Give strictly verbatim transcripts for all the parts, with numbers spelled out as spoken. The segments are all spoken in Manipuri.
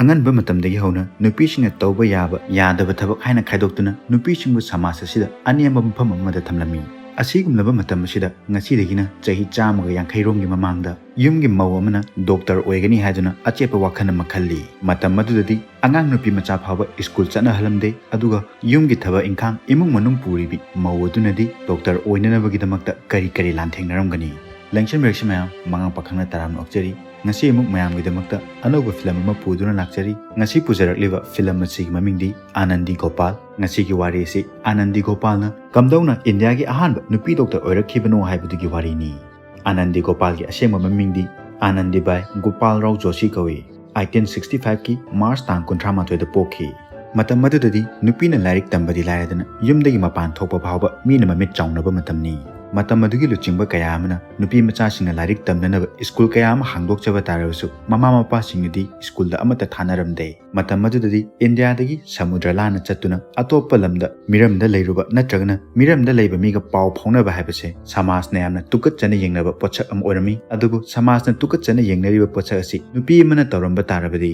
ꯑꯉꯟꯕ ꯃꯇꯝꯗꯒꯤ ꯍꯧꯅ ꯅꯨꯄꯤꯁꯤꯡꯅ ꯇꯧꯕ ꯌꯥꯕ, ꯌꯥꯗꯕ ꯊꯕꯛ ꯍꯥꯏꯅ ꯈꯥꯏꯗꯣꯛꯇꯨꯅ ꯅꯨꯄꯤꯁꯤꯡꯕꯨ ꯁꯃꯥꯖ ꯑꯁꯤꯗ ꯑꯅꯦꯝꯕ ꯃꯐꯝ ꯑꯃꯗ ꯊꯝꯂꯝꯃꯤ꯫ ꯑꯁꯤꯒꯨꯝꯂꯕ ꯃꯇꯝ ꯑꯁꯤꯗ ꯉꯁꯤꯗꯒꯤꯅ ꯆꯍꯤ ꯆꯥꯝꯃꯒ ꯌꯥꯡꯈꯩ ꯔꯣꯝꯒꯤ ꯃꯃꯥꯡꯗ ꯌꯨꯝꯒꯤ ꯃꯧ ꯑꯃꯅ ꯗꯣꯛꯇꯔ ꯑꯣꯏꯒꯅꯤ ꯍꯥꯏꯗꯨꯅ ꯑꯆꯦꯠꯄ ꯋꯥꯈꯜ ꯑꯃ ꯈꯜꯂꯤ꯫ ꯃꯇꯝ ꯑꯗꯨꯗꯗꯤ ꯑꯉꯥꯡ ꯅꯨꯄꯤ ꯃꯆꯥ ꯐꯥꯎꯕ ꯁ꯭ꯀꯨꯜ ꯆꯠꯅꯍꯜꯂꯝꯗꯦ, ꯑꯗꯨꯒ ꯌꯨꯝꯒꯤ ꯊꯕꯛ ꯏꯪꯈꯥꯡ, ꯏꯃꯨꯡ ꯃꯅꯨꯡ ꯄꯨꯔꯤꯕꯤ ꯃꯧ ꯑꯗꯨꯅꯗꯤ ꯗꯣꯛꯇꯔ ꯑꯣꯏꯅꯅꯕꯒꯤꯗꯃꯛꯇ ꯀꯔꯤ ꯀꯔꯤ ꯂꯥꯟꯊꯦꯡꯅꯔꯝꯒꯅꯤ? ꯂꯦꯡꯁꯟꯕꯤꯔꯛꯁꯤ ꯃꯌꯥꯝ, ꯃꯉꯥꯡ ꯄꯥꯈꯪꯅ ꯇꯔꯥꯝꯅ ꯑꯣꯛꯆꯔꯤ꯫ ꯉꯁꯤ ꯑꯃꯨꯛ ꯃꯌꯥꯝꯒꯤꯗꯃꯛꯇ ꯑꯅꯧꯕ ꯐꯤꯂꯝ ꯑꯃ ꯄꯨꯗꯨꯅ ꯂꯥꯛꯆꯔꯤ꯫ ꯉꯁꯤ ꯄꯨꯖꯔꯛꯂꯤꯕ ꯐꯤꯂꯝ ꯑꯁꯤꯒꯤ ꯃꯃꯤꯡꯗꯤ ꯑꯥꯅꯟꯗꯤ ꯒꯣꯄꯥꯜ꯫ ꯉꯁꯤꯒꯤ ꯋꯥꯔꯤ ꯑꯁꯤ ꯑꯥꯅꯟꯗꯤ ꯒꯣꯄꯥꯜꯅ ꯀꯝꯗꯧꯅ ꯏꯟꯗꯤꯌꯥꯒꯤ ꯑꯍꯥꯟꯕ ꯅꯨꯄꯤ ꯗꯣꯛꯇꯔ ꯑꯣꯏꯔꯛꯈꯤꯕꯅꯣ ꯍꯥꯏꯕꯗꯨꯒꯤ ꯋꯥꯔꯤꯅꯤ꯫ ꯑꯥꯅꯟꯗꯤ ꯒꯣꯄꯥꯜꯒꯤ ꯑꯁꯦꯡꯕ ꯃꯃꯤꯡꯗꯤ ꯑꯥꯅꯟꯗꯤꯕꯥꯏ ꯒꯣꯄꯥꯜꯔꯥꯎ ꯖꯣꯁꯤ ꯀꯧꯏ꯫ ꯑꯩꯇꯤꯟ ꯁꯤꯛꯁꯇꯤ ꯐꯥꯏꯚꯀꯤ ꯃꯥꯔꯆ ꯇꯥꯡ ꯀꯨꯟꯊ꯭ꯔꯥ ꯃꯥꯊꯣꯏꯗ ꯄꯣꯛꯈꯤ꯫ ꯃꯇꯝ ꯑꯗꯨꯗꯗꯤ ꯅꯨꯄꯤꯅ ꯂꯥꯏꯔꯤꯛ ꯇꯝꯕꯗꯤ ꯂꯥꯏꯔꯗꯅ ꯌꯨꯝꯗꯒꯤ ꯃꯄꯥꯟ ꯊꯣꯛꯄ ꯐꯥꯎꯕ ꯃꯤꯅ ꯃꯃꯤꯠ ꯆꯥꯎꯅꯕ ꯃꯇꯝꯅꯤ꯫ ꯃꯇꯝ ꯑꯗꯨꯒꯤ ꯂꯨꯆꯤꯡꯕ ꯀꯌꯥ ꯑꯃꯅ ꯅꯨꯄꯤ ꯃꯆꯥꯁꯤꯡꯅ ꯂꯥꯏꯔꯤꯛ ꯇꯝꯅꯅꯕ ꯁ꯭ꯀꯨꯜ ꯀꯌꯥ ꯑꯃ ꯍꯥꯡꯗꯣꯛꯆꯕ ꯇꯥꯔꯕꯁꯨ ꯃꯃꯥ ꯃꯄꯥꯁꯤꯡꯅꯗꯤ ꯁ꯭ꯀꯨꯜꯗ ꯑꯃꯠꯇ ꯊꯥꯅꯔꯝꯗꯦ꯫ ꯃꯇꯝ ꯑꯗꯨꯗꯗꯤ ꯏꯟꯗꯤꯌꯥꯗꯒꯤ ꯁꯃꯨꯗ꯭ꯔ ꯂꯥꯟꯅ ꯆꯠꯇꯨꯅ ꯑꯇꯣꯞꯄ ꯂꯝꯗ ꯃꯤꯔꯝꯗ ꯂꯩꯔꯨꯕ ꯅꯠꯇ꯭ꯔꯒꯅ ꯃꯤꯔꯝꯗ ꯂꯩꯕ ꯃꯤꯒ ꯄꯥꯎ ꯐꯥꯎꯅꯕ ꯍꯥꯏꯕꯁꯦ ꯁꯃꯥꯖꯅ ꯌꯥꯝꯅ ꯇꯨꯀꯠꯆꯅ ꯌꯦꯡꯅꯕ ꯄꯣꯠꯁꯛ ꯑꯃ ꯑꯣꯏꯔꯝꯃꯤ꯫ ꯑꯗꯨꯕꯨ ꯁꯃꯥꯖꯅ ꯇꯨꯀꯠꯆꯅ ꯌꯦꯡꯅꯔꯤꯕ ꯄꯣꯠꯁꯛ ꯑꯁꯤ ꯅꯨꯄꯤ ꯑꯃꯅ ꯇꯧꯔꯝꯕ ꯇꯥꯔꯕꯗꯤ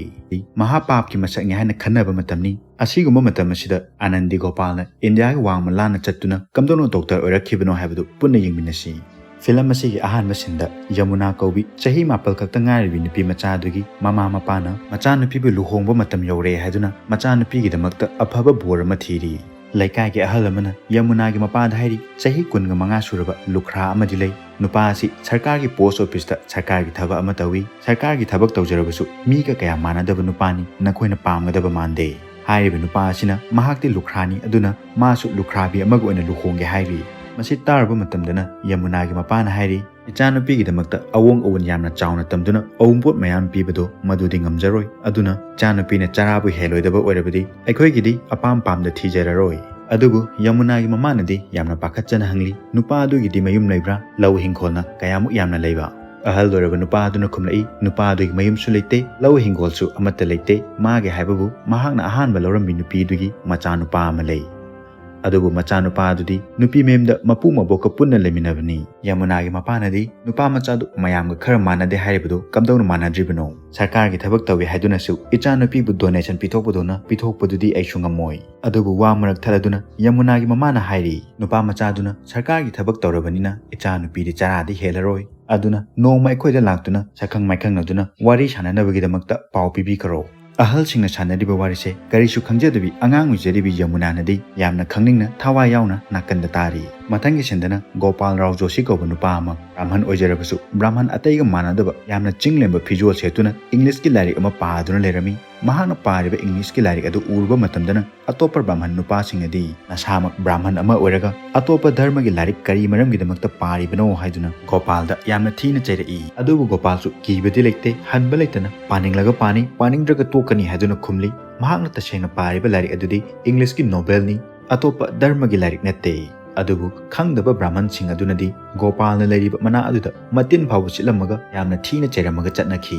ꯃꯍꯥꯄꯥꯞꯀꯤ ꯃꯁꯛꯅꯤ ꯍꯥꯏꯅ ꯈꯟꯅꯕ ꯃꯇꯝꯅꯤ꯫ ꯑꯁꯤꯒꯨꯝꯕ ꯃꯇꯝ ꯑꯁꯤꯗ ꯑꯥꯅꯟꯗꯤ ꯒꯣꯄꯥꯜꯅ ꯏꯟꯗꯤꯌꯥꯒꯤ ꯋꯥꯡꯃ ꯂꯥꯟꯅ ꯆꯠꯇꯨꯅ ꯀꯝꯗꯧꯅ ꯗꯣꯛꯇꯔ ꯑꯣꯏꯔꯛꯈꯤꯕꯅꯣ ꯍꯥꯏꯕꯗꯨ ꯄꯨꯟꯅ ꯌꯦꯡꯃꯤꯟꯅꯁꯤ꯫ ꯐꯤꯂꯝ ꯑꯁꯤꯒꯤ ꯑꯍꯥꯟꯕ ꯁꯤꯟꯗ ꯌꯃꯨꯅꯥ ꯀꯧꯕꯤ ꯆꯍꯤ ꯃꯥꯄꯜ ꯈꯛꯇ ꯉꯥꯏꯔꯤꯕꯤ ꯅꯨꯄꯤ ꯃꯆꯥ ꯑꯗꯨꯒꯤ ꯃꯃꯥ ꯃꯄꯥꯅ ꯃꯆꯥꯅꯨꯄꯤꯕꯨ ꯂꯨꯍꯣꯡꯕ ꯃꯇꯝ ꯌꯧꯔꯦ ꯍꯥꯏꯗꯨꯅ ꯃꯆꯥꯅꯨꯄꯤꯒꯤꯗꯃꯛꯇ ꯑꯐꯕ ꯕꯣꯔ ꯑꯃ ꯊꯤꯔꯤ꯫ ꯂꯩꯀꯥꯏꯒꯤ ꯑꯍꯜ ꯑꯃꯅ ꯌꯃꯨꯅꯥꯒꯤ ꯃꯄꯥꯗ ꯍꯥꯏꯔꯤ, ꯆꯍꯤ ꯀꯨꯟꯒ ꯃꯉꯥ ꯁꯨꯔꯕ ꯂꯨꯈ꯭ꯔꯥ ꯑꯃꯗꯤ ꯂꯩ꯫ ꯅꯨꯄꯥ ꯑꯁꯤ ꯁꯔꯀꯥꯔꯒꯤ ꯄꯣꯁ ꯑꯣꯐꯤꯁꯇ ꯁꯔꯀꯥꯔꯒꯤ ꯊꯕꯛ ꯑꯃ ꯇꯧꯏ꯫ ꯁꯔꯀꯥꯔꯒꯤ ꯊꯕꯛ ꯇꯧꯖꯔꯕꯁꯨ ꯃꯤꯒ ꯀꯌꯥ ꯃꯥꯟꯅꯗꯕ ꯅꯨꯄꯥꯅꯤ, ꯅꯈꯣꯏꯅ ꯄꯥꯝꯒꯗꯕ ꯃꯥꯟꯗꯦ꯫ ꯍꯥꯏꯔꯤꯕ ꯅꯨꯄꯥ ꯑꯁꯤꯅ ꯃꯍꯥꯛꯇꯤ ꯂꯨꯈ꯭ꯔꯥꯅꯤ, ꯑꯗꯨꯅ ꯃꯥꯁꯨ ꯂꯨꯈ꯭ꯔꯥꯕꯤ ꯑꯃꯒ ꯑꯣꯏꯅ ꯂꯨꯍꯣꯡꯒꯦ ꯍꯥꯏꯔꯤ꯫ ꯃꯁꯤ ꯇꯥꯔꯨꯕ ꯃꯇꯝꯗꯅ ꯌꯃꯨꯅꯥꯒꯤ ꯃꯄꯥꯅ ꯍꯥꯏꯔꯤ, ꯏꯆꯥꯅꯨꯄꯤꯒꯤꯗꯃꯛꯇ ꯑꯑꯣꯡ ꯑꯑꯣꯟ ꯌꯥꯝꯅ ꯆꯥꯎꯅ ꯇꯝꯗꯨꯅ ꯑꯋꯨꯟꯄꯣꯠ ꯃꯌꯥꯝ ꯄꯤꯕꯗꯣ ꯃꯗꯨꯗꯤ ꯉꯝꯖꯔꯣꯏ, ꯑꯗꯨꯅ ꯏꯆꯥꯅꯨꯄꯤꯅ ꯆꯔꯥꯕꯨ ꯍꯦꯜꯂꯣꯏꯗꯕ ꯑꯣꯏꯔꯕꯗꯤ ꯑꯩꯈꯣꯏꯒꯤꯗꯤ ꯑꯄꯥꯝ ꯄꯥꯝꯗ ꯊꯤꯖꯔꯔꯣꯏ꯫ ꯑꯗꯨꯕꯨ ꯌꯃꯨꯅꯥꯒꯤ ꯃꯃꯥꯅꯗꯤ ꯌꯥꯝꯅ ꯄꯥꯈꯠꯆꯅ ꯍꯪꯂꯤ, ꯅꯨꯄꯥ ꯑꯗꯨꯒꯤꯗꯤ ꯃꯌꯨꯝ ꯂꯩꯕ꯭ꯔꯥ? ꯂꯧ ꯍꯤꯡꯈꯣꯜꯅ ꯀꯌꯥꯃꯨꯛ ꯌꯥꯝꯅ ꯂꯩꯕ? ꯑꯍꯜ ꯑꯣꯏꯔꯕ ꯅꯨꯄꯥ ꯑꯗꯨꯅ ꯈꯨꯝꯂꯛꯏ, ꯅꯨꯄꯥ ꯑꯗꯨꯒꯤ ꯃꯌꯨꯝꯁꯨ ꯂꯩꯇꯦ, ꯂꯧ ꯍꯤꯡꯒꯣꯜꯁꯨ ꯑꯃꯠꯇ ꯂꯩꯇꯦ꯫ ꯃꯥꯒꯤ ꯍꯥꯏꯕꯕꯨ ꯃꯍꯥꯛꯅ ꯑꯍꯥꯟꯕ ꯂꯧꯔꯝꯃꯤ ꯅꯨꯄꯤꯗꯨꯒꯤ ꯃꯆꯥꯅꯨꯄꯥ ꯑꯃ ꯂꯩ꯫ ꯑꯗꯨꯕꯨ ꯃꯆꯥꯅꯨꯄꯥ ꯑꯗꯨꯗꯤ ꯅꯨꯄꯤ ꯃꯌꯨꯝꯗ ꯃꯄꯨ ꯃꯕꯣꯛꯀ ꯄꯨꯟꯅ ꯂꯩꯃꯤꯟꯅꯕꯅꯤ꯫ ꯌꯃꯨꯅꯥꯒꯤ ꯃꯄꯥꯅꯗꯤ ꯅꯨꯄꯥ ꯃꯆꯥꯗꯨ ꯃꯌꯥꯝꯒ ꯈꯔ ꯃꯥꯟꯅꯗꯦ ꯍꯥꯏꯔꯤꯕꯗꯨ ꯀꯝꯗꯧꯅ ꯃꯥꯟꯅꯗ꯭ꯔꯤꯕꯅꯣ? ꯁꯔꯀꯥꯔꯒꯤ ꯊꯕꯛ ꯇꯧꯏ ꯍꯥꯏꯗꯨꯅꯁꯨ ꯏꯆꯥꯅꯨꯄꯤꯕꯨ donation ꯄꯤꯊꯣꯛꯄꯗꯧꯅ ꯄꯤꯊꯣꯛꯄꯗꯨꯗꯤ ꯑꯩꯁꯨ ꯉꯝꯃꯣꯏ꯫ ꯑꯗꯨꯕꯨ ꯋꯥ ꯃꯔꯛ ꯊꯠꯂꯗꯨꯅ ꯌꯃꯨꯅꯥꯒꯤ ꯃꯃꯥꯅ ꯍꯥꯏꯔꯤ, ꯅꯨꯄꯥ ꯃꯆꯥꯗꯨꯅ ꯁꯔꯀꯥꯔꯒꯤ ꯊꯕꯛ ꯇꯧꯔꯕꯅꯤꯅ ꯏꯆꯥꯅꯨꯄꯤꯗꯤ ꯆꯔꯥꯗꯤ ꯍꯦꯜꯂꯔꯣꯏ꯫ ꯑꯗꯨꯅ ꯅꯣꯡꯃ ꯑꯩꯈꯣꯏꯗ ꯂꯥꯛꯇꯨꯅ ꯁꯛꯈꯪ ꯃꯥꯏꯈꯪꯅꯗꯨꯅ ꯋꯥꯔꯤ ꯁꯥꯟꯅꯅꯕꯒꯤꯗꯃꯛꯇ ꯄꯥꯎ ꯄꯤꯕꯤꯈꯔꯣ꯫ ꯑꯍꯜꯁꯤꯡꯅ ꯁꯥꯟꯅꯔꯤꯕ ꯋꯥꯔꯤꯁꯦ ꯀꯔꯤꯁꯨ ꯈꯪꯖꯗꯕꯤ ꯑꯉꯥꯡ ꯑꯣꯏꯖꯔꯤꯕꯤ ꯌꯃꯨꯅꯥꯅꯗꯤ ꯌꯥꯝꯅ ꯈꯪꯅꯤꯡꯅ ꯊꯋꯥꯏ ꯌꯥꯎꯅ ꯅꯥꯀꯟꯗ ꯇꯥꯔꯤ꯫ ꯃꯊꯪꯒꯤ ꯁꯤꯟꯗꯅ ꯒꯣꯄꯥꯜ ꯔꯥꯎ ꯖꯣꯁꯤ ꯀꯧꯕ ꯅꯨꯄꯥ ꯑꯃ, ꯕ꯭ꯔꯥꯍꯃꯟ ꯑꯣꯏꯖꯔꯕꯁꯨ ꯕ꯭ꯔꯥꯍꯃꯟ ꯑꯇꯩꯒ ꯃꯥꯟꯅꯗꯕ ꯌꯥꯝꯅ ꯆꯤꯡ ꯂꯦꯝꯕ ꯐꯤꯖꯣꯜ ꯁꯦꯠꯇꯨꯅ ꯏꯪꯂꯤꯁꯀꯤ ꯂꯥꯏꯔꯤꯛ ꯑꯃ ꯄꯥꯗꯨꯅ ꯂꯩꯔꯝꯃꯤ꯫ ꯃꯍꯥꯛꯅ ꯄꯥꯔꯤꯕ ꯏꯪꯂꯤꯁꯀꯤ ꯂꯥꯏꯔꯤꯛ ꯑꯗꯨ ꯎꯔꯨꯕ ꯃꯇꯝꯗꯅ ꯑꯇꯣꯞꯄ ꯕ꯭ꯔꯥꯍꯃꯟ ꯅꯨꯄꯥꯁꯤꯡꯅꯗꯤ ꯅꯁꯥꯃꯛ ꯕ꯭ꯔꯥꯍꯃꯟ ꯑꯃ ꯑꯣꯏꯔꯒ ꯑꯇꯣꯞꯄ ꯙꯔꯃꯒꯤ ꯂꯥꯏꯔꯤꯛ ꯀꯔꯤ ꯃꯔꯝꯒꯤꯗꯃꯛꯇ ꯄꯥꯔꯤꯕꯅꯣ ꯍꯥꯏꯗꯨꯅ ꯒꯣꯄꯥꯜꯗ ꯌꯥꯝꯅ ꯊꯤꯅ ꯆꯩꯔꯛꯏ꯫ ꯑꯗꯨꯕꯨ ꯒꯣꯄꯥꯜꯁꯨ ꯀꯤꯕꯗꯤ ꯂꯩꯇꯦ, ꯍꯟꯕ ꯂꯩꯇꯅ ꯄꯥꯅꯤꯡꯂꯒ ꯄꯥꯅꯤ, ꯄꯥꯅꯤꯡꯗ꯭ꯔꯒ ꯇꯣꯛꯀꯅꯤ ꯍꯥꯏꯗꯨꯅ ꯈꯨꯝꯂꯤ꯫ ꯃꯍꯥꯛꯅ ꯇꯁꯦꯡꯅ ꯄꯥꯔꯤꯕ ꯂꯥꯏꯔꯤꯛ ꯑꯗꯨꯗꯤ ꯏꯪꯂꯤꯁꯀꯤ ꯅꯣꯕꯦꯜꯅꯤ, ꯑꯇꯣꯞꯄ ꯙꯔꯃꯒꯤ ꯂꯥꯏꯔꯤꯛ ꯅꯠꯇꯦ꯫ ꯑꯗꯨꯕꯨ ꯈꯪꯗꯕ ꯕ꯭ꯔꯥꯍꯃꯟꯁꯤꯡ ꯑꯗꯨꯅꯗꯤ ꯒꯣꯄꯥꯜꯅ ꯂꯩꯔꯤꯕ ꯃꯅꯥ ꯑꯗꯨꯗ ꯃꯇꯤꯟ ꯐꯥꯎꯕ ꯆꯤꯠꯂꯝꯃꯒ ꯌꯥꯝꯅ ꯊꯤꯅ ꯆꯩꯔꯝꯃꯒ ꯆꯠꯅꯈꯤ꯫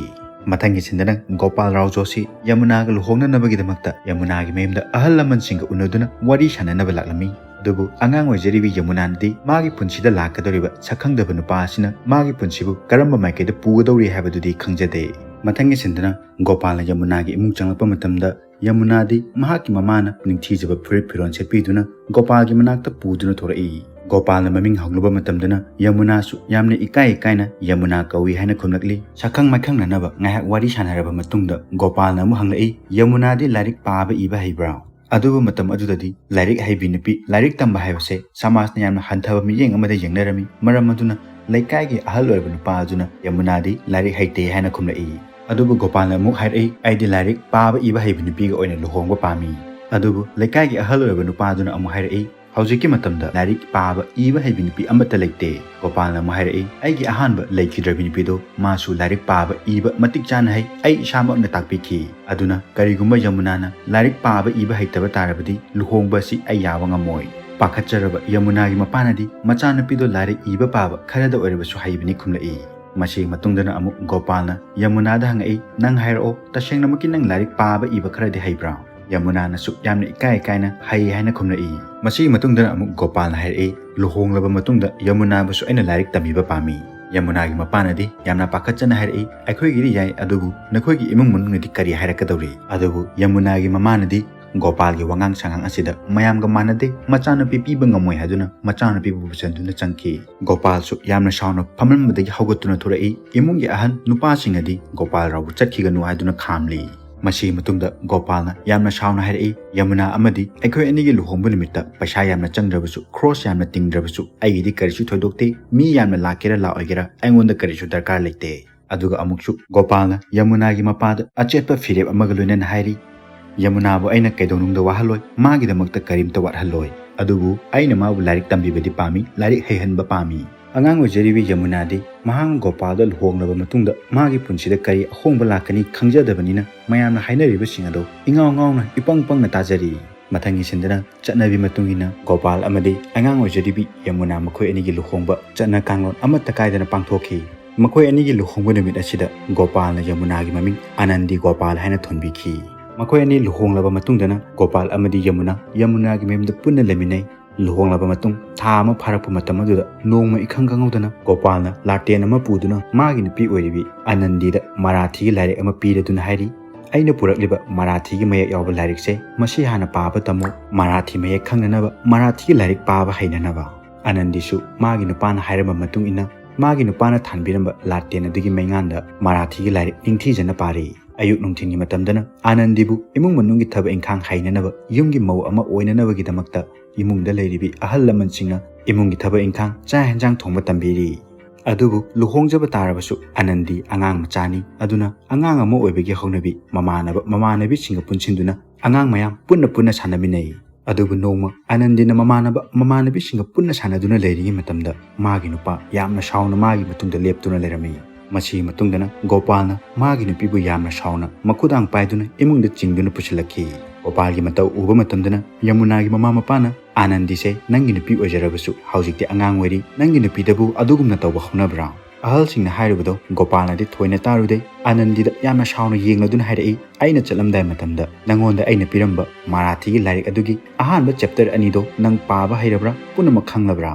ꯃꯊꯪꯒꯤ ꯁꯤꯟꯗꯅ ꯒꯣꯄꯥꯜ ꯔꯥꯎ ꯖꯣꯁꯤ ꯌꯃꯨꯅꯥꯒ ꯂꯨꯍꯣꯡꯅꯅꯕꯒꯤꯗꯃꯛꯇ ꯌꯃꯨꯅꯥꯒꯤ ꯃꯌꯨꯝꯗ ꯑꯍꯜ ꯂꯃꯟꯁꯤꯡꯒ ꯎꯅꯗꯨꯅ ꯋꯥꯔꯤ ꯁꯥꯟꯅꯅꯕ ꯂꯥꯛꯂꯝꯃꯤ꯫ ꯑꯗꯨꯕꯨ ꯑꯉꯥꯡ ꯑꯣꯏꯖꯔꯤꯕꯤ ꯌꯃꯨꯅꯥꯅꯗꯤ ꯃꯥꯒꯤ ꯄꯨꯟꯁꯤꯗ ꯂꯥꯛꯀꯗꯧꯔꯤꯕ ꯁꯛꯈꯪꯗꯕ ꯅꯨꯄꯥ ꯑꯁꯤꯅ ꯃꯥꯒꯤ ꯄꯨꯟꯁꯤꯕꯨ ꯀꯔꯝꯕ ꯃꯥꯏꯀꯩꯗ ꯄꯨꯒꯗꯧꯔꯤ ꯍꯥꯏꯕꯗꯨꯗꯤ ꯈꯪꯖꯗꯦ꯫ ꯃꯊꯪꯒꯤ ꯁꯤꯟꯗꯅ ꯒꯣꯄꯥꯜꯅ ꯌꯃꯨꯅꯥꯒꯤ ꯏꯃꯨꯡ ꯆꯪꯂꯛꯄ ꯃꯇꯝꯗ ꯌꯃꯨꯅꯥꯗꯤ ꯃꯍꯥꯛꯀꯤ ꯃꯃꯥꯅ ꯅꯤꯡꯊꯤꯖꯕ ꯐꯨꯔꯤꯠ ꯐꯤꯔꯣꯜ ꯁꯦꯠꯄꯤꯗꯨꯅ ꯒꯣꯄꯥꯜꯒꯤ ꯃꯅꯥꯛꯇ ꯄꯨꯗꯨꯅ ꯊꯣꯔꯛꯏ꯫ ꯒꯣꯄꯥꯜꯅ ꯃꯃꯤꯡ ꯍꯪꯂꯨꯕ ꯃꯇꯝꯗꯅ ꯌꯃꯨꯅꯥꯁꯨ ꯌꯥꯝꯅ ꯏꯀꯥꯏ ꯏꯀꯥꯏꯅ ꯌꯃꯨꯅꯥ ꯀꯧꯏ ꯍꯥꯏꯅ ꯈꯨꯝꯂꯛꯂꯤ꯫ ꯁꯛꯈꯪ ꯃꯥꯏꯈꯪꯅꯅꯕ ꯉꯥꯏꯍꯥꯛ ꯋꯥꯔꯤ ꯁꯥꯟꯅꯔꯕ ꯃꯇꯨꯡꯗ ꯒꯣꯄꯥꯜꯅ ꯑꯃꯨꯛ ꯍꯪꯂꯛꯏ, "ꯌꯃꯨꯅꯥꯗꯤ ꯂꯥꯏꯔꯤꯛ ꯄꯥꯕ ꯏꯕ ꯍꯩꯕ꯭ꯔꯥ?" ꯑꯗꯨꯕꯨ ꯃꯇꯝ ꯑꯗꯨꯗꯗꯤ ꯂꯥꯏꯔꯤꯛ ꯍꯩꯕꯤ ꯅꯨꯄꯤ, ꯂꯥꯏꯔꯤꯛ ꯇꯝꯕ ꯍꯥꯏꯕꯁꯦ ꯁꯃꯥꯖꯅ ꯌꯥꯝꯅ ꯍꯟꯊꯕ ꯃꯤꯠꯌꯦꯡ ꯑꯃꯗ ꯌꯦꯡꯅꯔꯝꯃꯤ꯫ ꯃꯔꯝ ꯑꯗꯨꯅ ꯂꯩꯀꯥꯏꯒꯤ ꯑꯍꯜ ꯑꯣꯏꯔꯕ ꯅꯨꯄꯥ ꯑꯗꯨꯅ ꯌꯃꯨꯅꯥꯗꯤ ꯂꯥꯏꯔꯤꯛ ꯍꯩꯇꯦ ꯍꯥꯏꯅ ꯈꯨꯝꯂꯛꯏ꯫ ꯑꯗꯨꯕꯨ ꯒꯣꯄꯥꯜꯅ ꯑꯃꯨꯛ ꯍꯥꯏꯔꯛꯏ, "ꯑꯩꯗꯤ ꯂꯥꯏꯔꯤꯛ ꯄꯥꯕ ꯏꯕ ꯍꯩꯕ ꯅꯨꯄꯤꯒ ꯑꯣꯏꯅ ꯂꯨꯍꯣꯡꯕ ꯄꯥꯝꯃꯤ"꯫ ꯑꯗꯨꯕꯨ ꯂꯩꯀꯥꯏꯒꯤ ꯑꯍꯜ ꯑꯣꯏꯔꯕ ꯅꯨꯄꯥ ꯑꯗꯨꯅ ꯑꯃꯨꯛ ꯍꯥꯏꯔꯛꯏ, "ꯍꯧꯖꯤꯛꯀꯤ ꯃꯇꯝꯗ ꯂꯥꯏꯔꯤꯛ ꯄꯥꯕ ꯏꯕ ꯍꯩꯕ ꯅꯨꯄꯤ ꯑꯃꯠꯇ ꯂꯩꯇꯦ"꯫ ꯒꯣꯄꯥꯜꯅ ꯑꯃꯨꯛ ꯍꯥꯏꯔꯛꯏ, "ꯑꯩꯒꯤ ꯑꯍꯥꯟꯕ ꯂꯩꯈꯤꯗ꯭ꯔꯕꯤ ꯅꯨꯄꯤꯗꯣ ꯃꯥꯁꯨ ꯂꯥꯏꯔꯤꯛ ꯄꯥꯕ ꯏꯕ ꯃꯇꯤꯛ ꯆꯥꯅ ꯍꯩ, ꯑꯩ ꯏꯁꯥꯃꯛꯅ ꯇꯥꯛꯄꯤꯈꯤ꯫ ꯑꯗꯨꯅ ꯀꯔꯤꯒꯨꯝꯕ ꯌꯃꯨꯅꯥꯅ ꯂꯥꯏꯔꯤꯛ ꯄꯥꯕ ꯏꯕ ꯍꯩꯇꯕ ꯇꯥꯔꯕꯗꯤ ꯂꯨꯍꯣꯡꯕ ꯑꯁꯤ ꯑꯩ ꯌꯥꯕ ꯉꯝꯃꯣꯏ"꯫ ꯄꯥꯈꯠꯆꯔꯕ ꯌꯃꯨꯅꯥꯒꯤ ꯃꯄꯥꯅꯗꯤ ꯃꯆꯥꯅꯨꯄꯤꯗꯣ ꯂꯥꯏꯔꯤꯛ ꯏꯕ ꯄꯥꯕ ꯈꯔꯗ ꯑꯣꯏꯔꯕꯁꯨ ꯍꯩꯕꯅꯤ ꯈꯨꯝꯂꯛꯏ꯫ ꯃꯁꯤꯒꯤ ꯃꯇꯨꯡꯗꯅ ꯑꯃꯨꯛ ꯒꯣꯄꯥꯜꯅ ꯌꯃꯨꯅꯥꯗ ꯍꯪꯉꯛꯏ, "ꯅꯪ ꯍꯥꯏꯔꯛꯑꯣ, ꯇꯁꯦꯡꯅꯃꯛꯀꯤ ꯅꯪ ꯂꯥꯏꯔꯤꯛ ꯄꯥꯕ ꯏꯕ ꯈꯔꯗꯤ ꯍꯩꯕ꯭ꯔꯥ?" ꯌꯃꯨꯅꯥꯅꯁꯨ ꯌꯥꯝꯅ ꯏꯀꯥꯏ ꯏꯀꯥꯏꯅ "ꯍꯩ" ꯍꯥꯏꯅ ꯈꯨꯝꯂꯛꯏ꯫ ꯃꯁꯤꯒꯤ ꯃꯇꯨꯡꯗ ꯑꯃꯨꯛ ꯒꯣꯄꯥꯜꯅ ꯍꯥꯏꯔꯛꯏ, "ꯂꯨꯍꯣꯡꯂꯕ ꯃꯇꯨꯡꯗ ꯌꯃꯨꯅꯥꯕꯨꯁꯨ ꯑꯩꯅ ꯂꯥꯏꯔꯤꯛ ꯇꯝꯕꯤꯕ ꯄꯥꯝꯃꯤ꯫" ꯌꯃꯨꯅꯥꯒꯤ ꯃꯄꯥꯅꯗꯤ ꯌꯥꯝꯅ ꯄꯥꯈꯠꯆꯅ ꯍꯥꯏꯔꯛꯏ, "ꯑꯩꯈꯣꯏꯒꯤꯗꯤ ꯌꯥꯏ, ꯑꯗꯨꯕꯨ ꯅꯈꯣꯏꯒꯤ ꯏꯃꯨꯡ ꯃꯅꯨꯡꯅꯗꯤ ꯀꯔꯤ ꯍꯥꯏꯔꯛꯀꯗꯧꯔꯤ?" ꯑꯗꯨꯕꯨ ꯌꯃꯨꯅꯥꯒꯤ ꯃꯃꯥꯅꯗꯤ ꯒꯣꯄꯥꯜꯒꯤ ꯋꯥꯉꯥꯡ ꯁꯉꯥꯡ ꯑꯁꯤꯗ ꯃꯌꯥꯝꯒ ꯃꯥꯟꯅꯗꯦ, ꯃꯆꯥꯅꯨꯄꯤ ꯄꯤꯕ ꯉꯝꯃꯣꯏ ꯍꯥꯏꯗꯨꯅ ꯃꯆꯥꯅꯨꯄꯤꯕꯨ ꯄꯨꯁꯤꯟꯗꯨꯅ ꯆꯪꯈꯤ꯫ ꯒꯣꯄꯥꯜꯁꯨ ꯌꯥꯝꯅ ꯁꯥꯎꯅ ꯐꯝꯂꯝꯕꯗꯒꯤ ꯍꯧꯒꯠꯇꯨꯅ ꯊꯣꯔꯛꯏ꯫ ꯏꯃꯨꯡꯒꯤ ꯑꯍꯟ ꯅꯨꯄꯥꯁꯤꯡꯅꯗꯤ ꯒꯣꯄꯥꯜ ꯔꯥꯎꯕ ꯆꯠꯈꯤꯒꯅꯨ ꯍꯥꯏꯗꯨꯅ ꯈꯥꯝꯂꯤ꯫ ꯃꯁꯤꯒꯤ ꯃꯇꯨꯡꯗ ꯒꯣꯄꯥꯜꯅ ꯌꯥꯝꯅ ꯁꯥꯎꯅ ꯍꯥꯏꯔꯛꯏ, "ꯌꯃꯨꯅꯥ ꯑꯃꯗꯤ ꯑꯩꯈꯣꯏ ꯑꯅꯤꯒꯤ ꯂꯨꯍꯣꯡꯕ ꯅꯨꯃꯤꯠꯇ ꯄꯩꯁꯥ ꯌꯥꯝꯅ ꯆꯪꯗ꯭ꯔꯕꯁꯨ, ꯈ꯭ꯔꯣꯁ ꯌꯥꯝꯅ ꯇꯤꯡꯗ꯭ꯔꯕꯁꯨ ꯑꯩꯒꯤꯗꯤ ꯀꯔꯤꯁꯨ ꯊꯣꯏꯗꯣꯛꯇꯦ꯫ ꯃꯤ ꯌꯥꯝꯅ ꯂꯥꯛꯀꯦꯔꯥ ꯂꯥꯛꯑꯣꯏꯒꯦꯔꯥ ꯑꯩꯉꯣꯟꯗ ꯀꯔꯤꯁꯨ ꯗꯔꯀꯥꯔ ꯂꯩꯇꯦ꯫" ꯑꯗꯨꯒ ꯑꯃꯨꯛꯁꯨ ꯒꯣꯄꯥꯜꯅ ꯌꯃꯨꯅꯥꯒꯤ ꯃꯄꯥꯗ ꯑꯆꯦꯠꯄ ꯐꯤꯔꯦꯞ ꯑꯃꯒ ꯂꯣꯏꯅꯅ ꯍꯥꯏꯔꯤ, "ꯌꯃꯨꯅꯥꯕꯨ ꯑꯩꯅ ꯀꯩꯗꯧꯅꯨꯡꯗ ꯋꯥꯍꯜꯂꯣꯏ, ꯃꯥꯒꯤꯗꯃꯛꯇ ꯀꯔꯤꯝꯇ ꯋꯥꯠꯍꯜꯂꯣꯏ꯫ ꯑꯗꯨꯕꯨ ꯑꯩꯅ ꯃꯥꯕꯨ ꯂꯥꯏꯔꯤꯛ ꯇꯝꯕꯤꯕꯗꯤ ꯄꯥꯝꯃꯤ, ꯂꯥꯏꯔꯤꯛ ꯍꯩꯍꯟꯕ ꯄꯥꯝꯃꯤ꯫" ꯑꯉꯥꯡ ꯑꯣꯏꯖꯔꯤꯕꯤ ꯌꯃꯨꯅꯥꯗꯤ ꯃꯍꯥꯛ ꯒꯣꯄꯥꯜꯗ ꯂꯨꯍꯣꯡꯂꯕ ꯃꯇꯨꯡꯗ ꯃꯥꯒꯤ ꯄꯨꯟꯁꯤꯗ ꯀꯔꯤ ꯑꯍꯣꯡꯕ ꯂꯥꯛꯀꯅꯤ ꯈꯪꯖꯗꯕꯅꯤꯅ ꯃꯌꯥꯝꯅ ꯍꯥꯏꯅꯔꯤꯕꯁꯤꯡ ꯑꯗꯨ ꯏꯉꯥꯎ ꯉꯥꯎꯅ ꯏꯄꯪ ꯄꯪꯅ ꯇꯥꯖꯔꯤ꯫ ꯃꯊꯪꯒꯤ ꯁꯤꯟꯗꯅ ꯆꯠꯅꯕꯤ ꯃꯇꯨꯡ ꯏꯟꯅ ꯒꯣꯄꯥꯜ ꯑꯃꯗꯤ ꯑꯉꯥꯡ ꯑꯣꯏꯖꯔꯤꯕꯤ ꯌꯃꯨꯅꯥ ꯃꯈꯣꯏ ꯑꯅꯤꯒꯤ ꯂꯨꯍꯣꯡꯕ ꯆꯠꯅ ꯀꯥꯡꯂꯣꯟ ꯑꯃꯠꯇ ꯀꯥꯏꯗꯅ ꯄꯥꯡꯊꯣꯛꯈꯤ꯫ ꯃꯈꯣꯏ ꯑꯅꯤꯒꯤ ꯂꯨꯍꯣꯡꯕ ꯅꯨꯃꯤꯠ ꯑꯁꯤꯗ ꯒꯣꯄꯥꯜꯅ ꯌꯃꯨꯅꯥꯒꯤ ꯃꯃꯤꯡ ꯑꯅꯟꯗꯤ ꯒꯣꯄꯥꯜ ꯍꯥꯏꯅ ꯊꯣꯟꯕꯤꯈꯤ꯫ ꯃꯈꯣꯏ ꯑꯅꯤ ꯂꯨꯍꯣꯡꯂꯕ ꯃꯇꯨꯡꯗꯅ ꯒꯣꯄꯥꯜ ꯑꯃꯗꯤ ꯌꯃꯨꯅꯥ ꯌꯃꯨꯅꯥꯒꯤ ꯃꯌꯨꯝꯗ ꯄꯨꯟꯅ ꯂꯩꯃꯤꯟꯅꯩ꯫ ꯂꯨꯍꯣꯡꯂꯕ ꯃꯇꯨꯡ ꯊꯥ ꯑꯃ ꯐꯥꯔꯛꯄ ꯃꯇꯝ ꯑꯗꯨꯗ ꯅꯣꯡꯃ ꯏꯈꯪ ꯈꯪꯍꯧꯗꯅ ꯒꯣꯄꯥꯜꯅ ꯂꯥꯇꯦꯟ ꯑꯃ ꯄꯨꯗꯨꯅ ꯃꯥꯒꯤ ꯅꯨꯄꯤ ꯑꯣꯏꯔꯤꯕꯤ ꯑꯅꯟꯗꯤꯗ ꯃꯔꯥꯊꯤꯒꯤ ꯂꯥꯏꯔꯤꯛ ꯑꯃ ꯄꯤꯔꯗꯨꯅ ꯍꯥꯏꯔꯤ, "ꯑꯩꯅ ꯄꯨꯔꯛꯂꯤꯕ ꯃꯔꯥꯊꯤꯒꯤ ꯃꯌꯦꯛ ꯌꯥꯎꯕ ꯂꯥꯏꯔꯤꯛꯁꯦ ꯃꯁꯤ ꯍꯥꯟꯅ ꯄꯥꯕ ꯇꯝꯃꯨ, ꯃꯔꯥꯊꯤ ꯃꯌꯦꯛ ꯈꯪꯅꯅꯕ, ꯃꯔꯥꯊꯤꯒꯤ ꯂꯥꯏꯔꯤꯛ ꯄꯥꯕ ꯍꯩꯅꯅꯕ꯫" ꯑꯅꯟꯗꯤꯁꯨ ꯃꯥꯒꯤ ꯅꯨꯄꯥꯅ ꯍꯥꯏꯔꯝꯕ ꯃꯇꯨꯡ ꯏꯟꯅ ꯃꯥꯒꯤ ꯅꯨꯄꯥꯅ ꯊꯥꯟꯕꯤꯔꯝꯕ ꯂꯥꯇꯦꯟ ꯑꯗꯨꯒꯤ ꯃꯩꯉꯥꯟꯗ ꯃꯔꯥꯊꯤꯒꯤ ꯂꯥꯏꯔꯤꯛ ꯅꯤꯡꯊꯤꯖꯅ ꯄꯥꯔꯤ꯫ ꯑꯌꯨꯛ ꯅꯨꯡꯊꯤꯜꯒꯤ ꯃꯇꯝꯗꯅ ꯑꯅꯟꯗꯤꯕꯨ ꯏꯃꯨꯡ ꯃꯅꯨꯡꯒꯤ ꯊꯕꯛ ꯏꯪꯈꯥꯡ ꯍꯩꯅꯅꯕ, ꯌꯨꯝꯒꯤ ꯃꯧ ꯑꯃ ꯑꯣꯏꯅꯅꯕꯒꯤꯗꯃꯛꯇ ꯏꯃꯨꯡꯗ ꯂꯩꯔꯤꯕꯤ ꯑꯍꯜ ꯂꯃꯟꯁꯤꯡꯅ ꯏꯃꯨꯡꯒꯤ ꯊꯕꯛ ꯏꯪꯈꯥꯡ, ꯆꯥꯛ ꯍꯦꯟꯖꯥꯡ ꯊꯣꯡꯕ ꯇꯝꯕꯤꯔꯤ꯫ ꯑꯗꯨꯕꯨ ꯂꯨꯍꯣꯡꯖꯕ ꯇꯥꯔꯕꯁꯨ ꯑꯅꯟꯗꯤ ꯑꯉꯥꯡ ꯃꯆꯥꯅꯤ꯫ ꯑꯗꯨꯅ ꯑꯉꯥꯡ ꯑꯃ ꯑꯣꯏꯕꯒꯤ ꯍꯧꯅꯕꯤ ꯃꯃꯥꯟꯅꯕ ꯃꯃꯥꯟꯅꯕꯤꯁꯤꯡꯒ ꯄꯨꯟꯁꯤꯟꯗꯨꯅ ꯑꯉꯥꯡ ꯃꯌꯥꯝ ꯄꯨꯟꯅ ꯄꯨꯟꯅ ꯁꯥꯟꯅꯃꯤꯟꯅꯩ꯫ ꯑꯗꯨꯕꯨ ꯅꯣꯡꯃ ꯑꯅꯟꯗꯤꯅ ꯃꯃꯥꯟꯅꯕ ꯃꯃꯥꯟꯅꯕꯤꯁꯤꯡꯒ ꯄꯨꯟꯅ ꯁꯥꯟꯅꯗꯨꯅ ꯂꯩꯔꯤꯉꯩ ꯃꯇꯝꯗ ꯃꯥꯒꯤ ꯅꯨꯄꯥ ꯌꯥꯝꯅ ꯁꯥꯎꯅ ꯃꯥꯒꯤ ꯃꯇꯨꯡꯗ ꯂꯦꯞꯇꯨꯅ ꯂꯩꯔꯝꯃꯤ꯫ ꯃꯁꯤꯒꯤ ꯃꯇꯨꯡꯗꯅ ꯒꯣꯄꯥꯜꯅ ꯃꯥꯒꯤ ꯅꯨꯄꯤꯕꯨ ꯌꯥꯝꯅ ꯁꯥꯎꯅ ꯃꯈꯨꯗꯥꯡ ꯄꯥꯏꯗꯨꯅ ꯏꯃꯨꯡꯗ ꯆꯤꯡꯗꯨꯅ ꯄꯨꯁꯤꯜꯂꯛꯈꯤ꯫ ꯒꯣꯄꯥꯜꯒꯤ ꯃꯇꯧ ꯎꯕ ꯃꯇꯝꯗꯅ ꯌꯃꯨꯅꯥꯒꯤ ꯃꯃꯥ ꯃꯄꯥꯅ, "ꯑꯅꯟꯗꯤꯁꯦ ꯅꯪꯒꯤ ꯅꯨꯄꯤ ꯑꯣꯏꯖꯔꯕꯁꯨ ꯍꯧꯖꯤꯛꯇꯤ ꯑꯉꯥꯡ ꯑꯣꯏꯔꯤ, ꯅꯪꯒꯤ ꯅꯨꯄꯤꯗꯕꯨ ꯑꯗꯨꯒꯨꯝꯅ ꯇꯧꯕ ꯍꯧꯅꯕ꯭ꯔꯥ?" ꯑꯍꯜꯁꯤꯡꯅ ꯍꯥꯏꯔꯨꯕꯗꯣ ꯒꯣꯄꯥꯜꯅꯗꯤ ꯊꯣꯏꯅ ꯇꯥꯔꯨꯗꯦ꯫ ꯑꯥꯅꯟꯗꯤꯗ ꯌꯥꯝꯅ ꯁꯥꯎꯅ ꯌꯦꯡꯂꯗꯨꯅ ꯍꯥꯏꯔꯛꯏ, "ꯑꯩꯅ ꯆꯠꯂꯝꯗꯥꯏ ꯃꯇꯝꯗ ꯅꯪꯉꯣꯟꯗ ꯑꯩꯅ ꯄꯤꯔꯝꯕ ꯃꯔꯥꯊꯤꯒꯤ ꯂꯥꯏꯔꯤꯛ ꯑꯗꯨꯒꯤ ꯑꯍꯥꯟꯕ ꯆꯦꯞꯇꯔ ꯑꯅꯤꯗꯣ ꯅꯪ ꯄꯥꯕ ꯍꯩꯔꯕ꯭ꯔꯥ? ꯄꯨꯝꯅꯃꯛ ꯈꯪꯂꯕ꯭ꯔꯥ?"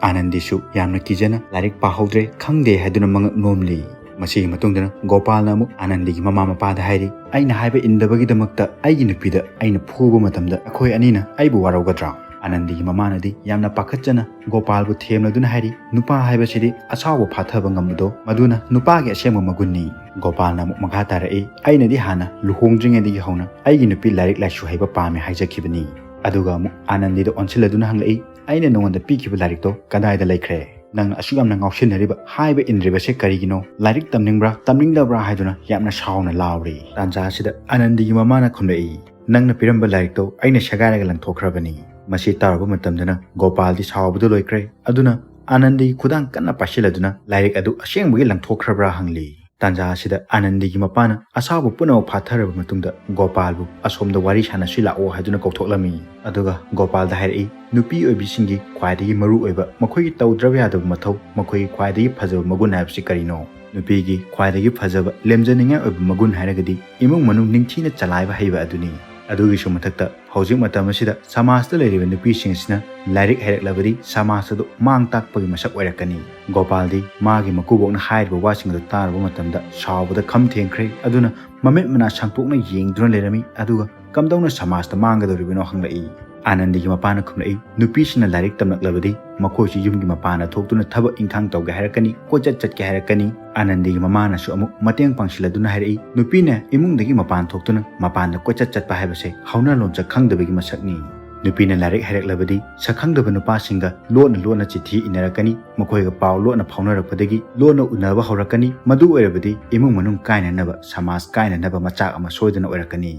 ꯑꯥꯅꯟꯗꯤꯁꯨ ꯌꯥꯝꯅ ꯀꯤꯖꯅ ꯂꯥꯏꯔꯤꯛ ꯄꯥꯍꯧꯗ꯭ꯔꯦ, ꯈꯪꯗꯦ ꯍꯥꯏꯗꯨꯅ ꯃꯉꯛ ꯅꯣꯝꯂꯤ꯫ ꯃꯁꯤꯒꯤ ꯃꯇꯨꯡꯗꯅ ꯒꯣꯄꯥꯜꯅ ꯑꯃꯨꯛ ꯑꯥꯅꯟꯗꯤꯒꯤ ꯃꯃꯥ ꯃꯄꯥꯗ ꯍꯥꯏꯔꯤ, "ꯑꯩꯅ ꯍꯥꯏꯕ ꯏꯟꯗꯕꯒꯤꯗꯃꯛꯇ ꯑꯩꯒꯤ ꯅꯨꯄꯤꯗ ꯑꯩꯅ ꯐꯨꯕ ꯃꯇꯝꯗ ꯑꯩꯈꯣꯏ ꯑꯅꯤꯅ ꯑꯩꯕꯨ ꯋꯥꯔꯧꯒꯗ꯭ꯔꯥ?" ꯑꯥꯅꯟꯗꯤꯒꯤ ꯃꯃꯥꯅꯗꯤ ꯌꯥꯝꯅ ꯄꯥꯈꯠꯆꯅ ꯒꯣꯄꯥꯜꯕꯨ ꯊꯦꯝꯂꯗꯨꯅ ꯍꯥꯏꯔꯤ, "ꯅꯨꯄꯥ ꯍꯥꯏꯕꯁꯤꯗꯤ ꯑꯁꯥꯎꯕ ꯐꯥꯊꯕ ꯉꯝꯕꯗꯣ ꯃꯗꯨꯅ ꯅꯨꯄꯥꯒꯤ ꯑꯁꯦꯡꯕ ꯃꯒꯨꯟꯅꯤ꯫" ꯒꯣꯄꯥꯜꯅ ꯑꯃꯨꯛ ꯃꯈꯥ ꯇꯥꯔꯛꯏ, "ꯑꯩꯅꯗꯤ ꯍꯥꯟꯅ ꯂꯨꯍꯣꯡꯗ꯭ꯔꯤꯉꯩꯗꯒꯤ ꯍꯧꯅ ꯑꯩꯒꯤ ꯅꯨꯄꯤ ꯂꯥꯏꯔꯤꯛ ꯂꯥꯏꯁꯨ ꯍꯩꯕ ꯄꯥꯝꯃꯦ ꯍꯥꯏꯖꯈꯤꯕꯅꯤ꯫" ꯑꯗꯨꯒ ꯑꯃꯨꯛ ꯑꯥꯅꯟꯗꯤꯗ ꯑꯣꯟꯁꯤꯜꯂꯗꯨꯅ ꯍꯪꯂꯛꯏ, "ꯑꯩꯅ ꯅꯉꯣꯟꯗ ꯄꯤꯈꯤꯕ ꯂꯥꯏꯔꯤꯛꯇꯣ ꯀꯗꯥꯏꯗ ꯂꯩꯈ꯭ꯔꯦ? ꯅꯪꯅ ꯑꯁꯨꯛ ꯌꯥꯝꯅ ꯉꯥꯎꯁꯤꯟꯅꯔꯤꯕ, ꯍꯥꯏꯕ ꯏꯟꯗ꯭ꯔꯤꯕꯁꯦ ꯀꯔꯤꯒꯤꯅꯣ? ꯂꯥꯏꯔꯤꯛ ꯇꯝꯅꯤꯡꯕ꯭ꯔꯥ, ꯇꯝꯅꯤꯡꯗꯕ꯭ꯔꯥ?" ꯍꯥꯏꯗꯨꯅ ꯌꯥꯝꯅ ꯁꯥꯎꯅ ꯂꯥꯎꯔꯤ꯫ ꯇꯥꯟꯖꯥ ꯑꯁꯤꯗ ꯑꯥꯅꯟꯗꯤꯒꯤ ꯃꯃꯥꯅ ꯈꯨꯝꯂꯛꯏ, "ꯅꯪꯅ ꯄꯤꯔꯝꯕ ꯂꯥꯏꯔꯤꯛꯇꯣ ꯑꯩꯅ ꯁꯦꯒꯥꯏꯔꯒ ꯂꯪꯊꯣꯛꯈ꯭ꯔꯕꯅꯤ꯫" ꯃꯁꯤ ꯇꯥꯔꯨꯕ ꯃꯇꯝꯗꯅ ꯒꯣꯄꯥꯜꯗꯤ ꯁꯥꯎꯕꯗ ꯂꯣꯏꯈ꯭ꯔꯦ꯫ ꯑꯗꯨꯅ ꯑꯥꯅꯟꯗꯤꯒꯤ ꯈꯨꯗꯥꯡ ꯀꯟꯅ ꯄꯥꯏꯁꯤꯜꯂꯗꯨꯅ ꯂꯥꯏꯔꯤꯛ ꯑꯗꯨ ꯑꯁꯦꯡꯕꯒꯤ ꯂꯪꯊꯣꯛꯈ꯭ꯔꯕ꯭ꯔꯥ ꯍꯪꯂꯤ꯫ ꯇꯥꯟꯖꯥ ꯑꯁꯤꯗ ꯑꯥꯅꯟꯗꯤꯒꯤ ꯃꯄꯥꯅ ꯑꯁꯥꯎꯕ ꯄꯨꯝꯅꯃꯛ ꯐꯥꯊꯔꯕ ꯃꯇꯨꯡꯗ ꯒꯣꯄꯥꯜꯕꯨ ꯑꯁꯣꯝꯗ ꯋꯥꯔꯤ ꯁꯥꯟꯅꯁꯤ ꯂꯥꯛꯑꯣ ꯍꯥꯏꯗꯨꯅ ꯀꯧꯊꯣꯛꯂꯝꯃꯤ꯫ ꯑꯗꯨꯒ ꯒꯣꯄꯥꯜꯗ ꯍꯥꯏꯔꯛꯏ, ꯅꯨꯄꯤ ꯑꯣꯏꯕꯤꯁꯤꯡꯒꯤ ꯈ꯭ꯋꯥꯏꯗꯒꯤ ꯃꯔꯨ ꯑꯣꯏꯕ, ꯃꯈꯣꯏꯒꯤ ꯇꯧꯗ꯭ꯔꯕ ꯌꯥꯗꯕ ꯃꯊꯧ, ꯃꯈꯣꯏꯒꯤ ꯈ꯭ꯋꯥꯏꯗꯒꯤ ꯐꯖꯕ ꯃꯒꯨꯟ ꯍꯥꯏꯕꯁꯤ ꯀꯔꯤꯅꯣ? ꯅꯨꯄꯤꯒꯤ ꯈ꯭ꯋꯥꯏꯗꯒꯤ ꯐꯖꯕ, ꯂꯦꯝꯖꯅꯤꯡꯉꯥꯏ ꯑꯣꯏꯕ ꯃꯒꯨꯟ ꯍꯥꯏꯔꯒꯗꯤ ꯏꯃꯨꯡ ꯃꯅꯨꯡ ꯅꯤꯡꯊꯤꯅ ꯆꯂꯥꯏꯕ ꯍꯩꯕ ꯑꯗꯨꯅꯤ꯫ ꯑꯗꯨꯒꯤꯁꯨ ꯃꯊꯛꯇ ꯍꯧꯖꯤꯛ ꯃꯇꯝ ꯑꯁꯤꯗ ꯁꯃꯥꯖꯇ ꯂꯩꯔꯤꯕ ꯅꯨꯄꯤꯁꯤꯡ ꯑꯁꯤꯅ ꯂꯥꯏꯔꯤꯛ ꯍꯩꯔꯛꯂꯕꯗꯤ ꯁꯃꯥꯖ ꯑꯗꯨ ꯃꯥꯡ ꯇꯥꯛꯄꯒꯤ ꯃꯁꯛ ꯑꯣꯏꯔꯛꯀꯅꯤ꯫ ꯒꯣꯄꯥꯜꯗꯤ ꯃꯥꯒꯤ ꯃꯀꯨꯕꯣꯛꯅ ꯍꯥꯏꯔꯤꯕ ꯋꯥꯁꯤꯡ ꯑꯗꯨ ꯇꯥꯔꯨꯕ ꯃꯇꯝꯗ ꯁꯥꯎꯕꯗ ꯈꯝ ꯊꯦꯡꯈ꯭ꯔꯦ꯫ ꯑꯗꯨꯅ ꯃꯃꯤꯠ ꯃꯅꯥ ꯁꯥꯡꯇꯣꯛꯅ ꯌꯦꯡꯗꯨꯅ ꯂꯩꯔꯝꯃꯤ꯫ ꯑꯗꯨꯒ ꯀꯝꯗꯧꯅ ꯁꯃꯥꯖꯇ ꯃꯥꯡꯒꯗꯧꯔꯤꯕꯅꯣ ꯍꯪꯂꯛꯏ꯫ ꯑꯥꯅꯟꯗꯤꯒꯤ ꯃꯄꯥꯅ ꯈꯨꯝꯂꯛꯏ, ꯅꯨꯄꯤꯁꯤꯡꯅ ꯂꯥꯏꯔꯤꯛ ꯇꯝꯂꯛꯂꯕꯗꯤ ꯃꯈꯣꯏꯁꯨ ꯌꯨꯝꯒꯤ ꯃꯄꯥꯟꯗ ꯊꯣꯛꯇꯨꯅ ꯊꯕꯛ ꯏꯪꯈꯥꯡ ꯇꯧꯒꯦ ꯍꯥꯏꯔꯛꯀꯅꯤ, ꯀꯣꯏꯆꯠ ꯆꯠꯀꯦ ꯍꯥꯏꯔꯛꯀꯅꯤ꯫ ꯑꯥꯅꯟꯗꯤꯒꯤ ꯃꯃꯥꯅꯁꯨ ꯑꯃꯨꯛ ꯃꯇꯦꯡ ꯄꯥꯡꯁꯤꯜꯂꯗꯨꯅ ꯍꯥꯏꯔꯛꯏ, ꯅꯨꯄꯤꯅ ꯏꯃꯨꯡꯗꯒꯤ ꯃꯄꯥꯟ ꯊꯣꯛꯇꯨꯅ ꯃꯄꯥꯟꯗ ꯀꯣꯏꯆꯠ ꯆꯠꯄ ꯍꯥꯏꯕꯁꯦ ꯍꯧꯅ ꯂꯣꯟꯆꯠ ꯈꯪꯗꯕꯒꯤ ꯃꯁꯛꯅꯤ꯫ ꯅꯨꯄꯤꯅ ꯂꯥꯏꯔꯤꯛ ꯍꯩꯔꯛꯂꯕꯗꯤ ꯁꯛꯈꯪꯗꯕ ꯅꯨꯄꯥꯁꯤꯡꯒ ꯂꯣꯟꯅ ꯂꯣꯟꯅ ꯆꯤꯊꯤ ꯏꯅꯔꯛꯀꯅꯤ, ꯃꯈꯣꯏꯒ ꯄꯥꯎ ꯂꯣꯟꯅ ꯐꯥꯎꯅꯔꯛꯄꯗꯒꯤ ꯂꯣꯟꯅ ꯎꯅꯕ ꯍꯧꯔꯛꯀꯅꯤ꯫ ꯃꯗꯨ ꯑꯣꯏꯔꯕꯗꯤ ꯏꯃꯨꯡ ꯃꯅꯨꯡ ꯀꯥꯏꯅꯅꯕ, ꯁꯃꯥꯖ ꯀꯥꯏꯅꯅꯕ ꯃꯆꯥꯛ ꯑꯃ ꯁꯣꯏꯗꯅ ꯑꯣꯏꯔꯛꯀꯅꯤ꯫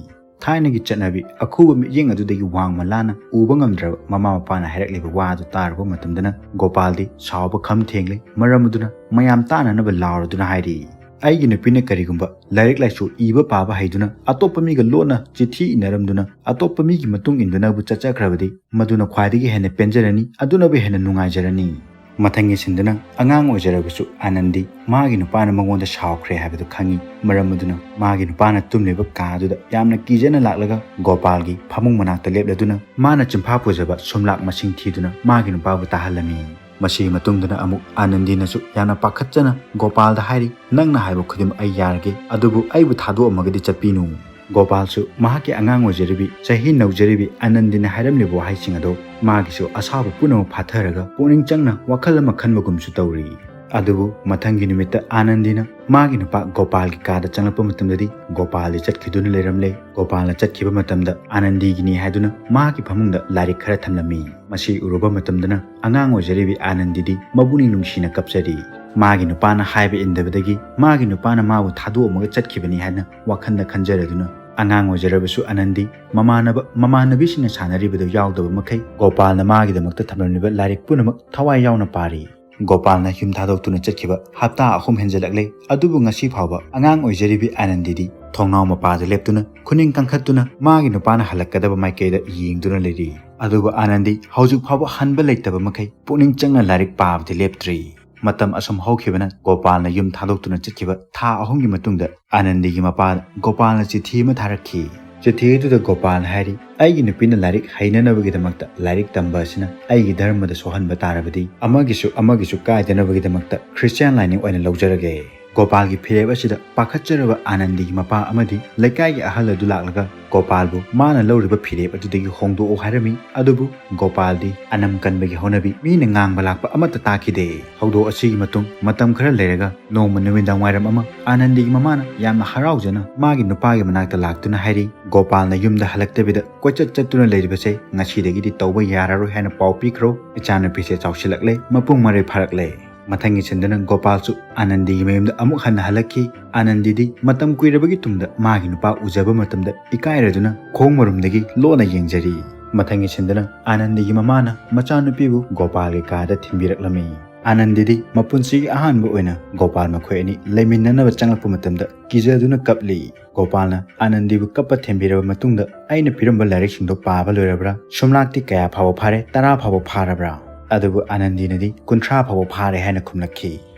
ꯊꯥꯏꯅꯒꯤ ꯆꯠꯅꯕꯤ ꯑꯈꯨꯕ ꯃꯤꯠꯌꯦꯡ ꯑꯗꯨꯗꯒꯤ ꯋꯥꯡꯃ ꯂꯥꯅ ꯎꯕ ꯉꯝꯗ꯭ꯔꯕ ꯃꯃꯥ ꯃꯄꯥꯅ ꯍꯥꯏꯔꯛꯂꯤꯕ ꯋꯥ ꯑꯗꯨ ꯇꯥꯔꯨꯕ ꯃꯇꯝꯗꯅ ꯒꯣꯄꯥꯜꯗꯤ ꯁꯥꯎꯕ ꯈꯝ ꯊꯦꯡꯂꯦ꯫ ꯃꯔꯝ ꯑꯗꯨꯅ ꯃꯌꯥꯝ ꯇꯥꯅꯅꯕ ꯂꯥꯎꯔꯗꯨꯅ ꯍꯥꯏꯔꯤ, ꯑꯩꯒꯤ ꯅꯨꯄꯤꯅ ꯀꯔꯤꯒꯨꯝꯕ ꯂꯥꯏꯔꯤꯛ ꯂꯥꯏꯁꯨ ꯏꯕ ꯄꯥꯕ ꯍꯩꯗꯨꯅ ꯑꯇꯣꯞꯄ ꯃꯤꯒ ꯂꯣꯟꯅ ꯆꯤꯊꯤ ꯏꯅꯔꯝꯗꯨꯅ ꯑꯇꯣꯞꯄ ꯃꯤꯒꯤ ꯃꯇꯨꯡ ꯏꯟꯗꯨꯅꯕꯨ ꯆꯠꯆꯈ꯭ꯔꯕꯗꯤ ꯃꯗꯨꯅ ꯈ꯭ꯋꯥꯏꯗꯒꯤ ꯍꯦꯟꯅ ꯄꯦꯟꯖꯔꯅꯤ, ꯑꯗꯨꯅꯕꯨ ꯍꯦꯟꯅ ꯅꯨꯡꯉꯥꯏꯖꯔꯅꯤ꯫ ꯃꯊꯪꯒꯤ ꯁꯤꯟꯗꯨꯅ ꯑꯉꯥꯡ ꯑꯣꯏꯖꯔꯕꯁꯨ ꯑꯥꯅꯟꯗꯤ ꯃꯥꯒꯤ ꯅꯨꯄꯥꯅ ꯃꯉꯣꯟꯗ ꯁꯥꯎꯈ꯭ꯔꯦ ꯍꯥꯏꯕꯗꯨ ꯈꯪꯉꯤ꯫ ꯃꯔꯝ ꯑꯗꯨꯅ ꯃꯥꯒꯤ ꯅꯨꯄꯥꯅ ꯇꯨꯝꯂꯤꯕ ꯀꯥ ꯑꯗꯨꯗ ꯌꯥꯝꯅ ꯀꯤꯖꯅ ꯂꯥꯛꯂꯒ ꯒꯣꯄꯥꯜꯒꯤ ꯐꯃꯨꯡ ꯃꯅꯥꯛꯇ ꯂꯦꯞꯂꯗꯨꯅ ꯃꯥꯅ ꯆꯤꯟꯐꯥ ꯄꯨꯖꯕ ꯁꯨꯝꯂꯥꯛ ꯃꯁꯤꯡ ꯊꯤꯗꯨꯅ ꯃꯥꯒꯤ ꯅꯨꯄꯥꯕꯨ ꯇꯥꯍꯜꯂꯝꯃꯤ꯫ ꯃꯁꯤꯒꯤ ꯃꯇꯨꯡꯗꯅ ꯑꯃꯨꯛ ꯑꯥꯅꯟꯗꯤꯅꯁꯨ ꯌꯥꯝꯅ ꯄꯥꯈꯠꯆꯅ ꯒꯣꯄꯥꯜꯗ ꯍꯥꯏꯔꯤ, "ꯅꯪꯅ ꯍꯥꯏꯕ ꯈꯨꯗꯤꯡꯃꯛ ꯑꯩ ꯌꯥꯔꯒꯦ, ꯑꯗꯨꯕꯨ ꯑꯩꯕꯨ ꯊꯥꯗꯣꯛꯑꯝꯃꯒꯗꯤ ꯆꯠꯄꯤꯅꯨ꯫" ꯒꯣꯄꯥꯜꯁꯨ ꯃꯍꯥꯛꯀꯤ ꯑꯉꯥꯡ ꯑꯣꯏꯖꯔꯤꯕꯤ, ꯆꯍꯤ ꯅꯧꯖꯔꯤꯕꯤ ꯑꯥꯅꯟꯗꯤꯅ ꯍꯥꯏꯔꯝꯂꯤꯕ ꯋꯥꯍꯩꯁꯤꯡ ꯑꯗꯣ ꯃꯥꯒꯤꯁꯨ ꯑꯁꯥꯎꯕ ꯄꯨꯝꯅꯃꯛ ꯐꯥꯊꯔꯒ ꯄꯨꯛꯅꯤꯡ ꯆꯪꯅ ꯋꯥꯈꯜ ꯑꯃ ꯈꯟꯕꯒꯨꯝꯁꯨ ꯇꯧꯔꯤ꯫ ꯑꯗꯨꯕꯨ ꯃꯊꯪꯒꯤ ꯅꯨꯃꯤꯠꯇ ꯑꯥꯅꯟꯗꯤꯅ ꯃꯥꯒꯤ ꯅꯨꯄꯥ ꯒꯣꯄꯥꯜꯒꯤ ꯀꯥꯗ ꯆꯪꯂꯛꯄ ꯃꯇꯝꯗꯗꯤ ꯒꯣꯄꯥꯜꯗꯤ ꯆꯠꯈꯤꯗꯨꯅ ꯂꯩꯔꯝꯂꯦ꯫ ꯒꯣꯄꯥꯜꯅ ꯆꯠꯈꯤꯕ ꯃꯇꯝꯗ ꯑꯥꯅꯟꯗꯤꯒꯤꯅꯤ ꯍꯥꯏꯗꯨꯅ ꯃꯍꯥꯛꯀꯤ ꯐꯃꯨꯡꯗ ꯂꯥꯏꯔꯤꯛ ꯈꯔ ꯊꯝꯂꯝꯃꯤ꯫ ꯃꯁꯤ ꯎꯔꯨꯕ ꯃꯇꯝꯗꯅ ꯑꯉꯥꯡ ꯑꯣꯏꯖꯔꯤꯕꯤ ꯑꯥꯅꯟꯗꯤꯗꯤ ꯃꯕꯨꯛꯅꯤꯡ ꯅꯨꯡꯁꯤꯅ ꯀꯞꯆꯔꯤ꯫ ꯃꯥꯒꯤ ꯅꯨꯄꯥꯅ ꯍꯥꯏꯕ ꯏꯟꯗꯕꯗꯒꯤ ꯃꯥꯒꯤ ꯅꯨꯄꯥꯅ ꯃꯥꯕꯨ ꯊꯥꯗꯣꯛꯑꯝꯃꯒ ꯆꯠꯈꯤꯕꯅꯤ ꯍꯥꯏꯅ ꯋꯥꯈꯜꯗ ꯈꯟꯖꯔꯗꯨꯅ ꯑꯉꯥꯡ ꯑꯣꯏꯖꯔꯕꯁꯨ ꯑꯥꯅꯟꯗꯤ ꯃꯃꯥꯟꯅꯕ ꯃꯃꯥꯟꯅꯕꯤꯁꯤꯡꯅ ꯁꯥꯟꯅꯔꯤꯕꯗꯨ ꯌꯥꯎꯗꯕ ꯃꯈꯩ ꯒꯣꯄꯥꯜꯅ ꯃꯥꯒꯤꯗꯃꯛꯇ ꯊꯝꯂꯝꯂꯤꯕ ꯂꯥꯏꯔꯤꯛ ꯄꯨꯝꯅꯃꯛ ꯊꯋꯥꯏ ꯌꯥꯎꯅ ꯄꯥꯔꯤ꯫ ꯒꯣꯄꯥꯜꯅ ꯌꯨꯝ ꯊꯥꯗꯣꯛꯇꯨꯅ ꯆꯠꯈꯤꯕ ꯍꯞꯇꯥ ꯑꯍꯨꯝ ꯍꯦꯟꯖꯜꯂꯛꯂꯦ꯫ ꯑꯗꯨꯕꯨ ꯉꯁꯤ ꯐꯥꯎꯕ ꯑꯉꯥꯡ ꯑꯣꯏꯖꯔꯤꯕꯤ ꯑꯥꯅꯟꯗꯤꯗꯤ ꯊꯣꯡꯅꯥꯎ ꯃꯄꯥꯗ ꯂꯦꯞꯇꯨꯅ ꯈꯨꯅꯤꯡ ꯀꯟꯈꯠꯇꯨꯅ ꯃꯥꯒꯤ ꯅꯨꯄꯥꯅ ꯍꯜꯂꯛꯀꯗꯕ ꯃꯥꯏꯀꯩꯗ ꯌꯦꯡꯗꯨꯅ ꯂꯩꯔꯤ꯫ ꯑꯗꯨꯕꯨ ꯑꯥꯅꯟꯗꯤ ꯍꯧꯖꯤꯛ ꯐꯥꯎꯕ ꯍꯟꯕ ꯂꯩꯇꯕ ꯃꯈꯩ ꯄꯨꯛꯅꯤꯡ ꯆꯪꯅ ꯂꯥꯏꯔꯤꯛ ꯄꯥꯕꯗꯤ ꯂꯦꯞꯇ꯭ꯔꯤ꯫ ꯃꯇꯝ ꯑꯁꯨꯝ ꯍꯧꯈꯤꯕꯅ ꯒꯣꯄꯥꯜꯅ ꯌꯨꯝ ꯊꯥꯗꯣꯛꯇꯨꯅ ꯆꯠꯈꯤꯕ ꯊꯥ ꯑꯍꯨꯝꯒꯤ ꯃꯇꯨꯡꯗ ꯑꯥꯅꯟꯗꯤꯒꯤ ꯃꯄꯥꯗ ꯒꯣꯄꯥꯜꯅ ꯆꯤꯊꯤ ꯑꯃ ꯊꯥꯔꯛꯈꯤ꯫ ꯆꯤꯊꯤ ꯑꯗꯨꯗ ꯒꯣꯄꯥꯜꯅ ꯍꯥꯏꯔꯤ, "ꯑꯩꯒꯤ ꯅꯨꯄꯤꯅ ꯂꯥꯏꯔꯤꯛ ꯍꯩꯅꯅꯕꯒꯤꯗꯃꯛꯇ ꯂꯥꯏꯔꯤꯛ ꯇꯝꯕ ꯑꯁꯤꯅ ꯑꯩꯒꯤ ꯙꯔꯃꯗ ꯁꯣꯛꯍꯟꯕ ꯇꯥꯔꯕꯗꯤ ꯑꯃꯒꯤꯁꯨ ꯑꯃꯒꯤꯁꯨ ꯀꯥꯏꯗꯅꯕꯒꯤꯗꯃꯛꯇ ꯈ꯭ꯔꯤꯁꯇꯤꯌꯥꯟ ꯂꯥꯏꯅꯤꯡ ꯑꯣꯏꯅ ꯂꯧꯖꯔꯒꯦ꯫" ꯒꯣꯄꯥꯜꯒꯤ ꯐꯤꯔꯦꯞ ꯑꯁꯤꯗ ꯄꯥꯈꯠꯆꯔꯕ ꯑꯥꯅꯟꯗꯤꯒꯤ ꯃꯄꯥ ꯑꯃꯗꯤ ꯂꯩꯀꯥꯏꯒꯤ ꯑꯍꯜ ꯑꯗꯨ ꯂꯥꯛꯂꯒ ꯒꯣꯄꯥꯜꯕꯨ ꯃꯥꯅ ꯂꯧꯔꯤꯕ ꯐꯤꯔꯦꯞ ꯑꯗꯨꯗꯒꯤ ꯍꯣꯡꯗꯣꯛꯎ ꯍꯥꯏꯔꯝꯃꯤ꯫ ꯑꯗꯨꯕꯨ ꯒꯣꯄꯥꯜꯗꯤ ꯑꯅꯝ ꯀꯟꯕꯒꯤ ꯍꯧꯅꯕꯤ ꯃꯤꯅ ꯉꯥꯡꯕ ꯂꯥꯛꯄ ꯑꯃꯠꯇ ꯇꯥꯈꯤꯗꯦ꯫ ꯊꯧꯗꯣꯛ ꯑꯁꯤꯒꯤ ꯃꯇꯨꯡ ꯃꯇꯝ ꯈꯔ ꯂꯩꯔꯒ ꯅꯣꯡꯃ ꯅꯨꯃꯤꯗꯥꯡ ꯋꯥꯏꯔꯝ ꯑꯃ ꯑꯥꯅꯟꯗꯤꯒꯤ ꯃꯃꯥꯅ ꯌꯥꯝꯅ ꯍꯔꯥꯎꯖꯅ ꯃꯥꯒꯤ ꯅꯨꯄꯥꯒꯤ ꯃꯅꯥꯛꯇ ꯂꯥꯛꯇꯨꯅ ꯍꯥꯏꯔꯤ, "ꯒꯣꯄꯥꯜꯅ ꯌꯨꯝꯗ ꯍꯜꯂꯛꯇꯕꯤꯗ ꯀꯣꯏꯆꯠ ꯆꯠꯇꯨꯅ ꯂꯩꯔꯤꯕꯁꯦ ꯉꯁꯤꯗꯒꯤꯗꯤ ꯇꯧꯕ ꯌꯥꯔꯔꯣꯏ ꯍꯥꯏꯅ ꯄꯥꯎ ꯄꯤꯈ꯭ꯔꯣ꯫ ꯏꯆꯥꯅꯨꯄꯤꯁꯦ ꯆꯥꯎꯁꯤꯜꯂꯛꯂꯦ, ꯃꯄꯨꯡ ꯃꯔꯩ ꯐꯥꯔꯛꯂꯦ꯫" ꯃꯊꯪꯒꯤ ꯁꯤꯟꯗꯨꯅ ꯒꯣꯄꯥꯜꯁꯨ ꯑꯥꯅꯟꯗꯤꯒꯤ ꯃꯌꯨꯝꯗ ꯑꯃꯨꯛ ꯍꯟꯅ ꯍꯜꯂꯛꯈꯤ꯫ ꯑꯥꯅꯟꯗꯤꯗꯤ ꯃꯇꯝ ꯀꯨꯏꯔꯕꯒꯤ ꯇꯨꯡꯗ ꯃꯥꯒꯤ ꯅꯨꯄꯥ ꯎꯖꯕ ꯃꯇꯝꯗ ꯏꯀꯥꯏꯔꯗꯨꯅ ꯈꯣꯡ ꯃꯔꯨꯝꯗꯒꯤ ꯂꯣꯟꯅ ꯌꯦꯡꯖꯔꯤ꯫ ꯃꯊꯪꯒꯤ ꯁꯤꯟꯗꯨꯅ ꯑꯥꯅꯟꯗꯤꯒꯤ ꯃꯃꯥꯅ ꯃꯆꯥꯅꯨꯄꯤꯕꯨ ꯒꯣꯄꯥꯜꯒꯤ ꯀꯥꯗ ꯊꯤꯟꯕꯤꯔꯛꯂꯝꯃꯤ꯫ ꯑꯥꯅꯟꯗꯤꯗꯤ ꯃꯄꯨꯟꯁꯤꯒꯤ ꯑꯍꯥꯟꯕ ꯑꯣꯏꯅ ꯒꯣꯄꯥꯜ ꯃꯈꯣꯏ ꯑꯅꯤ ꯂꯩꯃꯤꯟꯅꯅꯕ ꯆꯪꯂꯛꯄ ꯃꯇꯝꯗ ꯀꯤꯖꯗꯨꯅ ꯀꯞꯂꯤ꯫ ꯒꯣꯄꯥꯜꯅ ꯑꯥꯅꯟꯗꯤꯕꯨ ꯀꯞꯄ ꯊꯦꯝꯕꯤꯔꯕ ꯃꯇꯨꯡꯗ, "ꯑꯩꯅ ꯄꯤꯔꯝꯕ ꯂꯥꯏꯔꯤꯛꯁꯤꯡꯗꯣ ꯄꯥꯕ ꯂꯣꯏꯔꯕ꯭ꯔꯥ? ꯁꯨꯝꯂꯥꯛꯇꯤ ꯀꯌꯥ ꯐꯥꯎꯕ ꯐꯥꯔꯦ? ꯇꯔꯥ ꯐꯥꯎꯕ ꯐꯥꯔꯕ꯭ꯔꯥ?" ꯑꯗꯨꯕꯨ ꯑꯥꯅꯟꯗꯤꯅꯗꯤ ꯀꯨꯟꯊ꯭ꯔꯥ ꯐꯥꯎꯕ ꯐꯥꯔꯦ ꯍꯥꯏꯅ ꯈꯨꯝꯂꯛꯈꯤ꯫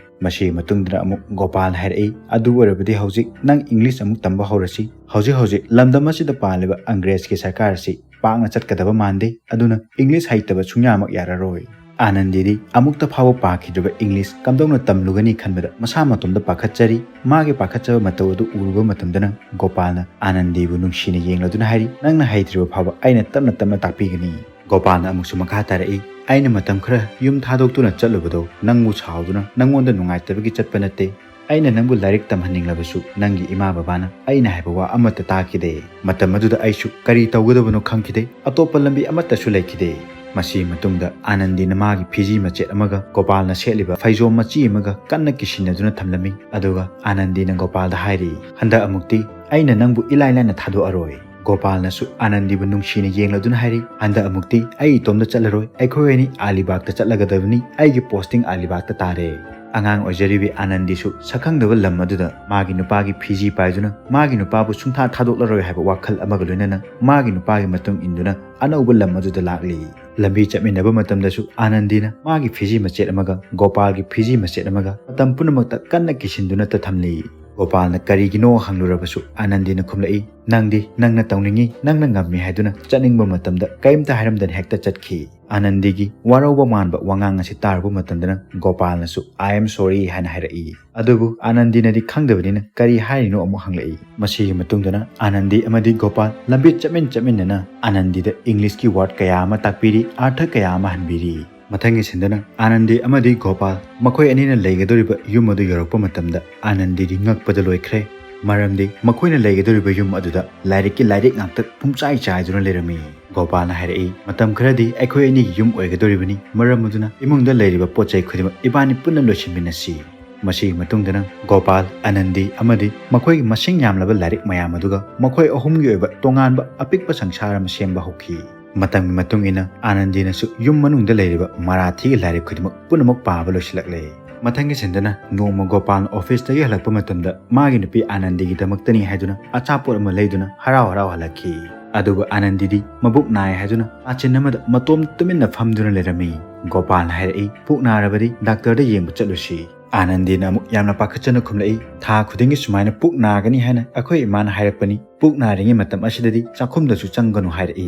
ꯃꯁꯤꯒꯤ ꯃꯇꯨꯡꯗ ꯑꯃꯨꯛ ꯒꯣꯄꯥꯜꯅ ꯍꯥꯏꯔꯛꯏ, "ꯑꯗꯨ ꯑꯣꯏꯔꯕꯗꯤ ꯍꯧꯖꯤꯛ ꯅꯪ ꯏꯪꯂꯤꯁ ꯑꯃꯨꯛ ꯇꯝꯕ ꯍꯧꯔꯁꯤ꯫ ꯍꯧꯖꯤꯛ ꯍꯧꯖꯤꯛ ꯂꯝꯗꯝ ꯑꯁꯤꯗ ꯄꯥꯜꯂꯤꯕ ꯑꯪꯒ꯭ꯔꯦꯖꯀꯤ ꯁꯔꯀꯥꯔ ꯑꯁꯤ ꯄꯥꯛꯅ ꯆꯠꯀꯗꯕ ꯃꯥꯟꯗꯦ, ꯑꯗꯨꯅ ꯏꯪꯂꯤꯁ ꯍꯩꯇꯕ ꯁꯨꯡꯌꯥꯃꯛ ꯌꯥꯔꯔꯣꯏ꯫" ꯑꯥꯅꯟꯗꯤꯗꯤ ꯑꯃꯨꯛꯇ ꯐꯥꯎꯕ ꯄꯥꯈꯤꯗ꯭ꯔꯤꯕ ꯏꯪꯂꯤꯁ ꯀꯝꯗꯧꯅ ꯇꯝꯂꯨꯒꯅꯤ ꯈꯟꯕꯗ ꯃꯁꯥ ꯃꯇꯣꯝꯗ ꯄꯥꯈꯠꯆꯔꯤ꯫ ꯃꯥꯒꯤ ꯄꯥꯈꯠꯆꯕ ꯃꯇꯧ ꯑꯗꯨ ꯎꯔꯨꯕ ꯃꯇꯝꯗꯅ ꯒꯣꯄꯥꯜꯅ ꯑꯥꯅꯟꯗꯤꯕꯨ ꯅꯨꯡꯁꯤꯅ ꯌꯦꯡꯂꯗꯨꯅ ꯍꯥꯏꯔꯤ, "ꯅꯪꯅ ꯍꯩꯇ꯭ꯔꯤꯕ ꯐꯥꯎꯕ ꯑꯩꯅ ꯇꯞꯅ ꯇꯞꯅ ꯇꯥꯛꯄꯤꯒꯅꯤ꯫" ꯒꯣꯄꯥꯜꯅ ꯑꯃꯨꯛꯁꯨ ꯃꯈꯥ ꯇꯥꯔꯛꯏ, "ꯑꯩꯅ ꯃꯇꯝ ꯈꯔ ꯌꯨꯝ ꯊꯥꯗꯣꯛꯇꯨꯅ ꯆꯠꯂꯨꯕꯗꯣ ꯅꯪꯕꯨ ꯁꯥꯎꯗꯨꯅ ꯅꯪꯉꯣꯟꯗ ꯅꯨꯡꯉꯥꯏꯇꯕꯒꯤ ꯆꯠꯄ ꯅꯠꯇꯦ꯫ ꯑꯩꯅ ꯅꯪꯕꯨ ꯂꯥꯏꯔꯤꯛ ꯇꯝꯍꯟꯅꯤꯡꯂꯕꯁꯨ ꯅꯪꯒꯤ ꯏꯃꯥ ꯕꯕꯥꯅ ꯑꯩꯅ ꯍꯥꯏꯕ ꯋꯥ ꯑꯃꯠꯇ ꯇꯥꯈꯤꯗꯦ꯫ ꯃꯇꯝ ꯑꯗꯨꯗ ꯑꯩꯁꯨ ꯀꯔꯤ ꯇꯧꯒꯗꯕꯅꯣ ꯈꯪꯈꯤꯗꯦ꯫ ꯑꯇꯣꯞꯄ ꯂꯝꯕꯤ ꯑꯃꯠꯇꯁꯨ ꯂꯩꯈꯤꯗꯦ꯫" ꯃꯁꯤꯒꯤ ꯃꯇꯨꯡꯗ ꯑꯥꯅꯟꯗꯤꯅ ꯃꯥꯒꯤ ꯐꯤꯖꯤ ꯃꯆꯦꯠ ꯑꯃꯒ ꯒꯣꯄꯥꯜꯅ ꯁꯦꯠꯂꯤꯕ ꯐꯩꯖꯣꯝ ꯃꯆꯤ ꯑꯃꯒ ꯀꯟꯅ ꯀꯤꯁꯤꯟꯅꯗꯨꯅ ꯊꯝꯂꯝꯃꯤ꯫ ꯑꯗꯨꯒ ꯑꯥꯅꯟꯗꯤꯅ ꯒꯣꯄꯥꯜꯗ ꯍꯥꯏꯔꯤ, "ꯍꯟꯗꯛ ꯑꯃꯨꯛꯇꯤ ꯑꯩꯅ ꯅꯪꯕꯨ ꯏꯂꯥꯏ ꯂꯥꯏꯅ ꯊꯥꯗꯣꯛꯑꯔꯣꯏ꯫" ꯒꯣꯄꯥꯜꯅꯁꯨ ꯑꯥꯅꯟꯗꯤꯕꯨ ꯅꯨꯡꯁꯤꯅ ꯌꯦꯡꯂꯗꯨꯅ ꯍꯥꯏꯔꯤ, "ꯍꯟꯗꯛ ꯑꯃꯨꯛꯇꯤ ꯑꯩ ꯏꯇꯣꯝꯗ ꯆꯠꯂꯔꯣꯏ, ꯑꯩꯈꯣꯏ ꯑꯅꯤ ꯑꯥꯂꯤꯕꯥꯒꯇ ꯆꯠꯂꯒꯗꯕꯅꯤ꯫ ꯑꯩꯒꯤ ꯄꯣꯁꯇꯤꯡ ꯑꯥꯂꯤꯕꯥꯒꯇ ꯇꯥꯔꯦ꯫" ꯑꯉꯥꯡ ꯑꯣꯏꯖꯔꯤꯕꯤ ꯑꯥꯅꯟꯗꯤꯁꯨ ꯁꯛꯈꯪꯗꯕ ꯂꯝ ꯑꯗꯨꯗ ꯃꯥꯒꯤ ꯅꯨꯄꯥꯒꯤ ꯐꯤꯖꯤ ꯄꯥꯏꯗꯨꯅ ꯃꯥꯒꯤ ꯅꯨꯄꯥꯕꯨ ꯁꯨꯡꯊꯥ ꯊꯥꯗꯣꯛꯂꯔꯣꯏ ꯍꯥꯏꯕ ꯋꯥꯈꯜ ꯑꯃꯒ ꯂꯣꯏꯅꯅ ꯃꯥꯒꯤ ꯅꯨꯄꯥꯒꯤ ꯃꯇꯨꯡ ꯏꯟꯗꯨꯅ ꯑꯅꯧꯕ ꯂꯝ ꯑꯗꯨꯗ ꯂꯥꯛꯂꯤ꯫ ꯂꯝꯕꯤ ꯆꯠꯃꯤꯟꯅꯕ ꯃꯇꯝꯗꯁꯨ ꯑꯥꯅꯟꯗꯤꯅ ꯃꯥꯒꯤ ꯐꯤꯖꯤ ꯃꯆꯦꯠ ꯑꯃꯒ ꯒꯣꯄꯥꯜꯒꯤ ꯐꯤꯖꯤ ꯃꯆꯦꯠ ꯑꯃꯒ ꯃꯇꯝ ꯄꯨꯝꯅꯃꯛꯇ ꯀꯟꯅ ꯀꯤꯁꯤꯟꯗꯨꯅꯇ ꯊꯝꯂꯤ꯫ ꯒꯣꯄꯥꯜꯅ ꯀꯔꯤꯒꯤꯅꯣ ꯍꯪꯂꯨꯔꯕꯁꯨ ꯑꯥꯅꯟꯗꯤꯅ ꯈꯨꯝꯂꯛꯏ, "ꯅꯪꯗꯤ ꯅꯪꯅ ꯇꯧꯅꯤꯡꯉꯤ, ꯅꯪꯅ ꯉꯝꯃꯤ" ꯍꯥꯏꯗꯨꯅ ꯆꯠꯅꯤꯡꯕ ꯃꯇꯝꯗ ꯀꯔꯤꯝꯇ ꯍꯥꯏꯔꯝꯗꯅ ꯍꯦꯛꯇ ꯆꯠꯈꯤ꯫ ꯑꯥꯅꯟꯗꯤꯒꯤ ꯋꯥꯔꯧꯕ ꯃꯥꯟꯕ ꯋꯥꯉꯥꯡ ꯑꯁꯤ ꯇꯥꯔꯨꯕ ꯃꯇꯝꯗꯅ ꯒꯣꯄꯥꯜꯅꯁꯨ "I am sorry" ꯍꯥꯏꯅ ꯍꯥꯏꯔꯛꯏ꯫ ꯑꯗꯨꯕꯨ ꯑꯥꯅꯟꯗꯤꯅꯗꯤ ꯈꯪꯗꯕꯅꯤꯅ ꯀꯔꯤ ꯍꯥꯏꯔꯤꯅꯣ ꯑꯃꯨꯛ ꯍꯪꯂꯛꯏ꯫ ꯃꯁꯤꯒꯤ ꯃꯇꯨꯡꯗꯅ ꯑꯥꯅꯟꯗꯤ ꯑꯃꯗꯤ ꯒꯣꯄꯥꯜ ꯂꯝꯕꯤ ꯆꯠꯃꯤꯟ ꯆꯠꯃꯤꯟꯅꯅ ꯑꯥꯅꯟꯗꯤꯗ ꯏꯪꯂꯤꯁꯀꯤ ꯋꯥꯔꯗ ꯀꯌꯥ ꯑꯃ ꯇꯥꯛꯄꯤꯔꯤ, ꯑꯥꯔꯊ ꯀꯌꯥ ꯑꯃ ꯍꯟꯕꯤꯔꯤ꯫ ꯃꯊꯪꯒꯤ ꯁꯤꯟꯗꯅ ꯑꯥꯅꯟꯗꯤ ꯑꯃꯗꯤ ꯒꯣꯄꯥꯜ ꯃꯈꯣꯏ ꯑꯅꯤꯅ ꯂꯩꯒꯗꯧꯔꯤꯕ ꯌꯨꯝ ꯑꯗꯨ ꯌꯧꯔꯛꯄ ꯃꯇꯝꯗ ꯑꯥꯅꯟꯗꯤꯗꯤ ꯉꯛꯄꯗ ꯂꯣꯏꯈ꯭ꯔꯦ꯫ ꯃꯔꯝꯗꯤ ꯃꯈꯣꯏꯅ ꯂꯩꯒꯗꯧꯔꯤꯕ ꯌꯨꯝ ꯑꯗꯨꯗ ꯂꯥꯏꯔꯤꯛꯀꯤ ꯂꯥꯏꯔꯤꯛ ꯉꯥꯛꯇ ꯄꯨꯝꯆꯥꯏ ꯆꯥꯏꯗꯨꯅ ꯂꯩꯔꯝꯃꯤ꯫ ꯒꯣꯄꯥꯜꯅ ꯍꯥꯏꯔꯛꯏ, "ꯃꯇꯝ ꯈꯔꯗꯤ ꯑꯩꯈꯣꯏ ꯑꯅꯤꯒꯤ ꯌꯨꯝ ꯑꯣꯏꯒꯗꯧꯔꯤꯕꯅꯤ, ꯃꯔꯝ ꯑꯗꯨꯅ ꯏꯃꯨꯡꯗ ꯂꯩꯔꯤꯕ ꯄꯣꯠ ꯆꯩ ꯈꯨꯗꯤꯡꯃꯛ ꯏꯕꯥꯅꯤ ꯄꯨꯟꯅ ꯂꯣꯏꯁꯤꯟꯃꯤꯟꯅꯁꯤ꯫" ꯃꯁꯤꯒꯤ ꯃꯇꯨꯡꯗꯅ ꯒꯣꯄꯥꯜ, ꯑꯥꯅꯟꯗꯤ ꯑꯃꯗꯤ ꯃꯈꯣꯏꯒꯤ ꯃꯁꯤꯡ ꯌꯥꯝꯂꯕ ꯂꯥꯏꯔꯤꯛ ꯃꯌꯥꯝ ꯑꯗꯨꯒ ꯃꯈꯣꯏ ꯑꯍꯨꯝꯒꯤ ꯑꯣꯏꯕ ꯇꯣꯉꯥꯟꯕ ꯑꯄꯤꯛꯄ ꯁꯪꯁꯥꯔ ꯑꯃ ꯁꯦꯝꯕ ꯍꯧꯈꯤ꯫ ꯃꯇꯝꯒꯤ ꯃꯇꯨꯡ ꯏꯟꯅ ꯑꯥꯅꯟꯗꯤꯅꯁꯨ ꯌꯨꯝ ꯃꯅꯨꯡꯗ ꯂꯩꯔꯤꯕ ꯃꯔꯥꯊꯤꯒꯤ ꯂꯥꯏꯔꯤꯛ ꯈꯨꯗꯤꯡꯃꯛ ꯄꯨꯝꯅꯃꯛ ꯄꯥꯕ ꯂꯣꯏꯁꯤꯜꯂꯛꯂꯦ꯫ ꯃꯊꯪꯒꯤ ꯁꯤꯟꯗꯅ ꯅꯣꯡꯃ ꯒꯣꯄꯥꯜꯅ ꯑꯣꯐꯤꯁꯇꯒꯤ ꯍꯜꯂꯛꯄ ꯃꯇꯝꯗ ꯃꯥꯒꯤ ꯅꯨꯄꯤ ꯑꯥꯅꯟꯗꯤꯒꯤꯗꯃꯛꯇꯅꯤ ꯍꯥꯏꯗꯨꯅ ꯑꯆꯥꯄꯣꯠ ꯑꯃ ꯂꯩꯗꯨꯅ ꯍꯔꯥꯎ ꯍꯔꯥꯎ ꯍꯜꯂꯛꯈꯤ꯫ ꯑꯗꯨꯕꯨ ꯑꯥꯅꯟꯗꯤꯗꯤ ꯃꯕꯨꯛ ꯅꯥꯏ ꯍꯥꯏꯗꯨꯅ ꯀꯥꯆꯤꯟ ꯑꯃꯗ ꯃꯇꯣꯝ ꯇꯨꯃꯤꯟꯅ ꯐꯝꯗꯨꯅ ꯂꯩꯔꯝꯃꯤ꯫ ꯒꯣꯄꯥꯜꯅ ꯍꯥꯏꯔꯛꯏ, "ꯄꯨꯛ ꯅꯥꯔꯕꯗꯤ ꯗꯥꯛꯇꯔꯗ ꯌꯦꯡꯕ ꯆꯠꯂꯨꯁꯤ꯫" ꯑꯥꯅꯟꯗꯤꯅ ꯑꯃꯨꯛ ꯌꯥꯝꯅ ꯄꯥꯈꯠꯆꯅ ꯈꯨꯝꯂꯛꯏ, "ꯊꯥ ꯈꯨꯗꯤꯡꯒꯤ ꯁꯨꯃꯥꯏꯅ ꯄꯨꯛ ꯅꯥꯒꯅꯤ ꯍꯥꯏꯅ ꯑꯩꯈꯣꯏ ꯏꯃꯥꯅ ꯍꯥꯏꯔꯛꯄꯅꯤ꯫ ꯄꯨꯛ ꯅꯥꯔꯤꯉꯩ ꯃꯇꯝ ꯑꯁꯤꯗꯗꯤ ꯆꯥꯛꯈꯨꯝꯗꯁꯨ ꯆꯪꯒꯅꯨ ꯍꯥꯏꯔꯛꯏ꯫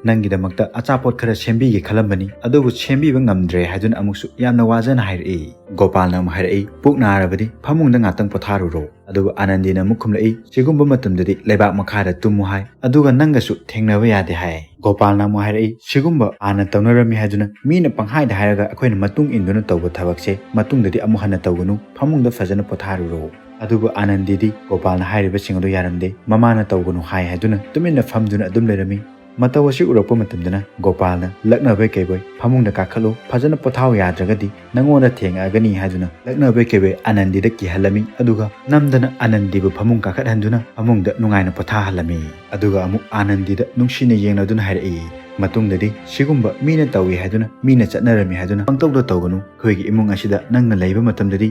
ꯅꯪꯒꯤꯗꯃꯛꯇ ꯑꯆꯥꯄꯣꯠ ꯈꯔ ꯁꯦꯝꯕꯤꯒꯦ ꯈꯜꯂꯝꯕꯅꯤ, ꯑꯗꯨꯕꯨ ꯁꯦꯝꯕꯤꯕ ꯉꯝꯗ꯭ꯔꯦ" ꯍꯥꯏꯗꯨꯅ ꯑꯃꯨꯛꯁꯨ ꯌꯥꯝꯅ ꯋꯥꯖꯅ ꯍꯥꯏꯔꯛꯏ꯫ ꯒꯣꯄꯥꯜꯅ ꯑꯃꯨꯛ ꯍꯥꯏꯔꯛꯏ, "ꯄꯨꯛ ꯅꯥꯔꯕꯗꯤ ꯐꯃꯨꯡꯗ ꯉꯥꯛꯇꯪ ꯄꯣꯊꯥꯔꯨꯔꯣ꯫" ꯑꯗꯨꯕꯨ ꯑꯥꯅꯟꯗꯤꯅ ꯑꯃꯨꯛ ꯈꯨꯝꯂꯛꯏ, "ꯁꯤꯒꯨꯝꯕ ꯃꯇꯝꯗꯗꯤ ꯂꯩꯕꯥꯛ ꯃꯈꯥꯗ ꯇꯨꯝꯃꯨ ꯍꯥꯏ, ꯑꯗꯨꯒ ꯅꯪꯒꯁꯨ ꯊꯦꯡꯅꯕ ꯌꯥꯗꯦ ꯍꯥꯏ꯫" ꯒꯣꯄꯥꯜꯅ ꯑꯃꯨꯛ ꯍꯥꯏꯔꯛꯏ, "ꯁꯤꯒꯨꯝꯕ ꯍꯥꯟꯅ ꯇꯧꯅꯔꯝꯃꯤ ꯍꯥꯏꯗꯨꯅ ꯃꯤꯅ ꯄꯪꯍꯥꯏꯗ ꯍꯥꯏꯔꯒ ꯑꯩꯈꯣꯏꯅ ꯃꯇꯨꯡ ꯏꯟꯗꯨꯅ ꯇꯧꯕ ꯊꯕꯛꯁꯦ ꯃꯇꯨꯡꯗꯗꯤ ꯑꯃꯨꯛ ꯍꯟꯅ ꯇꯧꯒꯅꯨ, ꯐꯃꯨꯡꯗ ꯐꯖꯅ ꯄꯣꯊꯥꯔꯨꯔꯣ꯫" ꯑꯗꯨꯕꯨ ꯑꯥꯅꯟꯗꯤꯗꯤ ꯒꯣꯄꯥꯜꯅ ꯍꯥꯏꯔꯤꯕꯁꯤꯡ ꯑꯗꯨ ꯌꯥꯔꯝꯗꯦ꯫ ꯃꯃꯥꯅ ꯇꯧꯒꯅꯨ ꯍꯥꯏ ꯍꯥꯏꯗꯨꯅ ꯇꯨꯃꯤꯟꯅ ꯐꯝꯗꯨꯅ ꯑꯗꯨꯝ ꯂꯩꯔꯝꯃꯤ꯫ ꯃꯇꯧ ꯑꯁꯤ ꯎꯔꯛꯄ ꯃꯇꯝꯗꯅ ꯒꯣꯄꯥꯜꯅ ꯂꯛꯅꯕꯣꯏ ꯀꯩꯕꯣꯏ, "ꯐꯃꯨꯡꯗ ꯀꯥꯈꯠꯂꯨ, ꯐꯖꯅ ꯄꯣꯊꯥꯎ, ꯌꯥꯗ꯭ꯔꯒꯗꯤ ꯅꯪꯉꯣꯟꯗ ꯊꯦꯡꯉꯛꯑꯒꯅꯤ" ꯍꯥꯏꯗꯨꯅ ꯂꯛꯅꯕꯣꯏ ꯀꯩꯕꯣꯏ ꯑꯥꯅꯟꯗꯤꯗ ꯀꯤꯍꯜꯂꯝꯃꯤ꯫ ꯑꯗꯨꯒ ꯅꯝꯗꯅ ꯑꯥꯅꯟꯗꯤꯕꯨ ꯐꯃꯨꯡ ꯀꯥꯈꯠꯍꯟꯗꯨꯅ ꯐꯃꯨꯡꯗ ꯅꯨꯡꯉꯥꯏꯅ ꯄꯣꯊꯥꯍꯜꯂꯝꯃꯤ꯫ ꯑꯗꯨꯒ ꯑꯃꯨꯛ ꯑꯥꯅꯟꯗꯤꯗ ꯅꯨꯡꯁꯤꯅ ꯌꯦꯡꯂꯗꯨꯅ ꯍꯥꯏꯔꯛꯏ, "ꯃꯇꯨꯡꯗꯗꯤ ꯁꯤꯒꯨꯝꯕ ꯃꯤꯅ ꯇꯧꯏ ꯍꯥꯏꯗꯨꯅ, ꯃꯤꯅ ꯆꯠꯅꯔꯝꯃꯤ ꯍꯥꯏꯗꯨꯅ ꯄꯪꯇꯧꯗ ꯇꯧꯒꯅꯨ꯫ ꯑꯩꯈꯣꯏꯒꯤ ꯏꯃꯨꯡ ꯑꯁꯤꯗ ꯅꯪꯅ ꯂꯩꯕ ꯃꯇꯝꯗꯗꯤ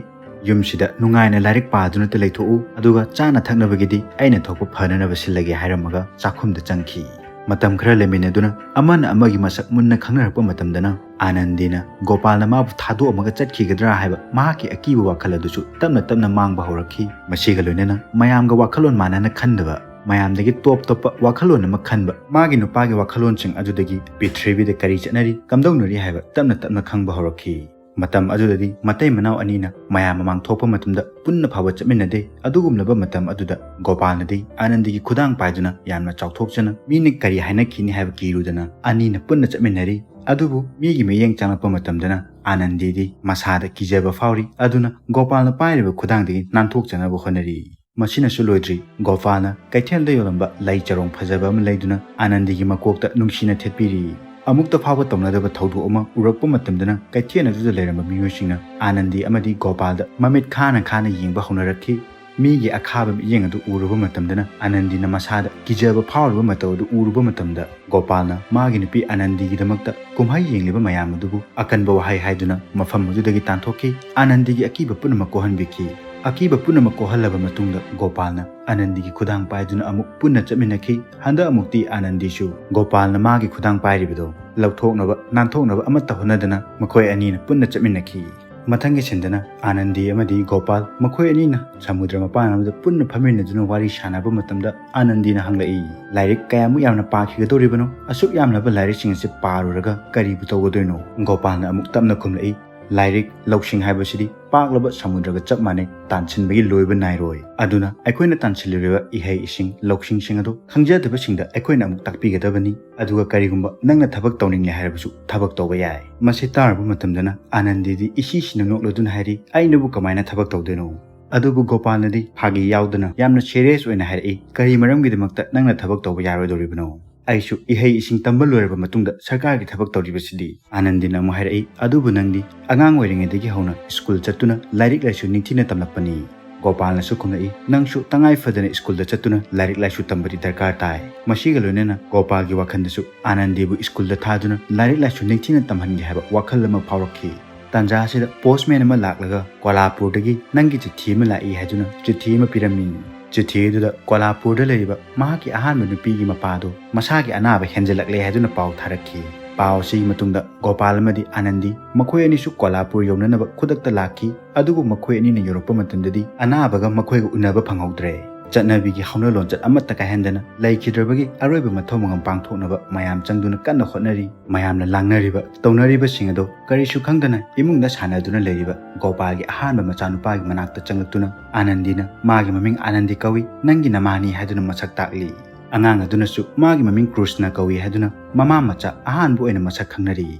ꯌꯨꯝꯁꯤꯗ ꯅꯨꯡꯉꯥꯏꯅ ꯂꯥꯏꯔꯤꯛ ꯄꯥꯗꯨꯅꯇ ꯂꯩꯊꯣꯛꯎ, ꯑꯗꯨꯒ ꯆꯥꯅ ꯊꯛꯅꯕꯒꯤꯗꯤ ꯑꯩꯅ ꯊꯣꯛꯄ ꯐꯅꯅꯕ ꯁꯤꯜꯂꯒꯦ" ꯍꯥꯏꯔꯝꯃꯒ ꯆꯥꯛꯈꯨꯝꯗ ꯆꯪꯈꯤ꯫ ꯃꯇꯝ ꯈꯔ ꯂꯩꯃꯤꯟꯅꯗꯨꯅ ꯑꯃꯅ ꯑꯃꯒꯤ ꯃꯁꯛ ꯃꯨꯟꯅ ꯈꯪꯅꯔꯛꯄ ꯃꯇꯝꯗꯅ ꯑꯥꯅꯟꯗꯤꯅ ꯒꯣꯄꯥꯜꯅ ꯃꯥꯕꯨ ꯊꯥꯗꯣꯛꯑꯝꯃꯒ ꯆꯠꯈꯤꯒꯗ꯭ꯔꯥ ꯍꯥꯏꯕ ꯃꯍꯥꯛꯀꯤ ꯑꯀꯤꯕ ꯋꯥꯈꯜ ꯑꯗꯨꯁꯨ ꯇꯞꯅ ꯇꯞꯅ ꯃꯥꯡꯕ ꯍꯧꯔꯛꯈꯤ꯫ ꯃꯁꯤꯒ ꯂꯣꯏꯅꯅ ꯃꯌꯥꯝꯒ ꯋꯥꯈꯜꯂꯣꯟ ꯃꯥꯟꯅꯅ ꯈꯟꯗꯕ, ꯃꯌꯥꯝꯗꯒꯤ ꯇꯣꯞ ꯇꯣꯞꯄ ꯋꯥꯈꯜꯂꯣꯟ ꯑꯃ ꯈꯟꯕ ꯃꯥꯒꯤ ꯅꯨꯄꯥꯒꯤ ꯋꯥꯈꯜꯂꯣꯟꯁꯤꯡ ꯑꯗꯨꯗꯒꯤ ꯄ꯭ꯔꯤꯊꯤꯕꯤꯗ ꯀꯔꯤ ꯆꯠꯅꯔꯤ, ꯀꯝꯗꯧꯅꯔꯤ ꯍꯥꯏꯕ ꯇꯞꯅ ꯇꯞꯅ ꯈꯪꯕ ꯍꯧꯔꯛꯈꯤ꯫ ꯃꯇꯝ ꯑꯗꯨꯗꯗꯤ ꯃꯇꯩ ꯃꯅꯥꯎ ꯑꯅꯤꯅ ꯃꯌꯥꯝ ꯃꯃꯥꯡ ꯊꯣꯛꯄ ꯃꯇꯝꯗ ꯄꯨꯟꯅ ꯐꯥꯎꯕ ꯆꯠꯃꯤꯟꯅꯗꯦ꯫ ꯑꯗꯨꯒꯨꯝꯂꯕ ꯃꯇꯝ ꯑꯗꯨꯗ ꯒꯣꯄꯥꯜꯅꯗꯤ ꯑꯥꯅꯟꯗꯤꯒꯤ ꯈꯨꯗꯥꯡ ꯄꯥꯏꯗꯨꯅ ꯌꯥꯝꯅ ꯆꯥꯎꯊꯣꯛꯆꯅ ꯃꯤꯅ ꯀꯔꯤ ꯍꯥꯏꯅꯈꯤꯅꯤ ꯍꯥꯏꯕ ꯀꯤꯔꯨꯗꯅ ꯑꯅꯤꯅ ꯄꯨꯟꯅ ꯆꯠꯃꯤꯟꯅꯔꯤ꯫ ꯑꯗꯨꯕꯨ ꯃꯤꯒꯤ ꯃꯤꯠꯌꯦꯡ ꯆꯪꯂꯛꯄ ꯃꯇꯝꯗꯅ ꯑꯥꯅꯟꯗꯤꯗꯤ ꯃꯁꯥꯗ ꯀꯤꯖꯕ ꯐꯥꯎꯔꯤ꯫ ꯑꯗꯨꯅ ꯒꯣꯄꯥꯜꯅ ꯄꯥꯏꯔꯤꯕ ꯈꯨꯗꯥꯡꯗꯒꯤ ꯅꯥꯟꯊꯣꯛꯆꯅꯕ ꯍꯣꯠꯅꯔꯤ꯫ ꯃꯁꯤꯅꯁꯨ ꯂꯣꯏꯗ꯭ꯔꯤ, ꯒꯣꯄꯥꯜꯅ ꯀꯩꯊꯦꯜꯗ ꯌꯣꯜꯂꯝꯕ ꯂꯩ ꯆꯔꯣꯡ ꯐꯖꯕ ꯑꯃ ꯂꯩꯗꯨꯅ ꯑꯥꯅꯟꯗꯤꯒꯤ ꯃꯀꯣꯛꯇ ꯅꯨꯡꯁꯤꯅ ꯊꯦꯠꯄꯤꯔꯤ꯫ ꯑꯃꯨꯛꯇ ꯐꯥꯎꯕ ꯇꯧꯅꯗꯕ ꯊꯧꯗꯣꯛ ꯑꯃ ꯎꯔꯛꯄ ꯃꯇꯝꯗꯅ ꯀꯩꯊꯦꯜ ꯑꯗꯨꯗ ꯂꯩꯔꯝꯕ ꯃꯤꯑꯣꯏꯁꯤꯡꯅ ꯑꯥꯅꯟꯗꯤ ꯑꯃꯗꯤ ꯒꯣꯄꯥꯜꯗ ꯃꯃꯤꯠ ꯈꯥꯅ ꯈꯥꯅ ꯌꯦꯡꯕ ꯍꯧꯅꯔꯛꯈꯤ꯫ ꯃꯤꯒꯤ ꯑꯈꯥꯕ ꯃꯤꯠꯌꯦꯡ ꯑꯗꯨ ꯎꯔꯨꯕ ꯃꯇꯝꯗꯅ ꯑꯥꯅꯟꯗꯤꯅ ꯃꯁꯥꯗ ꯀꯤꯖꯕ ꯐꯥꯎꯔꯤꯕ ꯃꯇꯧ ꯑꯗꯨ ꯎꯔꯨꯕ ꯃꯇꯝꯗ ꯒꯣꯄꯥꯜꯅ ꯃꯥꯒꯤ ꯅꯨꯄꯤ ꯑꯥꯅꯟꯗꯤꯒꯤꯗꯃꯛꯇ ꯀꯨꯝꯍꯩ ꯌꯦꯡꯂꯤꯕ ꯃꯌꯥꯝ ꯑꯗꯨꯕꯨ ꯑꯀꯟꯕ ꯋꯥꯍꯩ ꯍꯥꯏꯗꯨꯅ ꯃꯐꯝ ꯑꯗꯨꯗꯒꯤ ꯇꯥꯟꯊꯣꯛꯈꯤ꯫ ꯑꯥꯅꯟꯗꯤꯒꯤ ꯑꯀꯤꯕ ꯄꯨꯝꯅꯃꯛ ꯀꯣꯛꯍꯟꯕꯤꯈꯤ꯫ ꯑꯀꯤꯕ ꯄꯨꯝꯅꯃꯛ ꯀꯣꯛꯍꯜꯂꯕ ꯃꯇꯨꯡꯗ ꯒꯣꯄꯥꯜꯅ ꯑꯅꯟꯗꯤꯒꯤ ꯈꯨꯗꯥꯡ ꯄꯥꯏꯗꯨꯅ ꯑꯃꯨꯛ ꯄꯨꯟꯅ ꯆꯠꯃꯤꯟꯅꯈꯤ꯫ ꯍꯟꯗꯛ ꯑꯃꯨꯛꯇꯤ ꯑꯅꯟꯗꯤꯁꯨ ꯒꯣꯄꯥꯜꯅ ꯃꯥꯒꯤ ꯈꯨꯗꯥꯡ ꯄꯥꯏꯔꯤꯕꯗꯣ ꯂꯧꯊꯣꯛꯅꯕ ꯅꯥꯟꯊꯣꯛꯅꯕ ꯑꯃꯠꯇ ꯍꯣꯠꯅꯗꯅ ꯃꯈꯣꯏ ꯑꯅꯤꯅ ꯄꯨꯟꯅ ꯆꯠꯃꯤꯟꯅꯈꯤ꯫ ꯃꯊꯪꯒꯤ ꯁꯤꯟꯗꯅ ꯑꯥꯅꯟꯗꯤ ꯑꯃꯗꯤ ꯒꯣꯄꯥꯜ ꯃꯈꯣꯏ ꯑꯅꯤꯅ ꯁꯃꯨꯗ꯭ꯔ ꯃꯄꯥꯟ ꯑꯃꯗ ꯄꯨꯟꯅ ꯐꯝꯃꯤꯟꯅꯗꯨꯅ ꯋꯥꯔꯤ ꯁꯥꯟꯅꯕ ꯃꯇꯝꯗ ꯑꯥꯅꯟꯗꯤꯅ ꯍꯪꯂꯛꯏ, "ꯂꯥꯏꯔꯤꯛ ꯀꯌꯥꯃꯨꯛ ꯌꯥꯝꯅ ꯄꯥꯈꯤꯒꯗꯧꯔꯤꯕꯅꯣ? ꯑꯁꯨꯛ ꯌꯥꯝꯂꯕ ꯂꯥꯏꯔꯤꯛꯁꯤꯡ ꯑꯁꯤ ꯄꯥꯔꯨꯔꯒ ꯀꯔꯤꯕꯨ ꯇꯧꯒꯗꯣꯏꯅꯣ?" ꯒꯣꯄꯥꯜꯅ ꯑꯃꯨꯛ ꯇꯞꯅ ꯈꯨꯝꯂꯛꯏ, "ꯂꯥꯏꯔꯤꯛ ꯂꯧꯁꯤꯡ ꯍꯥꯏꯕꯁꯤꯗꯤ ꯄꯥꯛꯂꯕ ꯁꯃꯨꯗ꯭ꯔꯒ ꯆꯞ ꯃꯥꯟꯅꯩ, ꯇꯥꯟꯁꯤꯟꯕꯒꯤ ꯂꯣꯏꯕ ꯅꯥꯏꯔꯣꯏ꯫ ꯑꯗꯨꯅ ꯑꯩꯈꯣꯏꯅ ꯇꯥꯟꯁꯤꯜꯂꯨꯔꯤꯕ ꯏꯍꯩ ꯏꯁꯤꯡ ꯂꯧꯁꯤꯡꯁꯤꯡ ꯑꯗꯨ ꯈꯪꯖꯗꯕꯁꯤꯡꯗ ꯑꯩꯈꯣꯏꯅ ꯑꯃꯨꯛ ꯇꯥꯛꯄꯤꯒꯗꯕꯅꯤ꯫ ꯑꯗꯨꯒ ꯀꯔꯤꯒꯨꯝꯕ ꯅꯪꯅ ꯊꯕꯛ ꯇꯧꯅꯤꯡꯂꯦ ꯍꯥꯏꯔꯕꯁꯨ ꯊꯕꯛ ꯇꯧꯕ ꯌꯥꯏ꯫" ꯃꯁꯤ ꯇꯥꯔꯨꯕ ꯃꯇꯝꯗꯅ ꯑꯥꯅꯟꯗꯤꯗꯤ ꯏꯁꯤ ꯁꯤꯅ ꯅꯣꯛꯂꯗꯨꯅ ꯍꯥꯏꯔꯤ, "ꯑꯩꯅꯕꯨ ꯀꯃꯥꯏꯅ ꯊꯕꯛ ꯇꯧꯗꯣꯏꯅꯣ?" ꯑꯗꯨꯕꯨ ꯒꯣꯄꯥꯜꯅꯗꯤ ꯐꯥꯒꯤ ꯌꯥꯎꯗꯅ ꯌꯥꯝꯅ ꯁꯦꯔꯤꯌꯁ ꯑꯣꯏꯅ ꯍꯥꯏꯔꯛꯏ, "ꯀꯔꯤ ꯃꯔꯝꯒꯤꯗꯃꯛꯇ ꯅꯪꯅ ꯊꯕꯛ ꯇꯧꯕ ꯌꯥꯔꯣꯏꯗꯧꯔꯤꯕꯅꯣ? ꯑꯩꯁꯨ ꯏꯍꯩ ꯏꯁꯤꯡ ꯇꯝꯕ ꯂꯣꯏꯔꯕ ꯃꯇꯨꯡꯗ ꯁꯔꯀꯥꯔꯒꯤ ꯊꯕꯛ ꯇꯧꯔꯤꯕꯁꯤꯗꯤ꯫" ꯑꯥꯅꯟꯗꯤꯅ ꯑꯃꯨꯛ ꯍꯥꯏꯔꯛꯏ, "ꯑꯗꯨꯕꯨ ꯅꯪꯗꯤ ꯑꯉꯥꯡ ꯑꯣꯏꯔꯤꯉꯩꯗꯒꯤ ꯍꯧꯅ ꯁ꯭ꯀꯨꯜ ꯆꯠꯇꯨꯅ ꯂꯥꯏꯔꯤꯛ ꯂꯥꯏꯁꯨ ꯅꯤꯡꯊꯤꯅ ꯇꯝꯂꯛꯄꯅꯤ꯫" ꯒꯣꯄꯥꯜꯅꯁꯨ ꯈꯨꯝꯂꯛꯏ, "ꯅꯪꯁꯨ ꯇꯉꯥꯏ ꯐꯗꯅ ꯁ꯭ꯀꯨꯜꯗ ꯆꯠꯇꯨꯅ ꯂꯥꯏꯔꯤꯛ ꯂꯥꯏꯁꯨ ꯇꯝꯕꯗꯤ ꯗꯔꯀꯥꯔ ꯇꯥꯏ꯫" ꯃꯁꯤꯒ ꯂꯣꯏꯅꯅ ꯒꯣꯄꯥꯜꯒꯤ ꯋꯥꯈꯜꯗꯁꯨ ꯑꯥꯅꯟꯗꯤꯕꯨ ꯁ꯭ꯀꯨꯜꯗ ꯊꯥꯗꯨꯅ ꯂꯥꯏꯔꯤꯛ ꯂꯥꯏꯁꯨ ꯅꯤꯡꯊꯤꯅ ꯇꯝꯍꯟꯒꯦ ꯍꯥꯏꯕ ꯋꯥꯈꯜ ꯑꯃ ꯐꯥꯎꯔꯛꯈꯤ꯫ ꯇꯥꯟꯖꯥ ꯑꯁꯤꯗ ꯄꯣꯁꯃꯦꯟ ꯑꯃ ꯂꯥꯛꯂꯒ ꯀꯣꯂꯥꯄꯨꯔꯗꯒꯤ ꯅꯪꯒꯤ ꯆꯤꯊꯤ ꯑꯃ ꯂꯥꯛꯏ ꯍꯥꯏꯗꯨꯅ ꯆꯤꯊꯤ ꯑꯃ ꯄꯤꯔꯝꯃꯤ꯫ ꯆꯤꯊꯤ ꯑꯗꯨꯗ ꯀꯣꯂꯥꯄꯨꯔꯗ ꯂꯩꯔꯤꯕ ꯃꯍꯥꯛꯀꯤ ꯑꯍꯥꯟꯕ ꯅꯨꯄꯤꯒꯤ ꯃꯄꯥꯗꯨ ꯃꯁꯥꯒꯤ ꯑꯅꯥꯕ ꯍꯦꯟꯖꯜꯂꯛꯂꯦ ꯍꯥꯏꯗꯨꯅ ꯄꯥꯎ ꯊꯥꯔꯛꯈꯤ꯫ ꯄꯥꯎ ꯑꯁꯤꯒꯤ ꯃꯇꯨꯡꯗ ꯒꯣꯄꯥꯜ ꯑꯃꯗꯤ ꯑꯥꯅꯟꯗꯤ ꯃꯈꯣꯏ ꯑꯅꯤꯁꯨ ꯀꯣꯂꯥꯄꯨꯔ ꯌꯧꯅꯅꯕ ꯈꯨꯗꯛꯇ ꯂꯥꯛꯈꯤ꯫ ꯑꯗꯨꯕꯨ ꯃꯈꯣꯏ ꯑꯅꯤꯅ ꯌꯧꯔꯛꯄ ꯃꯇꯝꯗꯗꯤ ꯑꯅꯥꯕꯒ ꯃꯈꯣꯏꯒ ꯎꯅꯕ ꯐꯪꯍꯧꯗ꯭ꯔꯦ꯫ ꯆꯠꯅꯕꯤꯒꯤ ꯍꯧꯅ ꯂꯣꯟꯆꯠ ꯑꯃꯠꯇ ꯀꯥꯏꯍꯟꯗꯅ ꯂꯩꯈꯤꯗ꯭ꯔꯕꯒꯤ ꯑꯔꯣꯏꯕ ꯃꯊꯧ ꯃꯉꯝ ꯄꯥꯡꯊꯣꯛꯅꯕ ꯃꯌꯥꯝ ꯆꯪꯗꯨꯅ ꯀꯟꯅ ꯍꯣꯠꯅꯔꯤ꯫ ꯃꯌꯥꯝꯅ ꯂꯥꯡꯅꯔꯤꯕ ꯇꯧꯅꯔꯤꯕꯁꯤꯡ ꯑꯗꯣ ꯀꯔꯤꯁꯨ ꯈꯪꯗꯅ ꯏꯃꯨꯡꯗ ꯁꯥꯟꯅꯗꯨꯅ ꯂꯩꯔꯤꯕ ꯒꯣꯄꯥꯜꯒꯤ ꯑꯍꯥꯟꯕ ꯃꯆꯥꯅꯨꯄꯥꯒꯤ ꯃꯅꯥꯛꯇ ꯆꯪꯂꯛꯇꯨꯅ ꯑꯥꯅꯟꯗꯤꯅ ꯃꯥꯒꯤ ꯃꯃꯤꯡ ꯑꯥꯅꯟꯗꯤ ꯀꯧꯏ, ꯅꯪꯒꯤ ꯅꯃꯥꯅꯤ ꯍꯥꯏꯗꯨꯅ ꯃꯁꯛ ꯇꯥꯛꯂꯤ꯫ ꯑꯉꯥꯡ ꯑꯗꯨꯅꯁꯨ ꯃꯥꯒꯤ ꯃꯃꯤꯡ ꯀ꯭ꯔꯨꯁꯅ ꯀꯧꯏ ꯍꯥꯏꯗꯨꯅ ꯃꯃꯥ ꯃꯆꯥ ꯑꯍꯥꯟꯕ ꯑꯣꯏꯅ ꯃꯁꯛ ꯈꯪꯅꯔꯤ꯫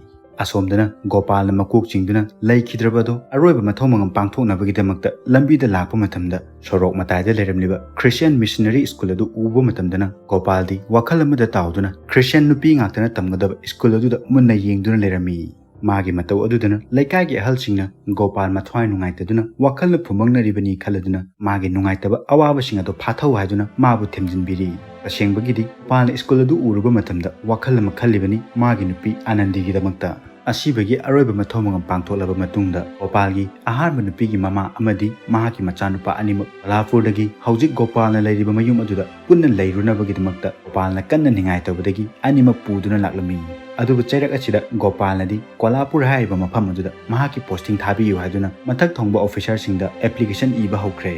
ꯑꯁꯣꯝꯗꯅ ꯒꯣꯄꯥꯜꯅ ꯃꯀꯣꯛ ꯆꯤꯡꯗꯨꯅ ꯂꯩꯈꯤꯗ꯭ꯔꯕ ꯑꯗꯣ ꯑꯔꯣꯏꯕ ꯃꯊꯧ ꯃꯉꯝ ꯄꯥꯡꯊꯣꯛꯅꯕꯒꯤꯗꯃꯛꯇ ꯂꯝꯕꯤꯗ ꯂꯥꯛꯄ ꯃꯇꯝꯗ ꯁꯣꯔꯣꯛ ꯃꯇꯥꯏꯗ ꯂꯩꯔꯝꯂꯤꯕ ꯈ꯭ꯔꯤꯁꯇꯤꯌꯥꯟ ꯃꯤꯁꯅꯔꯤ ꯁ꯭ꯀꯨꯜ ꯑꯗꯨ ꯎꯕ ꯃꯇꯝꯗꯅ ꯒꯣꯄꯥꯜꯗꯤ ꯋꯥꯈꯜ ꯑꯃꯗ ꯇꯥꯎꯗꯨꯅ ꯈ꯭ꯔꯤꯁꯇꯤꯌꯥꯟ ꯅꯨꯄꯤ ꯉꯥꯛꯇꯅ ꯇꯝꯒꯗꯕ ꯁ꯭ꯀꯨꯜ ꯑꯗꯨꯗ ꯃꯨꯟꯅ ꯌꯦꯡꯗꯨꯅ ꯂꯩꯔꯝꯃꯤ꯫ ꯃꯥꯒꯤ ꯃꯇꯧ ꯑꯗꯨꯗꯅ ꯂꯩꯀꯥꯏꯒꯤ ꯑꯍꯜꯁꯤꯡꯅ ꯒꯣꯄꯥꯜ ꯃꯊ꯭ꯋꯥꯏ ꯅꯨꯡꯉꯥꯏꯇꯗꯨꯅ ꯋꯥꯈꯜꯅ ꯐꯨꯝꯕꯪꯅꯔꯤꯕꯅꯤ ꯈꯜꯂꯗꯨꯅ ꯃꯥꯒꯤ ꯅꯨꯡꯉꯥꯏꯇꯕ ꯑꯋꯥꯕꯁꯤꯡ ꯑꯗꯨ ꯐꯥꯊꯧ ꯍꯥꯏꯗꯨꯅ ꯃꯥꯕꯨ ꯊꯦꯝꯖꯤꯟꯕꯤꯔꯤ꯫ ꯇꯁꯦꯡꯕꯒꯤꯗꯤ ꯒꯣꯄꯥꯜꯅ ꯁ꯭ꯀꯨꯜ ꯑꯗꯨ ꯎꯔꯨꯕ ꯃꯇꯝꯗ ꯋꯥꯈꯜ ꯑꯃ ꯈꯜꯂꯤꯕꯅꯤ ꯃꯥꯒꯤ ꯅꯨꯄꯤ ꯑꯥꯅꯟꯗꯤꯒꯤꯗꯃꯛꯇ꯫ ꯑꯁꯤꯕꯒꯤ ꯑꯔꯣꯏꯕ ꯃꯊꯧ ꯃꯉꯝ ꯄꯥꯡꯊꯣꯛꯂꯕ ꯃꯇꯨꯡꯗ, ꯒꯣꯄꯥꯜꯒꯤ ꯑꯍꯥꯟꯕ ꯅꯨꯄꯤꯒꯤ ꯃꯃꯥ ꯑꯃꯗꯤ ꯃꯍꯥꯛꯀꯤ ꯃꯆꯥꯅꯨꯄꯥ ꯑꯅꯤꯃꯛ ꯀꯣꯂꯥꯄꯨꯔꯗꯒꯤ ꯍꯧꯖꯤꯛ ꯒꯣꯄꯥꯜꯅ ꯂꯩꯔꯤꯕ ꯃꯌꯨꯝ ꯑꯗꯨꯗ ꯄꯨꯟꯅ ꯂꯩꯔꯨꯅꯕꯒꯤꯗꯃꯛꯇ ꯒꯣꯄꯥꯜꯅ ꯀꯟꯅ ꯅꯤꯡꯉꯥꯏ ꯇꯧꯕꯗꯒꯤ ꯑꯅꯤꯃꯛ ꯄꯨꯗꯨꯅ ꯂꯥꯛꯂꯝꯃꯤ꯫ ꯑꯗꯨꯕꯨ ꯆꯩꯔꯛ ꯑꯁꯤꯗ ꯒꯣꯄꯥꯜꯅꯗꯤ ꯀꯣꯂꯥꯄꯨꯔ ꯍꯥꯏꯔꯤꯕ ꯃꯐꯝ ꯑꯗꯨꯗ ꯃꯍꯥꯛꯀꯤ posting ꯊꯥꯕꯤꯌꯨ ꯍꯥꯏꯗꯨꯅ ꯃꯊꯛ ꯊꯣꯡꯕ officerꯁꯤꯡꯗ application ꯏꯕ ꯍꯧꯈ꯭ꯔꯦ꯫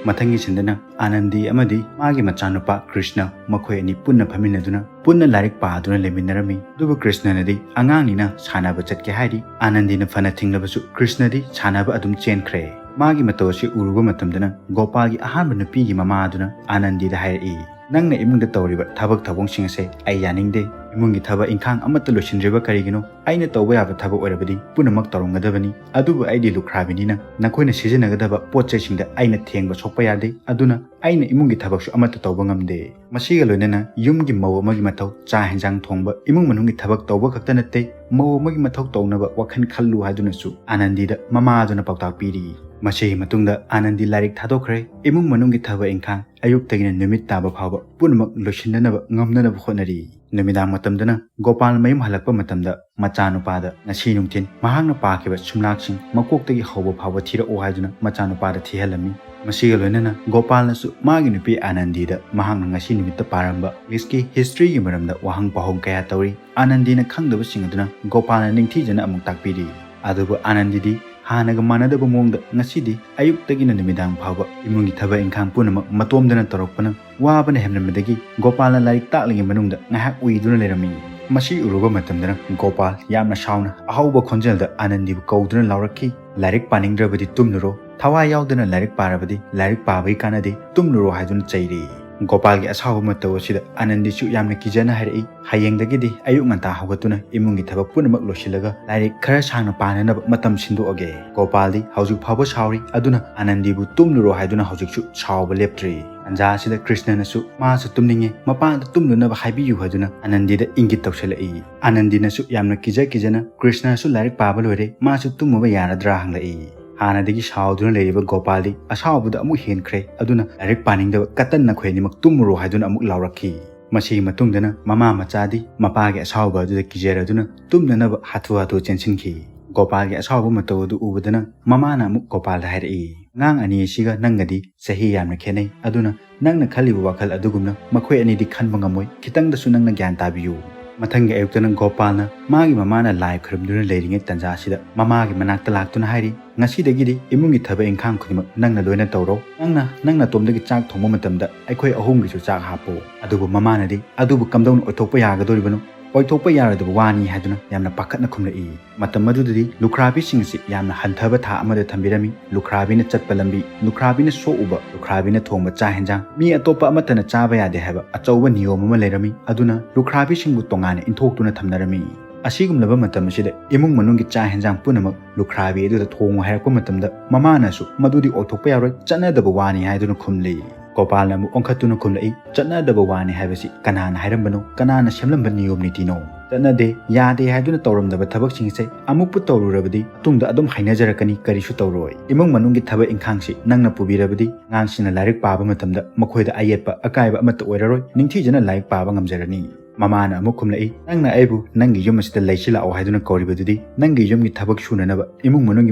ꯃꯊꯪꯒꯤ ꯁꯤꯟꯗꯅ ꯑꯥꯅꯟꯗꯤ ꯑꯃꯗꯤ ꯃꯥꯒꯤ ꯃꯆꯥꯅꯨꯄꯥ ꯀ꯭ꯔꯤꯁꯅ, ꯃꯈꯣꯏ ꯑꯅꯤ ꯄꯨꯟꯅ ꯐꯝꯃꯤꯟꯅꯗꯨꯅ ꯄꯨꯟꯅ ꯂꯥꯏꯔꯤꯛ ꯄꯥꯗꯨꯅ ꯂꯩꯃꯤꯟꯅꯔꯝꯃꯤ꯫ ꯑꯗꯨꯕꯨ ꯀ꯭ꯔꯤꯁꯅꯅꯗꯤ ꯑꯉꯥꯡꯅꯤꯅ ꯁꯥꯟꯅꯕ ꯆꯠꯀꯦ ꯍꯥꯏꯔꯤ꯫ ꯑꯥꯅꯟꯗꯤꯅ ꯐꯅ ꯊꯤꯡꯂꯕꯁꯨ ꯀ꯭ꯔꯤꯁꯅꯗꯤ ꯁꯥꯟꯅꯕ ꯑꯗꯨꯝ ꯆꯦꯟꯈ꯭ꯔꯦ꯫ ꯃꯥꯒꯤ ꯃꯇꯧ ꯑꯁꯤ ꯎꯔꯨꯕ ꯃꯇꯝꯗꯅ ꯒꯣꯄꯥꯜꯒꯤ ꯑꯍꯥꯟꯕ ꯅꯨꯄꯤꯒꯤ ꯃꯃꯥ ꯑꯗꯨꯅ ꯑꯥꯅꯟꯗꯤꯗ ꯍꯥꯏꯔꯛꯏ, "ꯅꯪꯅ ꯏꯃꯨꯡꯗ ꯇꯧꯔꯤꯕ ꯊꯕꯛ ꯊꯧꯑꯣꯡꯁꯤꯡ ꯑꯁꯦ ꯑꯩ ꯌꯥꯅꯤꯡꯗꯦ꯫ ꯏꯃꯨꯡꯒꯤ ꯊꯕꯛ ꯏꯪꯈꯥꯡ ꯑꯃꯠꯇ ꯂꯣꯏꯁꯤꯟꯗ꯭ꯔꯤꯕ ꯀꯔꯤꯒꯤꯅꯣ? ꯑꯩꯅ ꯇꯧꯕ ꯌꯥꯕ ꯊꯕꯛ ꯑꯣꯏꯔꯕꯗꯤ ꯄꯨꯝꯅꯃꯛ ꯇꯧꯔꯝꯒꯗꯕꯅꯤ꯫ ꯑꯗꯨꯕꯨ ꯑꯩꯗꯤ ꯂꯨꯈ꯭ꯔꯥꯕꯤꯅꯤꯅ ꯅꯈꯣꯏꯅ ꯁꯤꯖꯤꯟꯅꯒꯗꯕ ꯄꯣꯠ ꯆꯩꯁꯤꯡꯗ ꯑꯩꯅ ꯊꯦꯡꯕ ꯁꯣꯛꯄ ꯌꯥꯗꯦ꯫ ꯑꯗꯨꯅ ꯑꯩꯅ ꯏꯃꯨꯡꯒꯤ ꯊꯕꯛꯁꯨ ꯑꯃꯠꯇ ꯇꯧꯕ ꯉꯝꯗꯦ꯫ ꯃꯁꯤꯒ ꯂꯣꯏꯅꯅ ꯌꯨꯝꯒꯤ ꯃꯧ ꯑꯃꯒꯤ ꯃꯊꯧ, ꯆꯥꯛ ꯍꯦꯟꯖꯥꯡ ꯊꯣꯡꯕ, ꯏꯃꯨꯡ ꯃꯅꯨꯡꯒꯤ ꯊꯕꯛ ꯇꯧꯕ ꯈꯛꯇ ꯅꯠꯇꯦ, ꯃꯧ ꯑꯃꯒꯤ ꯃꯊꯧ ꯇꯧꯅꯕ ꯋꯥꯈꯜ ꯈꯜꯂꯨ" ꯍꯥꯏꯗꯨꯅꯁꯨ ꯑꯥꯅꯟꯗꯤꯗ ꯃꯃꯥ ꯑꯗꯨꯅ ꯄꯥꯎꯇꯥꯛ ꯄꯤꯔꯤ꯫ ꯃꯁꯤꯒꯤ ꯃꯇꯨꯡꯗ ꯑꯥꯅꯟꯗꯤ ꯂꯥꯏꯔꯤꯛ ꯊꯥꯗꯣꯛꯈ꯭ꯔꯦ꯫ ꯏꯃꯨꯡ ꯃꯅꯨꯡꯒꯤ ꯊꯕꯛ ꯏꯪꯈꯥꯡ ꯑꯌꯨꯛꯇꯒꯤꯅ ꯅꯨꯃꯤꯠ ꯇꯥꯕ ꯐꯥꯎꯕ ꯄꯨꯝꯅꯃꯛ ꯂꯣꯏꯁꯤꯟꯅꯅꯕ ꯉꯝꯅꯅꯕ ꯍꯣꯠꯅꯔꯤ꯫ ꯅꯨꯃꯤꯗꯥꯡ ꯃꯇꯝꯗꯅ ꯒꯣꯄꯥꯜ ꯃꯌꯨꯝ ꯍꯜꯂꯛꯄ ꯃꯇꯝꯗ ꯃꯆꯥꯅꯨꯄꯥꯗ ꯉꯁꯤ ꯅꯨꯡꯊꯤꯜ ꯃꯍꯥꯛꯅ ꯄꯥꯈꯤꯕ ꯁꯨꯝꯂꯥꯛꯁꯤꯡ ꯃꯀꯣꯛꯇꯒꯤ ꯍꯧꯕ ꯐꯥꯎꯕ ꯊꯤꯔꯛꯑꯣ ꯍꯥꯏꯗꯨꯅ ꯃꯆꯥꯅꯨꯄꯥꯗ ꯊꯤꯍꯜꯂꯝꯃꯤ꯫ ꯃꯁꯤꯒ ꯂꯣꯏꯅꯅ ꯒꯣꯄꯥꯜꯅꯁꯨ ꯃꯥꯒꯤ ꯅꯨꯄꯤ ꯑꯥꯅꯟꯗꯤꯗ ꯃꯍꯥꯛꯅ ꯉꯁꯤ ꯅꯨꯃꯤꯠꯇ ꯄꯥꯔꯝꯕ Englishꯀꯤ historyꯒꯤ ꯃꯔꯝꯗ ꯋꯥꯍꯪ ꯄꯥꯎꯍꯪ ꯀꯌꯥ ꯇꯧꯔꯤ꯫ ꯑꯥꯅꯟꯗꯤꯅ ꯈꯪꯗꯕꯁꯤꯡ ꯑꯗꯨꯅ ꯒꯣꯄꯥꯜꯅ ꯅꯤꯡꯊꯤꯖꯅ ꯑꯃꯨꯛ ꯇꯥꯛꯄꯤꯔꯤ꯫ ꯑꯗꯨꯕꯨ ꯑꯥꯅꯟꯗꯤꯗꯤ ꯍꯥꯟꯅꯒ ꯃꯥꯟꯅꯗꯕ ꯃꯑꯣꯡꯗ ꯉꯁꯤꯗꯤ ꯑꯌꯨꯛꯇꯒꯤꯅ ꯅꯨꯃꯤꯗꯥꯡ ꯐꯥꯎꯕ ꯏꯃꯨꯡꯒꯤ ꯊꯕꯛ ꯏꯪꯈꯥꯡ ꯄꯨꯝꯅꯃꯛ ꯃꯇꯣꯝꯗꯅ ꯇꯧꯔꯛꯄꯅ ꯋꯥꯕꯅ ꯍꯦꯟꯃꯟꯕꯗꯒꯤ ꯒꯣꯄꯥꯜꯅ ꯂꯥꯏꯔꯤꯛ ꯇꯥꯛꯂꯤꯉꯩ ꯃꯅꯨꯡꯗ ꯉꯥꯏꯍꯥꯛ ꯎꯏꯗꯨꯅ ꯂꯩꯔꯝꯃꯤ꯫ ꯃꯁꯤ ꯎꯔꯨꯕ ꯃꯇꯝꯗꯅ ꯒꯣꯄꯥꯜ ꯌꯥꯝꯅ ꯁꯥꯎꯅ ꯑꯍꯧꯕ ꯈꯣꯟꯖꯦꯜꯗ ꯑꯥꯅꯟꯗꯤꯕꯨ ꯀꯧꯗꯨꯅ ꯂꯥꯎꯔꯛꯈꯤ, "ꯂꯥꯏꯔꯤꯛ ꯄꯥꯅꯤꯡꯗ꯭ꯔꯕꯗꯤ ꯇꯨꯝꯂꯨꯔꯣ꯫ ꯊꯋꯥꯏ ꯌꯥꯎꯗꯅ ꯂꯥꯏꯔꯤꯛ ꯄꯥꯔꯕꯗꯤ ꯂꯥꯏꯔꯤꯛ ꯄꯥꯕꯒꯤ ꯀꯥꯟꯅꯗꯦ, ꯇꯨꯝꯂꯨꯔꯣ" ꯍꯥꯏꯗꯨꯅ ꯆꯩꯔꯤ꯫ ꯒꯣꯄꯥꯜꯒꯤ ꯑꯁꯥꯎꯕ ꯃꯇꯧ ꯑꯁꯤꯗ ꯑꯥꯅꯟꯗꯤꯁꯨ ꯌꯥꯝꯅ ꯀꯤꯖꯅ ꯍꯥꯏꯔꯛꯏ, "ꯍꯌꯦꯡꯗꯒꯤꯗꯤ ꯑꯌꯨꯛ ꯉꯟꯇꯥ ꯍꯧꯒꯠꯇꯨꯅ ꯏꯃꯨꯡꯒꯤ ꯊꯕꯛ ꯄꯨꯝꯅꯃꯛ ꯂꯣꯏꯁꯤꯜꯂꯒ ꯂꯥꯏꯔꯤꯛ ꯈꯔ ꯁꯥꯡꯅ ꯄꯥꯅꯅꯕ ꯃꯇꯝ ꯁꯤꯟꯗꯣꯛꯑꯒꯦ"꯫ ꯒꯣꯄꯥꯜꯗꯤ ꯍꯧꯖꯤꯛ ꯐꯥꯎꯕ ꯁꯥꯎꯔꯤ, ꯑꯗꯨꯅ ꯑꯥꯅꯟꯗꯤꯕꯨ ꯇꯨꯝꯂꯨꯔꯣ ꯍꯥꯏꯗꯨꯅ ꯍꯧꯖꯤꯛꯁꯨ ꯁꯥꯎꯕ ꯂꯦꯞꯇ꯭ꯔꯤ꯫ ꯇꯟꯖꯥ ꯑꯁꯤꯗ ꯀ꯭ꯔꯤꯁꯅꯅꯁꯨ ꯃꯥꯁꯨ ꯇꯨꯝꯅꯤꯡꯉꯦ, ꯃꯄꯥꯗ ꯇꯨꯝꯂꯨꯅꯕ ꯍꯥꯏꯕꯤꯌꯨ ꯍꯥꯏꯗꯨꯅ ꯑꯥꯅꯟꯗꯤꯗ ꯏꯪꯒꯤꯠ ꯇꯧꯁꯤꯜꯂꯛꯏ꯫ ꯑꯥꯅꯟꯗꯤꯅꯁꯨ ꯌꯥꯝꯅ ꯀꯤꯖ ꯀꯤꯖꯅ ꯀ꯭ꯔꯤꯁꯅꯁꯨ ꯂꯥꯏꯔꯤꯛ ꯄꯥꯕ ꯂꯣꯏꯔꯦ, ꯃꯥꯁꯨ ꯇꯨꯝꯃꯨꯕ ꯌꯥꯔꯗ꯭ꯔꯥ ꯍꯪꯂꯛꯏ꯫ ꯍꯥꯟꯅꯗꯒꯤ ꯁꯥꯎꯗꯨꯅ ꯂꯩꯔꯤꯕ ꯒꯣꯄꯥꯜꯗꯤ ꯑꯁꯥꯎꯕꯗ ꯑꯃꯨꯛ ꯍꯦꯟꯈ꯭ꯔꯦ꯫ ꯑꯗꯨꯅ ꯂꯥꯏꯔꯤꯛ ꯄꯥꯅꯤꯡꯗꯕ ꯀꯇꯟ ꯅꯈꯣꯏ ꯑꯅꯤꯃꯛ ꯇꯨꯝꯃꯨꯔꯣ ꯍꯥꯏꯗꯨꯅ ꯑꯃꯨꯛ ꯂꯥꯎꯔꯛꯈꯤ꯫ ꯃꯁꯤꯒꯤ ꯃꯇꯨꯡꯗꯅ ꯃꯃꯥ ꯃꯆꯥꯗꯤ ꯃꯄꯥꯒꯤ ꯑꯁꯥꯎꯕ ꯑꯗꯨꯗ ꯀꯤꯖꯔꯗꯨꯅ ꯇꯨꯝꯅꯅꯕ ꯍꯥꯊꯨ ꯍꯥꯊꯨ ꯆꯦꯟꯁꯤꯟꯈꯤ꯫ ꯒꯣꯄꯥꯜꯒꯤ ꯑꯁꯥꯎꯕ ꯃꯇꯧ ꯑꯗꯨ ꯎꯕꯗꯅ ꯃꯃꯥꯅ ꯑꯃꯨꯛ ꯒꯣꯄꯥꯜꯗ ꯍꯥꯏꯔꯛꯏ, "ꯑꯉꯥꯡ ꯑꯅꯤ ꯑꯁꯤꯒ ꯅꯪꯒꯗꯤ ꯆꯍꯤ ꯌꯥꯝꯅ ꯈꯦꯠꯅꯩ, ꯑꯗꯨꯅ ꯅꯪꯅ ꯈꯜꯂꯤꯕ ꯋꯥꯈꯜ ꯑꯗꯨꯒꯨꯝꯅ ꯃꯈꯣꯏ ꯑꯅꯤꯗꯤ ꯈꯟꯕ ꯉꯝꯃꯣꯏ꯫ ꯈꯤꯇꯪꯗꯁꯨ ꯅꯪꯅ ꯒ꯭ꯌꯥꯟ ꯇꯥꯕꯤꯌꯨ"꯫ ꯃꯊꯪꯒꯤ ꯑꯌꯨꯛꯇꯅ ꯒꯣꯄꯥꯜꯅ ꯃꯥꯒꯤ ꯃꯃꯥꯅ ꯂꯥꯏ ꯈꯨꯔꯨꯝꯗꯨꯅ ꯂꯩꯔꯤꯉꯩ ꯇꯟꯖꯥ ꯑꯁꯤꯗ ꯃꯃꯥꯒꯤ ꯃꯅꯥꯛꯇ ꯂꯥꯛꯇꯨꯅ ꯍꯥꯏꯔꯤ, "ꯉꯁꯤꯗꯒꯤꯗꯤ ꯏꯃꯨꯡꯒꯤ ꯊꯕꯛ ꯏꯪꯈꯥꯡ ꯈꯨꯗꯤꯡꯃꯛ ꯅꯪꯅ ꯂꯣꯏꯅ ꯇꯧꯔꯣ꯫ ꯅꯪꯅ ꯅꯪ ꯅꯇꯣꯝꯗꯒꯤ ꯆꯥꯛ ꯊꯣꯡꯕ ꯃꯇꯝꯗ ꯑꯩꯈꯣꯏ ꯑꯍꯨꯝꯒꯤꯁꯨ ꯆꯥꯛ ꯍꯥꯞꯄꯣ"꯫ ꯑꯗꯨꯕꯨ ꯃꯃꯥꯅꯗꯤ ꯑꯗꯨꯕꯨ ꯀꯝꯗꯧꯅ ꯑꯣꯏꯊꯣꯛꯄ ꯌꯥꯒꯗꯧꯔꯤꯕꯅꯣ? ꯑꯣꯏꯊꯣꯛꯄ ꯌꯥꯔꯣꯏꯗꯕ ꯋꯥꯅꯤ ꯍꯥꯏꯗꯨꯅ ꯌꯥꯝꯅ ꯄꯥꯈꯠꯅ ꯈꯨꯝꯂꯛꯏ꯫ ꯃꯇꯝ ꯑꯗꯨꯗꯗꯤ ꯂꯨꯈ꯭ꯔꯥꯕꯤꯁꯤꯡ ꯑꯁꯤ ꯌꯥꯝꯅ ꯍꯟꯊꯕ ꯊꯥꯛ ꯑꯃꯗ ꯊꯝꯕꯤꯔꯝꯃꯤ꯫ ꯂꯨꯈ꯭ꯔꯥꯕꯤꯅ ꯆꯠꯄ ꯂꯝꯕꯤ, ꯂꯨꯈ꯭ꯔꯥꯕꯤꯅ ꯁꯣꯛꯎꯕ, ꯂꯨꯈ꯭ꯔꯥꯕꯤꯅ ꯊꯣꯡꯕ ꯆꯥꯛ ꯍꯦꯟꯖꯥꯡ ꯃꯤ ꯑꯇꯣꯞꯄ ꯑꯃꯠꯇꯅ ꯆꯥꯕ ꯌꯥꯗꯦ ꯍꯥꯏꯕ ꯑꯆꯧꯕ ꯅꯤꯌꯣꯝ ꯑꯃ ꯂꯩꯔꯝꯃꯤ꯫ ꯑꯗꯨꯅ ꯂꯨꯈ꯭ꯔꯥꯕꯤꯁꯤꯡꯕꯨ ꯇꯣꯉꯥꯟꯅ ꯏꯟꯊꯣꯛꯇꯨꯅ ꯊꯝꯅꯔꯝꯃꯤ꯫ ꯑꯁꯤꯒꯨꯝꯂꯕ ꯃꯇꯝ ꯑꯁꯤꯗ ꯏꯃꯨꯡ ꯃꯅꯨꯡꯒꯤ ꯆꯥꯛ ꯍꯦꯟꯖꯥꯡ ꯄꯨꯝꯅꯃꯛ ꯂꯨꯈ꯭ꯔꯥꯕꯤ ꯑꯗꯨꯗ ꯊꯣꯡꯉꯨ ꯍꯥꯏꯔꯛꯄ ꯃꯇꯝꯗ ꯃꯃꯥꯅꯁꯨ ꯃꯗꯨꯗꯤ ꯑꯣꯏꯊꯣꯛꯄ ꯌꯥꯔꯣꯏ, ꯆꯠꯅꯗꯕ ꯋꯥꯅꯤ ꯍꯥꯏꯗꯨꯅ ꯈꯨꯝꯂꯤ꯫ ꯒꯣꯄꯥꯜꯅ ꯑꯃꯨꯛ ꯑꯣꯟꯈꯠꯇꯨꯅ ꯈꯨꯝꯂꯛꯏ, "ꯆꯠꯅꯗꯕ ꯋꯥꯅꯤ ꯍꯥꯏꯕꯁꯤ ꯀꯅꯥꯅ ꯍꯥꯏꯔꯝꯕꯅꯣ? ꯀꯅꯥꯅ ꯁꯦꯝꯂꯝꯕ ꯅꯤꯌꯣꯝ ꯅꯤꯇꯤꯅꯣ? ꯆꯠꯅꯗꯦ, ꯌꯥꯗꯦ ꯍꯥꯏꯗꯨꯅ ꯇꯧꯔꯝꯗꯕ ꯊꯕꯛꯁꯤꯡꯁꯦ ꯑꯃꯨꯛꯄꯨ ꯇꯧꯔꯨꯔꯕꯗꯤ ꯃꯇꯨꯡꯗ ꯑꯗꯨꯝ ꯍꯥꯏꯅꯖꯔꯛꯀꯅꯤ, ꯀꯔꯤꯁꯨ ꯇꯧꯔꯣꯏ꯫ ꯏꯃꯨꯡ ꯃꯅꯨꯡꯒꯤ ꯊꯕꯛ ꯏꯪꯈꯥꯡꯁꯤ ꯅꯪꯅ ꯄꯨꯕꯤꯔꯕꯗꯤ ꯑꯉꯥꯡꯁꯤꯡꯅ ꯂꯥꯏꯔꯤꯛ ꯄꯥꯕ ꯃꯇꯝꯗ ꯃꯈꯣꯏꯗ ꯑꯌꯦꯠꯄ ꯑꯀꯥꯏꯕ ꯑꯃꯠꯇ ꯑꯣꯏꯔꯔꯣꯏ, ꯅꯤꯡꯊꯤꯖꯅ ꯂꯥꯏꯔꯤꯛ ꯄꯥꯕ ꯉꯝꯖꯔꯅꯤ"꯫ ꯃꯃꯥꯅ ꯑꯃꯨꯛ ꯈꯨꯝꯂꯛꯏ, "ꯅꯪꯅ ꯑꯩꯕꯨ ꯅꯪꯒꯤ ꯌꯨꯝ ꯑꯁꯤꯗ ꯂꯩꯁꯤꯜꯂꯛꯑꯣ ꯍꯥꯏꯗꯨꯅ ꯀꯧꯔꯤꯕꯗꯨꯗꯤ ꯅꯪꯒꯤ ꯌꯨꯝꯒꯤ ꯊꯕꯛ ꯁꯨꯅꯅꯕ, ꯏꯃꯨꯡ ꯃꯅꯨꯡꯒꯤ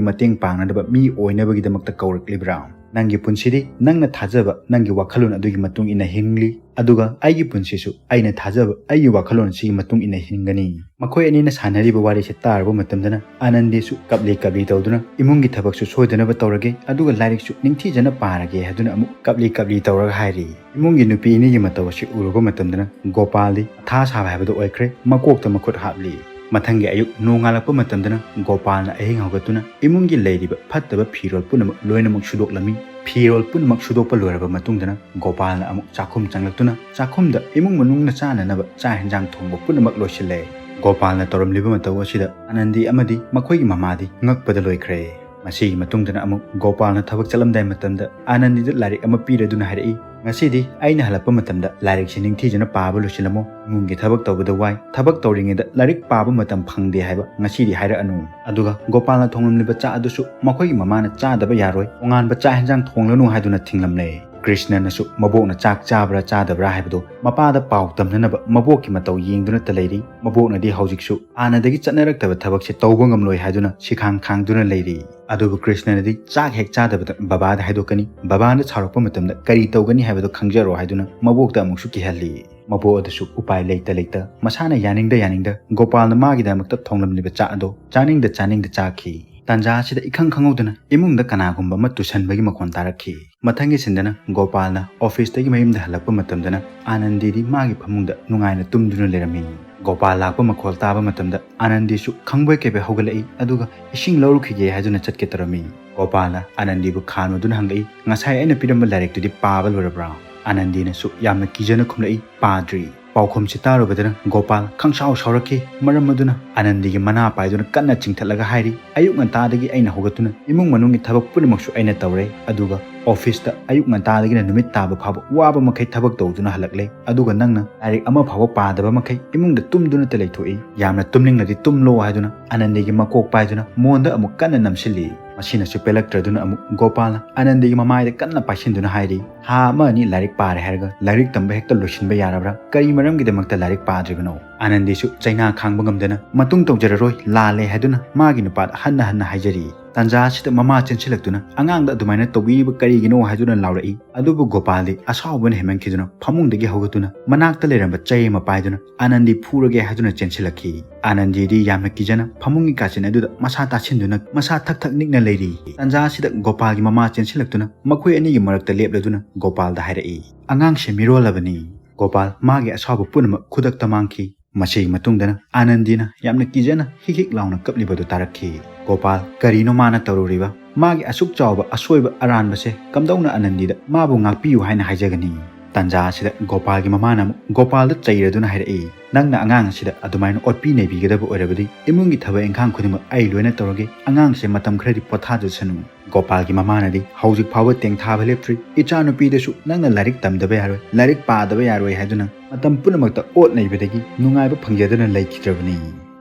ꯃꯇꯦꯡ ꯄꯥꯡꯅꯅꯕ ꯃꯤ ꯑꯣꯏꯅꯕꯒꯤꯗꯃꯛꯇ ꯀꯧꯔꯛꯂꯤꯕ꯭ꯔꯥ? ꯅꯪꯒꯤ ꯄꯨꯟꯁꯤꯗꯤ ꯅꯪꯅ ꯊꯥꯖꯕ ꯅꯪꯒꯤ ꯋꯥꯈꯜꯂꯣꯟ ꯑꯗꯨꯒꯤ ꯃꯇꯨꯡ ꯏꯟꯅ ꯍꯤꯡꯂꯤ, ꯑꯗꯨꯒ ꯑꯩꯒꯤ ꯄꯨꯟꯁꯤꯁꯨ ꯑꯩꯅ ꯊꯥꯖꯕ ꯑꯩꯒꯤ ꯋꯥꯈꯜꯂꯣꯟ ꯑꯁꯤꯒꯤ ꯃꯇꯨꯡ ꯏꯟꯅ ꯍꯤꯡꯒꯅꯤ"꯫ ꯃꯈꯣꯏ ꯑꯅꯤꯅ ꯁꯥꯟꯅꯔꯤꯕ ꯋꯥꯔꯤꯁꯤ ꯇꯥꯔꯕ ꯃꯇꯝꯗꯅ ꯑꯥꯅꯟꯗꯤꯁꯨ ꯀꯞꯂꯤ ꯀꯞꯂꯤ ꯇꯧꯗꯨꯅ, "ꯏꯃꯨꯡꯒꯤ ꯊꯕꯛꯁꯨ ꯁꯣꯏꯗꯅꯕ ꯇꯧꯔꯒꯦ, ꯑꯗꯨꯒ ꯂꯥꯏꯔꯤꯛꯁꯨ ꯅꯤꯡꯊꯤꯖꯅ ꯄꯥꯔꯒꯦ" ꯍꯥꯏꯗꯨꯅ ꯑꯃꯨꯛ ꯀꯞꯂꯤ ꯀꯞꯂꯤ ꯇꯧꯔꯒ ꯍꯥꯏꯔꯤ꯫ ꯏꯃꯨꯡꯒꯤ ꯅꯨꯄꯤ ꯑꯅꯤꯒꯤ ꯃꯇꯧ ꯑꯁꯤ ꯎꯔꯨꯕ ꯃꯇꯝꯗꯅ ꯒꯣꯄꯥꯜꯗꯤ ꯃꯊꯥ ꯁꯥꯕ ꯍꯥꯏꯕꯗꯨ ꯑꯣꯏꯈ꯭ꯔꯦ, ꯃꯀꯣꯛꯇ ꯃꯈꯨꯠ ꯍꯥꯞꯂꯤ꯫ ꯃꯊꯪꯒꯤ ꯑꯌꯨꯛ ꯅꯣꯡꯉꯥꯜꯂꯛꯄ ꯃꯇꯝꯗꯅ ꯒꯣꯄꯥꯜꯅ ꯑꯍꯤꯡ ꯍꯧꯒꯠꯇꯨꯅ ꯏꯃꯨꯡꯒꯤ ꯂꯩꯔꯤꯕ ꯐꯠꯇꯕ ꯐꯤꯔꯣꯜ ꯄꯨꯝꯅꯃꯛ ꯂꯣꯏꯅꯃꯛ ꯁꯨꯗꯣꯛꯂꯝꯃꯤ꯫ ꯐꯤꯔꯣꯜ ꯄꯨꯝꯅꯃꯛ ꯁꯨꯗꯣꯛꯄ ꯂꯣꯏꯔꯕ ꯃꯇꯨꯡꯗꯅ ꯒꯣꯄꯥꯜꯅ ꯑꯃꯨꯛ ꯆꯥꯛꯈꯨꯝ ꯆꯪꯂꯛꯇꯨꯅ ꯆꯥꯛꯈꯨꯝꯗ ꯏꯃꯨꯡ ꯃꯅꯨꯡꯅ ꯆꯥꯅꯅꯕ ꯆꯥꯛ ꯍꯦꯟꯖꯥꯡ ꯊꯣꯡꯕ ꯄꯨꯝꯅꯃꯛ ꯂꯣꯏꯁꯤꯜꯂꯦ꯫ ꯒꯣꯄꯥꯜꯅ ꯇꯧꯔꯝꯂꯤꯕ ꯃꯇꯧ ꯑꯁꯤꯗ ꯑꯥꯅꯟꯗꯤ ꯑꯃꯗꯤ ꯃꯈꯣꯏꯒꯤ ꯃꯃꯥꯗꯤ ꯉꯛꯄꯗ ꯂꯣꯏꯈ꯭ꯔꯦ꯫ ꯃꯁꯤꯒꯤ ꯃꯇꯨꯡꯗꯅ ꯑꯃꯨꯛ ꯒꯣꯄꯥꯜꯅ ꯊꯕꯛ ꯆꯠꯂꯝꯗꯥꯏ ꯃꯇꯝꯗ ꯑꯥꯅꯟꯗꯤꯗ ꯂꯥꯏꯔꯤꯛ ꯑꯃ ꯄꯤꯔꯗꯨꯅ ꯍꯥꯏꯔꯛꯏ, "ꯉꯁꯤꯗꯤ ꯑꯩꯅ ꯍꯜꯂꯛꯄ ꯃꯇꯝꯗ ꯂꯥꯏꯔꯤꯛꯁꯤ ꯅꯤꯡꯊꯤꯖꯅ ꯄꯥꯕ ꯂꯣꯏꯁꯤꯜꯂꯝꯃꯣ꯫ ꯏꯃꯨꯡꯒꯤ ꯊꯕꯛ ꯇꯧꯕꯗ ꯋꯥꯏ, ꯊꯕꯛ ꯇꯧꯔꯤꯉꯩꯗ ꯂꯥꯏꯔꯤꯛ ꯄꯥꯕ ꯃꯇꯝ ꯐꯪꯗꯦ ꯍꯥꯏꯕ ꯉꯁꯤꯗꯤ ꯍꯥꯏꯔꯛꯑꯅꯨ"꯫ ꯑꯗꯨꯒ ꯒꯣꯄꯥꯜꯅ ꯊꯣꯡꯂꯝꯂꯤꯕ ꯆꯥꯛ ꯑꯗꯨꯁꯨ ꯃꯈꯣꯏꯒꯤ ꯃꯃꯥꯅ ꯆꯥꯗꯕ ꯌꯥꯔꯣꯏ, ꯇꯣꯉꯥꯟꯕ ꯆꯥꯛ ꯍꯦꯟꯖꯥꯡ ꯊꯣꯡꯂꯅꯨ ꯍꯥꯏꯗꯨꯅ ꯊꯤꯡꯂꯝꯂꯦ꯫ ꯀ꯭ꯔꯤꯁꯅꯅꯁꯨ ꯃꯕꯣꯛꯅ ꯆꯥꯛ ꯆꯥꯕ꯭ꯔꯥ ꯆꯥꯗꯕ꯭ꯔꯥ ꯍꯥꯏꯕꯗꯨ ꯃꯄꯥꯗ ꯄꯥꯎ ꯇꯝꯅꯅꯕ ꯃꯕꯣꯛꯀꯤ ꯃꯇꯧ ꯌꯦꯡꯗꯨꯅꯇ ꯂꯩꯔꯤ꯫ ꯃꯕꯣꯛꯅꯗꯤ ꯍꯧꯖꯤꯛꯁꯨ ꯍꯥꯟꯅꯗꯒꯤ ꯆꯠꯅꯔꯛꯇꯕ ꯊꯕꯛꯁꯦ ꯇꯧꯕ ꯉꯝꯂꯣꯏ ꯍꯥꯏꯗꯨꯅ ꯁꯤꯈꯥꯡ ꯈꯥꯡꯗꯨꯅ ꯂꯩꯔꯤ꯫ ꯑꯗꯨꯕꯨ ꯀ꯭ꯔꯤꯁꯅꯅꯗꯤ ꯆꯥꯛ ꯍꯦꯛ ꯆꯥꯗꯕꯗ ꯕꯕꯥꯗ ꯍꯥꯏꯗꯣꯛꯀꯅꯤ, ꯕꯕꯥꯅ ꯁꯥꯎꯔꯛꯄ ꯃꯇꯝꯗ ꯀꯔꯤ ꯇꯧꯒꯅꯤ ꯍꯥꯏꯕꯗꯨ ꯈꯪꯖꯔꯣ ꯍꯥꯏꯗꯨꯅ ꯃꯕꯣꯛꯇ ꯑꯃꯨꯛꯁꯨ ꯀꯤꯍꯜꯂꯤ꯫ ꯃꯕꯣꯛ ꯑꯗꯨꯁꯨ ꯎꯄꯥꯏ ꯂꯩꯇ ꯂꯩꯇ ꯃꯁꯥꯅ ꯌꯥꯅꯤꯡꯗ ꯌꯥꯅꯤꯡꯗ ꯒꯣꯄꯥꯜꯅ ꯃꯥꯒꯤꯗꯃꯛꯇ ꯊꯣꯡꯂꯝꯂꯤꯕ ꯆꯥꯛ ꯑꯗꯣ ꯆꯥꯅꯤꯡꯗ ꯆꯥꯅꯤꯡꯗ ꯆꯥꯈꯤ꯫ ꯇꯥꯟꯖꯥ ꯑꯁꯤꯗ ꯏꯈꯪ ꯈꯪꯍꯧꯗꯅ ꯏꯃꯨꯡꯗ ꯀꯅꯥꯒꯨꯝꯕ ꯑꯃ ꯇꯨꯁꯟꯕꯒꯤ ꯃꯈꯣꯟ ꯇꯥꯔꯛꯈꯤ꯫ ꯃꯊꯪꯒꯤ ꯁꯤꯟꯗꯅ ꯒꯣꯄꯥꯜꯅ ꯑꯣꯐꯤꯁꯇꯒꯤ ꯃꯌꯨꯝꯗ ꯍꯜꯂꯛꯄ ꯃꯇꯝꯗꯅ ꯑꯥꯅꯟꯗꯤꯗꯤ ꯃꯥꯒꯤ ꯐꯃꯨꯡꯗ ꯅꯨꯡꯉꯥꯏꯅ ꯇꯨꯝꯗꯨꯅ ꯂꯩꯔꯝꯃꯤ꯫ ꯒꯣꯄꯥꯜ ꯂꯥꯛꯄ ꯃꯈꯣꯜ ꯇꯥꯕ ꯃꯇꯝꯗ ꯑꯥꯅꯟꯗꯤꯁꯨ ꯈꯪꯕꯣꯏ ꯀꯩꯕꯣꯏ ꯍꯧꯒꯠꯂꯛꯏ, ꯑꯗꯨꯒ ꯏꯁꯤꯡ ꯂꯧꯔꯨꯈꯤꯒꯦ ꯍꯥꯏꯗꯨꯅ ꯆꯠꯀꯦ ꯇꯧꯔꯝꯃꯤ꯫ ꯒꯣꯄꯥꯜꯅ ꯑꯥꯅꯟꯗꯤꯕꯨ ꯈꯥꯝꯗꯨꯅ ꯍꯪꯂꯛꯏ, "ꯉꯁꯥꯏ ꯑꯩꯅ ꯄꯤꯔꯝꯕ ꯂꯥꯏꯔꯤꯛꯇꯨꯗꯤ ꯄꯥꯕ ꯂꯣꯏꯔꯕ꯭ꯔꯥ?" ꯑꯥꯅꯟꯗꯤꯅꯁꯨ ꯌꯥꯝꯅ ꯀꯤꯖꯅ ꯈꯨꯝꯂꯛꯏ, "ꯄꯥꯗ꯭ꯔꯤ"꯫ ꯄꯥꯎꯈꯨꯝꯁꯤ ꯇꯥꯔꯨꯕꯗꯅ ꯒꯣꯄꯥꯜ ꯈꯪꯁꯥꯎ ꯁꯥꯎꯔꯛꯈꯤ꯫ ꯃꯔꯝ ꯑꯗꯨꯅ ꯑꯥꯅꯟꯗꯤꯒꯤ ꯃꯅꯥ ꯄꯥꯏꯗꯨꯅ ꯀꯟꯅ ꯆꯤꯡꯊꯠꯂꯒ ꯍꯥꯏꯔꯤ, "ꯑꯌꯨꯛ ꯉꯟꯇꯥꯗꯒꯤ ꯑꯩꯅ ꯍꯧꯒꯠꯇꯨꯅ ꯏꯃꯨꯡ ꯃꯅꯨꯡꯒꯤ ꯊꯕꯛ ꯄꯨꯝꯅꯃꯛꯁꯨ ꯑꯩꯅ ꯇꯧꯔꯦ, ꯑꯗꯨꯒ ꯑꯣꯐꯤꯁꯇ ꯑꯌꯨꯛ ꯉꯟꯇꯥꯗꯒꯤꯅ ꯅꯨꯃꯤꯠ ꯇꯥꯕ ꯐꯥꯎꯕ ꯋꯥꯕ ꯃꯈꯩ ꯊꯕꯛ ꯇꯧꯗꯨꯅ ꯍꯜꯂꯛꯂꯦ, ꯑꯗꯨꯒ ꯅꯪꯅ ꯂꯥꯏꯔꯤꯛ ꯑꯃ ꯐꯥꯎꯕ ꯄꯥꯗꯕ ꯃꯈꯩ ꯏꯃꯨꯡꯗ ꯇꯨꯝꯗꯨꯅꯇ ꯂꯩꯊꯣꯛꯏ꯫ ꯌꯥꯝꯅ ꯇꯨꯝꯅꯤꯡꯂꯗꯤ ꯇꯨꯝꯂꯣ" ꯍꯥꯏꯗꯨꯅ ꯑꯥꯅꯟꯗꯤꯒꯤ ꯃꯀꯣꯛ ꯄꯥꯏꯗꯨꯅ ꯃꯣꯟꯗ ꯑꯃꯨꯛ ꯀꯟꯅ ꯅꯝꯁꯤꯜꯂꯤ꯫ ꯃꯁꯤꯅꯁꯨ ꯄꯦꯜꯂꯛꯇ꯭ꯔꯗꯨꯅ ꯑꯃꯨꯛ ꯒꯣꯄꯥꯜꯅ ꯑꯥꯅꯟꯗꯤꯒꯤ ꯃꯃꯥꯏꯗ ꯀꯟꯅ ꯄꯥꯏꯁꯤꯟꯗꯨꯅ ꯍꯥꯏꯔꯤ, "ꯊꯥ ꯑꯃ ꯑꯅꯤ ꯂꯥꯏꯔꯤꯛ ꯄꯥꯔꯦ ꯍꯥꯏꯔꯒ ꯂꯥꯏꯔꯤꯛ ꯇꯝꯕ ꯍꯦꯛꯇ ꯂꯣꯏꯁꯤꯟꯕ ꯌꯥꯔꯕ꯭ꯔꯥ? ꯀꯔꯤ ꯃꯔꯝꯒꯤꯗꯃꯛꯇ ꯂꯥꯏꯔꯤꯛ ꯄꯥꯗ꯭ꯔꯤꯕꯅꯣ?" ꯑꯥꯅꯟꯗꯤꯁꯨ ꯆꯩꯅꯥ ꯈꯥꯡꯕ ꯉꯝꯗꯅ, "ꯃꯇꯨꯡ ꯇꯧꯖꯔꯔꯣꯏ, ꯂꯥꯜꯂꯦ" ꯍꯥꯏꯗꯨꯅ ꯃꯥꯒꯤ ꯅꯨꯄꯥꯗ ꯍꯟꯅ ꯍꯟꯅ ꯍꯥꯏꯖꯔꯤ꯫ ꯇꯥꯟꯖꯥ ꯑꯁꯤꯗ ꯃꯃꯥ ꯆꯦꯟꯁꯤꯜꯂꯛꯇꯨꯅ, "ꯑꯉꯥꯡꯗ ꯑꯗꯨꯃꯥꯏꯅ ꯇꯧꯕꯤꯔꯤꯕ ꯀꯔꯤꯒꯤꯅꯣ?" ꯍꯥꯏꯗꯨꯅ ꯂꯥꯎꯔꯛꯏ꯫ ꯑꯗꯨꯕꯨ ꯒꯣꯄꯥꯜꯗꯤ ꯑꯁꯥꯎꯕꯅ ꯍꯦꯟꯃꯟꯈꯤꯗꯨꯅ ꯐꯃꯨꯡꯗꯒꯤ ꯍꯧꯒꯠꯇꯨꯅ ꯃꯅꯥꯛꯇ ꯂꯩꯔꯝꯕ ꯆꯩ ꯑꯃ ꯄꯥꯏꯗꯨꯅ ꯑꯥꯅꯟꯗꯤ ꯐꯨꯔꯒꯦ ꯍꯥꯏꯗꯨꯅ ꯆꯦꯟꯁꯤꯜꯂꯛꯈꯤ꯫ ꯑꯥꯅꯟꯗꯤꯗꯤ ꯌꯥꯝꯅ ꯀꯤꯖꯅ ꯐꯃꯨꯡꯒꯤ ꯀꯥꯆꯤꯟ ꯑꯗꯨꯗ ꯃꯁꯥ ꯇꯥꯁꯤꯟꯗꯨꯅ ꯃꯁꯥ ꯊꯛ ꯊꯛ ꯅꯤꯛꯅ ꯂꯩꯔꯤ꯫ ꯇꯥꯟꯖꯥ ꯑꯁꯤꯗ ꯒꯣꯄꯥꯜꯒꯤ ꯃꯃꯥ ꯆꯦꯟꯁꯤꯜꯂꯛꯇꯨꯅ ꯃꯈꯣꯏ ꯑꯅꯤꯒꯤ ꯃꯔꯛꯇ ꯂꯦꯞꯂꯗꯨꯅ ꯒꯣꯄꯥꯜꯗ ꯍꯥꯏꯔꯛꯏ, "ꯑꯉꯥꯡꯁꯦ ꯃꯤꯔꯣꯜꯂꯕꯅꯤ"꯫ ꯒꯣꯄꯥꯜ ꯃꯥꯒꯤ ꯑꯁꯥꯎꯕ ꯄꯨꯝꯅꯃꯛ ꯈꯨꯗꯛꯇ ꯃꯥꯡꯈꯤ꯫ ꯃꯁꯤꯒꯤ ꯃꯇꯨꯡꯗꯅ ꯑꯥꯅꯟꯗꯤꯅ ꯌꯥꯝꯅ ꯀꯤꯖꯅ ꯍꯤꯛ ꯍꯤꯛ ꯂꯥꯎꯅ ꯀꯞꯂꯤꯕꯗꯨ ꯇꯥꯔꯛꯈꯤ꯫ ꯒꯣꯄꯥꯜ, ꯀꯔꯤꯅꯣ ꯃꯥꯅ ꯇꯧꯔꯨꯔꯤꯕ? ꯃꯥꯒꯤ ꯑꯁꯨꯛ ꯆꯥꯎꯕ ꯑꯁꯣꯏꯕ ꯑꯔꯥꯟꯕꯁꯦ ꯀꯝꯗꯧꯅ ꯑꯥꯅꯟꯗꯤꯗ ꯃꯥꯕꯨ ꯉꯥꯛꯄꯤꯌꯨ ꯍꯥꯏꯅ ꯍꯥꯏꯖꯒꯅꯤ? ꯇꯥꯟꯖꯥ ꯑꯁꯤꯗ ꯒꯣꯄꯥꯜꯒꯤ ꯃꯃꯥꯅ ꯑꯃꯨꯛ ꯒꯣꯄꯥꯜꯗ ꯆꯩꯔꯗꯨꯅ ꯍꯥꯏꯔꯛꯏ, "ꯅꯪꯅ ꯑꯉꯥꯡ ꯑꯁꯤꯗ ꯑꯗꯨꯃꯥꯏꯅ ꯑꯣꯠꯄꯤ ꯅꯩꯕꯤꯒꯗꯕ ꯑꯣꯏꯔꯕꯗꯤ ꯏꯃꯨꯡꯒꯤ ꯊꯕꯛ ꯏꯪꯈꯥꯡ ꯈꯨꯗꯤꯡꯃꯛ ꯑꯩ ꯂꯣꯏꯅ ꯇꯧꯔꯒꯦ, ꯑꯉꯥꯡꯁꯦ ꯃꯇꯝ ꯈꯔꯗꯤ ꯄꯣꯊꯥꯖꯁꯅꯨ"꯫ ꯒꯣꯄꯥꯜꯒꯤ ꯃꯃꯥꯅꯗꯤ ꯍꯧꯖꯤꯛ ꯐꯥꯎꯕ ꯇꯦꯡꯊꯥꯕ ꯂꯦꯞꯇ꯭ꯔꯤ꯫ "ꯏꯆꯥꯅꯨꯄꯤꯗꯁꯨ ꯅꯪꯅ ꯂꯥꯏꯔꯤꯛ ꯇꯝꯗꯕ ꯌꯥꯔꯣꯏ, ꯂꯥꯏꯔꯤꯛ ꯄꯥꯗꯕ ꯌꯥꯔꯣꯏ ꯍꯥꯏꯗꯨꯅ ꯃꯇꯝ ꯄꯨꯝꯅꯃꯛꯇ ꯑꯣꯠ ꯅꯩꯕꯗꯒꯤ ꯅꯨꯡꯉꯥꯏꯕ ꯐꯪꯖꯗꯅ ꯂꯩꯈꯤꯗ꯭ꯔꯕꯅꯤ꯫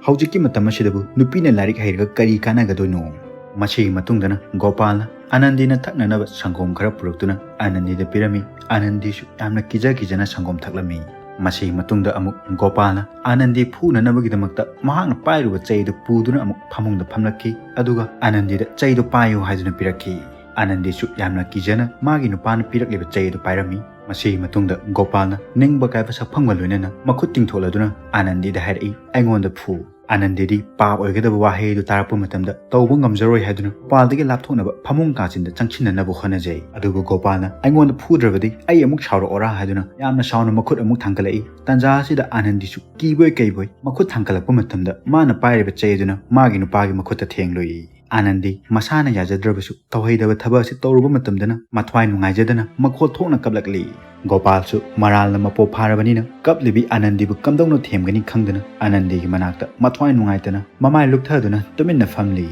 ꯍꯧꯖꯤꯛꯀꯤ ꯃꯇꯝ ꯑꯁꯤꯗꯕꯨ ꯅꯨꯄꯤꯅ ꯂꯥꯏꯔꯤꯛ ꯍꯩꯔꯒ ꯀꯔꯤ ꯀꯥꯟꯅꯒꯗꯣꯏꯅꯣ?" ꯃꯁꯤꯒꯤ ꯃꯇꯨꯡꯗꯅ ꯒꯣꯄꯥꯜꯅ ꯑꯥꯅꯟꯗꯤꯅ ꯊꯛꯅꯅꯕ ꯁꯪꯒꯣꯝ ꯈꯔ ꯄꯨꯔꯛꯇꯨꯅ ꯑꯥꯅꯟꯗꯤꯗ ꯄꯤꯔꯝꯃꯤ꯫ ꯑꯥꯅꯟꯗꯤꯁꯨ ꯌꯥꯝꯅ ꯀꯤꯖ ꯀꯤꯖꯅ ꯁꯪꯒꯣꯝ ꯊꯛꯂꯝꯃꯤ꯫ ꯃꯁꯤꯒꯤ ꯃꯇꯨꯡꯗ ꯑꯃꯨꯛ ꯒꯣꯄꯥꯜꯅ ꯑꯥꯅꯟꯗꯤ ꯐꯨꯅꯅꯕꯒꯤꯗꯃꯛꯇ ꯃꯍꯥꯛꯅ ꯄꯥꯏꯔꯨꯕ ꯆꯩ ꯑꯗꯨ ꯄꯨꯗꯨꯅ ꯑꯃꯨꯛ ꯐꯃꯨꯡꯗ ꯐꯝꯂꯛꯈꯤ꯫ ꯑꯗꯨꯒ ꯑꯥꯅꯟꯗꯤꯗ ꯆꯩꯗꯨ ꯄꯥꯏꯌꯨ ꯍꯥꯏꯗꯨꯅ ꯄꯤꯔꯛꯈꯤ꯫ ꯑꯥꯅꯟꯗꯤꯁꯨ ꯌꯥꯝꯅ ꯀꯤꯖꯅ ꯃꯥꯒꯤ ꯅꯨꯄꯥꯅ ꯄꯤꯔꯛꯂꯤꯕ ꯆꯩ ꯑꯗꯨ ꯄꯥꯏꯔꯝꯃꯤ꯫ ꯃꯁꯤꯒꯤ ꯃꯇꯨꯡꯗ ꯒꯣꯄꯥꯜꯅ ꯅꯤꯡꯕ ꯀꯥꯏꯕ ꯁꯛꯐꯝꯒ ꯂꯣꯏꯅꯅ ꯃꯈꯨꯠ ꯇꯤꯡꯊꯣꯛꯂꯗꯨꯅ ꯑꯥꯅꯟꯗꯤꯗ ꯍꯥꯏꯔꯛꯏ, "ꯑꯩꯉꯣꯟꯗ ꯐꯨ꯫" ꯑꯥꯅꯟꯗꯤꯗꯤ ꯄꯥꯞ ꯑꯣꯏꯒꯗꯕ ꯋꯥꯍꯩ ꯑꯗꯨ ꯇꯥꯔꯛꯄ ꯃꯇꯝꯗ ꯇꯧꯕ ꯉꯝꯖꯔꯣꯏ ꯍꯥꯏꯗꯨꯅ ꯒꯣꯄꯥꯜꯗꯒꯤ ꯂꯥꯞꯊꯣꯛꯅꯕ ꯐꯃꯨꯡ ꯀꯥꯆꯤꯟꯗ ꯆꯪꯁꯤꯟꯅꯅꯕ ꯍꯣꯠꯅꯖꯩ꯫ ꯑꯗꯨꯕꯨ ꯒꯣꯄꯥꯜꯅ, "ꯑꯩꯉꯣꯟꯗ ꯐꯨꯗ꯭ꯔꯕꯗꯤ ꯑꯩ ꯑꯃꯨꯛ ꯁꯥꯎꯔꯛꯑꯣꯔꯥ?" ꯍꯥꯏꯗꯨꯅ ꯌꯥꯝꯅ ꯁꯥꯎꯅ ꯃꯈꯨꯠ ꯑꯃꯨꯛ ꯊꯥꯡꯒꯠꯂꯛꯏ꯫ ꯇꯥꯟꯖꯥ ꯑꯁꯤꯗ ꯑꯥꯅꯟꯗꯤꯁꯨ ꯀꯤꯕꯣꯏ ꯀꯩꯕꯣꯏ ꯃꯈꯨꯠ ꯊꯥꯡꯒꯠꯂꯛꯄ ꯃꯇꯝꯗ ꯃꯥꯅ ꯄꯥꯏꯔꯤꯕ ꯆꯩ ꯑꯗꯨꯅ ꯃꯥꯒꯤ ꯅꯨꯄꯥꯒꯤ ꯃꯈꯨꯠꯇ ꯊꯦꯡꯂꯨꯏ꯫ ꯑꯥꯅꯟꯗꯤ ꯃꯁꯥꯅ ꯌꯥꯖꯗ꯭ꯔꯕꯁꯨ ꯇꯧꯍꯩꯗꯕ ꯊꯕꯛ ꯑꯁꯤ ꯇꯧꯔꯨꯕ ꯃꯇꯝꯗꯅ ꯃꯊ꯭ꯋꯥꯏ ꯅꯨꯡꯉꯥꯏꯖꯗꯅ ꯃꯈꯣꯜ ꯊꯣꯛꯅ ꯀꯞꯂꯛꯂꯤ꯫ ꯒꯣꯄꯥꯜꯁꯨ ꯃꯔꯥꯜꯅ ꯃꯄꯣꯞ ꯐꯥꯔꯕꯅꯤꯅ ꯀꯞꯂꯤꯕꯤ ꯑꯥꯅꯟꯗꯤꯕꯨ ꯀꯝꯗꯧꯅ ꯊꯦꯝꯒꯅꯤ ꯈꯪꯗꯅ ꯑꯥꯅꯟꯗꯤꯒꯤ ꯃꯅꯥꯛꯇ ꯃꯊ꯭ꯋꯥꯏ ꯅꯨꯡꯉꯥꯏꯇꯅ ꯃꯃꯥꯏ ꯂꯨꯞꯊꯗꯨꯅ ꯇꯨꯃꯤꯟꯅ ꯐꯝꯂꯤ꯫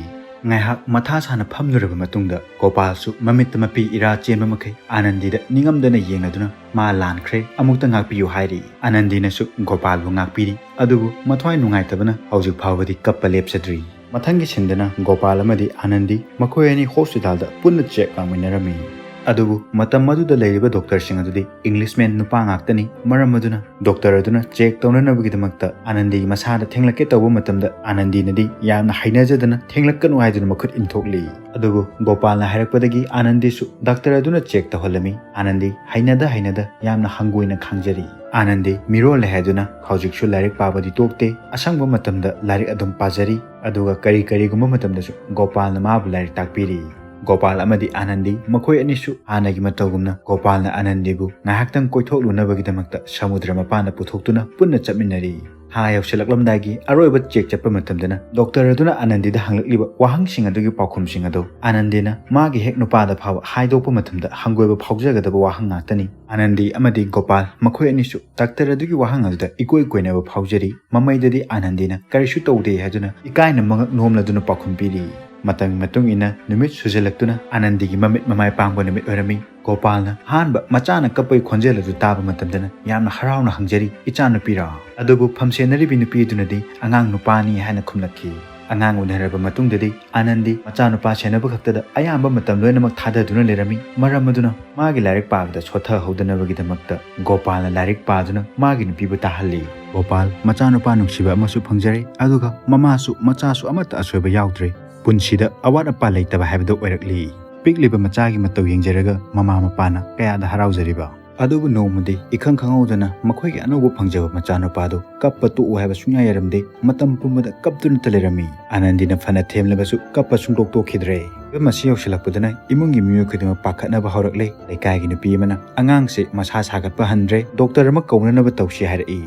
ꯉꯥꯏꯍꯥꯛ ꯃꯊꯥ ꯁꯥꯅ ꯐꯝꯂꯨꯔꯕ ꯃꯇꯨꯡꯗ ꯒꯣꯄꯥꯜꯁꯨ ꯃꯃꯤꯠꯇ ꯃꯄꯤ ꯏꯔꯥ ꯆꯦꯟꯕ ꯃꯈꯩ ꯑꯥꯅꯟꯗꯤꯗ ꯅꯤꯡꯉꯝꯗꯅ ꯌꯦꯡꯂꯗꯨꯅ, "ꯃꯥ ꯂꯥꯟꯈ꯭ꯔꯦ, ꯑꯃꯨꯛꯇ ꯉꯥꯛꯄꯤꯌꯨ" ꯍꯥꯏꯔꯤ꯫ ꯑꯥꯅꯟꯗꯤꯅꯁꯨ ꯒꯣꯄꯥꯜꯕꯨ ꯉꯥꯛꯄꯤꯔꯤ꯫ ꯑꯗꯨꯕꯨ ꯃꯊ꯭ꯋꯥꯏ ꯅꯨꯡꯉꯥꯏꯇꯕꯅ ꯍꯧꯖꯤꯛ ꯐꯥꯎꯕꯗꯤ ꯀꯞꯄ ꯂꯦꯞꯆꯗ꯭ꯔꯤ꯫ ꯃꯊꯪꯒꯤ ꯁꯤꯟꯗꯅ ꯒꯣꯄꯥꯜ ꯑꯃꯗꯤ ꯑꯥꯅꯟꯗꯤ ꯃꯈꯣꯏ ꯑꯅꯤ ꯍꯣꯁꯄꯤꯇꯥꯜꯗ ꯄꯨꯟꯅ ꯆꯦꯛ ꯂꯥꯡꯃꯤꯟꯅꯔꯝꯃꯤ꯫ ꯑꯗꯨꯕꯨ ꯃꯇꯝ ꯑꯗꯨꯗ ꯂꯩꯔꯤꯕ ꯗꯣꯛꯇꯔꯁꯤꯡ ꯑꯗꯨꯗꯤ ꯏꯪꯂꯤꯁꯃꯦꯟ ꯅꯨꯄꯥ ꯉꯥꯛꯇꯅꯤ꯫ ꯃꯔꯝ ꯑꯗꯨꯅ ꯗꯣꯛꯇꯔ ꯑꯗꯨꯅ ꯆꯦꯛ ꯇꯧꯅꯅꯕꯒꯤꯗꯃꯛꯇ ꯑꯥꯅꯟꯗꯤꯒꯤ ꯃꯁꯥꯗ ꯊꯦꯡꯂꯛꯀꯦ ꯇꯧꯕ ꯃꯇꯝꯗ ꯑꯥꯅꯟꯗꯤꯅꯗꯤ ꯌꯥꯝꯅ ꯍꯩꯅꯖꯗꯅ "ꯊꯦꯡꯂꯛꯀꯅꯨ" ꯍꯥꯏꯗꯨꯅ ꯃꯈꯨꯠ ꯏꯟꯊꯣꯛꯂꯤ꯫ ꯑꯗꯨꯕꯨ ꯒꯣꯄꯥꯜꯅ ꯍꯥꯏꯔꯛꯄꯗꯒꯤ ꯑꯥꯅꯟꯗꯤꯁꯨ ꯗꯥꯛꯇꯔ ꯑꯗꯨꯅ ꯆꯦꯛ ꯇꯧꯍꯜꯂꯝꯃꯤ꯫ ꯑꯥꯅꯟꯗꯤ ꯍꯩꯅꯗ ꯍꯩꯅꯗ ꯌꯥꯝꯅ ꯍꯪꯒꯣꯏꯅ ꯈꯥꯡꯖꯔꯤ꯫ ꯑꯥꯅꯟꯗꯤ ꯃꯤꯔꯣꯜꯂꯦ ꯍꯥꯏꯗꯨꯅ ꯍꯧꯖꯤꯛꯁꯨ ꯂꯥꯏꯔꯤꯛ ꯄꯥꯕꯗꯤ ꯇꯣꯛꯇꯦ꯫ ꯑꯁꯪꯕ ꯃꯇꯝꯗ ꯂꯥꯏꯔꯤꯛ ꯑꯗꯨꯝ ꯄꯥꯖꯔꯤ꯫ ꯑꯗꯨꯒ ꯀꯔꯤ ꯀꯔꯤꯒꯨꯝꯕ ꯃꯇꯝꯗꯁꯨ ꯒꯣꯄꯥꯜꯅ ꯃꯥꯕꯨ ꯂꯥꯏꯔꯤꯛ ꯇꯥꯛꯄꯤꯔꯤ꯫ ꯒꯣꯄꯥꯜ ꯑꯃꯗꯤ ꯑꯥꯅꯟꯗꯤ ꯃꯈꯣꯏ ꯑꯅꯤꯁꯨ ꯍꯥꯟꯅꯒꯤ ꯃꯇꯧꯒꯨꯝꯅ ꯒꯣꯄꯥꯜꯅ ꯑꯥꯅꯟꯗꯤꯕꯨ ꯉꯥꯏꯍꯥꯛꯇꯪ ꯀꯣꯏꯊꯣꯛꯂꯨꯅꯕꯒꯤꯗꯃꯛꯇ ꯁꯃꯨꯗ꯭ꯔ ꯃꯄꯥꯟꯗ ꯄꯨꯊꯣꯛꯇꯨꯅ ꯄꯨꯟꯅ ꯆꯠꯃꯤꯟꯅꯔꯤ꯫ ꯊꯥ ꯌꯧꯁꯤꯜꯂꯛꯂꯝꯗꯥꯏꯒꯤ ꯑꯔꯣꯏꯕ ꯆꯦꯛ ꯆꯠꯄ ꯃꯇꯝꯗꯅ ꯗꯣꯛꯇꯔ ꯑꯗꯨꯅ ꯑꯥꯅꯟꯗꯤꯗ ꯍꯪꯂꯛꯂꯤꯕ ꯋꯥꯍꯪꯁꯤꯡ ꯑꯗꯨꯒꯤ ꯄꯥꯎꯈꯨꯝꯁꯤꯡ ꯑꯗꯨ ꯑꯥꯅꯟꯗꯤꯅ ꯃꯥꯒꯤ ꯍꯦꯛ ꯅꯨꯄꯥꯗ ꯐꯥꯎꯕ ꯍꯥꯏꯗꯣꯛꯄ ꯃꯇꯝꯗ ꯍꯪꯒꯣꯏꯕ ꯐꯥꯎꯖꯒꯗꯕ ꯋꯥꯍꯪ ꯉꯥꯛꯇꯅꯤ꯫ ꯑꯥꯅꯟꯗꯤ ꯑꯃꯗꯤ ꯒꯣꯄꯥꯜ ꯃꯈꯣꯏ ꯑꯅꯤꯁꯨ ꯗꯥꯛꯇꯔ ꯑꯗꯨꯒꯤ ꯋꯥꯍꯪ ꯑꯗꯨꯗ ꯏꯀꯣꯏ ꯀꯣꯏꯅꯕ ꯐꯥꯎꯖꯔꯤ꯫ ꯃꯃꯩꯗꯗꯤ ꯑꯥꯅꯟꯗꯤꯅ "ꯀꯔꯤꯁꯨ ꯇꯧꯗꯦ" ꯍꯥꯏꯗꯨꯅ ꯏꯀꯥꯏꯅ ꯃꯉꯛ ꯅꯣꯝꯂꯗꯨꯅ ꯄꯥꯎꯈꯨꯝ ꯄꯤꯔꯤ꯫ ꯃꯇꯝꯒꯤ ꯃꯇꯨꯡ ꯏꯟꯅ ꯅꯨꯃꯤꯠ ꯁꯨꯖꯜꯂꯛꯇꯨꯅ ꯑꯥꯅꯟꯗꯤꯒꯤ ꯃꯃꯤꯠ ꯃꯃꯥꯏ ꯄꯥꯡꯕ ꯅꯨꯃꯤꯠ ꯑꯣꯏꯔꯝꯃꯤ꯫ ꯒꯣꯄꯥꯜꯅ ꯑꯍꯥꯟꯕ ꯃꯆꯥꯅ ꯀꯞꯄꯒꯤ ꯈꯣꯟꯖꯦꯜ ꯑꯗꯨ ꯇꯥꯕ ꯃꯇꯝꯗꯅ ꯌꯥꯝꯅ ꯍꯔꯥꯎꯅ ꯍꯪꯖꯔꯤ, "ꯏꯆꯥꯅꯨꯄꯤꯔꯣ?" ꯑꯗꯨꯕꯨ ꯐꯝꯁꯦꯟꯅꯔꯤꯕꯤ ꯅꯨꯄꯤ ꯑꯗꯨꯅꯗꯤ "ꯑꯉꯥꯡ ꯅꯨꯄꯥꯅꯤ" ꯍꯥꯏꯅ ꯈꯨꯝꯂꯛꯈꯤ꯫ ꯑꯉꯥꯡ ꯎꯅꯔꯕ ꯃꯇꯨꯡꯗꯗꯤ ꯑꯥꯅꯟꯗꯤ ꯃꯆꯥꯅꯨꯄꯥ ꯁꯦꯟꯅꯕ ꯈꯛꯇꯗ ꯑꯌꯥꯝꯕ ꯃꯇꯝ ꯂꯣꯏꯅꯃꯛ ꯊꯥꯗꯗꯨꯅ ꯂꯩꯔꯝꯃꯤ꯫ ꯃꯔꯝ ꯑꯗꯨꯅ ꯃꯥꯒꯤ ꯂꯥꯏꯔꯤꯛ ꯄꯥꯕꯗ ꯁꯣꯊꯍꯧꯗꯅꯕꯒꯤꯗꯃꯛꯇ ꯒꯣꯄꯥꯜꯅ ꯂꯥꯏꯔꯤꯛ ꯄꯥꯗꯨꯅ ꯃꯥꯒꯤ ꯅꯨꯄꯤꯕꯨ ꯇꯥꯍꯜꯂꯤ꯫ ꯒꯣꯄꯥꯜ ꯃꯆꯥꯅꯨꯄꯥ ꯅꯨꯡꯁꯤꯕ ꯑꯃꯁꯨ ꯐꯪꯖꯔꯦ, ꯑꯗꯨꯒ ꯃꯃꯥꯁꯨ ꯃꯆꯥꯁꯨ ꯑꯃꯠꯇ ꯑꯁꯣꯏꯕ ꯌꯥꯎꯗ꯭ꯔꯦ꯫ ꯄꯨꯟꯁꯤꯗ ꯑꯋꯥꯠ ꯑꯄꯥ ꯂꯩꯇꯕ ꯍꯥꯏꯕꯗꯨ ꯑꯣꯏꯔꯛꯂꯤ꯫ ꯄꯤꯛꯂꯤꯕ ꯃꯆꯥꯒꯤ ꯃꯇꯧ ꯌꯦꯡꯖꯔꯒ ꯃꯃꯥ ꯃꯄꯥꯅ ꯀꯌꯥꯗ ꯍꯔꯥꯎꯖꯔꯤꯕ꯫ ꯑꯗꯨꯕꯨ ꯅꯣꯡꯃꯗꯤ ꯏꯈꯪ ꯈꯪꯍꯧꯗꯅ ꯃꯈꯣꯏꯒꯤ ꯑꯅꯧꯕ ꯐꯪꯖꯕ ꯃꯆꯥꯅꯨꯄꯥꯗꯨ ꯀꯞꯄ ꯇꯣꯛꯎ ꯍꯥꯏꯕ ꯁꯨꯡꯌꯥ ꯌꯥꯔꯝꯗꯦ꯫ ꯃꯇꯝ ꯄꯨꯝꯕꯗ ꯀꯞꯇꯨꯅꯇ ꯂꯩꯔꯝꯃꯤ꯫ ꯑꯥꯅꯟꯗꯤꯅ ꯐꯅ ꯊꯦꯝꯂꯕꯁꯨ ꯀꯞꯄ ꯁꯨꯡꯇꯣꯛ ꯇꯣꯛꯈꯤꯗ꯭ꯔꯦ꯫ ꯐꯤꯚꯝ ꯑꯁꯤ ꯌꯧꯁꯤꯜꯂꯛꯄꯗꯨꯅ ꯏꯃꯨꯡꯒꯤ ꯃꯤꯑꯣꯏ ꯈꯨꯗꯤꯡꯃꯛ ꯄꯥꯈꯠꯅꯕ ꯍꯧꯔꯛꯂꯦ꯫ ꯂꯩꯀꯥꯏꯒꯤ ꯅꯨꯄꯤ ꯑꯃꯅ, "ꯑꯉꯥꯡꯁꯦ ꯃꯁꯥ ꯁꯥꯒꯠꯄ ꯍꯟꯗ꯭ꯔꯦ, ꯗꯣꯛꯇꯔ ꯑꯃ ꯀꯧꯅꯅꯕ ꯇꯧꯁꯤ" ꯍꯥꯏꯔꯛꯏ꯫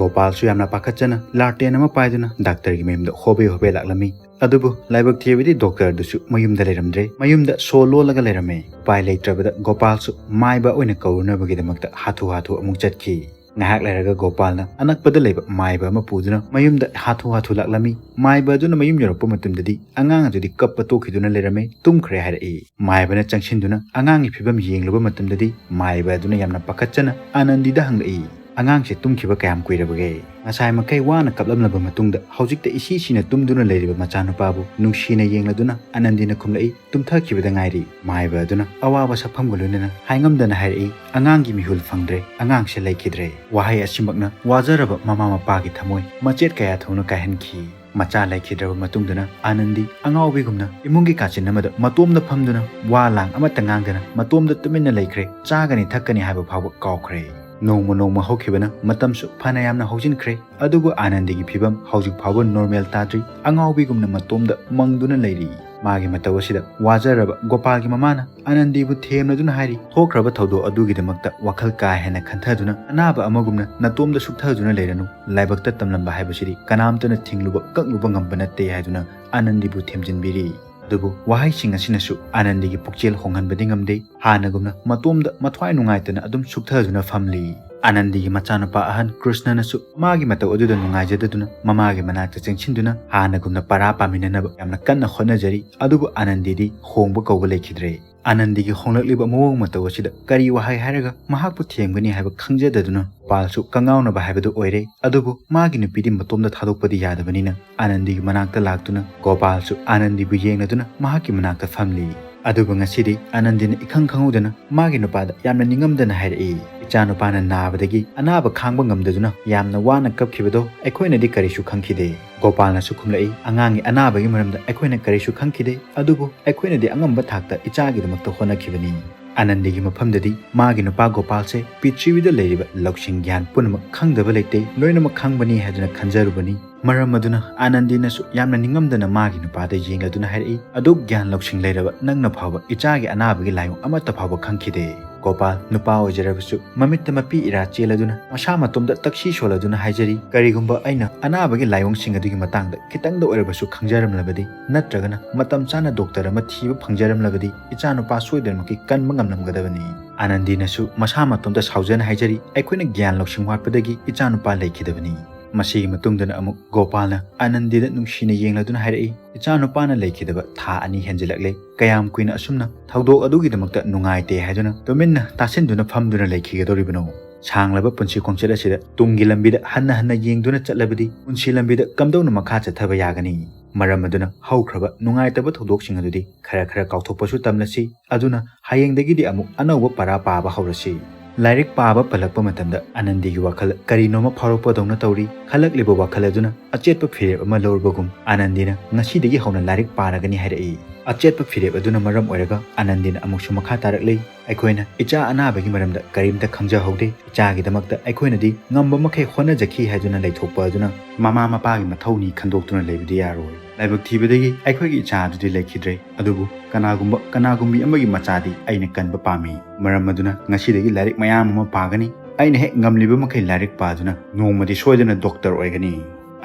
ꯒꯣꯄꯥꯜꯁꯨ ꯌꯥꯝꯅ ꯄꯥꯈꯠꯆꯅ ꯂꯥꯇꯦꯟ ꯑꯃ ꯄꯥꯏꯗꯨꯅ ꯗꯥꯛꯇꯔꯒꯤ ꯃꯌꯨꯝꯗ ꯍꯣꯕꯦ ꯍꯣꯕꯦ ꯂꯥꯛꯂꯝꯃꯤ꯫ ꯑꯗꯨꯕꯨ ꯂꯥꯏꯕꯛ ꯊꯤꯕꯗꯤ ꯗꯣꯛꯇꯔꯗꯨꯁꯨ ꯃꯌꯨꯝꯗ ꯂꯩꯔꯝꯗ꯭ꯔꯦ꯫ ꯃꯌꯨꯝꯗ ꯁꯣ ꯂꯣꯜꯂꯒ ꯂꯩꯔꯝꯃꯦ꯫ ꯎꯄꯥꯏ ꯂꯩꯇ꯭ꯔꯕꯗ ꯒꯣꯄꯥꯜꯁꯨ ꯃꯥꯏꯕ ꯑꯣꯏꯅ ꯀꯧꯔꯨꯅꯕꯒꯤꯗꯃꯛꯇ ꯍꯥꯊꯨ ꯍꯥꯊꯨ ꯑꯃꯨꯛ ꯆꯠꯈꯤ꯫ ꯉꯥꯏꯍꯥꯛ ꯂꯩꯔꯒ ꯒꯣꯄꯥꯜꯅ ꯑꯅꯛꯄꯗ ꯂꯩꯕ ꯃꯥꯏꯕ ꯑꯃ ꯄꯨꯗꯨꯅ ꯃꯌꯨꯝꯗ ꯍꯥꯊꯨ ꯍꯥꯊꯨ ꯂꯥꯛꯂꯝꯃꯤ꯫ ꯃꯥꯏꯕ ꯑꯗꯨꯅ ꯃꯌꯨꯝ ꯌꯧꯔꯛꯄ ꯃꯇꯝꯗꯗꯤ ꯑꯉꯥꯡ ꯑꯗꯨꯗꯤ ꯀꯞꯄ ꯇꯣꯛꯈꯤꯗꯨꯅ ꯂꯩꯔꯝꯃꯦ, ꯇꯨꯝꯈ꯭ꯔꯦ ꯍꯥꯏꯔꯛꯏ꯫ ꯃꯥꯏꯕꯅ ꯆꯪꯁꯤꯟꯗꯨꯅ ꯑꯉꯥꯡꯒꯤ ꯐꯤꯕꯝ ꯌꯦꯡꯂꯨꯕ ꯃꯇꯝꯗꯗꯤ ꯃꯥꯏꯕ ꯑꯗꯨꯅ ꯌꯥꯝꯅ ꯄꯥꯈꯠꯆꯅ ꯑꯥꯅꯟꯗꯤꯗ ꯍꯪꯂꯛꯏ, "ꯑꯉꯥꯡꯁꯦ ꯇꯨꯝꯈꯤꯕ ꯀꯌꯥꯝ ꯀꯨꯏꯔꯕꯒꯦ?" ꯉꯁꯥꯏ ꯃꯈꯩ ꯋꯥꯅ ꯀꯞꯂꯝꯂꯕ ꯃꯇꯨꯡꯗ ꯍꯧꯖꯤꯛꯇ ꯏꯁꯤ ꯁꯤꯅ ꯇꯨꯝꯗꯨꯅ ꯂꯩꯔꯤꯕ ꯃꯆꯥꯅꯨꯄꯥꯕꯨ ꯅꯨꯡꯁꯤꯅ ꯌꯦꯡꯂꯗꯨꯅ ꯑꯥꯅꯟꯗꯤꯅ ꯈꯨꯝꯂꯛꯏ, "ꯇꯨꯝꯊꯈꯤꯕꯗ ꯉꯥꯏꯔꯤ"꯫ ꯃꯥꯏꯕ ꯑꯗꯨꯅ ꯑꯋꯥꯕ ꯁꯛꯐꯝꯒ ꯂꯣꯏꯅꯅ ꯍꯥꯏꯉꯝꯗꯅ ꯍꯥꯏꯔꯛꯏ, "ꯑꯉꯥꯡꯒꯤ ꯃꯤꯍꯨꯜ ꯐꯪꯗ꯭ꯔꯦ, ꯑꯉꯥꯡꯁꯦ ꯂꯩꯈꯤꯗ꯭ꯔꯦ"꯫ ꯋꯥꯍꯩ ꯑꯁꯤꯃꯛꯅ ꯋꯥꯖꯔꯕ ꯃꯃꯥ ꯃꯄꯥꯒꯤ ꯊꯃꯣꯏ ꯃꯆꯦꯠ ꯀꯌꯥ ꯊꯧꯅ ꯀꯥꯏꯍꯟꯈꯤ꯫ ꯃꯆꯥ ꯂꯩꯈꯤꯗ꯭ꯔꯕ ꯃꯇꯨꯡꯗꯅ ꯑꯥꯅꯟꯗꯤ ꯑꯉꯥꯎꯕꯤꯒꯨꯝꯅ ꯏꯃꯨꯡꯒꯤ ꯀꯥꯆꯤꯟ ꯑꯃꯗ ꯃꯇꯣꯝꯗ ꯐꯝꯗꯨꯅ ꯋꯥ ꯂꯥꯡ ꯑꯃꯠꯇ ꯉꯥꯡꯗꯅ ꯃꯇꯣꯝꯗ ꯇꯨꯃꯤꯟꯅ ꯂꯩꯈ꯭ꯔꯦ꯫ ꯆꯥꯒꯅꯤ ꯊꯛꯀꯅꯤ ꯍꯥꯏꯕ ꯐꯥꯎꯕ ꯀꯥꯎꯈ꯭ꯔꯦ꯫ ꯅꯣꯡꯃ ꯅꯣꯡꯃ ꯍꯧꯈꯤꯕꯅ ꯃꯇꯝꯁꯨ ꯐꯅ ꯌꯥꯝꯅ ꯍꯧꯖꯤꯟꯈ꯭ꯔꯦ꯫ ꯑꯗꯨꯕꯨ ꯑꯥꯅꯟꯗꯤꯒꯤ ꯐꯤꯕꯝ ꯍꯧꯖꯤꯛ ꯐꯥꯎꯕ ꯅꯣꯔꯃꯦꯜ ꯇꯥꯗ꯭ꯔꯤ꯫ ꯑꯉꯥꯎꯕꯤꯒꯨꯝꯅ ꯃꯇꯣꯝꯗ ꯃꯪꯗꯨꯅ ꯂꯩꯔꯤ꯫ ꯃꯥꯒꯤ ꯃꯇꯧ ꯑꯁꯤꯗ ꯋꯥꯖꯔꯕ ꯒꯣꯄꯥꯜꯒꯤ ꯃꯃꯥꯅ ꯑꯥꯅꯟꯗꯤꯕꯨ ꯊꯦꯝꯂꯗꯨꯅ ꯍꯥꯏꯔꯤ, "ꯊꯣꯛꯈ꯭ꯔꯕ ꯊꯧꯗꯣꯛ ꯑꯗꯨꯒꯤꯗꯃꯛꯇ ꯋꯥꯈꯜ ꯀꯥ ꯍꯦꯟꯅ ꯈꯟꯊꯗꯨꯅ ꯑꯅꯥꯕ ꯑꯃꯒꯨꯝꯅ ꯅꯇꯣꯝꯗ ꯁꯨꯛꯊꯗꯨꯅ ꯂꯩꯔꯅꯨ꯫ ꯂꯥꯏꯕꯛꯇ ꯇꯝꯂꯝꯕ ꯍꯥꯏꯕꯁꯤꯗꯤ ꯀꯅꯥꯝꯇꯅ ꯊꯤꯡꯂꯨꯕ ꯀꯛꯂꯨꯕ ꯉꯝꯕ ꯅꯠꯇꯦ" ꯍꯥꯏꯗꯨꯅ ꯑꯥꯅꯟꯗꯤꯕꯨ ꯊꯦꯝꯖꯤꯟꯕꯤꯔꯤ꯫ ꯑꯗꯨꯕꯨ ꯋꯥꯍꯩꯁꯤꯡ ꯑꯁꯤꯅꯁꯨ ꯑꯥꯅꯟꯗꯤꯒꯤ ꯄꯨꯛꯆꯦꯜ ꯍꯣꯡꯍꯟꯕꯗꯤ ꯉꯝꯗꯦ꯫ ꯍꯥꯟꯅꯒꯨꯝꯅ ꯃꯇꯣꯝꯗ ꯃꯊ꯭ꯋꯥꯏ ꯅꯨꯡꯉꯥꯏꯇꯅ ꯑꯗꯨꯝ ꯁꯨꯛꯊꯗꯨꯅ ꯐꯝꯂꯤ꯫ ꯑꯥꯅꯟꯗꯤꯒꯤ ꯃꯆꯥꯅꯨꯄꯥ ꯑꯍꯟ ꯀ꯭ꯔꯤꯁꯅꯅꯁꯨ ꯃꯃꯥꯒꯤ ꯃꯇꯧ ꯑꯗꯨꯗ ꯅꯨꯡꯉꯥꯏꯖꯗꯗꯨꯅ ꯃꯃꯥꯒꯤ ꯃꯅꯥꯛꯇ ꯆꯪꯁꯤꯟꯗꯨꯅ ꯍꯥꯟꯅꯒꯨꯝꯅ ꯄꯔꯥ ꯄꯥꯃꯤꯟꯅꯅꯕ ꯌꯥꯝꯅ ꯀꯟꯅ ꯍꯣꯠꯅꯖꯔꯤ꯫ ꯑꯗꯨꯕꯨ ꯑꯥꯅꯟꯗꯤꯗꯤ ꯍꯣꯡꯕ ꯀꯧꯕ ꯂꯩꯈꯤꯗ꯭ꯔꯦ꯫ ꯑꯥꯅꯟꯗꯤꯒꯤ ꯍꯣꯡꯂꯛꯂꯤꯕ ꯃꯑꯣꯡ ꯃꯇꯧ ꯑꯁꯤꯗ ꯀꯔꯤ ꯋꯥꯍꯩ ꯍꯥꯏꯔꯒ ꯃꯍꯥꯛꯄꯨ ꯊꯦꯝꯒꯅꯤ ꯍꯥꯏꯕ ꯈꯪꯖꯗꯗꯨꯅ ꯒꯣꯄꯥꯜꯁꯨ ꯀꯉꯥꯎꯅꯕ ꯍꯥꯏꯕꯗꯨ ꯑꯣꯏꯔꯦ꯫ ꯑꯗꯨꯕꯨ ꯃꯥꯒꯤ ꯅꯨꯄꯤꯗꯤ ꯃꯇꯣꯝꯗ ꯊꯥꯗꯣꯛꯄꯗꯤ ꯌꯥꯗꯕꯅꯤꯅ ꯑꯥꯅꯟꯗꯤꯒꯤ ꯃꯅꯥꯛꯇ ꯂꯥꯛꯇꯨꯅ ꯒꯣꯄꯥꯜꯁꯨ ꯑꯥꯅꯟꯗꯤꯕꯨ ꯌꯦꯡꯂꯗꯨꯅ ꯃꯍꯥꯛꯀꯤ ꯃꯅꯥꯛꯇ ꯐꯝꯂꯤ꯫ ꯑꯗꯨꯕꯨ ꯉꯁꯤꯗꯤ ꯑꯥꯅꯟꯗꯤꯅ ꯏꯈꯪ ꯈꯪꯍꯧꯗꯅ ꯃꯥꯒꯤ ꯅꯨꯄꯥꯗ ꯌꯥꯝꯅ ꯅꯤꯡꯉꯝꯗꯅ ꯍꯥꯏꯔꯛꯏ, "ꯏꯆꯥ ꯅꯨꯄꯥꯅ ꯅꯥꯕꯗꯒꯤ ꯑꯅꯥꯕ ꯈꯥꯡꯕ ꯉꯝꯗꯗꯨꯅ ꯌꯥꯝꯅ ꯋꯥꯅ ꯀꯞꯈꯤꯕꯗꯣ ꯑꯩꯈꯣꯏꯅꯗꯤ ꯀꯔꯤꯁꯨ ꯈꯪꯈꯤꯗꯦ꯫" ꯒꯣꯄꯥꯜꯅꯁꯨ ꯈꯨꯝꯂꯛꯏ, "ꯑꯉꯥꯡꯒꯤ ꯑꯅꯥꯕꯒꯤ ꯃꯔꯝꯗ ꯑꯩꯈꯣꯏꯅ ꯀꯔꯤꯁꯨ ꯈꯪꯈꯤꯗꯦ, ꯑꯗꯨꯕꯨ ꯑꯩꯈꯣꯏꯅꯗꯤ ꯑꯉꯝꯕ ꯊꯥꯛꯇ ꯏꯆꯥꯒꯤꯗꯃꯛꯇ ꯍꯣꯠꯅꯈꯤꯕꯅꯤ꯫" ꯑꯥꯅꯟꯗꯤꯒꯤ ꯃꯐꯝꯗꯗꯤ ꯃꯥꯒꯤ ꯅꯨꯄꯥ ꯒꯣꯄꯥꯜꯁꯦ ꯄ꯭ꯔꯤꯊꯤꯕꯤꯗ ꯂꯩꯔꯤꯕ ꯂꯧꯁꯤꯡ ꯒ꯭ꯌꯥꯟ ꯄꯨꯝꯅꯃꯛ ꯈꯪꯗꯕ ꯂꯩꯇꯦ, ꯂꯣꯏꯅꯃꯛ ꯈꯪꯕꯅꯤ ꯍꯥꯏꯗꯨꯅ ꯈꯟꯖꯔꯨꯕꯅꯤ꯫ ꯃꯔꯝ ꯑꯗꯨꯅ ꯑꯥꯅꯟꯗꯤꯅꯁꯨ ꯌꯥꯝꯅ ꯅꯤꯡꯉꯝꯗꯅ ꯃꯥꯒꯤ ꯅꯨꯄꯥꯗ ꯌꯦꯡꯂꯗꯨꯅ ꯍꯥꯏꯔꯛꯏ, "ꯑꯗꯨꯛ ꯒ꯭ꯌꯥꯟ ꯂꯧꯁꯤꯡ ꯂꯩꯔꯕ ꯅꯪꯅ ꯐꯥꯎꯕ ꯏꯆꯥꯒꯤ ꯑꯅꯥꯕꯒꯤ ꯂꯥꯏꯑꯣꯡ ꯑꯃꯠꯇ ꯐꯥꯎꯕ ꯈꯪꯈꯤꯗꯦ꯫" ꯒꯣꯄꯥꯜ ꯅꯨꯄꯥ ꯑꯣꯏꯖꯔꯕꯁꯨ ꯃꯃꯤꯠꯇ ꯃꯄꯤ ꯏꯔꯥ ꯆꯦꯜꯂꯗꯨꯅ ꯃꯁꯥ ꯃꯇꯣꯝꯗ ꯇꯛꯁꯤ ꯁꯣꯜꯂꯗꯨꯅ ꯍꯥꯏꯖꯔꯤ, "ꯀꯔꯤꯒꯨꯝꯕ ꯑꯩꯅ ꯑꯅꯥꯕꯒꯤ ꯂꯥꯏꯑꯣꯡꯁꯤꯡ ꯑꯗꯨꯒꯤ ꯃꯇꯥꯡꯗ ꯈꯤꯇꯪꯗ ꯑꯣꯏꯔꯕꯁꯨ ꯈꯪꯖꯔꯝꯂꯕꯗꯤ, ꯅꯠꯇ꯭ꯔꯒꯅ ꯃꯇꯝ ꯆꯥꯅ ꯗꯣꯛꯇꯔ ꯑꯃ ꯊꯤꯕ ꯐꯪꯖꯔꯝꯂꯕꯗꯤ, ꯏꯆꯥ ꯅꯨꯄꯥ ꯁꯣꯏꯗꯅꯃꯛꯀꯤ ꯀꯟꯕ ꯉꯝꯂꯝꯒꯗꯕꯅꯤ꯫" ꯑꯥꯅꯟꯗꯤꯅꯁꯨ ꯃꯁꯥ ꯃꯇꯣꯝꯇ ꯁꯥꯎꯖꯅ ꯍꯥꯏꯖꯔꯤ, "ꯑꯩꯈꯣꯏꯅ ꯒ꯭ꯌꯥꯟ ꯂꯧꯁꯤꯡ ꯋꯥꯠꯄꯗꯒꯤ ꯏꯆꯥ ꯅꯨꯄꯥ ꯂꯩꯈꯤꯗꯕꯅꯤ꯫" ꯃꯁꯤꯒꯤ ꯃꯇꯨꯡꯗꯅ ꯑꯃꯨꯛ ꯒꯣꯄꯥꯜꯅ ꯑꯥꯅꯟꯗꯤꯗ ꯅꯨꯡꯁꯤꯅ ꯌꯦꯡꯂꯗꯨꯅ ꯍꯥꯏꯔꯛꯏ, "ꯏꯆꯥ ꯅꯨꯄꯥꯅ ꯂꯩꯈꯤꯗꯕ ꯊꯥ ꯑꯅꯤ ꯍꯦꯟꯖꯤꯜꯂꯛꯂꯦ꯫ ꯀꯌꯥꯝ ꯀꯨꯏꯅ ꯑꯁꯨꯝꯅ ꯊꯧꯗꯣꯛ ꯑꯗꯨꯒꯤꯗꯃꯛꯇ ꯅꯨꯡꯉꯥꯏꯇꯦ ꯍꯥꯏꯗꯨꯅ ꯇꯨꯃꯤꯟꯅ ꯇꯥꯁꯤꯟꯗꯨꯅ ꯐꯝꯗꯨꯅ ꯂꯩꯈꯤꯒꯗꯧꯔꯤꯕꯅꯣ? ꯁꯥꯡꯂꯕ ꯄꯨꯟꯁꯤ ꯈꯣꯡꯆꯠ ꯑꯁꯤꯗ ꯇꯨꯡꯒꯤ ꯂꯝꯕꯤꯗ ꯍꯟꯅ ꯍꯟꯅ ꯌꯦꯡꯗꯨꯅ ꯆꯠꯂꯕꯗꯤ ꯄꯨꯟꯁꯤ ꯂꯝꯕꯤꯗ ꯀꯝꯗꯧꯅ ꯃꯈꯥ ꯆꯠꯊꯕ ꯌꯥꯒꯅꯤ? ꯃꯔꯝ ꯑꯗꯨꯅ ꯍꯧꯈ꯭ꯔꯕ ꯅꯨꯡꯉꯥꯏꯇꯕ ꯊꯧꯗꯣꯛꯁꯤꯡ ꯑꯗꯨꯗꯤ ꯈꯔ ꯈꯔ ꯀꯥꯎꯊꯣꯛꯄꯁꯨ ꯇꯝꯂꯁꯤ꯫ ꯑꯗꯨꯅ ꯍꯌꯦꯡꯗꯒꯤꯗꯤ ꯑꯃꯨꯛ ꯑꯅꯧꯕ ꯄꯔꯥ ꯄꯥꯕ ꯍꯧꯔꯁꯤ꯫" ꯂꯥꯏꯔꯤꯛ ꯄꯥꯕ ꯄꯜꯂꯛꯄ ꯃꯇꯝꯗ ꯑꯥꯅꯟꯗꯤꯒꯤ ꯋꯥꯈꯜ ꯀꯔꯤꯅꯣꯃ ꯐꯥꯎꯔꯛꯄꯗꯧꯅ ꯇꯧꯔꯤ꯫ ꯈꯜꯂꯛꯂꯤꯕ ꯋꯥꯈꯜ ꯑꯗꯨꯅ ꯑꯆꯦꯠꯄ ꯐꯤꯔꯦꯞ ꯑꯃ ꯂꯧꯔꯕꯒꯨꯝ ꯑꯥꯅꯟꯗꯤꯅ ꯉꯁꯤꯗꯒꯤ ꯍꯧꯅ ꯂꯥꯏꯔꯤꯛ ꯄꯥꯔꯒꯅꯤ ꯍꯥꯏꯔꯛꯏ꯫ ꯑꯆꯦꯠꯄ ꯐꯤꯔꯦꯞ ꯑꯗꯨꯅ ꯃꯔꯝ ꯑꯣꯏꯔꯒ ꯑꯥꯅꯟꯗꯤꯅ ꯑꯃꯨꯛꯁꯨ ꯃꯈꯥ ꯇꯥꯔꯛꯂꯤ, "ꯑꯩꯈꯣꯏꯅ ꯏꯆꯥ ꯑꯅꯥꯕꯒꯤ ꯃꯔꯝꯗ ꯀꯔꯤꯝꯇ ꯈꯪꯖꯍꯧꯗꯦ꯫ ꯏꯆꯥꯒꯤꯗꯃꯛꯇ ꯑꯩꯈꯣꯏꯅꯗꯤ ꯉꯝꯕ ꯃꯈꯩ ꯍꯣꯠꯅꯖꯈꯤ ꯍꯥꯏꯗꯨꯅ ꯂꯩꯊꯣꯛꯄ ꯑꯗꯨꯅ ꯃꯃꯥ ꯃꯄꯥꯒꯤ ꯃꯊꯧꯅꯤ ꯈꯟꯗꯣꯛꯇꯨꯅ ꯂꯩꯕꯗꯤ ꯌꯥꯔꯣꯏ꯫ ꯂꯥꯏꯕꯛ ꯊꯤꯕꯗꯒꯤ ꯑꯩꯈꯣꯏꯒꯤ ꯏꯆꯥ ꯑꯗꯨꯗꯤ ꯂꯩꯈꯤꯗ꯭ꯔꯦ꯫ ꯑꯗꯨꯕꯨ ꯀꯅꯥꯒꯨꯝꯕ ꯀꯅꯥꯒꯨꯝꯕꯤ ꯑꯃꯒꯤ ꯃꯆꯥꯗꯤ ꯑꯩꯅ ꯀꯟꯕ ꯄꯥꯝꯃꯤ꯫ ꯃꯔꯝ ꯑꯗꯨꯅ ꯉꯁꯤꯗꯒꯤ ꯂꯥꯏꯔꯤꯛ ꯃꯌꯥꯝ ꯑꯃ ꯄꯥꯒꯅꯤ꯫ ꯑꯩꯅ ꯍꯦꯛ ꯉꯝꯂꯤꯕ ꯃꯈꯩ ꯂꯥꯏꯔꯤꯛ ꯄꯥꯗꯨꯅ ꯅꯣꯡꯃꯗꯤ ꯁꯣꯏꯗꯅ ꯗꯣꯛꯇꯔ ꯑꯣꯏꯒꯅꯤ꯫"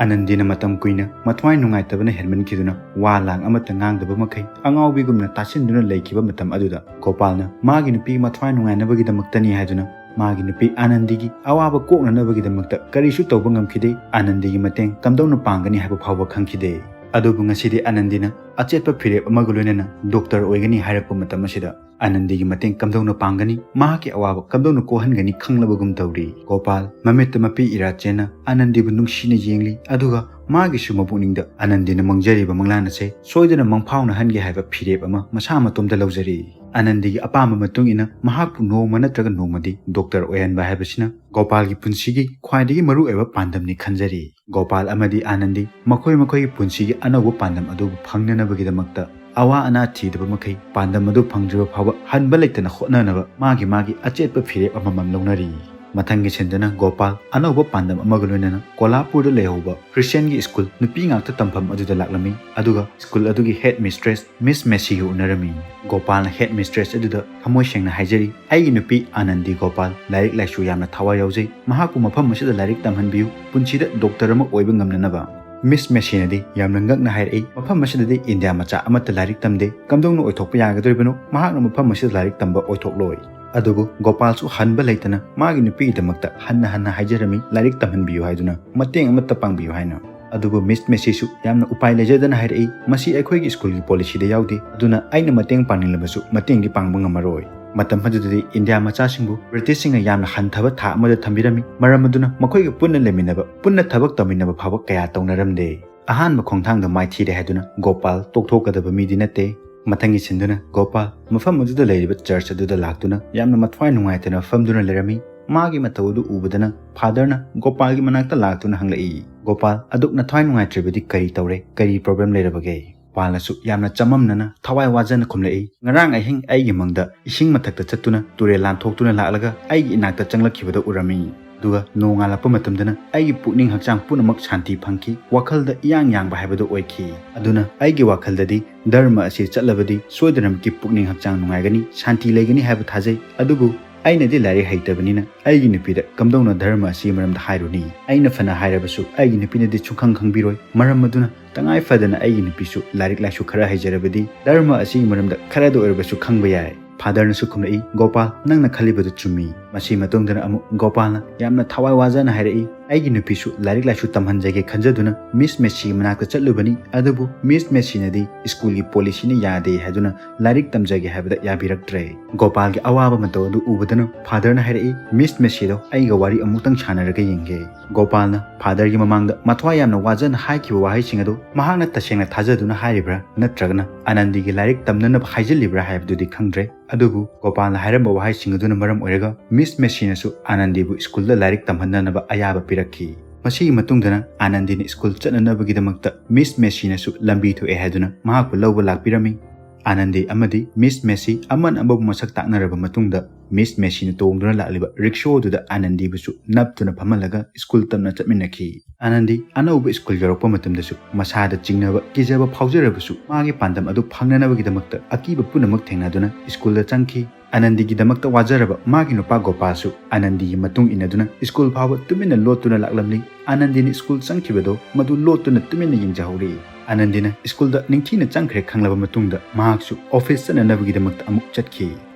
ꯑꯥꯅꯟꯗꯤꯅ ꯃꯇꯝ ꯀꯨꯏꯅ ꯃꯊ꯭ꯋꯥꯏ ꯅꯨꯡꯉꯥꯏꯇꯕꯅ ꯍꯦꯟꯃꯟꯈꯤꯗꯨꯅ ꯋꯥ ꯂꯥꯡ ꯑꯃꯠꯇ ꯉꯥꯡꯗꯕ ꯃꯈꯩ ꯑꯉꯥꯎꯕꯤꯒꯨꯝꯅ ꯇꯥꯁꯤꯟꯗꯨꯅ ꯂꯩꯈꯤꯕ ꯃꯇꯝ ꯑꯗꯨꯗ ꯒꯣꯄꯥꯜꯅ ꯃꯥꯒꯤ ꯅꯨꯄꯤꯒꯤ ꯃꯊ꯭ꯋꯥꯏ ꯅꯨꯡꯉꯥꯏꯅꯕꯒꯤꯗꯃꯛꯇꯅꯤ ꯍꯥꯏꯗꯨꯅ ꯃꯥꯒꯤ ꯅꯨꯄꯤ ꯑꯥꯅꯟꯗꯤꯒꯤ ꯑꯋꯥꯕ ꯀꯣꯛꯅꯅꯕꯒꯤꯗꯃꯛꯇ ꯀꯔꯤꯁꯨ ꯇꯧꯕ ꯉꯝꯈꯤꯗꯦ꯫ ꯑꯥꯅꯟꯗꯤꯒꯤ ꯃꯇꯦꯡ ꯀꯝꯗꯧꯅ ꯄꯥꯡꯒꯅꯤ ꯍꯥꯏꯕ ꯐꯥꯎꯕ ꯈꯪꯈꯤꯗꯦ꯫ ꯑꯗꯨꯕꯨ ꯉꯁꯤꯗꯤ ꯑꯥꯅꯟꯗꯤꯅ ꯑꯆꯦꯠꯄ ꯐꯤꯔꯦꯞ ꯑꯃꯒ ꯂꯣꯏꯅꯅ ꯗꯣꯛꯇꯔ ꯑꯣꯏꯒꯅꯤ ꯍꯥꯏꯔꯛꯄ ꯃꯇꯝ ꯑꯁꯤꯗ ꯑꯥꯅꯟꯗꯤꯒꯤ ꯃꯇꯦꯡ ꯀꯝꯗꯧꯅ ꯄꯥꯡꯒꯅꯤ, ꯃꯍꯥꯛꯀꯤ ꯑꯋꯥꯕ ꯀꯝꯗꯧꯅ ꯀꯣꯛꯍꯟꯒꯅꯤ ꯈꯪꯂꯕꯒꯨꯝ ꯇꯧꯔꯤ꯫ ꯒꯣꯄꯥꯜ ꯃꯃꯤꯠꯇ ꯃꯄꯤ ꯏꯔꯥ ꯆꯦꯟꯅ ꯑꯥꯅꯟꯗꯤꯕꯨ ꯅꯨꯡꯁꯤꯅ ꯌꯦꯡꯂꯤ, ꯑꯗꯨꯒ ꯃꯥꯒꯤꯁꯨ ꯃꯄꯨꯛꯅꯤꯡꯗ ꯑꯥꯅꯟꯗꯤꯅ ꯃꯪꯖꯔꯤꯕ ꯃꯪꯂꯥꯟ ꯑꯁꯦ ꯁꯣꯏꯗꯅ ꯃꯪꯐꯥꯎꯅꯍꯟꯒꯦ ꯍꯥꯏꯕ ꯐꯤꯔꯦꯞ ꯑꯃ ꯃꯁꯥ ꯃꯇꯣꯝꯇ ꯂꯧꯖꯔꯤ꯫ ꯑꯥꯅꯟꯗꯤꯒꯤ ꯑꯄꯥꯝꯕ ꯃꯇꯨꯡ ꯏꯟꯅ ꯃꯍꯥꯛꯄꯨ ꯅꯣꯡꯃ ꯅꯠꯇ꯭ꯔꯒ ꯅꯣꯡꯃꯗꯤ ꯗꯣꯛꯇꯔ ꯑꯣꯏꯍꯟꯕ ꯍꯥꯏꯕꯁꯤꯅ ꯒꯣꯄꯥꯜꯒꯤ ꯄꯨꯟꯁꯤꯒꯤ ꯈ꯭ꯋꯥꯏꯗꯒꯤ ꯃꯔꯨꯑꯣꯏꯕ ꯄꯥꯟꯗꯝꯅꯤ ꯈꯟꯖꯔꯤ꯫ ꯒꯣꯄꯥꯜ ꯑꯃꯗꯤ ꯑꯥꯅꯟꯗꯤ ꯃꯈꯣꯏ ꯃꯈꯣꯏꯒꯤ ꯄꯨꯟꯁꯤꯒꯤ ꯑꯅꯧꯕ ꯄꯥꯟꯗꯝ ꯑꯗꯨꯕꯨ ꯐꯪꯅꯅꯕꯒꯤꯗꯃꯛꯇ ꯑꯋꯥ ꯑꯅꯥ ꯊꯤꯗꯕ ꯃꯈꯩ ꯄꯥꯟꯗꯝ ꯑꯗꯨ ꯐꯪꯗ꯭ꯔꯤꯕ ꯐꯥꯎꯕ ꯍꯟꯕ ꯂꯩꯇꯅ ꯍꯣꯠꯅꯅꯕ ꯃꯥꯒꯤ ꯃꯥꯒꯤ ꯑꯆꯦꯠꯄ ꯐꯤꯔꯦꯞ ꯑꯃꯃꯝ ꯂꯧꯅꯔꯤ꯫ ꯃꯊꯪꯒꯤ ꯁꯤꯟꯗꯨꯅ ꯒꯣꯄꯥꯜ ꯑꯅꯧꯕ ꯄꯥꯟꯗꯝ ꯑꯃꯒ ꯂꯣꯏꯅꯅ ꯀꯣꯂꯥꯄꯨꯔꯗ ꯂꯩꯍꯧꯕ ꯈ꯭ꯔꯤꯁꯇꯤꯌꯟꯒꯤ ꯁ꯭ꯀꯨꯜ ꯅꯨꯄꯤ ꯉꯥꯛꯇ ꯇꯝꯐꯝ ꯑꯗꯨꯗ ꯂꯥꯛꯂꯝꯃꯤ, ꯑꯗꯨꯒ ꯁ꯭ꯀꯨꯜ ꯑꯗꯨꯒꯤ ꯍꯦꯗ ꯃꯤꯁꯇ꯭ꯔꯦꯁ ꯃꯤꯁ ꯃꯦꯁꯤꯒ ꯎꯅꯔꯝꯃꯤ꯫ ꯒꯣꯄꯥꯜꯅ ꯍꯦꯗ ꯃꯤꯁꯇ꯭ꯔꯦꯁ ꯑꯗꯨꯗ ꯊꯃꯣꯏ ꯁꯦꯡꯅ ꯍꯥꯏꯖꯔꯤ, "ꯑꯩꯒꯤ ꯅꯨꯄꯤ ꯑꯥꯅꯟꯗꯤ ꯒꯣꯄꯥꯜ ꯂꯥꯏꯔꯤꯛ ꯂꯥꯏꯁꯨ ꯌꯥꯝꯅ ꯊꯋꯥꯏ ꯌꯥꯎꯖꯩ, ꯃꯍꯥꯛꯄꯨ ꯃꯐꯝ ꯑꯁꯤꯗ ꯂꯥꯏꯔꯤꯛ ꯇꯝꯍꯟꯕꯤꯌꯨ, ꯄꯨꯟꯁꯤꯗ ꯗꯣꯛꯇꯔ ꯑꯃ ꯑꯣꯏꯕ ꯉꯝꯅꯅꯕ"꯫ ꯃꯤꯁ ꯃꯦꯁꯤꯅꯗꯤ ꯌꯥꯝꯅ ꯉꯛꯅ ꯍꯥꯏꯔꯛꯏ, "ꯃꯐꯝ ꯑꯁꯤꯗꯗꯤ ꯏꯟꯗꯤꯌꯥ ꯃꯆꯥ ꯑꯃꯠꯇ ꯂꯥꯏꯔꯤꯛ ꯇꯝꯗꯦ, ꯀꯝꯗꯧꯅ ꯑꯣꯏꯊꯣꯛꯄ ꯌꯥꯒꯗꯧꯔꯤꯕꯅꯣ? ꯃꯍꯥꯛꯅ ꯃꯐꯝ ꯑꯁꯤꯗ ꯂꯥꯏꯔꯤꯛ ꯇꯝꯕ ꯑꯣꯏꯊꯣꯛꯂꯣꯏ"꯫ ꯑꯗꯨꯕꯨ ꯒꯣꯄꯥꯜꯁꯨ ꯍꯟꯕ ꯂꯩꯇꯅ ꯃꯥꯒꯤ ꯅꯨꯄꯤꯒꯤꯗꯃꯛꯇ ꯍꯟꯅ ꯍꯟꯅ ꯍꯥꯏꯖꯔꯝꯃꯤ, "ꯂꯥꯏꯔꯤꯛ ꯇꯝꯍꯟꯕꯤꯌꯨ" ꯍꯥꯏꯗꯨꯅ, "ꯃꯇꯦꯡ ꯑꯃꯠꯇ ꯄꯥꯡꯕꯤꯌꯨ" ꯍꯥꯏꯅ꯫ ꯑꯗꯨꯕꯨ ꯃꯤꯁ ꯃꯦꯁꯤꯁꯨ ꯌꯥꯝꯅ ꯎꯄꯥꯏ ꯂꯩꯖꯗꯅ ꯍꯥꯏꯔꯛꯏ, "ꯃꯁꯤ ꯑꯩꯈꯣꯏꯒꯤ ꯁ꯭ꯀꯨꯜꯒꯤ ꯄꯣꯂꯤꯁꯤꯗ ꯌꯥꯎꯗꯦ, ꯑꯗꯨꯅ ꯑꯩꯅ ꯃꯇꯦꯡ ꯄꯥꯡꯅꯤꯡꯂꯕꯁꯨ ꯃꯇꯦꯡꯗꯤ ꯄꯥꯡꯕ ꯉꯝꯃꯔꯣꯏ"꯫ ꯃꯇꯝ ꯑꯗꯨꯗꯗꯤ ꯏꯟꯗꯤꯌꯥ ꯃꯆꯥꯁꯤꯡꯕꯨ ꯕ꯭ꯔꯤꯇꯤꯁꯁꯤꯡꯅ ꯌꯥꯝꯅ ꯍꯟꯊꯕ ꯊꯥꯛ ꯑꯃꯗ ꯊꯝꯕꯤꯔꯝꯃꯤ, ꯃꯔꯝ ꯑꯗꯨꯅ ꯃꯈꯣꯏꯒ ꯄꯨꯟꯅ ꯂꯩꯃꯤꯟꯅꯕ, ꯄꯨꯟꯅ ꯊꯕꯛ ꯇꯧꯃꯤꯟꯅꯕ ꯐꯥꯎꯕ ꯀꯌꯥ ꯇꯧꯅꯔꯝꯗꯦ꯫ ꯑꯍꯥꯟꯕ ꯈꯣꯡꯊꯥꯡꯗ ꯃꯥꯏꯊꯤꯔꯦ ꯍꯥꯏꯗꯨꯅ ꯒꯣꯄꯥꯜ ꯇꯣꯛꯊꯣꯛꯀꯗꯕ ꯃꯤꯗꯤ ꯅꯠꯇꯦ꯫ ꯃꯊꯪꯒꯤ ꯁꯤꯟꯗꯨꯅ ꯒꯣꯄꯥꯜ ꯃꯐꯝ ꯑꯗꯨꯗ ꯂꯩꯔꯤꯕ ꯆꯔꯆ ꯑꯗꯨꯗ ꯂꯥꯛꯇꯨꯅ ꯌꯥꯝꯅ ꯃꯊ꯭ꯋꯥꯏ ꯅꯨꯡꯉꯥꯏꯇꯅ ꯐꯝꯗꯨꯅ ꯂꯩꯔꯝꯃꯤ꯫ ꯃꯥꯒꯤ ꯃꯇꯧ ꯑꯗꯨ ꯎꯕꯗꯅ ꯐꯥꯗꯔꯅ ꯒꯣꯄꯥꯜꯒꯤ ꯃꯅꯥꯛꯇ ꯂꯥꯛꯇꯨꯅ ꯍꯪꯂꯛꯏ, "ꯒꯣꯄꯥꯜ, ꯑꯗꯨꯛ ꯅꯊ꯭ꯋꯥꯏ ꯅꯨꯡꯉꯥꯏꯇ꯭ꯔꯤꯕꯗꯤ ꯀꯔꯤ ꯇꯧꯔꯦ? ꯀꯔꯤ ꯄ꯭ꯔꯣꯕ꯭ꯂꯦꯝ ꯂꯩꯔꯕꯒꯦ?" ꯒꯣꯄꯥꯜꯅꯁꯨ ꯌꯥꯝꯅ ꯆꯃꯝꯅꯅ ꯊꯋꯥꯏ ꯋꯥꯖꯅ ꯈꯨꯝꯂꯛꯏ, "ꯉꯔꯥꯡ ꯑꯍꯤꯡ ꯑꯩꯒꯤ ꯃꯪꯗ ꯏꯁꯤꯡ ꯃꯊꯛꯇ ꯆꯠꯇꯨꯅ ꯇꯨꯔꯦꯜ ꯂꯥꯟꯊꯣꯛꯇꯨꯅ ꯂꯥꯛꯂꯒ ꯑꯩꯒꯤ ꯏꯅꯥꯛꯇ ꯆꯪꯂꯛꯈꯤꯕꯗꯨ ꯎꯔꯝꯃꯤ꯫ ꯑꯗꯨꯒ ꯅꯣꯡꯉꯥꯜꯂꯛꯄ ꯃꯇꯝꯗꯅ ꯑꯩꯒꯤ ꯄꯨꯛꯅꯤꯡ ꯍꯛꯆꯥꯡ ꯄꯨꯝꯅꯃꯛ ꯁꯥꯟꯇꯤ ꯐꯪꯈꯤ, ꯋꯥꯈꯜꯗ ꯏꯌꯥꯡ ꯌꯥꯡꯕ ꯍꯥꯏꯕꯗꯨ ꯑꯣꯏꯈꯤ꯫ ꯑꯗꯨꯅ ꯑꯩꯒꯤ ꯋꯥꯈꯜꯗꯗꯤ ꯙꯔꯃ ꯑꯁꯤ ꯆꯠꯂꯕꯗꯤ ꯁꯣꯏꯗꯅꯃꯛꯀꯤ ꯄꯨꯛꯅꯤꯡ ꯍꯛꯆꯥꯡ ꯅꯨꯡꯉꯥꯏꯒꯅꯤ, ꯁꯥꯟꯇꯤ ꯂꯩꯒꯅꯤ ꯍꯥꯏꯕ ꯊꯥꯖꯩ꯫ ꯑꯗꯨꯕꯨ ꯑꯩꯅꯗꯤ ꯂꯥꯏꯔꯤꯛ ꯍꯩꯇꯕꯅꯤꯅ ꯑꯩꯒꯤ ꯅꯨꯄꯤꯗ ꯀꯝꯗꯧꯅ ꯙꯔꯃ ꯑꯁꯤꯒꯤ ꯃꯔꯝꯗ ꯍꯥꯏꯔꯨꯅꯤ? ꯑꯩꯅ ꯐꯅ ꯍꯥꯏꯔꯕꯁꯨ ꯑꯩꯒꯤ ꯅꯨꯄꯤꯅꯗꯤ ꯁꯨꯡꯈꯪ ꯈꯪꯕꯤꯔꯣꯏ꯫ ꯃꯔꯝ ꯑꯗꯨꯅ ꯇꯉꯥꯏ ꯐꯗꯅ ꯑꯩꯒꯤ ꯅꯨꯄꯤꯁꯨ ꯂꯥꯏꯔꯤꯛ ꯂꯥꯏꯁꯨ ꯈꯔ ꯍꯩꯖꯔꯕꯗꯤ ꯙꯔꯃ ꯑꯁꯤꯒꯤ ꯃꯔꯝꯗ ꯈꯔꯗ ꯑꯣꯏꯔꯕꯁꯨ ꯈꯪꯕ ꯌꯥꯏ"꯫ ꯐꯥꯗꯔꯅꯁꯨ ꯈꯨꯝꯂꯛꯏ, "ꯒꯣꯄꯥꯜ, ꯅꯪꯅ ꯈꯜꯂꯤꯕꯗꯨ ꯆꯨꯝꯃꯤ"꯫ ꯃꯁꯤ ꯃꯇꯨꯡꯗꯅ ꯑꯃꯨꯛ ꯒꯣꯄꯥꯜꯅ ꯌꯥꯝꯅ ꯊꯋꯥꯏ ꯋꯥꯖꯅ ꯍꯥꯏꯔꯛꯏ, ꯑꯩꯒꯤ ꯅꯨꯄꯤꯁꯨ ꯂꯥꯏꯔꯤꯛ ꯂꯥꯏꯁꯨ ꯇꯝꯍꯟꯖꯒꯦ ꯈꯟꯖꯗꯨꯅ ꯃꯤꯁ ꯃꯦꯁꯤꯒꯤ ꯃꯅꯥꯛꯇ ꯆꯠꯂꯨꯕꯅꯤ, ꯑꯗꯨꯕꯨ ꯃꯤꯁ ꯃꯦꯁꯤꯅꯗꯤ ꯁ꯭ꯀꯨꯜꯒꯤ ꯄꯣꯂꯤꯁꯤꯅ ꯌꯥꯗꯦ ꯍꯥꯏꯗꯨꯅ ꯂꯥꯏꯔꯤꯛ ꯇꯝꯖꯒꯦ ꯍꯥꯏꯕꯗ ꯌꯥꯕꯤꯔꯛꯇ꯭ꯔꯦ꯫ ꯒꯣꯄꯥꯜꯒꯤ ꯑꯋꯥꯕ ꯃꯇꯧ ꯑꯗꯨ ꯎꯕꯗꯅ ꯐꯥꯗꯔꯅ ꯍꯥꯏꯔꯛꯏ, "ꯃꯤꯁ ꯃꯦꯁꯤꯗꯣ ꯑꯩꯒ ꯋꯥꯔꯤ ꯑꯃꯨꯛꯇꯪ ꯁꯥꯟꯅꯔꯒ ꯌꯦꯡꯒꯦ"꯫ ꯒꯣꯄꯥꯜꯅ ꯐꯥꯗꯔꯒꯤ ꯃꯃꯥꯡꯗ ꯃꯊ꯭ꯋꯥꯏ ꯌꯥꯝꯅ ꯋꯥꯖꯅ ꯍꯥꯏꯈꯤꯕ ꯋꯥꯍꯩꯁꯤꯡ ꯑꯗꯨ ꯃꯍꯥꯛꯅ ꯇꯁꯦꯡꯅ ꯊꯥꯖꯗꯨꯅ ꯍꯥꯏꯔꯤꯕ꯭ꯔꯥ ꯅꯠꯇ꯭ꯔꯒꯅ ꯑꯥꯅꯟꯗꯤꯒꯤ ꯂꯥꯏꯔꯤꯛ ꯇꯝꯅꯅꯕ ꯍꯥꯏꯖꯤꯜꯂꯤꯕ꯭ꯔꯥ ꯍꯥꯏꯕꯗꯨꯗꯤ ꯈꯪꯗ꯭ꯔꯦ꯫ ꯑꯗꯨꯕꯨ ꯒꯣꯄꯥꯜꯅ ꯍꯥꯏꯔꯝꯕ ꯋꯥꯍꯩꯁꯤꯡ ꯑꯗꯨꯅ ꯃꯔꯝ ꯑꯣꯏꯔꯒ ꯃꯤꯁ ꯃꯦꯁꯤꯅꯁꯨ ꯑꯥꯅꯟꯗꯤꯕꯨ ꯁ꯭ꯀꯨꯜꯗ ꯂꯥꯏꯔꯤꯛ ꯇꯝꯍꯟꯅꯅꯕ ꯑꯌꯥꯕ ꯄꯤꯔꯛꯈꯤ꯫ ꯃꯁꯤꯒꯤ ꯃꯇꯨꯡꯗꯅ ꯑꯥꯅꯟꯗꯤꯅ ꯁ꯭ꯀꯨꯜ ꯆꯠꯅꯅꯕꯒꯤꯗꯃꯛꯇ ꯃꯤꯁ ꯃꯦꯁꯤꯅꯁꯨ ꯂꯝꯕꯤ ꯊꯣꯛꯑꯦ ꯍꯥꯏꯗꯨꯅ ꯃꯍꯥꯛꯄꯨ ꯂꯧꯕ ꯂꯥꯛꯄꯤꯔꯝꯃꯤ꯫ ꯑꯥꯅꯟꯗꯤ ꯑꯃꯗꯤ ꯃꯤꯁ ꯃꯦꯁꯤ ꯑꯃꯅ ꯑꯃꯕꯨ ꯃꯁꯛ ꯇꯥꯛꯅꯔꯕ ꯃꯇꯨꯡꯗ ꯃꯤꯁ ꯃꯦꯁꯤꯅ ꯇꯣꯡꯗꯨꯅ ꯂꯥꯛꯂꯤꯕ ꯔꯤꯛꯁꯣ ꯑꯗꯨꯗ ꯑꯥꯅꯟꯗꯤꯕꯨꯁꯨ ꯅꯞꯇꯨꯅ ꯐꯝꯍꯜꯂꯒ ꯁ꯭ꯀꯨꯜ ꯇꯝꯅ ꯆꯠꯃꯤꯟꯅꯈꯤ꯫ ꯑꯥꯅꯟꯗꯤ ꯑꯅꯧꯕ ꯁ꯭ꯀꯨꯜ ꯌꯧꯔꯛꯄ ꯃꯇꯝꯗꯁꯨ ꯃꯁꯥꯗ ꯆꯤꯡꯅꯕ, ꯀꯤꯖꯕ ꯐꯥꯎꯖꯔꯕꯁꯨ ꯃꯥꯒꯤ ꯄꯥꯟꯗꯝ ꯑꯗꯨ ꯐꯪꯅꯅꯕꯒꯤꯗꯃꯛꯇ ꯑꯀꯤꯕ ꯄꯨꯝꯅꯃꯛ ꯊꯦꯡꯅꯗꯨꯅ ꯁ꯭ꯀꯨꯜꯗ ꯆꯪꯈꯤ꯫ ꯑꯥꯅꯟꯗꯤꯒꯤꯗꯃꯛꯇ ꯋꯥꯖꯔꯕ ꯃꯥꯒꯤ ꯅꯨꯄꯥ ꯒꯣꯄꯥꯜꯁꯨ ꯑꯥꯅꯟꯗꯤꯒꯤ ꯃꯇꯨꯡ ꯏꯟꯅꯗꯨꯅ ꯁ꯭ꯀꯨꯜ ꯐꯥꯎꯕ ꯇꯨꯃꯤꯟꯅ ꯂꯣꯠꯇꯨꯅ ꯂꯥꯛꯂꯝꯂꯤ꯫ ꯑꯥꯅꯟꯗꯤꯅ ꯁ꯭ꯀꯨꯜ ꯆꯪꯈꯤꯕꯗꯣ ꯃꯗꯨ ꯂꯣꯠꯇꯨꯅ ꯇꯨꯃꯤꯟꯅ ꯌꯦꯡꯖꯍꯧꯔꯤ꯫ ꯑꯥꯅꯟꯗꯤꯅ ꯁ꯭ꯀꯨꯜꯗ ꯅꯤꯡꯊꯤꯅ ꯆꯪꯈ꯭ꯔꯦ ꯈꯪꯂꯕ ꯃꯇꯨꯡꯗ ꯃꯍꯥꯛꯁꯨ ꯑꯣꯐꯤꯁ ꯆꯠꯅꯅꯕꯒꯤꯗꯃꯛꯇ ꯑꯃꯨꯛ ꯆꯠꯈꯤ꯫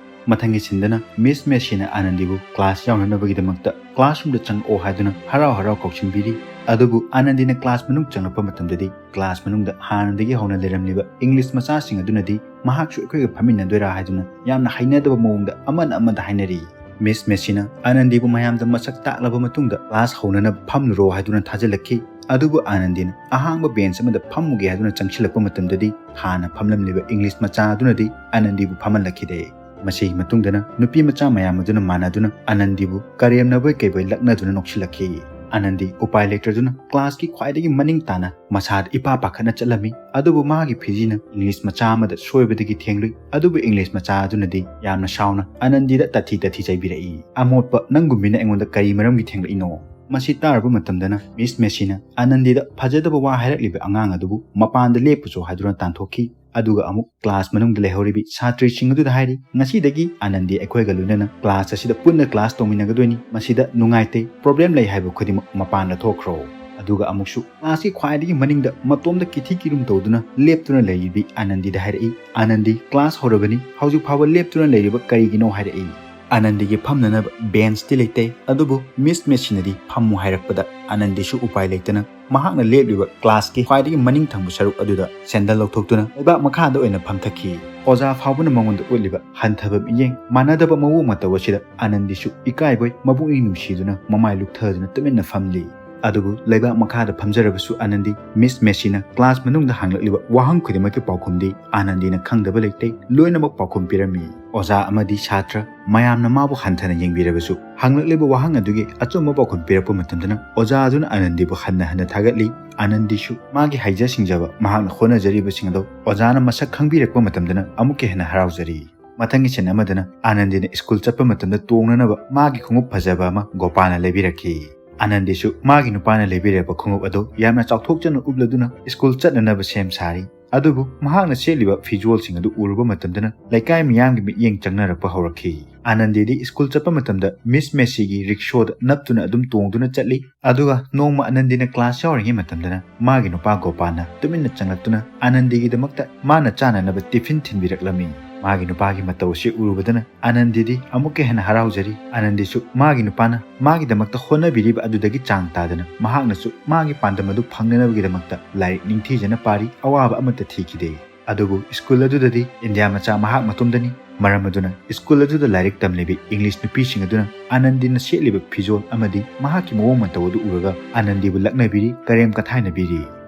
ꯃꯊꯪꯒꯤ ꯁꯤꯟꯗꯅ ꯃꯤꯁ ꯃꯦꯁꯤꯅ ꯑꯥꯅꯟꯗꯤꯕꯨ ꯀ꯭ꯂꯥꯁ ꯌꯥꯎꯅꯅꯕꯒꯤꯗꯃꯛꯇ ꯀ꯭ꯂꯥꯁꯔꯨꯝꯗ ꯆꯪꯉꯛꯑꯣ ꯍꯥꯏꯗꯨꯅ ꯍꯔꯥꯎ ꯍꯔꯥꯎ ꯀꯧꯁꯤꯟꯕꯤꯔꯤ꯫ ꯑꯗꯨꯕꯨ ꯑꯥꯅꯟꯗꯤꯅ ꯀ꯭ꯂꯥꯁ ꯃꯅꯨꯡ ꯆꯪꯂꯛꯄ ꯃꯇꯝꯗꯗꯤ ꯀ꯭ꯂꯥꯁ ꯃꯅꯨꯡꯗ ꯍꯥꯟꯅꯗꯒꯤ ꯍꯧꯅ ꯂꯩꯔꯝꯂꯤꯕ ꯏꯪꯂꯤꯁ ꯃꯆꯥꯁꯤꯡ ꯑꯗꯨꯅꯗꯤ ꯃꯍꯥꯛꯁꯨ ꯑꯩꯈꯣꯏꯒ ꯐꯝꯃꯤꯟꯅꯗꯣꯏꯔꯥ ꯍꯥꯏꯗꯨꯅ ꯌꯥꯝꯅ ꯍꯩꯅꯗꯕ ꯃꯑꯣꯡꯗ ꯑꯃꯅ ꯑꯃꯗ ꯍꯥꯏꯅꯔꯤ꯫ ꯃꯤꯁ ꯃꯦꯁꯤꯅ ꯑꯥꯅꯟꯗꯤꯕꯨ ꯃꯌꯥꯝꯗ ꯃꯁꯛ ꯇꯥꯛꯂꯕ ꯃꯇꯨꯡꯗ ꯀ꯭ꯂꯥꯁ ꯍꯧꯅꯅꯕ ꯐꯝꯂꯨꯔꯣ ꯍꯥꯏꯗꯨꯅ ꯊꯥꯖꯤꯜꯂꯛꯈꯤ꯫ ꯑꯗꯨꯕꯨ ꯑꯥꯅꯟꯗꯤꯅ ꯑꯍꯥꯡꯕ ꯕꯦꯟꯆ ꯑꯃꯗ ꯐꯝꯃꯨꯒꯦ ꯍꯥꯏꯗꯨꯅ ꯆꯪꯁꯤꯜꯂꯛꯄ ꯃꯇꯝꯗꯗꯤ ꯍꯥꯟꯅ ꯐꯝꯂꯝꯂꯤꯕ ꯏꯪꯂꯤꯁ ꯃꯆꯥ ꯑꯗꯨꯅꯗꯤ ꯑꯥꯅꯟꯗꯤꯕꯨ ꯐꯝꯍꯜꯂꯛꯈꯤꯗꯦ꯫ ꯃꯁꯤꯒꯤ ꯃꯇꯨꯡꯗꯅ ꯅꯨꯄꯤ ꯃꯆꯥ ꯃꯌꯥꯝ ꯑꯗꯨꯅ ꯃꯥꯟꯅꯗꯨꯅ ꯑꯥꯅꯟꯗꯤꯕꯨ ꯀꯔꯦꯝꯅꯕꯣꯏ ꯀꯩꯕꯣꯏ ꯂꯛꯅꯗꯨꯅ ꯅꯣꯛꯁꯤꯜꯂꯛꯈꯤ꯫ ꯑꯥꯅꯟꯗꯤ ꯎꯄꯥꯏ ꯂꯩꯇ꯭ꯔꯗꯨꯅ ꯀ꯭ꯂꯥꯁꯀꯤ ꯈ꯭ꯋꯥꯏꯗꯒꯤ ꯃꯅꯤꯡ ꯇꯥꯅ ꯃꯁꯥꯗ ꯏꯄꯥ ꯄꯥꯈꯠꯅ ꯆꯠꯂꯝꯃꯤ꯫ ꯑꯗꯨꯕꯨ ꯃꯥꯒꯤ ꯐꯤꯖꯤꯅ ꯏꯪꯂꯤꯁ ꯃꯆꯥ ꯑꯃꯗ ꯁꯣꯏꯕꯗꯒꯤ ꯊꯦꯡꯂꯨꯏ꯫ ꯑꯗꯨꯕꯨ ꯏꯪꯂꯤꯁ ꯃꯆꯥ ꯑꯗꯨꯅꯗꯤ ꯌꯥꯝꯅ ꯁꯥꯎꯅ ꯑꯥꯅꯟꯗꯤꯗ ꯇꯥꯊꯤ ꯇꯥꯊꯤ ꯆꯩꯕꯤꯔꯛꯏ꯫ "ꯑꯃꯣꯠꯄ, ꯅꯪꯒꯨꯝꯕꯤꯅ ꯑꯩꯉꯣꯟꯗ ꯀꯔꯤ ꯃꯔꯝꯒꯤ ꯊꯦꯡꯂꯛꯏꯅꯣ?" ꯃꯁꯤ ꯇꯥꯔꯨꯕ ꯃꯇꯝꯗꯅ ꯃꯤꯁ ꯃꯦꯁꯤꯅ ꯑꯥꯅꯟꯗꯤꯗ ꯐꯖꯗꯕ ꯋꯥ ꯍꯥꯏꯔꯛꯂꯤꯕ ꯑꯉꯥꯡ ꯑꯗꯨꯕꯨ ꯃꯄꯥꯟꯗ ꯂꯦꯞꯄꯨꯆꯣ ꯍꯥꯏꯗꯨꯅ ꯇꯥꯟꯊꯣꯛꯈꯤ꯫ ꯑꯗꯨꯒ ꯑꯃꯨꯛ ꯀ꯭ꯂꯥꯁ ꯃꯅꯨꯡꯗ ꯂꯩꯍꯧꯔꯤꯕꯤ ꯁꯥꯇ꯭ꯔꯤꯁꯤꯡ ꯑꯗꯨꯗ ꯍꯥꯏꯔꯤ, "ꯉꯁꯤꯗꯒꯤ ꯑꯥꯅꯟꯗꯤ ꯑꯩꯈꯣꯏꯒ ꯂꯣꯏꯅꯅ ꯀ꯭ꯂꯥꯁ ꯑꯁꯤꯗ ꯄꯨꯟꯅ ꯀ꯭ꯂꯥꯁ ꯇꯧꯃꯤꯟꯅꯒꯗꯣꯏꯅꯤ꯫ ꯃꯁꯤꯗ ꯅꯨꯡꯉꯥꯏꯇꯦ, ꯄ꯭ꯔꯣꯕ꯭ꯂꯦꯝ ꯂꯩ ꯍꯥꯏꯕ ꯈꯨꯗꯤꯡꯃꯛ ꯃꯄꯥꯟꯗ ꯊꯣꯛꯈ꯭ꯔꯣ"꯫ ꯑꯗꯨꯒ ꯑꯃꯨꯛꯁꯨ ꯀ꯭ꯂꯥꯁꯀꯤ ꯈ꯭ꯋꯥꯏꯗꯒꯤ ꯃꯅꯤꯡꯗ ꯃꯇꯣꯝꯗ ꯀꯤꯊꯤ ꯀꯤꯔꯨꯝ ꯇꯧꯗꯨꯅ ꯂꯦꯞꯇꯨꯅ ꯂꯩꯔꯤꯕꯤ ꯑꯥꯅꯟꯗꯤꯗ ꯍꯥꯏꯔꯛꯏ, "ꯑꯥꯅꯟꯗꯤ, ꯀ꯭ꯂꯥꯁ ꯍꯧꯔꯕꯅꯤ, ꯍꯧꯖꯤꯛ ꯐꯥꯎꯕ ꯂꯦꯞꯇꯨꯅ ꯂꯩꯔꯤꯕ ꯀꯔꯤꯒꯤꯅꯣ?" ꯍꯥꯏꯔꯛꯏ꯫ ꯑꯥꯅꯟꯗꯤꯒꯤ ꯐꯝꯅꯅꯕ ꯕꯦꯟꯁꯇꯤ ꯂꯩꯇꯦ, ꯑꯗꯨꯕꯨ ꯃꯤꯁ ꯃꯦꯁꯤꯅꯗꯤ ꯐꯝꯃꯨ ꯍꯥꯏꯔꯛꯄꯗ ꯑꯥꯅꯟꯗꯤꯁꯨ ꯎꯄꯥꯏ ꯂꯩꯇꯅ ꯃꯍꯥꯛꯅ ꯂꯦꯞꯂꯤꯕ ꯀ꯭ꯂꯥꯁꯀꯤ ꯈ꯭ꯋꯥꯏꯗꯒꯤ ꯃꯅꯤꯡ ꯊꯪꯕ ꯁꯔꯨꯛ ꯑꯗꯨꯗ ꯁꯦꯟꯗꯜ ꯂꯧꯊꯣꯛꯇꯨꯅ ꯂꯩꯕꯥꯛ ꯃꯈꯥꯗ ꯑꯣꯏꯅ ꯐꯝꯊꯈꯤ꯫ ꯑꯣꯖꯥ ꯐꯥꯎꯕꯅ ꯃꯉꯣꯟꯗ ꯎꯠꯂꯤꯕ ꯍꯟꯊꯕ ꯃꯤꯠꯌꯦꯡ ꯃꯥꯟꯅꯗꯕ ꯃꯑꯣꯡ ꯃꯇꯧ ꯑꯁꯤꯗ ꯑꯥꯅꯟꯗꯤꯁꯨ ꯏꯀꯥꯏꯕꯣꯏ ꯃꯕꯨꯛꯅꯤꯡ ꯅꯨꯡꯁꯤꯗꯨꯅ ꯃꯃꯥꯏ ꯂꯨꯛꯊꯗꯨꯅ ꯇꯨꯃꯤꯟꯅ ꯐꯝꯂꯤ꯫ ꯑꯗꯨꯕꯨ ꯂꯩꯕꯥꯛ ꯃꯈꯥꯗ ꯐꯝꯖꯔꯕꯁꯨ ꯑꯥꯅꯟꯗꯤ ꯃꯤꯁ ꯃꯦꯁꯤꯅ ꯀ꯭ꯂꯥꯁ ꯃꯅꯨꯡꯗ ꯍꯥꯡꯂꯛꯂꯤꯕ ꯋꯥꯍꯪ ꯈꯨꯗꯤꯡꯃꯛꯀꯤ ꯄꯥꯎꯈꯨꯝꯗꯤ ꯑꯥꯅꯟꯗꯤꯅ ꯈꯪꯗꯕ ꯂꯩꯇꯦ, ꯂꯣꯏꯅꯃꯛ ꯄꯥꯎꯈꯨꯝ ꯄꯤꯔꯝꯃꯤ꯫ ꯑꯣꯖꯥ ꯑꯃꯗꯤ ꯁꯥꯇ꯭ꯔ ꯃꯌꯥꯝꯅ ꯃꯥꯕꯨ ꯍꯟꯊꯅ ꯌꯦꯡꯕꯤꯔꯕꯁꯨ ꯍꯪꯂꯛꯂꯤꯕ ꯋꯥꯍꯪ ꯑꯗꯨꯒꯤ ꯑꯆꯨꯝꯕ ꯄꯥꯎꯈꯨꯝ ꯄꯤꯔꯛꯄ ꯃꯇꯝꯗꯅ ꯑꯣꯖꯥ ꯑꯗꯨꯅ ꯑꯥꯅꯟꯗꯤꯕꯨ ꯍꯟꯅ ꯍꯟꯅ ꯊꯥꯒꯠꯂꯤ꯫ ꯑꯥꯅꯟꯗꯤꯁꯨ ꯃꯥꯒꯤ ꯍꯩꯖ ꯁꯤꯡꯖꯕ ꯃꯍꯥꯛꯅ ꯍꯣꯠꯅꯖꯔꯤꯕꯁꯤꯡ ꯑꯗꯨ ꯑꯣꯖꯥꯅ ꯃꯁꯛ ꯈꯪꯕꯤꯔꯛꯄ ꯃꯇꯝꯗꯅ ꯑꯃꯨꯛꯀ ꯍꯦꯟꯅ ꯍꯔꯥꯎꯖꯔꯤ꯫ ꯃꯊꯪꯒꯤ ꯁꯤꯟ ꯑꯃꯗꯅ ꯑꯥꯅꯟꯗꯤꯅ ꯁ꯭ꯀꯨꯜ ꯆꯠꯄ ꯃꯇꯝꯗ ꯇꯣꯡꯅꯅꯕ ꯃꯥꯒꯤ ꯈꯣꯡꯎꯞ ꯐꯖꯕ ꯑꯃ ꯒꯣꯄꯥꯜꯅ ꯂꯩꯕꯤꯔꯛꯈꯤ꯫ ꯑꯥꯅꯟꯗꯤꯁꯨ ꯃꯥꯒꯤ ꯅꯨꯄꯥꯅ ꯂꯩꯕꯤꯔꯛꯄ ꯈꯣꯡꯎꯞ ꯑꯗꯨ ꯌꯥꯝꯅ ꯆꯥꯎꯊꯣꯛꯆꯅ ꯎꯞꯂꯗꯨꯅ ꯁ꯭ꯀꯨꯜ ꯆꯠꯅꯅꯕ ꯁꯦꯝ ꯁꯥꯔꯤ꯫ ꯑꯗꯨꯕꯨ ꯃꯍꯥꯛꯅ ꯁꯦꯠꯂꯤꯕ ꯐꯤꯖꯣꯜꯁꯤꯡ ꯑꯗꯨ ꯎꯔꯨꯕ ꯃꯇꯝꯗꯅ ꯂꯩꯀꯥꯏ ꯃꯤꯌꯥꯝꯒꯤ ꯃꯤꯠꯌꯦꯡ ꯆꯪꯅꯔꯛꯄ ꯍꯧꯔꯛꯈꯤ꯫ ꯑꯥꯅꯟꯗꯤꯗꯤ ꯁ꯭ꯀꯨꯜ ꯆꯠꯄ ꯃꯇꯝꯗ ꯃꯤꯁ ꯃꯦꯁꯤꯒꯤ ꯔꯤꯛꯁꯣꯗ ꯅꯞꯇꯨꯅ ꯑꯗꯨꯝ ꯇꯣꯡꯗꯨꯅ ꯆꯠꯂꯤ꯫ ꯑꯗꯨꯒ ꯅꯣꯡꯃ ꯑꯥꯅꯟꯗꯤꯅ ꯀ꯭ꯂꯥꯁ ꯌꯥꯎꯔꯤꯉꯩ ꯃꯇꯝꯗꯅ ꯃꯥꯒꯤ ꯅꯨꯄꯥ ꯒꯣꯄꯥꯜꯅ ꯇꯨꯃꯤꯟꯅ ꯆꯪꯂꯛꯇꯨꯅ ꯑꯥꯅꯟꯗꯤꯒꯤꯗꯃꯛꯇ ꯃꯥꯅ ꯆꯥꯅꯅꯕ ꯇꯤꯐꯤꯟ ꯊꯤꯟꯕꯤꯔꯛꯂꯝꯃꯤ꯫ ꯃꯥꯒꯤ ꯅꯨꯄꯥꯒꯤ ꯃꯇꯧ ꯑꯁꯤ ꯎꯔꯨꯕꯗꯅ ꯑꯥꯅꯟꯗꯤꯗꯤ ꯑꯃꯨꯛꯀ ꯍꯦꯟꯅ ꯍꯔꯥꯎꯖꯔꯤ꯫ ꯑꯥꯅꯟꯗꯤꯁꯨ ꯃꯥꯒꯤ ꯅꯨꯄꯥꯅ ꯃꯥꯒꯤꯗꯃꯛꯇ ꯍꯣꯠꯅꯕꯤꯔꯤꯕ ꯑꯗꯨꯗꯒꯤ ꯆꯥꯡ ꯇꯥꯗꯅ ꯃꯍꯥꯛꯅꯁꯨ ꯃꯥꯒꯤ ꯄꯥꯟꯗꯝ ꯑꯗꯨ ꯐꯪꯅꯅꯕꯒꯤꯗꯃꯛꯇ ꯂꯥꯏꯔꯤꯛ ꯅꯤꯡꯊꯤꯖꯅ ꯄꯥꯔꯤ, ꯑꯋꯥꯕ ꯑꯃꯠꯇ ꯊꯤꯈꯤꯗꯦ꯫ ꯑꯗꯨꯕꯨ ꯁ꯭ꯀꯨꯜ ꯑꯗꯨꯗꯗꯤ ꯏꯟꯗꯤꯌꯥ ꯃꯆꯥ ꯃꯍꯥꯛ ꯃꯇꯣꯝꯗꯅꯤ꯫ ꯃꯔꯝ ꯑꯗꯨꯅ ꯁ꯭ꯀꯨꯜ ꯑꯗꯨꯗ ꯂꯥꯏꯔꯤꯛ ꯇꯝꯂꯤꯕꯤ ꯏꯪꯂꯤꯁ ꯅꯨꯄꯤꯁꯤꯡ ꯑꯗꯨꯅ ꯑꯥꯅꯟꯗꯤꯅ ꯁꯦꯠꯂꯤꯕ ꯐꯤꯖꯣꯜ ꯑꯃꯗꯤ ꯃꯍꯥꯛꯀꯤ ꯃꯑꯣꯡ ꯃꯇꯧ ꯑꯗꯨ ꯎꯔꯒ ꯑꯥꯅꯟꯗꯤꯕꯨ ꯂꯛꯅꯕꯤꯔꯤ, ꯀꯔꯦꯝ ꯀꯊꯥꯏꯅꯕꯤꯔꯤ꯫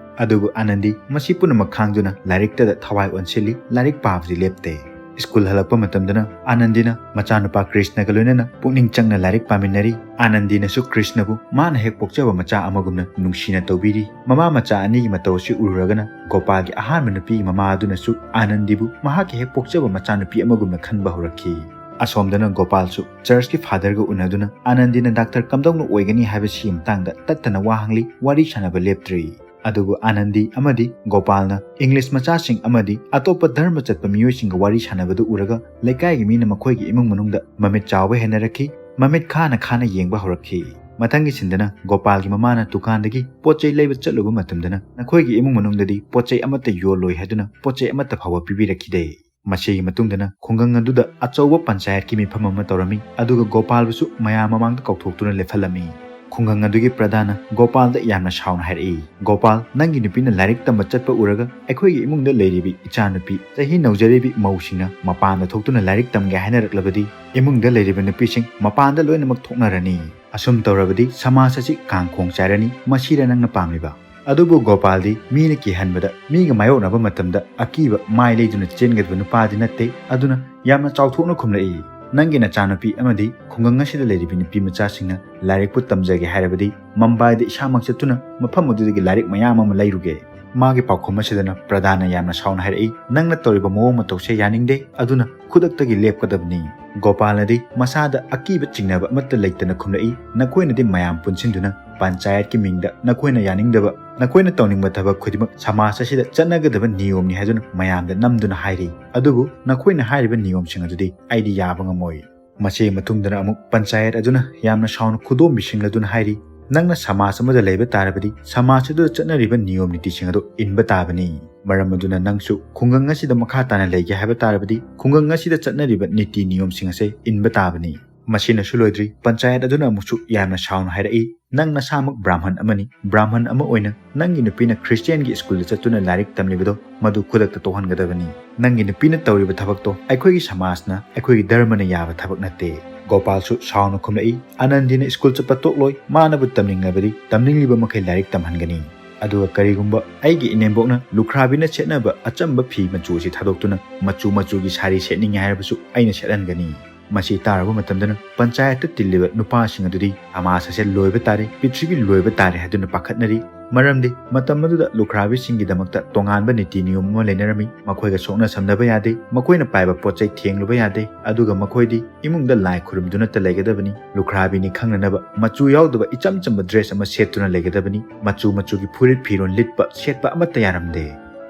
ꯑꯗꯨꯕꯨ ꯑꯥꯅꯟꯗꯤ ꯃꯁꯤ ꯄꯨꯝꯅꯃꯛ ꯈꯥꯡꯗꯨꯅ ꯂꯥꯏꯔꯤꯛꯇꯗ ꯊꯋꯥꯏ ꯑꯣꯟꯁꯤꯜꯂꯤ, ꯂꯥꯏꯔꯤꯛ ꯄꯥꯕꯗꯤ ꯂꯦꯞꯇꯦ꯫ ꯁ꯭ꯀꯨꯜ ꯍꯜꯂꯛꯄ ꯃꯇꯝꯗꯅ ꯑꯥꯅꯟꯗꯤꯅ ꯃꯆꯥꯅꯨꯄꯥ ꯀ꯭ꯔꯤꯁꯅꯒ ꯂꯣꯏꯅꯅ ꯄꯨꯛꯅꯤꯡ ꯆꯪꯅ ꯂꯥꯏꯔꯤꯛ ꯄꯥꯃꯤꯟꯅꯔꯤ꯫ ꯑꯥꯅꯟꯗꯤꯅꯁꯨ ꯀ꯭ꯔꯤꯁꯅꯕꯨ ꯃꯥꯅ ꯍꯦꯛ ꯄꯣꯛꯆꯕ ꯃꯆꯥ ꯑꯃꯒꯨꯝꯅ ꯅꯨꯡꯁꯤꯅ ꯇꯧꯕꯤꯔꯤ꯫ ꯃꯃꯥ ꯃꯆꯥ ꯑꯅꯤꯒꯤ ꯃꯇꯧ ꯑꯁꯤ ꯎꯔꯨꯔꯒꯅ ꯒꯣꯄꯥꯜꯒꯤ ꯑꯍꯥꯟꯕ ꯅꯨꯄꯤꯒꯤ ꯃꯃꯥ ꯑꯗꯨꯅꯁꯨ ꯑꯥꯅꯟꯗꯤꯕꯨ ꯃꯍꯥꯛꯀꯤ ꯍꯦꯛ ꯄꯣꯛꯆꯕ ꯃꯆꯥꯅꯨꯄꯤ ꯑꯃꯒꯨꯝꯅ ꯈꯟꯕ ꯍꯧꯔꯛꯈꯤ꯫ ꯑꯁꯣꯝꯗꯅ ꯒꯣꯄꯥꯜꯁꯨ ꯆꯔꯆꯀꯤ ꯐꯥꯗꯔꯒ ꯎꯅꯗꯨꯅ ꯑꯥꯅꯟꯗꯤꯅ ꯗꯥꯛꯇꯔ ꯀꯝꯗꯧꯅ ꯑꯣꯏꯒꯅꯤ ꯍꯥꯏꯕꯁꯤꯒꯤ ꯃꯇꯥꯡꯗ ꯇꯠꯇꯅ ꯋꯥ ꯍꯪꯂꯤ, ꯋꯥꯔꯤ ꯁꯥꯟꯅꯕ ꯂꯦꯞꯇ꯭ꯔꯤ꯫ ꯑꯗꯨꯕꯨ ꯑꯥꯅꯟꯗꯤ ꯑꯃꯗꯤ ꯒꯣꯄꯥꯜꯅ ꯏꯪꯂꯤꯁ ꯃꯆꯥꯁꯤꯡ ꯑꯃꯗꯤ ꯑꯇꯣꯞꯄ ꯙꯔꯃ ꯆꯠꯄ ꯃꯤꯑꯣꯏꯁꯤꯡꯒ ꯋꯥꯔꯤ ꯁꯥꯟꯅꯕꯗꯨ ꯎꯔꯒ ꯂꯩꯀꯥꯏꯒꯤ ꯃꯤꯅ ꯃꯈꯣꯏꯒꯤ ꯏꯃꯨꯡ ꯃꯅꯨꯡꯗ ꯃꯃꯤꯠ ꯆꯥꯎꯕ ꯍꯦꯟꯅꯔꯛꯈꯤ, ꯃꯃꯤꯠ ꯈꯥꯅ ꯈꯥꯅ ꯌꯦꯡꯕ ꯍꯧꯔꯛꯈꯤ꯫ ꯃꯊꯪꯒꯤ ꯁꯤꯟꯗꯅ ꯒꯣꯄꯥꯜꯒꯤ ꯃꯃꯥꯅ ꯗꯨꯀꯥꯟꯗꯒꯤ ꯄꯣꯠ ꯆꯩ ꯂꯩꯕ ꯆꯠꯂꯨꯕ ꯃꯇꯝꯗꯅ ꯅꯈꯣꯏꯒꯤ ꯏꯃꯨꯡ ꯃꯅꯨꯡꯗꯗꯤ ꯄꯣꯠ ꯆꯩ ꯑꯃꯠꯇ ꯌꯣꯜꯂꯣꯏ ꯍꯥꯏꯗꯨꯅ ꯄꯣꯠ ꯆꯩ ꯑꯃꯠꯇ ꯐꯥꯎꯕ ꯄꯤꯕꯤꯔꯛꯈꯤꯗꯦ꯫ ꯃꯁꯤꯒꯤ ꯃꯇꯨꯡꯗꯅ ꯈꯨꯡꯒꯪ ꯑꯗꯨꯗ ꯑꯆꯧꯕ ꯄꯟꯆꯥꯌꯠꯀꯤ ꯃꯤꯐꯝ ꯑꯃ ꯇꯧꯔꯝꯃꯤ, ꯑꯗꯨꯒ ꯒꯣꯄꯥꯜꯕꯨꯁꯨ ꯃꯌꯥꯝ ꯃꯃꯥꯡꯗ ꯀꯧꯊꯣꯛꯇꯨꯅ ꯂꯦꯞꯍꯜꯂꯝꯃꯤ꯫ ꯈꯨꯡꯒꯪ ꯑꯗꯨꯒꯤ ꯄ꯭ꯔꯙꯥꯟꯅ ꯒꯣꯄꯥꯜꯗ ꯌꯥꯝꯅ ꯁꯥꯎꯅ ꯍꯥꯏꯔꯛꯏ, "ꯒꯣꯄꯥꯜ, ꯅꯪꯒꯤ ꯅꯨꯄꯤꯅ ꯂꯥꯏꯔꯤꯛ ꯇꯝꯕ ꯆꯠꯄ ꯎꯔꯒ ꯑꯩꯈꯣꯏꯒꯤ ꯏꯃꯨꯡꯗ ꯂꯩꯔꯤꯕꯤ ꯏꯆꯥꯅꯨꯄꯤ ꯆꯍꯤ ꯅꯧꯖꯔꯤꯕꯤ ꯃꯧꯁꯤꯡꯅ ꯃꯄꯥꯟꯗ ꯊꯣꯛꯇꯨꯅ ꯂꯥꯏꯔꯤꯛ ꯇꯝꯒꯦ ꯍꯥꯏꯅꯔꯛꯂꯕꯗꯤ ꯏꯃꯨꯡꯗ ꯂꯩꯔꯤꯕ ꯅꯨꯄꯤꯁꯤꯡ ꯃꯄꯥꯟꯗ ꯂꯣꯏꯅꯃꯛ ꯊꯣꯛꯅꯔꯅꯤ꯫ ꯑꯁꯨꯝ ꯇꯧꯔꯕꯗꯤ ꯁꯃꯥꯖ ꯑꯁꯤ ꯀꯥꯡꯈꯣꯡ ꯆꯥꯏꯔꯅꯤ꯫ ꯃꯁꯤꯔ ꯅꯪꯅ ꯄꯥꯝꯂꯤꯕ?" ꯑꯗꯨꯕꯨ ꯒꯣꯄꯥꯜꯗꯤ ꯃꯤꯅ ꯀꯤꯍꯟꯕꯗ, ꯃꯤꯒ ꯃꯥꯌꯣꯛꯅꯕ ꯃꯇꯝꯗ ꯑꯀꯤꯕ ꯃꯥꯏ ꯂꯩꯗꯨꯅ ꯆꯦꯟꯒꯗꯕ ꯅꯨꯄꯥꯗꯤ ꯅꯠꯇꯦ꯫ ꯑꯗꯨꯅ ꯌꯥꯝꯅ ꯆꯥꯎꯊꯣꯛꯅ ꯈꯨꯝꯂꯛꯏ, "ꯅꯪꯒꯤ ꯅꯆꯥꯅꯨꯄꯤ ꯑꯃꯗꯤ ꯈꯨꯡꯒꯪ ꯑꯁꯤꯗ ꯂꯩꯔꯤꯕꯤ ꯅꯨꯄꯤ ꯃꯆꯥꯁꯤꯡꯅ ꯂꯥꯏꯔꯤꯛꯄꯨ ꯇꯝꯖꯒꯦ ꯍꯥꯏꯔꯕꯗꯤ ꯃꯝꯕꯥꯏꯗ ꯏꯁꯥꯃꯛ ꯆꯠꯇꯨꯅ ꯃꯐꯝ ꯑꯗꯨꯗꯒꯤ ꯂꯥꯏꯔꯤꯛ ꯃꯌꯥꯝ ꯑꯃ ꯂꯩꯔꯨꯒꯦ꯫" ꯃꯥꯒꯤ ꯄꯥꯎꯈꯨꯝ ꯑꯁꯤꯗꯅ ꯄ꯭ꯔꯙꯥꯟꯅ ꯌꯥꯝꯅ ꯁꯥꯎꯅ ꯍꯥꯏꯔꯛꯏ, "ꯅꯪꯅ ꯇꯧꯔꯤꯕ ꯃꯑꯣꯡ ꯃꯇꯧꯁꯦ ꯌꯥꯅꯤꯡꯗꯦ, ꯑꯗꯨꯅ ꯈꯨꯗꯛꯇꯒꯤ ꯂꯦꯞꯀꯗꯕꯅꯤ꯫" ꯒꯣꯄꯥꯜꯅꯗꯤ ꯃꯁꯥꯗ ꯑꯀꯤꯕ ꯆꯤꯡꯅꯕ ꯑꯃꯠꯇ ꯂꯩꯇꯅ ꯈꯨꯝꯂꯛꯏ, "ꯅꯈꯣꯏꯅꯗꯤ ꯃꯌꯥꯝ ꯄꯨꯟꯁꯤꯟꯗꯨꯅ ꯄꯟꯆꯥꯌꯠꯀꯤ ꯃꯤꯡꯗ ꯅꯈꯣꯏꯅ ꯌꯥꯅꯤꯡꯗꯕ, ꯅꯈꯣꯏꯅ ꯇꯧꯅꯤꯡꯕ ꯊꯕꯛ ꯈꯨꯗꯤꯡꯃꯛ ꯁꯃꯥꯖ ꯑꯁꯤꯗ ꯆꯠꯅꯒꯗꯕ ꯅꯤꯌꯣꯝꯅꯤ ꯍꯥꯏꯗꯨꯅ ꯃꯌꯥꯝꯗ ꯅꯝꯗꯨꯅ ꯍꯥꯏꯔꯤ꯫ ꯑꯗꯨꯕꯨ ꯅꯈꯣꯏꯅ ꯍꯥꯏꯔꯤꯕ ꯅꯤꯌꯣꯝꯁꯤꯡ ꯑꯗꯨꯗꯤ ꯑꯩꯗꯤ ꯌꯥꯕ ꯉꯝꯃꯣꯏ꯫" ꯃꯁꯤꯒꯤ ꯃꯇꯨꯡꯗꯅ ꯑꯃꯨꯛ ꯄꯟꯆꯥꯌꯠ ꯑꯗꯨꯅ ꯌꯥꯝꯅ ꯁꯥꯎꯅ ꯈꯨꯗꯣꯝꯕꯤꯁꯤꯡꯂꯗꯨꯅ ꯍꯥꯏꯔꯤ, "ꯅꯪꯅ ꯁꯃꯥꯖ ꯑꯃꯗ ꯂꯩꯕ ꯇꯥꯔꯕꯗꯤ ꯁꯃꯥꯖ ꯑꯗꯨꯗ ꯆꯠꯅꯔꯤꯕ ꯅꯤꯌꯣꯝ ꯅꯤꯇꯤꯁꯤꯡ ꯑꯗꯨ ꯏꯟꯕ ꯇꯥꯕꯅꯤ꯫ ꯃꯔꯝ ꯑꯗꯨꯅ ꯅꯪꯁꯨ ꯈꯨꯡꯒꯪ ꯑꯁꯤꯗ ꯃꯈꯥ ꯇꯥꯅ ꯂꯩꯒꯦ ꯍꯥꯏꯕ ꯇꯥꯔꯕꯗꯤ ꯈꯨꯡꯒꯪ ꯑꯁꯤꯗ ꯆꯠꯅꯔꯤꯕ ꯅꯤꯇꯤ ꯅꯤꯌꯣꯝꯁꯤꯡ ꯑꯁꯦ ꯏꯟꯕ ꯇꯥꯕꯅꯤ꯫" ꯃꯁꯤꯅꯁꯨ ꯂꯣꯏꯗ꯭ꯔꯤ, ꯄꯟꯆꯥꯌꯠ ꯑꯗꯨꯅ ꯑꯃꯨꯛꯁꯨ ꯌꯥꯝꯅ ꯁꯥꯎꯅ ꯍꯥꯏꯔꯛꯏ, "ꯅꯪ ꯅꯁꯥꯃꯛ ꯕ꯭ꯔꯥꯍꯃꯟ ꯑꯃꯅꯤ꯫ ꯕ꯭ꯔꯥꯍꯃꯟ ꯑꯃ ꯑꯣꯏꯅ ꯅꯪꯒꯤ ꯅꯨꯄꯤꯅ ꯈ꯭ꯔꯤꯁꯇꯤꯌꯥꯟꯒꯤ ꯁ꯭ꯀꯨꯜꯗ ꯆꯠꯇꯨꯅ ꯂꯥꯏꯔꯤꯛ ꯇꯝꯂꯤꯕꯗꯣ ꯃꯗꯨ ꯈꯨꯗꯛꯇ ꯇꯣꯛꯍꯟꯒꯗꯕꯅꯤ꯫ ꯅꯪꯒꯤ ꯅꯨꯄꯤꯅ ꯇꯧꯔꯤꯕ ꯊꯕꯛꯇꯣ ꯑꯩꯈꯣꯏꯒꯤ ꯁꯃꯥꯖꯅ, ꯑꯩꯈꯣꯏꯒꯤ ꯙꯔꯃꯅ ꯌꯥꯕ ꯊꯕꯛ ꯅꯠꯇꯦ꯫" ꯒꯣꯄꯥꯜꯁꯨ ꯁꯥꯎꯅ ꯈꯨꯝꯂꯛꯏ, "ꯑꯅꯟꯗꯤꯅ ꯁ꯭ꯀꯨꯜ ꯆꯠꯄ ꯇꯣꯛꯂꯣꯏ꯫ ꯃꯥꯅꯕꯨ ꯇꯝꯅꯤꯡꯂꯕꯗꯤ ꯇꯝꯅꯤꯡꯂꯤꯕ ꯃꯈꯩ ꯂꯥꯏꯔꯤꯛ ꯇꯝꯍꯟꯒꯅꯤ꯫ ꯑꯗꯨꯒ ꯀꯔꯤꯒꯨꯝꯕ ꯑꯩꯒꯤ ꯏꯅꯦꯝꯕꯣꯛꯅ ꯂꯨꯈ꯭ꯔꯥꯕꯤꯅ ꯁꯦꯠꯅꯕ ꯑꯆꯝꯕ ꯐꯤ ꯃꯆꯨ ꯑꯁꯤ ꯊꯥꯗꯣꯛꯇꯨꯅ ꯃꯆꯨ ꯃꯆꯨꯒꯤ ꯁꯥꯔꯤ ꯁꯦꯠꯅꯤꯡꯉꯤ ꯍꯥꯏꯔꯕꯁꯨ ꯑꯩꯅ ꯁꯦꯠꯍꯟꯒꯅꯤ꯫" ꯃꯁꯤ ꯇꯥꯔꯕ ꯃꯇꯝꯗꯅ ꯄꯟꯆꯥꯌꯠꯇ ꯇꯤꯜꯂꯤꯕ ꯅꯨꯄꯥꯁꯤꯡ ꯑꯗꯨꯗꯤ ꯁꯃꯥꯖ ꯑꯁꯦ ꯂꯣꯏꯕ ꯇꯥꯔꯦ, ꯄ꯭ꯔꯤꯊꯤꯕꯤ ꯂꯣꯏꯕ ꯇꯥꯔꯦ ꯍꯥꯏꯗꯨꯅ ꯄꯥꯈꯠꯅꯔꯤ꯫ ꯃꯔꯝꯗꯤ ꯃꯇꯝ ꯑꯗꯨꯗ ꯂꯨꯈ꯭ꯔꯥꯕꯤꯁꯤꯡꯒꯤꯗꯃꯛꯇ ꯇꯣꯉꯥꯟꯕ ꯅꯤꯇꯤ ꯅꯤꯌꯣꯝ ꯑꯃ ꯂꯩꯅꯔꯝꯃꯤ꯫ ꯃꯈꯣꯏꯒ ꯁꯣꯛꯅ ꯁꯝꯅꯕ ꯌꯥꯗꯦ, ꯃꯈꯣꯏꯅ ꯄꯥꯏꯕ ꯄꯣꯠ ꯆꯩ ꯊꯦꯡꯂꯨꯕ ꯌꯥꯗꯦ, ꯑꯗꯨꯒ ꯃꯈꯣꯏꯗꯤ ꯏꯃꯨꯡꯗ ꯂꯥꯏ ꯈꯨꯔꯨꯝꯗꯨꯅꯇ ꯂꯩꯒꯗꯕꯅꯤ꯫ ꯂꯨꯈ꯭ꯔꯥꯕꯤꯅꯤ ꯈꯪꯅꯅꯕ ꯃꯆꯨ ꯌꯥꯎꯗꯕ ꯏꯆꯝ ꯆꯝꯕ ꯗ꯭ꯔꯦꯁ ꯑꯃ ꯁꯦꯠꯇꯨꯅ ꯂꯩꯒꯗꯕꯅꯤ꯫ ꯃꯆꯨ ꯃꯆꯨꯒꯤ ꯐꯨꯔꯤꯠ ꯐꯤꯔꯣꯜ ꯂꯤꯠꯄ ꯁꯦꯠꯄ ꯑꯃꯠꯇ ꯌꯥꯔꯝꯗꯦ꯫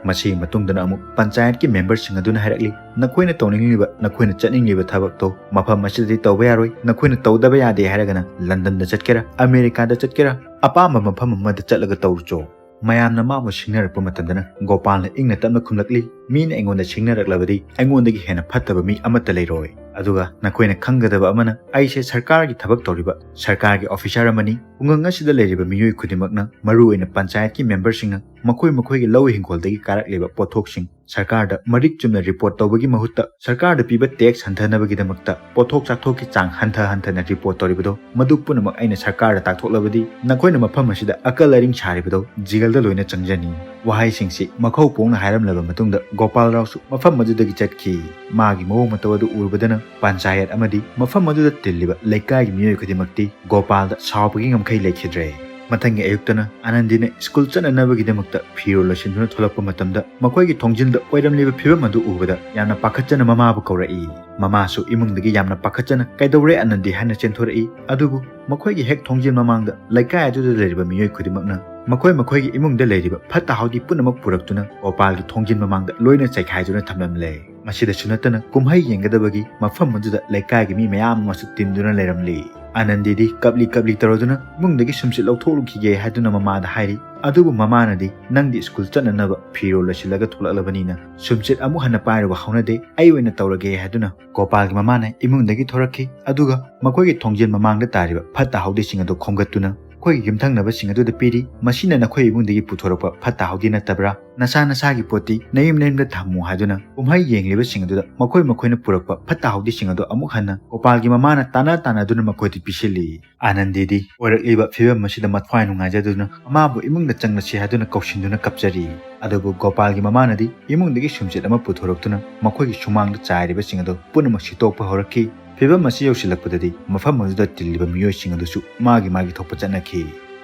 ꯃꯁꯤꯒꯤ ꯃꯇꯨꯡꯗꯅ ꯑꯃꯨꯛ ꯄꯟꯆꯥꯌꯠꯀꯤ ꯃꯦꯝꯕꯔꯁꯤꯡ ꯑꯗꯨꯅ ꯍꯥꯏꯔꯛꯂꯤ, "ꯅꯈꯣꯏꯅ ꯇꯧꯅꯤꯡꯂꯤꯕ, ꯅꯈꯣꯏꯅ ꯆꯠꯅꯤꯡꯂꯤꯕ ꯊꯕꯛꯇꯣ ꯃꯐꯝ ꯑꯁꯤꯗꯗꯤ ꯇꯧꯕ ꯌꯥꯔꯣꯏ꯫ ꯅꯈꯣꯏꯅ ꯇꯧꯗꯕ ꯌꯥꯗꯦ ꯍꯥꯏꯔꯒꯅ ꯂꯟꯗꯟꯗ ꯆꯠꯀꯦꯔꯥ, ꯑꯃꯦꯔꯤꯀꯥꯗ ꯆꯠꯀꯦꯔꯥ, ꯑꯄꯥꯝꯕ ꯃꯐꯝ ꯑꯃꯗ ꯆꯠꯂꯒ ꯇꯧꯔꯨꯆꯣ꯫ ꯃꯌꯥꯝꯅ ꯃꯥꯕꯨ ꯁꯤꯡꯅꯔꯛꯄ ꯃꯇꯝꯗꯅ ꯒꯣꯄꯥꯜꯅ ꯏꯪꯅ ꯇꯞꯅ ꯈꯨꯝꯂꯛꯂꯤ, "ꯃꯤꯅ ꯑꯩꯉꯣꯟꯗ ꯁꯤꯡꯅꯔꯛꯂꯕꯗꯤ ꯑꯩꯉꯣꯟꯗꯒꯤ ꯍꯦꯟꯅ ꯐꯠꯇꯕ ꯃꯤ ꯑꯃꯠꯇ ꯂꯩꯔꯣꯏ꯫ ꯑꯗꯨꯒ ꯅꯈꯣꯏꯅ ꯈꯪꯒꯗꯕ ꯑꯃꯅ, ꯑꯩꯁꯦ ꯁꯔꯀꯥꯔꯒꯤ ꯊꯕꯛ ꯇꯧꯔꯤꯕ ꯁꯔꯀꯥꯔꯒꯤ ꯑꯣꯐꯤꯁꯥꯔ ꯑꯃꯅꯤ꯫ ꯈꯨꯡꯒꯪ ꯑꯁꯤꯗ ꯂꯩꯔꯤꯕ ꯃꯤꯑꯣꯏ ꯈꯨꯗꯤꯡꯃꯛꯅ, ꯃꯔꯨꯑꯣꯏꯅ ꯄꯟꯆꯥꯌꯠꯀꯤ ꯃꯦꯝꯕꯔꯁꯤꯡꯅ, ꯃꯈꯣꯏ ꯃꯈꯣꯏꯒꯤ ꯂꯧ ꯍꯤꯡꯒꯣꯜꯗꯒꯤ ꯀꯥꯔꯛꯂꯤꯕ ꯄꯣꯠꯊꯣꯛꯁꯤꯡ ꯁꯔꯀꯥꯔꯗ ꯃꯔꯤꯛ ꯆꯨꯝꯅ ꯔꯤꯄꯣꯔꯠ ꯇꯧꯕꯒꯤ ꯃꯍꯨꯠꯇ ꯁꯔꯀꯥꯔꯗ ꯄꯤꯕ ꯇꯦꯛꯁ ꯍꯟꯊꯅꯕꯒꯤꯗꯃꯛꯇ ꯄꯣꯠꯊꯣꯛ ꯆꯥꯛꯊꯣꯛꯀꯤ ꯆꯥꯡ ꯍꯟꯊ ꯍꯟꯊꯅ ꯔꯤꯄꯣꯔꯠ ꯇꯧꯔꯤꯕꯗꯣ, ꯃꯗꯨ ꯄꯨꯝꯅꯃꯛ ꯑꯩꯅ ꯁꯔꯀꯥꯔꯗ ꯇꯥꯛꯊꯣꯛꯂꯕꯗꯤ ꯅꯈꯣꯏꯅ ꯃꯐꯝ ꯑꯁꯤꯗ ꯑꯀꯜ ꯑꯔꯤꯡ ꯁꯥꯔꯤꯕꯗꯣ ꯖꯤꯒꯜꯗ ꯂꯣꯏꯅ ꯆꯪꯖꯅꯤ"꯫ ꯋꯥꯍꯩꯁꯤꯡꯁꯤ ꯃꯈꯧ ꯄꯣꯡꯅ ꯍꯥꯏꯔꯝꯂꯕ ꯃꯇꯨꯡꯗ ꯒꯣꯄꯥꯜ ꯔꯥꯎꯁꯨ ꯃꯐꯝ ꯑꯗꯨꯗꯒꯤ ꯆꯠꯈꯤ꯫ ꯃꯥꯒꯤ ꯃꯑꯣꯡ ꯃꯇꯧ ꯑꯗꯨ ꯎꯔꯨꯕꯗꯅ ꯄꯟꯆꯥꯌꯠ ꯑꯃꯗꯤ ꯃꯐꯝ ꯑꯗꯨꯗ ꯇꯤꯜꯂꯤꯕ ꯂꯩꯀꯥꯏꯒꯤ ꯃꯤꯑꯣꯏ ꯈꯨꯗꯤꯡꯃꯛꯇꯤ ꯒꯣꯄꯥꯜꯗ ꯁꯥꯎꯕꯒꯤ ꯉꯝꯈꯩ ꯂꯩꯈꯤꯗ꯭ꯔꯦ꯫ ꯃꯊꯪꯒꯤ ꯑꯌꯨꯛꯇꯅ ꯑꯥꯅꯟꯗꯤꯅ ꯁ꯭ꯀꯨꯜ ꯆꯠꯅꯅꯕꯒꯤꯗꯃꯛꯇ ꯐꯤꯔꯣꯜ ꯂꯣꯏꯁꯤꯟꯗꯨꯅ ꯊꯣꯛꯂꯛꯄ ꯃꯇꯝꯗ, ꯃꯈꯣꯏꯒꯤ ꯊꯣꯡꯖꯤꯟꯗ ꯑꯣꯏꯔꯝꯂꯤꯕ ꯐꯤꯕꯝ ꯑꯗꯨ ꯎꯕꯗ ꯌꯥꯝꯅ ꯄꯥꯈꯠꯆꯅ ꯃꯃꯥꯕꯨ ꯀꯧꯔꯛꯏ꯫ ꯃꯃꯥꯁꯨ ꯏꯃꯨꯡꯗꯒꯤ ꯌꯥꯝꯅ ꯄꯥꯈꯠꯆꯅ "ꯀꯩꯗꯧꯔꯦ ꯑꯥꯅꯟꯗꯤ?" ꯍꯥꯏꯅ ꯆꯦꯟꯊꯣꯔꯛꯏ꯫ ꯑꯗꯨꯕꯨ ꯃꯈꯣꯏꯒꯤ ꯍꯦꯛ ꯊꯣꯡꯖꯤꯟ ꯃꯃꯥꯡꯗ ꯂꯩꯀꯥꯏ ꯑꯗꯨꯗ ꯂꯩꯔꯤꯕ ꯃꯤꯑꯣꯏ ꯈꯨꯗꯤꯡꯃꯛꯅ ꯃꯈꯣꯏ ꯃꯈꯣꯏꯒꯤ ꯏꯃꯨꯡꯗ ꯂꯩꯔꯤꯕ ꯐꯠꯇ ꯍꯥꯎꯗꯤ ꯄꯨꯝꯅꯃꯛ ꯄꯨꯔꯛꯇꯨꯅ ꯒꯣꯄꯥꯜꯒꯤ ꯊꯣꯡꯖꯤꯟ ꯃꯃꯥꯡꯗ ꯂꯣꯏꯅ ꯆꯥꯏꯈꯥꯏꯗꯨꯅ ꯊꯝꯂꯝꯂꯦ꯫ ꯃꯁꯤꯗꯁꯨ ꯅꯠꯇꯅ ꯀꯨꯝꯍꯩ ꯌꯦꯡꯒꯗꯕꯒꯤ ꯃꯐꯝ ꯑꯗꯨꯗ ꯂꯩꯀꯥꯏꯒꯤ ꯃꯤ ꯃꯌꯥꯝ ꯑꯃꯁꯨ ꯇꯤꯟꯗꯨꯅ ꯂꯩꯔꯝꯂꯤ꯫ ꯑꯥꯅꯟꯗꯤꯗꯤ ꯀꯞꯂꯤ ꯀꯞꯂꯤ ꯇꯧꯔꯗꯨꯅ ꯏꯃꯨꯡꯗꯒꯤ ꯁꯨꯝꯆꯤꯠ ꯂꯧꯊꯣꯛꯂꯨꯈꯤꯒꯦ ꯍꯥꯏꯗꯨꯅ ꯃꯃꯥꯗ ꯍꯥꯏꯔꯤ꯫ ꯑꯗꯨꯕꯨ ꯃꯃꯥꯅꯗꯤ, "ꯅꯪꯗꯤ ꯁ꯭ꯀꯨꯜ ꯆꯠꯅꯅꯕ ꯐꯤꯔꯣꯜ ꯂꯩꯁꯤꯜꯂꯒ ꯊꯣꯛꯂꯛꯂꯕꯅꯤꯅ ꯁꯨꯝꯆꯤꯠ ꯑꯃꯨꯛ ꯍꯟꯅ ꯄꯥꯏꯔꯨꯕ ꯍꯧꯅꯗꯦ, ꯑꯩ ꯑꯣꯏꯅ ꯇꯧꯔꯒꯦ" ꯍꯥꯏꯗꯨꯅ ꯒꯣꯄꯥꯜꯒꯤ ꯃꯃꯥꯅ ꯏꯃꯨꯡꯗꯒꯤ ꯊꯣꯔꯛꯈꯤ꯫ ꯑꯗꯨꯒ ꯃꯈꯣꯏꯒꯤ ꯊꯣꯡꯖꯤꯟ ꯃꯃꯥꯡꯗ ꯇꯥꯔꯤꯕ ꯐꯠꯇ ꯍꯥꯎꯗꯤꯁꯤꯡ ꯑꯗꯨ ꯈꯣꯝꯒꯠꯇꯨꯅ ꯑꯩꯈꯣꯏꯒꯤ ꯌꯨꯝꯊꯪꯅꯕꯁꯤꯡ ꯑꯗꯨꯗ ꯄꯤꯔꯤ, "ꯃꯁꯤꯅ ꯅꯈꯣꯏ ꯏꯃꯨꯡꯗꯒꯤ ꯄꯨꯊꯣꯔꯛꯄ ꯐꯠꯇ ꯍꯥꯎꯗꯤ ꯅꯠꯇꯕ꯭ꯔꯥ? ꯅꯁꯥ ꯅꯁꯥꯒꯤ ꯄꯣꯠꯇꯤ ꯅꯌꯨꯝ ꯅꯌꯨꯝꯗ ꯊꯝꯃꯨ" ꯍꯥꯏꯗꯨꯅ ꯀꯨꯝꯍꯩ ꯌꯦꯡꯂꯤꯕꯁꯤꯡ ꯑꯗꯨꯗ ꯃꯈꯣꯏ ꯃꯈꯣꯏꯅ ꯄꯨꯔꯛꯄ ꯐꯠꯇ ꯍꯥꯎꯗꯤꯁꯤꯡ ꯑꯗꯨ ꯑꯃꯨꯛ ꯍꯟꯅ ꯒꯣꯄꯥꯜꯒꯤ ꯃꯃꯥꯅ ꯇꯥꯅ ꯇꯥꯅꯗꯨꯅ ꯃꯈꯣꯏꯗ ꯄꯤꯁꯤꯜꯂꯤ꯫ ꯑꯥꯅꯟꯗꯤꯗꯤ ꯑꯣꯏꯔꯛꯂꯤꯕ ꯐꯤꯕꯝ ꯑꯁꯤꯗ ꯃꯊ꯭ꯋꯥꯏ ꯅꯨꯡꯉꯥꯏꯖꯗꯨꯅ ꯃꯃꯥꯕꯨ ꯏꯃꯨꯡꯗ ꯆꯪꯂꯁꯤ ꯍꯥꯏꯗꯨꯅ ꯀꯧꯁꯤꯟꯗꯨꯅ ꯀꯞꯆꯔꯤ꯫ ꯑꯗꯨꯕꯨ ꯒꯣꯄꯥꯜꯒꯤ ꯃꯃꯥꯅꯗꯤ ꯏꯃꯨꯡꯗꯒꯤ ꯁꯨꯝꯆꯤꯠ ꯑꯃ ꯄꯨꯊꯣꯔꯛꯇꯨꯅ ꯃꯈꯣꯏꯒꯤ ꯁꯨꯃꯥꯡꯗ ꯆꯥꯏꯔꯤꯕꯁꯤꯡ ꯑꯗꯨ ꯄꯨꯝꯅꯃꯛ ꯁꯤꯠꯇꯣꯛꯄ ꯍꯧꯔꯛꯈꯤ꯫ ꯐꯤꯕꯝ ꯑꯁꯤ ꯌꯧꯁꯤꯜꯂꯛꯄꯗꯗꯤ ꯃꯐꯝ ꯑꯗꯨꯗ ꯇꯤꯜꯂꯤꯕ ꯃꯤꯑꯣꯏꯁꯤꯡ ꯑꯗꯨꯁꯨ ꯃꯥꯒꯤ ꯃꯥꯒꯤ ꯊꯣꯛꯄ ꯆꯠꯅꯈꯤ꯫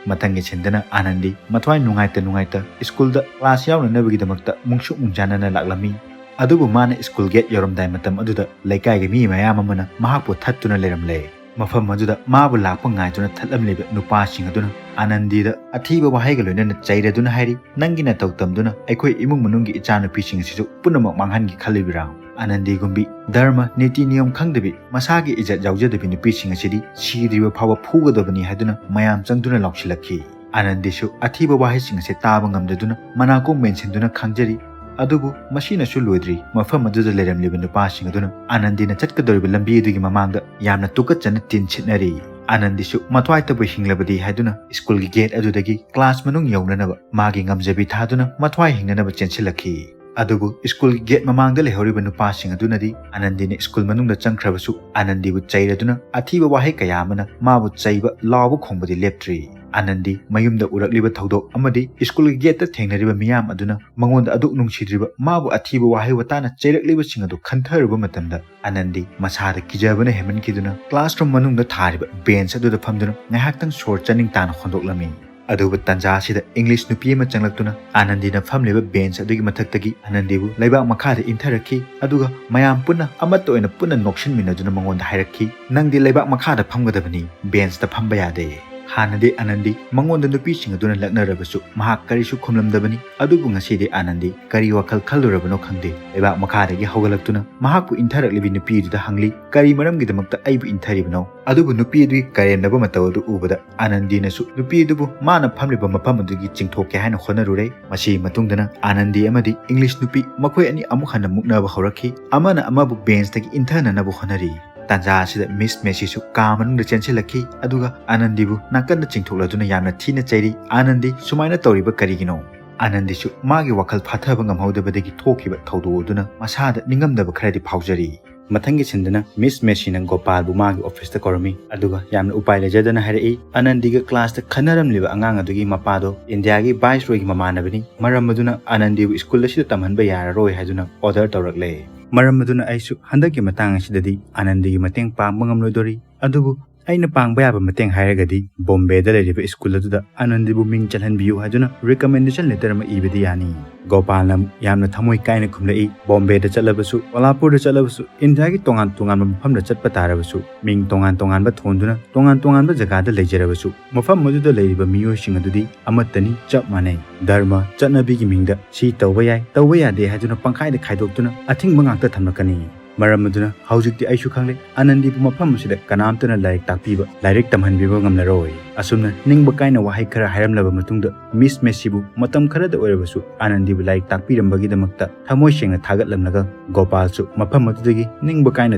ꯃꯊꯪꯒꯤ ꯁꯤꯟꯗꯅ ꯑꯥꯅꯟꯗꯤ ꯃꯊ꯭ꯋꯥꯏ ꯅꯨꯡꯉꯥꯏꯇ ꯅꯨꯡꯉꯥꯏꯇ ꯁ꯭ꯀꯨꯜꯗ ꯀ꯭ꯂꯥꯁ ꯌꯥꯎꯅꯅꯕꯒꯤꯗꯃꯛꯇ ꯃꯨꯡꯁꯨꯛ ꯃꯨꯡꯖꯥꯅꯅ ꯂꯥꯛꯂꯝꯃꯤ꯫ ꯑꯗꯨꯕꯨ ꯃꯥꯅ ꯁ꯭ꯀꯨꯜ ꯒꯦꯠ ꯌꯧꯔꯝꯗꯥꯏ ꯃꯇꯝ ꯑꯗꯨꯗ ꯂꯩꯀꯥꯏꯒꯤ ꯃꯤ ꯃꯌꯥꯝ ꯑꯃꯅ ꯃꯍꯥꯛꯄꯨ ꯊꯠꯇꯨꯅ ꯂꯩꯔꯝꯂꯦ꯫ ꯃꯐꯝ ꯑꯗꯨꯗ ꯃꯥꯕꯨ ꯂꯥꯛꯄ ꯉꯥꯏꯗꯨꯅ ꯊꯠꯂꯝꯂꯤꯕ ꯅꯨꯄꯥꯁꯤꯡ ꯑꯗꯨꯅ ꯑꯥꯅꯟꯗꯤꯗ ꯑꯊꯤꯕ ꯋꯥꯍꯩꯒ ꯂꯣꯏꯅꯅ ꯆꯩꯔꯗꯨꯅ ꯍꯥꯏꯔꯤ, "ꯅꯪꯒꯤ ꯅꯇꯧ ꯇꯝꯗꯨꯅ ꯑꯩꯈꯣꯏ ꯏꯃꯨꯡ ꯃꯅꯨꯡꯒꯤ ꯏꯆꯥꯅꯨꯄꯤꯁꯤꯡ ꯑꯁꯤꯁꯨ ꯄꯨꯝꯅꯃꯛ ꯃꯥꯡꯍꯟꯒꯦ ꯈꯜꯂꯤꯕ꯭ꯔꯥ?" ꯑꯥꯅꯟꯗꯤꯒꯨꯝꯕꯤ ꯙꯔꯃ ꯅꯤꯇꯤ ꯅꯤꯌꯣꯝ ꯈꯪꯗꯕꯤ, ꯃꯁꯥꯒꯤ ꯏꯖꯠ ꯌꯥꯎꯖꯗꯕꯤ ꯅꯨꯄꯤꯁꯤꯡ ꯑꯁꯤꯗꯤ ꯁꯤꯗ꯭ꯔꯤꯕ ꯐꯥꯎꯕ ꯐꯨꯒꯗꯕꯅꯤ ꯍꯥꯏꯗꯨꯅ ꯃꯌꯥꯝ ꯆꯪꯗꯨꯅ ꯂꯥꯎꯁꯤꯜꯂꯛꯈꯤ꯫ ꯑꯥꯅꯟꯗꯤꯁꯨ ꯑꯊꯤꯕ ꯋꯥꯍꯩꯁꯤꯡ ꯑꯁꯤ ꯇꯥꯕ ꯉꯝꯗꯗꯨꯅ ꯃꯅꯥꯀꯣꯡ ꯃꯦꯟꯁꯤꯟꯗꯨꯅ ꯈꯥꯡꯖꯔꯤ꯫ ꯑꯗꯨꯕꯨ ꯃꯁꯤꯅꯁꯨ ꯂꯣꯏꯗ꯭ꯔꯤ꯫ ꯃꯐꯝ ꯑꯗꯨꯗ ꯂꯩꯔꯝꯂꯤꯕ ꯅꯨꯄꯥꯁꯤꯡ ꯑꯗꯨꯅ ꯑꯥꯅꯟꯗꯤꯅ ꯆꯠꯀꯗꯧꯔꯤꯕ ꯂꯝꯕꯤ ꯑꯗꯨꯒꯤ ꯃꯃꯥꯡꯗ ꯌꯥꯝꯅ ꯇꯨꯀꯠꯆꯅ ꯇꯤꯟ ꯁꯤꯠꯅꯔꯤ꯫ ꯑꯥꯅꯟꯗꯤꯁꯨ ꯃꯊ꯭ꯋꯥꯏꯇꯕꯨ ꯍꯤꯡꯂꯕꯗꯤ ꯍꯥꯏꯗꯨꯅ ꯁ꯭ꯀꯨꯜꯒꯤ ꯒꯦꯠ ꯑꯗꯨꯗꯒꯤ ꯀ꯭ꯂꯥꯁ ꯃꯅꯨꯡ ꯌꯧꯅꯅꯕ ꯃꯥꯒꯤ ꯉꯝꯖꯕꯤ ꯊꯥꯗꯨꯅ ꯃꯊ꯭ꯋꯥꯏ ꯍꯤꯡꯅꯅꯕ ꯆꯦꯟꯁꯤꯜꯂꯛꯈꯤ꯫ ꯑꯗꯨꯕꯨ ꯁ꯭ꯀꯨꯜꯒꯤ ꯒꯦꯠ ꯃꯃꯥꯡꯗ ꯂꯩꯍꯧꯔꯤꯕ ꯅꯨꯄꯥꯁꯤꯡ ꯑꯗꯨꯅꯗꯤ ꯑꯥꯅꯟꯗꯤꯅ ꯁ꯭ꯀꯨꯜ ꯃꯅꯨꯡꯗ ꯆꯪꯈ꯭ꯔꯕꯁꯨ ꯑꯥꯅꯟꯗꯤꯕꯨ ꯆꯩꯔꯗꯨꯅ ꯑꯊꯤꯕ ꯋꯥꯍꯩ ꯀꯌꯥ ꯑꯃꯅ ꯃꯥꯕꯨ ꯆꯩꯕ, ꯂꯥꯎꯕ ꯈꯣꯡꯕꯗꯤ ꯂꯦꯞꯇ꯭ꯔꯤ꯫ ꯑꯥꯅꯟꯗꯤ ꯃꯌꯨꯝꯗ ꯎꯔꯛꯂꯤꯕ ꯊꯧꯗꯣꯛ ꯑꯃꯗꯤ ꯁ꯭ꯀꯨꯜꯒꯤ ꯒꯦꯠꯇ ꯊꯦꯡꯅꯔꯤꯕ ꯃꯤꯌꯥꯝ ꯑꯗꯨꯅ ꯃꯉꯣꯟꯗ ꯑꯗꯨꯛ ꯅꯨꯡꯁꯤꯗ꯭ꯔꯤꯕ, ꯃꯥꯕꯨ ꯑꯊꯤꯕ ꯋꯥꯍꯩ ꯋꯥꯇꯥꯅ ꯆꯩꯔꯛꯂꯤꯕꯁꯤꯡ ꯑꯗꯨ ꯈꯟꯊꯔꯨꯕ ꯃꯇꯝꯗ ꯑꯥꯅꯟꯗꯤ ꯃꯁꯥꯗ ꯀꯤꯖꯕꯅ ꯍꯦꯟꯃꯟꯈꯤꯗꯨꯅ classroom ꯃꯅꯨꯡꯗ ꯊꯥꯔꯤꯕ bench ꯑꯗꯨꯗ ꯐꯝꯗꯨꯅ ꯉꯥꯏꯍꯥꯛꯇꯪ ꯁꯣꯔ ꯆꯥꯅꯤꯡ ꯇꯥꯅ ꯍꯣꯟꯗꯣꯛꯂꯝꯃꯤ꯫ ꯑꯗꯨꯕꯨ ꯇꯟꯖꯥ ꯑꯁꯤꯗ English ꯅꯨꯄꯤ ꯑꯃ ꯆꯪꯂꯛꯇꯨꯅ ꯑꯥꯅꯟꯗꯤꯅ ꯐꯝꯂꯤꯕ bench ꯑꯗꯨꯒꯤ ꯃꯊꯛꯇꯒꯤ ꯑꯥꯅꯟꯗꯤꯕꯨ ꯂꯩꯕꯥꯛ ꯃꯈꯥꯗ ꯏꯟꯊꯔꯛꯈꯤ꯫ ꯑꯗꯨꯒ ꯃꯌꯥꯝ ꯄꯨꯟꯅ ꯑꯃꯠꯇ ꯑꯣꯏꯅ ꯄꯨꯟꯅ ꯅꯣꯛꯁꯤꯟꯃꯤꯟꯅꯗꯨꯅ ꯃꯉꯣꯟꯗ ꯍꯥꯏꯔꯛꯈꯤ, "ꯅꯪꯗꯤ ꯂꯩꯕꯥꯛ ꯃꯈꯥꯗ ꯐꯝꯒꯗꯕꯅꯤ, benchꯇ ꯐꯝꯕ ꯌꯥꯗꯦ꯫" ꯍꯥꯟꯅꯗꯤ ꯑꯥꯅꯟꯗꯤ ꯃꯉꯣꯟꯗ ꯅꯨꯄꯤꯁꯤꯡ ꯑꯗꯨꯅ ꯂꯛꯅꯔꯕꯁꯨ ꯃꯍꯥꯛ ꯀꯔꯤꯁꯨ ꯈꯨꯝꯂꯝꯗꯕꯅꯤ꯫ ꯑꯗꯨꯕꯨ ꯉꯁꯤꯗꯤ ꯑꯥꯅꯟꯗꯤ ꯀꯔꯤ ꯋꯥꯈꯜ ꯈꯜꯂꯨꯔꯕꯅꯣ ꯈꯪꯗꯦ, ꯂꯩꯕꯥꯛ ꯃꯈꯥꯗꯒꯤ ꯍꯧꯒꯠꯂꯛꯇꯨꯅ ꯃꯍꯥꯛꯄꯨ ꯏꯟꯊꯔꯛꯂꯤꯕꯤ ꯅꯨꯄꯤꯗꯨꯗ ꯍꯪꯂꯤ, "ꯀꯔꯤ ꯃꯔꯝꯒꯤꯗꯃꯛꯇ ꯑꯩꯕꯨ ꯏꯟꯊꯔꯤꯕꯅꯣ?" ꯑꯗꯨꯕꯨ ꯅꯨꯄꯤ ꯑꯗꯨꯒꯤ ꯀꯔꯦꯝꯅꯕ ꯃꯇꯧ ꯑꯗꯨ ꯎꯕꯗ ꯑꯥꯅꯟꯗꯤꯅꯁꯨ ꯅꯨꯄꯤ ꯑꯗꯨꯕꯨ ꯃꯥꯅ ꯐꯝꯂꯤꯕ ꯃꯐꯝ ꯑꯗꯨꯒꯤ ꯆꯤꯡꯊꯣꯛꯀꯦ ꯍꯥꯏꯅ ꯍꯣꯠꯅꯔꯨꯔꯦ꯫ ꯃꯁꯤꯒꯤ ꯃꯇꯨꯡꯗꯅ ꯑꯥꯅꯟꯗꯤ ꯑꯃꯗꯤ English ꯅꯨꯄꯤ ꯃꯈꯣꯏ ꯑꯅꯤ ꯑꯃꯨꯛ ꯍꯟꯅ ꯃꯨꯛꯅꯕ ꯍꯧꯔꯛꯈꯤ꯫ ꯑꯃꯅ ꯑꯃꯕꯨ benchꯇꯒꯤ ꯏꯟꯊꯅꯅꯕ ꯍꯣꯠꯅꯔꯤ꯫ ꯇꯥꯟꯖꯥ ꯑꯁꯤꯗ Miss Macyꯁꯨ ꯀꯥ ꯃꯅꯨꯡꯗ ꯆꯦꯟꯁꯤꯜꯂꯛꯈꯤ, ꯑꯗꯨꯒ ꯑꯥꯅꯟꯗꯤꯕꯨ ꯅꯥꯀꯟꯗ ꯆꯤꯡꯊꯣꯛꯂꯗꯨꯅ ꯌꯥꯝꯅ ꯊꯤꯅ ꯆꯩꯔꯤ꯫ "ꯑꯥꯅꯟꯗꯤ, ꯁꯨꯃꯥꯏꯅ ꯇꯧꯔꯤꯕ ꯀꯔꯤꯒꯤꯅꯣ?" ꯑꯥꯅꯟꯗꯤꯁꯨ ꯃꯥꯒꯤ ꯋꯥꯈꯜ ꯐꯥꯊꯕ ꯉꯝꯍꯧꯗꯕꯗꯒꯤ ꯊꯣꯛꯈꯤꯕ ꯊꯧꯗꯣꯛ ꯑꯗꯨꯅ ꯃꯁꯥꯗ ꯅꯤꯡꯉꯝꯗꯕ ꯈꯔꯗꯤ ꯐꯥꯎꯖꯔꯤ꯫ ꯃꯊꯪꯒꯤ sceneꯗꯅ Miss Macyꯅ ꯒꯣꯄꯥꯜꯕꯨ ꯃꯥꯒꯤ officeꯇ ꯀꯧꯔꯝꯃꯤ, ꯑꯗꯨꯒ ꯌꯥꯝꯅ ꯎꯄꯥꯏ ꯂꯩꯖꯗꯅ ꯍꯥꯏꯔꯛꯏ, ꯑꯥꯅꯟꯗꯤꯒ classꯇ ꯈꯟꯅꯔꯝꯂꯤꯕ ꯑꯉꯥꯡ ꯑꯗꯨꯒꯤ ꯃꯄꯥꯗꯣ ꯏꯟꯗꯤꯌꯥꯒꯤ viceroyꯒꯤ ꯃꯃꯥꯟꯅꯕꯅꯤ, ꯃꯔꯝ ꯑꯗꯨꯅ ꯑꯥꯅꯟꯗꯤꯕꯨ ꯁ꯭ꯀꯨꯜ ꯑꯁꯤꯗ ꯇꯝꯍꯟꯕ ꯌꯥꯔꯔꯣꯏ ꯍꯥꯏꯗꯨꯅ order ꯇꯧꯔꯛꯂꯦ꯫ ꯃꯔꯝ ꯑꯗꯨꯅ ꯑꯩꯁꯨ ꯍꯟꯗꯛꯀꯤ ꯃꯇꯥꯡ ꯑꯁꯤꯗꯗꯤ ꯑꯥꯅꯟꯗꯤꯒꯤ ꯃꯇꯦꯡ ꯄꯥꯡꯕ ꯉꯝꯂꯣꯏꯗꯧꯔꯤ꯫ ꯑꯗꯨꯕꯨ ꯑꯩꯅ ꯄꯥꯡꯕ ꯌꯥꯕ ꯃꯇꯦꯡ ꯍꯥꯏꯔꯒꯗꯤ ꯕꯣꯝꯕꯦꯗ ꯂꯩꯔꯤꯕ ꯁ꯭ꯀꯨꯜ ꯑꯗꯨꯗ ꯑꯥꯅꯟꯗꯤꯕꯨ ꯃꯤꯡ ꯆꯜꯍꯟꯕꯤꯌꯨ ꯍꯥꯏꯗꯨꯅ recommendation letter ꯑꯃ ꯏꯕꯗꯤ ꯌꯥꯅꯤ꯫ ꯒꯣꯄꯥꯜꯅ ꯌꯥꯝꯅ ꯊꯃꯣꯏ ꯀꯥꯏꯅ ꯈꯨꯝꯂꯛꯏ, "ꯕꯣꯝꯕꯦꯗ ꯆꯠꯂꯕꯁꯨ, ꯀꯣꯂꯥꯄꯨꯔꯗ ꯆꯠꯂꯕꯁꯨ, ꯏꯟꯗꯤꯌꯥꯒꯤ ꯇꯣꯉꯥꯟ ꯇꯣꯉꯥꯟꯕ ꯃꯐꯝꯗ ꯆꯠꯄ ꯇꯥꯔꯕꯁꯨ, ꯃꯤꯡ ꯇꯣꯉꯥꯟ ꯇꯣꯉꯥꯟꯕ ꯊꯣꯟꯗꯨꯅ ꯇꯣꯉꯥꯟ ꯇꯣꯉꯥꯟꯕ ꯖꯒꯥꯗ ꯂꯩꯖꯔꯕꯁꯨ, ꯃꯐꯝ ꯑꯗꯨꯗ ꯂꯩꯔꯤꯕ ꯃꯤꯑꯣꯏꯁꯤꯡ ꯑꯗꯨꯗꯤ ꯑꯃꯠꯇꯅꯤ, ꯆꯞ ꯃꯥꯟꯅꯩ꯫ ꯙꯔꯃ, ꯆꯠꯅꯕꯤꯒꯤ ꯃꯤꯡꯗ ꯁꯤ ꯇꯧꯕ ꯌꯥꯏ, ꯇꯧꯕ ꯌꯥꯗꯦ ꯍꯥꯏꯗꯨꯅ ꯄꯪꯈꯥꯏꯗ ꯈꯥꯏꯗꯣꯛꯇꯨꯅ ꯑꯊꯤꯡꯕ ꯉꯥꯛꯇ ꯊꯝꯂꯛꯀꯅꯤ꯫ ꯃꯔꯝ ꯑꯗꯨꯅ ꯍꯧꯖꯤꯛꯇꯤ ꯑꯩꯁꯨ ꯈꯪꯂꯦ, ꯑꯅꯟꯗꯤꯕꯨ ꯃꯐꯝ ꯑꯁꯤꯗ ꯀꯅꯥꯝꯇꯅ ꯂꯥꯏꯔꯤꯛ ꯇꯥꯛꯄꯤꯕ, ꯂꯥꯏꯔꯤꯛ ꯇꯝꯍꯟꯕꯤꯕ ꯉꯝꯂꯔꯣꯏ꯫ ꯑꯁꯨꯝꯅ ꯅꯤꯡꯕ ꯀꯥꯏꯅ ꯋꯥꯍꯩ ꯈꯔ ꯍꯥꯏꯔꯝꯂꯕ ꯃꯇꯨꯡꯗ, ꯃꯤꯁ ꯃꯦꯁꯤꯕꯨ ꯃꯇꯝ ꯈꯔꯗ ꯑꯣꯏꯔꯕꯁꯨ ꯑꯅꯟꯗꯤꯕꯨ ꯂꯥꯏꯔꯤꯛ ꯇꯥꯛꯄꯤꯔꯝꯕꯒꯤꯗꯃꯛꯇ ꯊꯃꯣꯏ ꯁꯦꯡꯅ ꯊꯥꯒꯠꯂꯝꯂꯒ, ꯒꯣꯄꯥꯜꯁꯨ ꯃꯐꯝ ꯑꯗꯨꯗꯒꯤ ꯅꯤꯡꯕ ꯀꯥꯏꯅ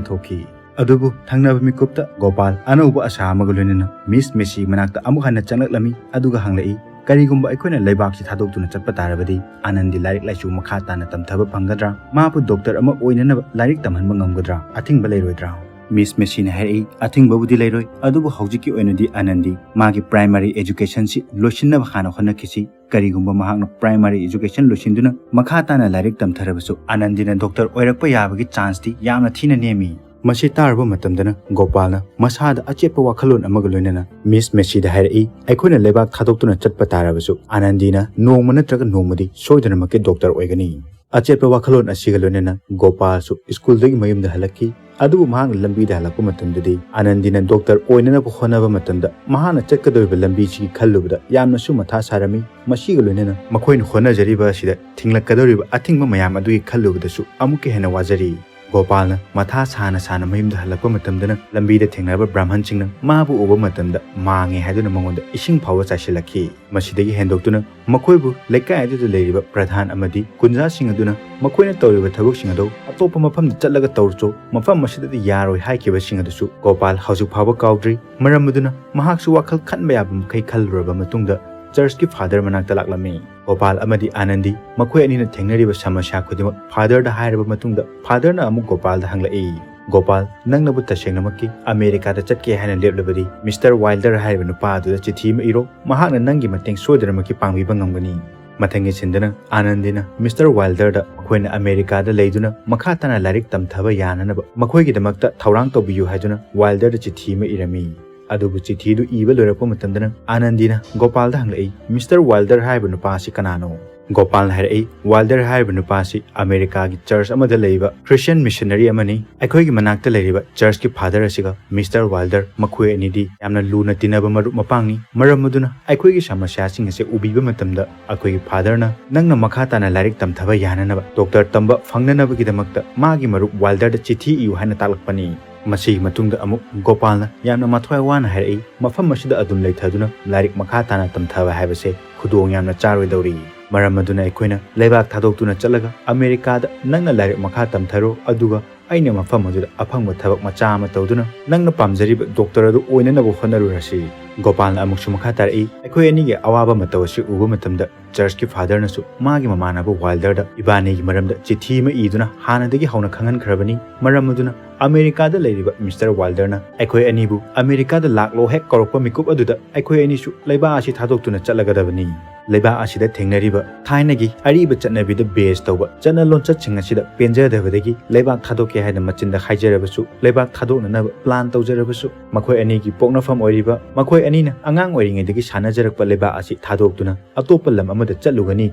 ꯊꯣꯛꯈꯤ꯫ ꯑꯗꯨꯕꯨ ꯊꯪꯅꯕ ꯃꯤꯀꯨꯞꯇ ꯒꯣꯄꯥꯜ ꯑꯅꯧꯕ ꯑꯁꯥ ꯑꯃꯒ ꯂꯣꯏꯅꯅ ꯃꯤꯁ ꯃꯦꯁꯤ ꯃꯅꯥꯛꯇ ꯑꯃꯨꯛ ꯍꯟꯅ ꯆꯪꯂꯛꯂꯝꯃꯤ, ꯑꯗꯨꯒ ꯍꯪꯂꯛꯏ, "ꯀꯔꯤꯒꯨꯝꯕ ꯑꯩꯈꯣꯏꯅ ꯂꯩꯕꯥꯛꯁꯤ ꯊꯥꯗꯣꯛꯇꯨꯅ ꯆꯠꯄ ꯇꯥꯔꯕꯗꯤ ꯑꯅꯟꯗꯤ ꯂꯥꯏꯔꯤꯛ ꯂꯥꯏꯁꯨ ꯃꯈꯥ ꯇꯥꯅ ꯇꯝꯊꯕ ꯐꯪꯒꯗ꯭ꯔꯥ? ꯃꯍꯥꯛꯄꯨ ꯗꯣꯛꯇꯔ ꯑꯃ ꯑꯣꯏꯅꯅꯕ ꯂꯥꯏꯔꯤꯛ ꯇꯝꯍꯟꯕ ꯉꯝꯒꯗ꯭ꯔꯥ? ꯑꯊꯤꯡꯕ ꯂꯩꯔꯣꯏꯗ꯭ꯔꯥ?" ꯃꯤꯁ ꯃꯦꯁꯤꯅ ꯍꯥꯏꯔꯛꯏ, "ꯑꯊꯤꯡꯕꯕꯨꯗꯤ ꯂꯩꯔꯣꯏ, ꯑꯗꯨꯕꯨ ꯍꯧꯖꯤꯛꯀꯤ ꯑꯣꯏꯅꯗꯤ ꯑꯅꯟꯗꯤ ꯃꯥꯒꯤ ꯄ꯭ꯔꯥꯏꯃꯥꯔꯤ ꯑꯦꯖꯨꯀꯦꯁꯟꯁꯤ ꯂꯣꯏꯁꯤꯟꯅꯕ ꯍꯥꯟꯅ ꯍꯣꯠꯅꯈꯤꯁꯤ꯫ ꯀꯔꯤꯒꯨꯝꯕ ꯃꯍꯥꯛꯅ ꯄ꯭ꯔꯥꯏꯃꯥꯔꯤ ꯑꯦꯖꯨꯀꯦꯁꯟ ꯂꯣꯏꯁꯤꯟꯗꯨꯅ ꯃꯈꯥ ꯇꯥꯅ ꯂꯥꯏꯔꯤꯛ ꯇꯝꯊꯔꯕꯁꯨ, ꯑꯅꯟꯗꯤꯅ ꯗꯣꯛꯇꯔ ꯑꯣꯏꯔꯛꯄ ꯌꯥꯕꯒꯤ ꯆꯥꯟꯁꯇꯤ ꯌꯥꯝꯅ ꯊꯤꯅ ꯅꯦꯝꯃꯤ꯫" ꯃꯁꯤ ꯇꯥꯔꯨꯕ ꯃꯇꯝꯗꯅ ꯒꯣꯄꯥꯜꯅ ꯃꯁꯥꯗ ꯑꯆꯦꯠꯄ ꯋꯥꯈꯜꯂꯣꯟ ꯑꯃꯒ ꯂꯣꯏꯅꯅ ꯃꯤꯁ ꯃꯦꯁꯤꯗ ꯍꯥꯏꯔꯛꯏ, "ꯑꯩꯈꯣꯏꯅ ꯂꯩꯕꯥꯛ ꯊꯥꯗꯣꯛꯇꯨꯅ ꯆꯠꯄ ꯇꯥꯔꯕꯁꯨ, ꯑꯅꯟꯗꯤꯅ ꯅꯣꯡꯃ ꯅꯠꯇ꯭ꯔꯒ ꯅꯣꯡꯃꯗꯤ ꯁꯣꯏꯗꯅꯃꯛꯀꯤ ꯗꯣꯛꯇꯔ ꯑꯣꯏꯒꯅꯤ꯫" ꯑꯆꯦꯠꯄ ꯋꯥꯈꯜꯂꯣꯟ ꯑꯁꯤꯒ ꯂꯣꯏꯅꯅ ꯒꯣꯄꯥꯜꯁꯨ ꯁ꯭ꯀꯨꯜꯗꯒꯤ ꯃꯌꯨꯝꯗ ꯍꯜꯂꯛꯈꯤ꯫ ꯑꯗꯨꯕꯨ ꯃꯍꯥꯛꯅ ꯂꯝꯕꯤꯗ ꯍꯜꯂꯛꯄ ꯃꯇꯝꯗꯗꯤ, ꯑꯅꯟꯗꯤꯅ ꯗꯣꯛꯇꯔ ꯑꯣꯏꯅꯅꯕ ꯍꯣꯠꯅꯕ ꯃꯇꯝꯗ ꯃꯍꯥꯛꯅ ꯆꯠꯀꯗꯧꯔꯤꯕ ꯂꯝꯕꯤꯁꯤꯒꯤ ꯈꯜꯂꯨꯕꯗ ꯌꯥꯝꯅꯁꯨ ꯃꯊꯥ ꯁꯥꯔꯝꯃꯤ꯫ ꯃꯁꯤꯒ ꯂꯣꯏꯅꯅ ꯃꯈꯣꯏꯅ ꯍꯣꯠꯅꯖꯔꯤꯕ ꯑꯁꯤꯗ ꯊꯤꯡꯂꯛꯀꯗꯧꯔꯤꯕ ꯑꯊꯤꯡꯕ ꯃꯌꯥꯝ ꯑꯗꯨꯒꯤ ꯈꯜꯂꯨꯕꯗꯁꯨ ꯑꯃꯨꯛꯀ ꯍꯦꯟꯅ ꯋꯥꯖꯔꯤ꯫ ꯒꯣꯄꯥꯜꯅ ꯃꯊꯥ ꯁꯥꯅ ꯁꯥꯅ ꯃꯌꯨꯝꯗ ꯍꯜꯂꯛꯄ ꯃꯇꯝꯗꯅ, ꯂꯝꯕꯤꯗ ꯊꯦꯡꯅꯔꯕ ꯕ꯭ꯔꯥꯍꯃꯟꯁꯤꯡꯅ ꯃꯥꯕꯨ ꯎꯕ ꯃꯇꯝꯗ ꯃꯥꯡꯉꯦ ꯍꯥꯏꯗꯨꯅ ꯃꯉꯣꯟꯗ ꯏꯁꯤꯡ ꯐꯥꯎꯕ ꯆꯥꯏꯁꯤꯜꯂꯛꯈꯤ꯫ ꯃꯁꯤꯗꯒꯤ ꯍꯦꯟꯗꯣꯛꯇꯨꯅ ꯃꯈꯣꯏꯕꯨ ꯂꯩꯀꯥꯏ ꯑꯗꯨꯗ ꯂꯩꯔꯤꯕ ꯄ꯭ꯔꯙꯥꯟ ꯑꯃꯗꯤ ꯀꯨꯟꯖꯥꯁꯤꯡ ꯑꯗꯨꯅ ꯃꯈꯣꯏꯅ ꯇꯧꯔꯤꯕ ꯊꯕꯛꯁꯤꯡ ꯑꯗꯨ ꯑꯇꯣꯞꯄ ꯃꯐꯝꯗ ꯆꯠꯂꯒ ꯇꯧꯔꯨꯆꯣ, ꯃꯐꯝ ꯑꯁꯤꯗꯗꯤ ꯌꯥꯔꯣꯏ ꯍꯥꯏꯈꯤꯕꯁꯤꯡ ꯑꯗꯨꯁꯨ ꯒꯣꯄꯥꯜ ꯍꯧꯖꯤꯛ ꯐꯥꯎꯕ ꯀꯥꯎꯗ꯭ꯔꯤ꯫ ꯃꯔꯝ ꯑꯗꯨꯅ ꯃꯍꯥꯛꯁꯨ ꯋꯥꯈꯜ ꯈꯟꯕ ꯌꯥꯕ ꯃꯈꯩ ꯈꯜꯂꯨꯔꯕ ꯃꯇꯨꯡꯗ ꯆꯔꯆꯀꯤ ꯐꯥꯗꯔ ꯃꯅꯥꯛꯇ ꯂꯥꯛꯂꯝꯃꯤ꯫ ꯒꯣꯄꯥꯜ ꯑꯃꯗꯤ ꯑꯅꯟꯗꯤ ꯃꯈꯣꯏ ꯑꯅꯤꯅ ꯊꯦꯡꯅꯔꯤꯕ ꯁꯃꯁ꯭ꯌꯥ ꯈꯨꯗꯤꯡꯃꯛ ꯐꯥꯗꯔꯗ ꯍꯥꯏꯔꯕ ꯃꯇꯨꯡꯗ, ꯐꯥꯗꯔꯅ ꯑꯃꯨꯛ ꯒꯣꯄꯥꯜꯗ ꯍꯪꯂꯛꯏ, "ꯒꯣꯄꯥꯜ, ꯅꯪꯅꯕꯨ ꯇꯁꯦꯡꯅꯃꯛꯀꯤ ꯑꯃꯦꯔꯤꯀꯥꯗ ꯆꯠꯀꯦ ꯍꯥꯏꯅ ꯂꯦꯞꯂꯕꯗꯤ, ꯃꯤꯁꯇꯔ ꯋꯥꯏꯜꯗꯔ ꯍꯥꯏꯔꯤꯕ ꯅꯨꯄꯥ ꯑꯗꯨꯗ ꯆꯤꯊꯤ ꯑꯃ ꯏꯔꯣ, ꯃꯍꯥꯛꯅ ꯅꯪꯒꯤ ꯃꯇꯦꯡ ꯁꯣꯏꯗꯅꯃꯛꯀꯤ ꯄꯥꯡꯕꯤꯕ ꯉꯝꯒꯅꯤ꯫" ꯃꯊꯪꯒꯤ ꯁꯤꯟꯗꯅ ꯑꯅꯟꯗꯤꯅ ꯃꯤꯁꯇꯔ ꯋꯥꯏꯜꯗꯔꯗ ꯃꯈꯣꯏꯅ ꯑꯃꯦꯔꯤꯀꯥꯗ ꯂꯩꯗꯨꯅ ꯃꯈꯥ ꯇꯥꯅ ꯂꯥꯏꯔꯤꯛ ꯇꯝꯊꯕ ꯌꯥꯅꯅꯕ ꯃꯈꯣꯏꯒꯤꯗꯃꯛꯇ ꯊꯧꯔꯥꯡ ꯇꯧꯕꯤꯌꯨ ꯍꯥꯏꯗꯨꯅ ꯋꯥꯏꯜꯗꯔꯗ ꯆꯤꯊꯤ ꯑꯃ ꯏꯔꯝꯃꯤ꯫ ꯑꯗꯨꯕꯨ ꯆꯤꯊꯤꯗꯨ ꯏꯕ ꯂꯣꯏꯔꯛꯄ ꯃꯇꯝꯗꯅ ꯑꯅꯟꯗꯤꯅ ꯒꯣꯄꯥꯜꯗ ꯍꯪꯂꯛꯏ, "ꯃꯤꯁꯇꯔ ꯋꯥꯏꯜꯗꯔ ꯍꯥꯏꯔꯤꯕ ꯅꯨꯄꯥ ꯑꯁꯤ ꯀꯅꯥꯅꯣ?" ꯒꯣꯄꯥꯜꯅ ꯍꯥꯏꯔꯛꯏ, "ꯋꯥꯏꯜꯗꯔ ꯍꯥꯏꯔꯤꯕ ꯅꯨꯄꯥ ꯑꯁꯤ ꯑꯃꯦꯔꯤꯀꯥꯒꯤ ꯆꯔꯆ ꯑꯃꯗ ꯂꯩꯔꯤꯕ ꯈ꯭ꯔꯤꯁꯇꯤꯌꯟ ꯃꯤꯁꯅꯔꯤ ꯑꯃꯅꯤ꯫ ꯑꯩꯈꯣꯏꯒꯤ ꯃꯅꯥꯛꯇ ꯂꯩꯔꯤꯕ ꯆꯔꯆꯀꯤ ꯐꯥꯗꯔ ꯑꯁꯤꯒ ꯃꯤꯁꯇꯔ ꯋꯥꯏꯜꯗꯔ, ꯃꯈꯣꯏ ꯑꯅꯤꯗꯤ ꯌꯥꯝꯅ ꯂꯨꯅ ꯇꯤꯟꯅꯕ ꯃꯔꯨꯞ ꯃꯄꯥꯡꯅꯤ꯫ ꯃꯔꯝ ꯑꯗꯨꯅ ꯑꯩꯈꯣꯏꯒꯤ ꯁꯃꯁ꯭ꯌꯥꯁꯤꯡ ꯑꯁꯤ ꯎꯕꯤꯕ ꯃꯇꯝꯗ ꯑꯩꯈꯣꯏꯒꯤ ꯐꯥꯗꯔꯅ ꯅꯪꯅ ꯃꯈꯥ ꯇꯥꯅ ꯂꯥꯏꯔꯤꯛ ꯇꯝꯊꯕ ꯌꯥꯅꯅꯕ, ꯗꯣꯛꯇꯔ ꯇꯝꯕ ꯐꯪꯅꯅꯕꯒꯤꯗꯃꯛꯇ ꯃꯥꯒꯤ ꯃꯔꯨꯞ ꯋꯥꯏꯜꯗꯔꯗ ꯆꯤꯊꯤ ꯏꯌꯨ ꯍꯥꯏꯅ ꯇꯥꯛꯂꯛꯄꯅꯤ"꯫ ꯃꯁꯤꯒꯤ ꯃꯇꯨꯡꯗ ꯑꯃꯨꯛ ꯒꯣꯄꯥꯜꯅ ꯌꯥꯝꯅ ꯃꯊ꯭ꯋꯥꯏ ꯋꯥꯅ ꯍꯥꯏꯔꯛꯏ, "ꯃꯐꯝ ꯑꯁꯤꯗ ꯑꯗꯨꯝ ꯂꯩꯊꯗꯨꯅ ꯂꯥꯏꯔꯤꯛ ꯃꯈꯥ ꯇꯥꯅ ꯇꯝꯊꯕ ꯍꯥꯏꯕꯁꯦ ꯈꯨꯗꯣꯡ ꯌꯥꯝꯅ ꯆꯥꯔꯣꯏꯗꯧꯔꯤ꯫ ꯃꯔꯝ ꯑꯗꯨꯅ ꯑꯩꯈꯣꯏꯅ ꯂꯩꯕꯥꯛ ꯊꯥꯗꯣꯛꯇꯨꯅ ꯆꯠꯂꯒ ꯑꯃꯦꯔꯤꯀꯥꯗ ꯅꯪꯅ ꯂꯥꯏꯔꯤꯛ ꯃꯈꯥ ꯇꯝꯊꯔꯣ, ꯑꯗꯨꯒ ꯑꯩꯅ ꯃꯐꯝ ꯑꯗꯨꯗ ꯑꯐꯪꯕ ꯊꯕꯛ ꯃꯆꯥ ꯑꯃ ꯇꯧꯗꯨꯅ ꯅꯪꯅ ꯄꯥꯝꯖꯔꯤꯕ ꯗꯣꯛꯇꯔ ꯑꯗꯨ ꯑꯣꯏꯅꯅꯕ ꯍꯣꯠꯅꯔꯨꯔꯁꯤ"꯫ ꯒꯣꯄꯥꯜꯅ ꯑꯃꯨꯛꯁꯨ ꯃꯈꯥ ꯇꯥꯔꯛꯏ, "ꯑꯩꯈꯣꯏ ꯑꯅꯤꯒꯤ ꯑꯋꯥꯕ ꯃꯇꯧ ꯑꯁꯤ ꯎꯕ ꯃꯇꯝꯗ ꯆꯔꯆꯀꯤ ꯐꯥꯗꯔꯅꯁꯨ ꯃꯥꯒꯤ ꯃꯃꯥꯟꯅꯕ ꯋꯥꯏꯜꯗꯔꯗ ꯏꯕꯥꯅꯤꯒꯤ ꯃꯔꯝꯗ ꯆꯤꯊꯤ ꯑꯃ ꯏꯗꯨꯅ ꯍꯥꯟꯅꯗꯒꯤ ꯍꯧꯅ ꯈꯪꯍꯟꯈ꯭ꯔꯕꯅꯤ꯫ ꯃꯔꯝ ꯑꯗꯨꯅ ꯑꯃꯦꯔꯤꯀꯥꯗ ꯂꯩꯔꯤꯕ ꯃꯤꯁꯇꯔ ꯋꯥꯏꯜꯗꯔꯅ ꯑꯩꯈꯣꯏ ꯑꯅꯤꯕꯨ ꯑꯃꯦꯔꯤꯀꯥꯗ ꯂꯥꯛꯂꯣ ꯍꯦꯛ ꯀꯧꯔꯛꯄ ꯃꯤꯀꯨꯞ ꯑꯗꯨꯗ ꯑꯩꯈꯣꯏ ꯑꯅꯤꯁꯨ ꯂꯩꯕꯥꯛ ꯑꯁꯤ ꯊꯥꯗꯣꯛꯇꯨꯅ ꯆꯠꯂꯒꯗꯕꯅꯤ꯫ ꯂꯩꯕꯥꯛ ꯑꯁꯤꯗ ꯊꯦꯡꯅꯔꯤꯕ ꯊꯥꯏꯅꯒꯤ ꯑꯔꯤꯕ ꯆꯠꯅꯕꯤꯗ ꯕꯦꯁ ꯇꯧꯕ ꯆꯠꯅ ꯂꯣꯟꯆꯠꯁꯤꯡ ꯑꯁꯤꯗ ꯄꯦꯟꯖꯗꯕꯗꯒꯤ ꯂꯩꯕꯥꯛ ꯊꯥꯗꯣꯛꯀꯦ ꯍꯥꯏꯅ ꯃꯆꯤꯟꯗ ꯍꯥꯏꯖꯔꯕꯁꯨ, ꯂꯩꯕꯥꯛ ꯊꯥꯗꯣꯛꯅꯅꯕ ꯄ꯭ꯂꯥꯟ ꯇꯧꯖꯔꯕꯁꯨ, ꯃꯈꯣꯏ ꯑꯅꯤꯒꯤ ꯄꯣꯛꯅꯐꯝ ꯑꯣꯏꯔꯤꯕ, ꯃꯈꯣꯏ ꯑꯅꯤꯅ ꯑꯉꯥꯡ ꯑꯣꯏꯔꯤꯉꯩꯗꯒꯤ ꯁꯥꯟꯅꯖꯔꯛꯄ ꯂꯩꯕꯥꯛ ꯑꯁꯤ ꯊꯥꯗꯣꯛꯇꯨꯅ ꯑꯇꯣꯞꯄ ꯂꯝ ꯑꯃꯗ ꯆꯠꯂꯨꯒꯅꯤ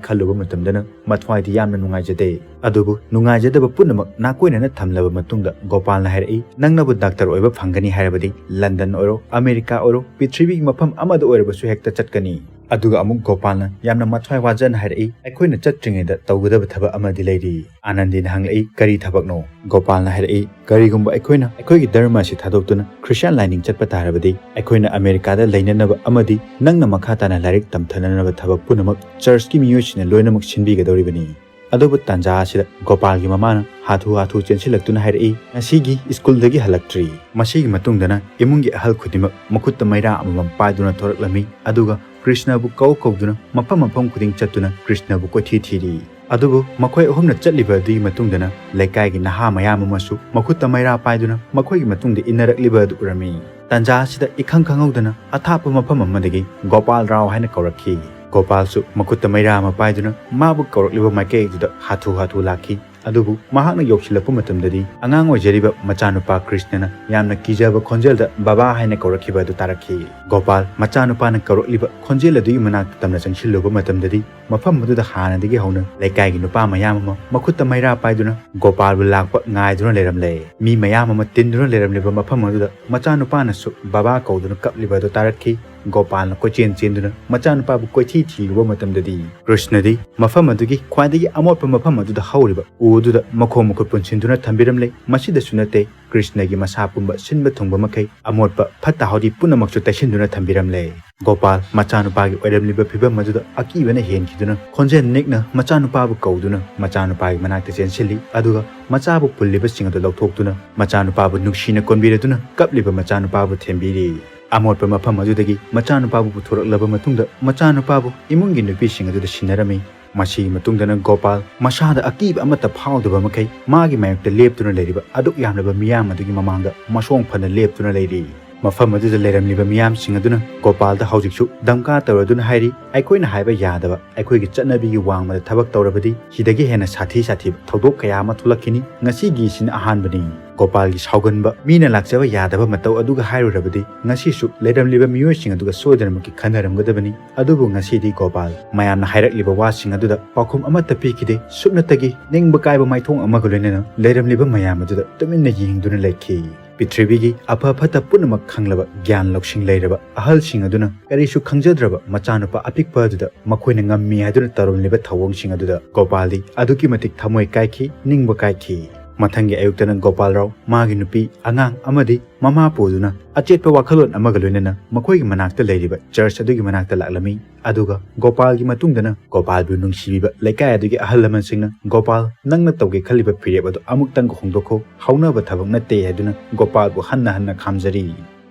ꯈꯜꯂꯨꯕ ꯃꯇꯝꯗꯅ ꯃꯊ꯭ꯋꯥꯏꯗꯤ ꯌꯥꯝꯅ ꯅꯨꯡꯉꯥꯏꯖꯗꯦ꯫ ꯑꯗꯨꯕꯨ ꯅꯨꯡꯉꯥꯏꯖꯗꯕ ꯄꯨꯝꯅꯃꯛ ꯅꯥꯀꯣꯏꯅꯅ ꯊꯝꯂꯕ ꯃꯇꯨꯡꯗ ꯒꯣꯄꯥꯜꯅ ꯍꯥꯏꯔꯛꯏ, ꯅꯪꯅꯕꯨ ꯗꯥꯛꯇꯔ ꯑꯣꯏꯕ ꯐꯪꯒꯅꯤ ꯍꯥꯏꯔꯕꯗꯤ ꯂꯟꯗꯟ ꯑꯣꯏꯔꯣ, ꯑꯃꯦꯔꯤꯀꯥ ꯑꯣꯏꯔꯣ, ꯄ꯭ꯔꯤꯊꯤꯕꯤꯒꯤ ꯃꯐꯝ ꯑꯃꯗ ꯑꯣꯏꯔꯕꯁꯨ ꯍꯦꯛꯇ ꯆꯠꯀꯅꯤ꯫ ꯑꯗꯨꯒ ꯑꯃꯨꯛ ꯒꯣꯄꯥꯜꯅ ꯌꯥꯝꯅ ꯃꯊ꯭ꯋꯥꯏ ꯋꯥꯖꯅ ꯍꯥꯏꯔꯛꯏ, ꯑꯩꯈꯣꯏꯅ ꯆꯠꯇ꯭ꯔꯤꯉꯩꯗ ꯇꯧꯒꯗꯕ ꯊꯕꯛ ꯑꯃꯗꯤ ꯂꯩꯔꯤ꯫ ꯑꯥꯅꯟꯗꯤꯅ ꯍꯪꯂꯛꯏ, ꯀꯔꯤ ꯊꯕꯛꯅꯣ? ꯒꯣꯄꯥꯜꯅ ꯍꯥꯏꯔꯛꯏ, ꯀꯔꯤꯒꯨꯝꯕ ꯑꯩꯈꯣꯏꯅ ꯑꯩꯈꯣꯏꯒꯤ ꯙꯔꯃ ꯑꯁꯤ ꯊꯥꯗꯣꯛꯇꯨꯅ ꯈ꯭ꯔꯤꯁꯇꯤꯌꯥꯟ ꯂꯥꯏꯅꯤꯡ ꯆꯠꯄ ꯇꯥꯔꯕꯗꯤ, ꯑꯩꯈꯣꯏꯅ ꯑꯃꯦꯔꯤꯀꯥꯗ ꯂꯩꯅꯅꯕ ꯑꯃꯗꯤ ꯅꯪꯅ ꯃꯈꯥ ꯇꯥꯅ ꯂꯥꯏꯔꯤꯛ ꯇꯝꯊꯅꯅꯕ ꯊꯕꯛ ꯄꯨꯝꯅꯃꯛ ꯆꯔꯆꯀꯤ ꯃꯤꯑꯣꯏꯁꯤꯡꯅ ꯂꯣꯏꯅꯃꯛ ꯁꯤꯟꯕꯤꯒꯗꯧꯔꯤꯕꯅꯤ꯫ ꯑꯗꯨꯕꯨ ꯇꯥꯟꯖꯥ ꯑꯁꯤꯗ ꯒꯣꯄꯥꯜꯒꯤ ꯃꯃꯥꯅ ꯍꯥꯊꯨ ꯍꯥꯊꯨ ꯆꯦꯟꯁꯤꯜꯂꯛꯇꯨꯅ ꯍꯥꯏꯔꯛꯏ, ꯉꯁꯤꯒꯤ ꯁ꯭ꯀꯨꯜꯗꯒꯤ ꯍꯜꯂꯛꯇ꯭ꯔꯤ꯫ ꯃꯁꯤꯒꯤ ꯃꯇꯨꯡꯗꯅ ꯏꯃꯨꯡꯒꯤ ꯑꯍꯜ ꯈꯨꯗꯤꯡꯃꯛ ꯃꯈꯨꯠꯇ ꯃꯩꯔꯥ ꯑꯃꯃꯝ ꯄꯥꯏꯗꯨꯅ ꯊꯣꯔꯛꯂꯝꯃꯤ, ꯑꯗꯨꯒ ꯀ꯭ꯔꯤꯁꯅꯕꯨ ꯀꯧ ꯀꯧꯗꯨꯅ ꯃꯐꯝ ꯃꯐꯝ ꯈꯨꯗꯤꯡ ꯆꯠꯇꯨꯅ ꯀ꯭ꯔꯤꯁꯅꯕꯨ ꯀꯣꯏꯊꯤ ꯊꯤꯔꯤ꯫ ꯑꯗꯨꯕꯨ ꯃꯈꯣꯏ ꯑꯍꯨꯝꯅ ꯆꯠꯂꯤꯕ ꯑꯗꯨꯒꯤ ꯃꯇꯨꯡꯗꯅ ꯂꯩꯀꯥꯏꯒꯤ ꯅꯍꯥ ꯃꯌꯥꯝ ꯑꯃꯁꯨ ꯃꯈꯨꯠꯇ ꯃꯩꯔꯥ ꯄꯥꯏꯗꯨꯅ ꯃꯈꯣꯏꯒꯤ ꯃꯇꯨꯡꯗ ꯏꯟꯅꯔꯛꯂꯤꯕ ꯑꯗꯨ ꯎꯔꯝꯃꯤ꯫ ꯇꯥꯟꯖꯥ ꯑꯁꯤꯗ ꯏꯈꯪ ꯈꯪꯍꯧꯗꯅ ꯑꯊꯥꯞꯄ ꯃꯐꯝ ꯑꯃꯗꯒꯤ ꯒꯣꯄꯥꯜ ꯔꯥꯎ ꯍꯥꯏꯅ ꯀꯧꯔꯛꯈꯤ꯫ ꯒꯣꯄꯥꯜꯁꯨ ꯃꯈꯨꯠꯇ ꯃꯩꯔꯥ ꯑꯃ ꯄꯥꯏꯗꯨꯅ ꯃꯥꯕꯨ ꯀꯧꯔꯛꯂꯤꯕ ꯃꯥꯏꯀꯩ ꯑꯗꯨꯗ ꯍꯥꯊꯨ ꯍꯥꯊꯨ ꯂꯥꯛꯈꯤ꯫ ꯑꯗꯨꯕꯨ ꯃꯍꯥꯛꯅ ꯌꯧꯁꯤꯜꯂꯛꯄ ꯃꯇꯝꯗꯗꯤ ꯑꯉꯥꯡ ꯑꯣꯏꯖꯔꯤꯕ ꯃꯆꯥꯅꯨꯄꯥ ꯀ꯭ꯔꯤꯁꯅꯅ ꯌꯥꯝꯅ ꯀꯤꯖꯕ ꯈꯣꯟꯖꯦꯜꯗ "ꯕꯕꯥ" ꯍꯥꯏꯅ ꯀꯧꯔꯛꯈꯤꯕ ꯑꯗꯨ ꯇꯥꯔꯛꯈꯤ꯫ ꯒꯣꯄꯥꯜ ꯃꯆꯥꯅꯨꯄꯥꯅ ꯀꯧꯔꯛꯂꯤꯕ ꯈꯣꯟꯖꯦꯜ ꯑꯗꯨꯒꯤ ꯃꯅꯥꯛꯇ ꯇꯝꯅ ꯆꯪꯁꯤꯜꯂꯨꯕ ꯃꯇꯝꯗꯗꯤ ꯃꯐꯝ ꯑꯗꯨꯗ ꯍꯥꯟꯅꯗꯒꯤ ꯍꯧꯅ ꯂꯩꯀꯥꯏꯒꯤ ꯅꯨꯄꯥ ꯃꯌꯥꯝ ꯑꯃ ꯃꯈꯨꯠꯇ ꯃꯩꯔꯥ ꯄꯥꯏꯗꯨꯅ ꯒꯣꯄꯥꯜꯕꯨ ꯂꯥꯛꯄ ꯉꯥꯏꯗꯨꯅ ꯂꯩꯔꯝꯂꯦ꯫ ꯃꯤ ꯃꯌꯥꯝ ꯑꯃ ꯇꯤꯟꯗꯨꯅ ꯂꯩꯔꯝꯂꯤꯕ ꯃꯐꯝ ꯑꯗꯨꯗ ꯃꯆꯥꯅꯨꯄꯥꯅꯁꯨ "ꯕꯕꯥ" ꯀꯧꯗꯨꯅ ꯀꯞꯂꯤꯕ ꯑꯗꯨ ꯇꯥꯔꯛꯈꯤ꯫ ꯒꯣꯄꯥꯜꯅ ꯀꯣꯏꯆꯦꯟ ꯆꯦꯟꯗꯨꯅ ꯃꯆꯥꯅꯨꯄꯥꯕꯨ ꯀꯣꯏꯊꯤ ꯊꯤꯔꯨꯕ ꯃꯇꯝꯗꯗꯤ ꯀ꯭ꯔꯤꯁꯅꯗꯤ ꯃꯐꯝ ꯑꯗꯨꯒꯤ ꯈ꯭ꯋꯥꯏꯗꯒꯤ ꯑꯃꯣꯠꯄ ꯃꯐꯝ ꯑꯗꯨꯗ ꯍꯧꯔꯤꯕ ꯎ ꯑꯗꯨꯗ ꯃꯈꯣꯡ ꯃꯈꯨꯠ ꯄꯨꯟꯁꯤꯟꯗꯨꯅ ꯊꯝꯕꯤꯔꯝꯂꯦ꯫ ꯃꯁꯤꯗꯁꯨ ꯅꯠꯇꯦ, ꯀ꯭ꯔꯤꯁꯅꯒꯤ ꯃꯁꯥ ꯄꯨꯝꯕ ꯁꯤꯟꯕ ꯊꯨꯡꯕ ꯃꯈꯩ ꯑꯃꯣꯠꯄ ꯐꯠꯇ ꯍꯥꯎꯗꯤ ꯄꯨꯝꯅꯃꯛꯁꯨ ꯇꯩꯁꯤꯟꯗꯨꯅ ꯊꯝꯕꯤꯔꯝꯂꯦ꯫ ꯒꯣꯄꯥꯜ ꯃꯆꯥꯅꯨꯄꯥꯒꯤ ꯑꯣꯏꯔꯝꯂꯤꯕ ꯐꯤꯕꯝ ꯑꯗꯨꯗ ꯑꯀꯤꯕꯅ ꯍꯦꯟꯈꯤꯗꯨꯅ ꯈꯣꯟꯖꯦꯜ ꯅꯦꯛꯅ ꯃꯆꯥꯅꯨꯄꯥꯕꯨ ꯀꯧꯗꯨꯅ ꯃꯆꯥꯅꯨꯄꯥꯒꯤ ꯃꯅꯥꯛꯇ ꯆꯦꯟꯁꯤꯜꯂꯤ꯫ ꯑꯗꯨꯒ ꯃꯆꯥꯕꯨ ꯄꯨꯜꯂꯤꯕꯁꯤꯡ ꯑꯗꯨ ꯂꯧꯊꯣꯛꯇꯨꯅ ꯃꯆꯥꯅꯨꯄꯥꯕꯨ ꯅꯨꯡꯁꯤꯅ ꯀꯣꯟꯕꯤꯔꯗꯨꯅ ꯀꯞꯂꯤꯕ ꯃꯆꯥꯅꯨꯄꯥꯕꯨ ꯊꯦꯝꯕꯤꯔꯤ꯫ ꯑꯃꯣꯠꯄ ꯃꯐꯝ ꯑꯗꯨꯗꯒꯤ ꯃꯆꯥꯅꯨꯄꯥꯕꯨ ꯄꯨꯊꯣꯔꯛꯂꯕ ꯃꯇꯨꯡꯗ ꯃꯆꯥꯅꯨꯄꯥꯕꯨ ꯏꯃꯨꯡꯒꯤ ꯅꯨꯄꯤꯁꯤꯡ ꯑꯗꯨꯗ ꯁꯤꯟꯅꯔꯝꯃꯤ꯫ ꯃꯁꯤꯒꯤ ꯃꯇꯨꯡꯗꯅ ꯒꯣꯄꯥꯜ ꯃꯁꯥꯗ ꯑꯀꯤꯕ ꯑꯃꯠꯇ ꯐꯥꯎꯗꯕ ꯃꯈꯩ ꯃꯥꯒꯤ ꯃꯥꯌꯣꯛꯇ ꯂꯦꯞꯇꯨꯅ ꯂꯩꯔꯤꯕ ꯑꯗꯨꯛ ꯌꯥꯝꯂꯕ ꯃꯤꯌꯥꯝ ꯑꯗꯨꯒꯤ ꯃꯃꯥꯡꯗ ꯃꯁꯣꯡ ꯐꯅ ꯂꯦꯞꯇꯨꯅ ꯂꯩꯔꯤ꯫ ꯃꯐꯝ ꯑꯗꯨꯗ ꯂꯩꯔꯝꯂꯤꯕ ꯃꯤꯌꯥꯝꯁꯤꯡ ꯑꯗꯨꯅ ꯒꯣꯄꯥꯜꯗ ꯍꯧꯖꯤꯛꯁꯨ ꯗꯝꯀꯥ ꯇꯧꯔꯗꯨꯅ ꯍꯥꯏꯔꯤ, "ꯑꯩꯈꯣꯏꯅ ꯍꯥꯏꯕ ꯌꯥꯗꯕ, ꯑꯩꯈꯣꯏꯒꯤ ꯆꯠꯅꯕꯤꯒꯤ ꯋꯥꯡꯃꯗ ꯊꯕꯛ ꯇꯧꯔꯕꯗꯤ ꯁꯤꯗꯒꯤ ꯍꯦꯟꯅ ꯁꯥꯊꯤ ꯁꯥꯊꯤꯕ ꯊꯧꯗꯣꯛ ꯀꯌꯥ ꯑꯃ ꯊꯣꯛꯂꯛꯈꯤꯅꯤ꯫ ꯉꯁꯤꯒꯤꯁꯤꯅ ꯑꯍꯥꯟꯕꯅꯤ꯫" ꯒꯣꯄꯥꯜꯒꯤ ꯁꯥꯎꯒꯟꯕ, ꯃꯤꯅ ꯂꯥꯛꯆꯕ ꯌꯥꯗꯕ ꯃꯇꯧ ꯑꯗꯨꯒ ꯍꯥꯏꯔꯨꯔꯕꯗꯤ ꯉꯁꯤꯁꯨ ꯂꯩꯔꯝꯂꯤꯕ ꯃꯤꯑꯣꯏꯁꯤꯡ ꯑꯗꯨꯒ ꯁꯣꯏꯗꯅꯃꯛꯀꯤ ꯈꯟꯅꯔꯝꯒꯗꯕꯅꯤ꯫ ꯑꯗꯨꯕꯨ ꯉꯁꯤꯗꯤ ꯒꯣꯄꯥꯜ ꯃꯌꯥꯝꯅ ꯍꯥꯏꯔꯛꯂꯤꯕ ꯋꯥꯁꯤꯡ ꯑꯗꯨꯗ ꯄꯥꯎꯈꯨꯝ ꯑꯃꯠꯇ ꯄꯤꯈꯤꯗꯦ꯫ ꯁꯨꯞꯅꯇꯒꯤ ꯅꯤꯡꯕ ꯀꯥꯏꯕ ꯃꯥꯏꯊꯣꯡ ꯑꯃꯒ ꯂꯣꯏꯅꯅ ꯂꯩꯔꯝꯂꯤꯕ ꯃꯌꯥꯝ ꯑꯗꯨꯗ ꯇꯨꯃꯤꯟꯅ ꯌꯦꯡꯗꯨꯅ ꯂꯩꯈꯤ꯫ ꯄ꯭ꯔꯤꯊꯤꯕꯤꯒꯤ ꯑꯐ ꯐꯠꯇ ꯄꯨꯝꯅꯃꯛ ꯈꯪꯂꯕ, ꯒ꯭ꯌꯥꯟ ꯂꯧꯁꯤꯡ ꯂꯩꯔꯕ ꯑꯍꯜꯁꯤꯡ ꯑꯗꯨꯅ ꯀꯔꯤꯁꯨ ꯈꯪꯖꯗ꯭ꯔꯕ ꯃꯆꯥꯅꯨꯄꯥ ꯑꯄꯤꯛꯄ ꯑꯗꯨꯗ ꯃꯈꯣꯏꯅ ꯉꯝꯃꯤ ꯍꯥꯏꯗꯨꯅ ꯇꯧꯔꯝꯂꯤꯕ ꯊꯧꯑꯣꯡꯁꯤꯡ ꯑꯗꯨꯗ ꯒꯣꯄꯥꯜꯗꯤ ꯑꯗꯨꯛꯀꯤ ꯃꯇꯤꯛ ꯊꯃꯣꯏ ꯀꯥꯏꯈꯤ, ꯅꯤꯡꯕ ꯀꯥꯏꯈꯤ꯫ ꯃꯊꯪꯒꯤ ꯑꯌꯨꯛꯇꯅ ꯒꯣꯄꯥꯜꯔꯥꯎ, ꯃꯥꯒꯤ ꯅꯨꯄꯤ, ꯑꯉꯥꯡ ꯑꯃꯗꯤ ꯃꯃꯥ ꯄꯨꯗꯨꯅ ꯑꯆꯦꯠꯄ ꯋꯥꯈꯜꯂꯣꯟ ꯑꯃꯒ ꯂꯣꯏꯅꯅ ꯃꯈꯣꯏꯒꯤ ꯃꯅꯥꯛꯇ ꯂꯩꯔꯤꯕ ꯆꯔꯆ ꯑꯗꯨꯒꯤ ꯃꯅꯥꯛꯇ ꯂꯥꯛꯂꯝꯃꯤ꯫ ꯑꯗꯨꯒ ꯒꯣꯄꯥꯜꯒꯤ ꯃꯇꯨꯡꯗꯅ ꯒꯣꯄꯥꯜꯕꯨ ꯅꯨꯡꯁꯤꯕꯤꯕ ꯂꯩꯀꯥꯏ ꯑꯗꯨꯒꯤ ꯑꯍꯜ ꯂꯃꯟꯁꯤꯡꯅ, "ꯒꯣꯄꯥꯜ, ꯅꯪꯅ ꯇꯧꯒꯦ ꯈꯜꯂꯤꯕ ꯐꯤꯔꯦꯞ ꯑꯗꯨ ꯑꯃꯨꯛꯇꯪꯒ ꯍꯣꯡꯗꯣꯛꯈꯣ, ꯍꯧꯅꯕ ꯊꯕꯛ ꯅꯠꯇꯦ" ꯍꯥꯏꯗꯨꯅ ꯒꯣꯄꯥꯜꯕꯨ ꯍꯟꯅ ꯍꯟꯅ ꯈꯥꯝꯖꯔꯤ꯫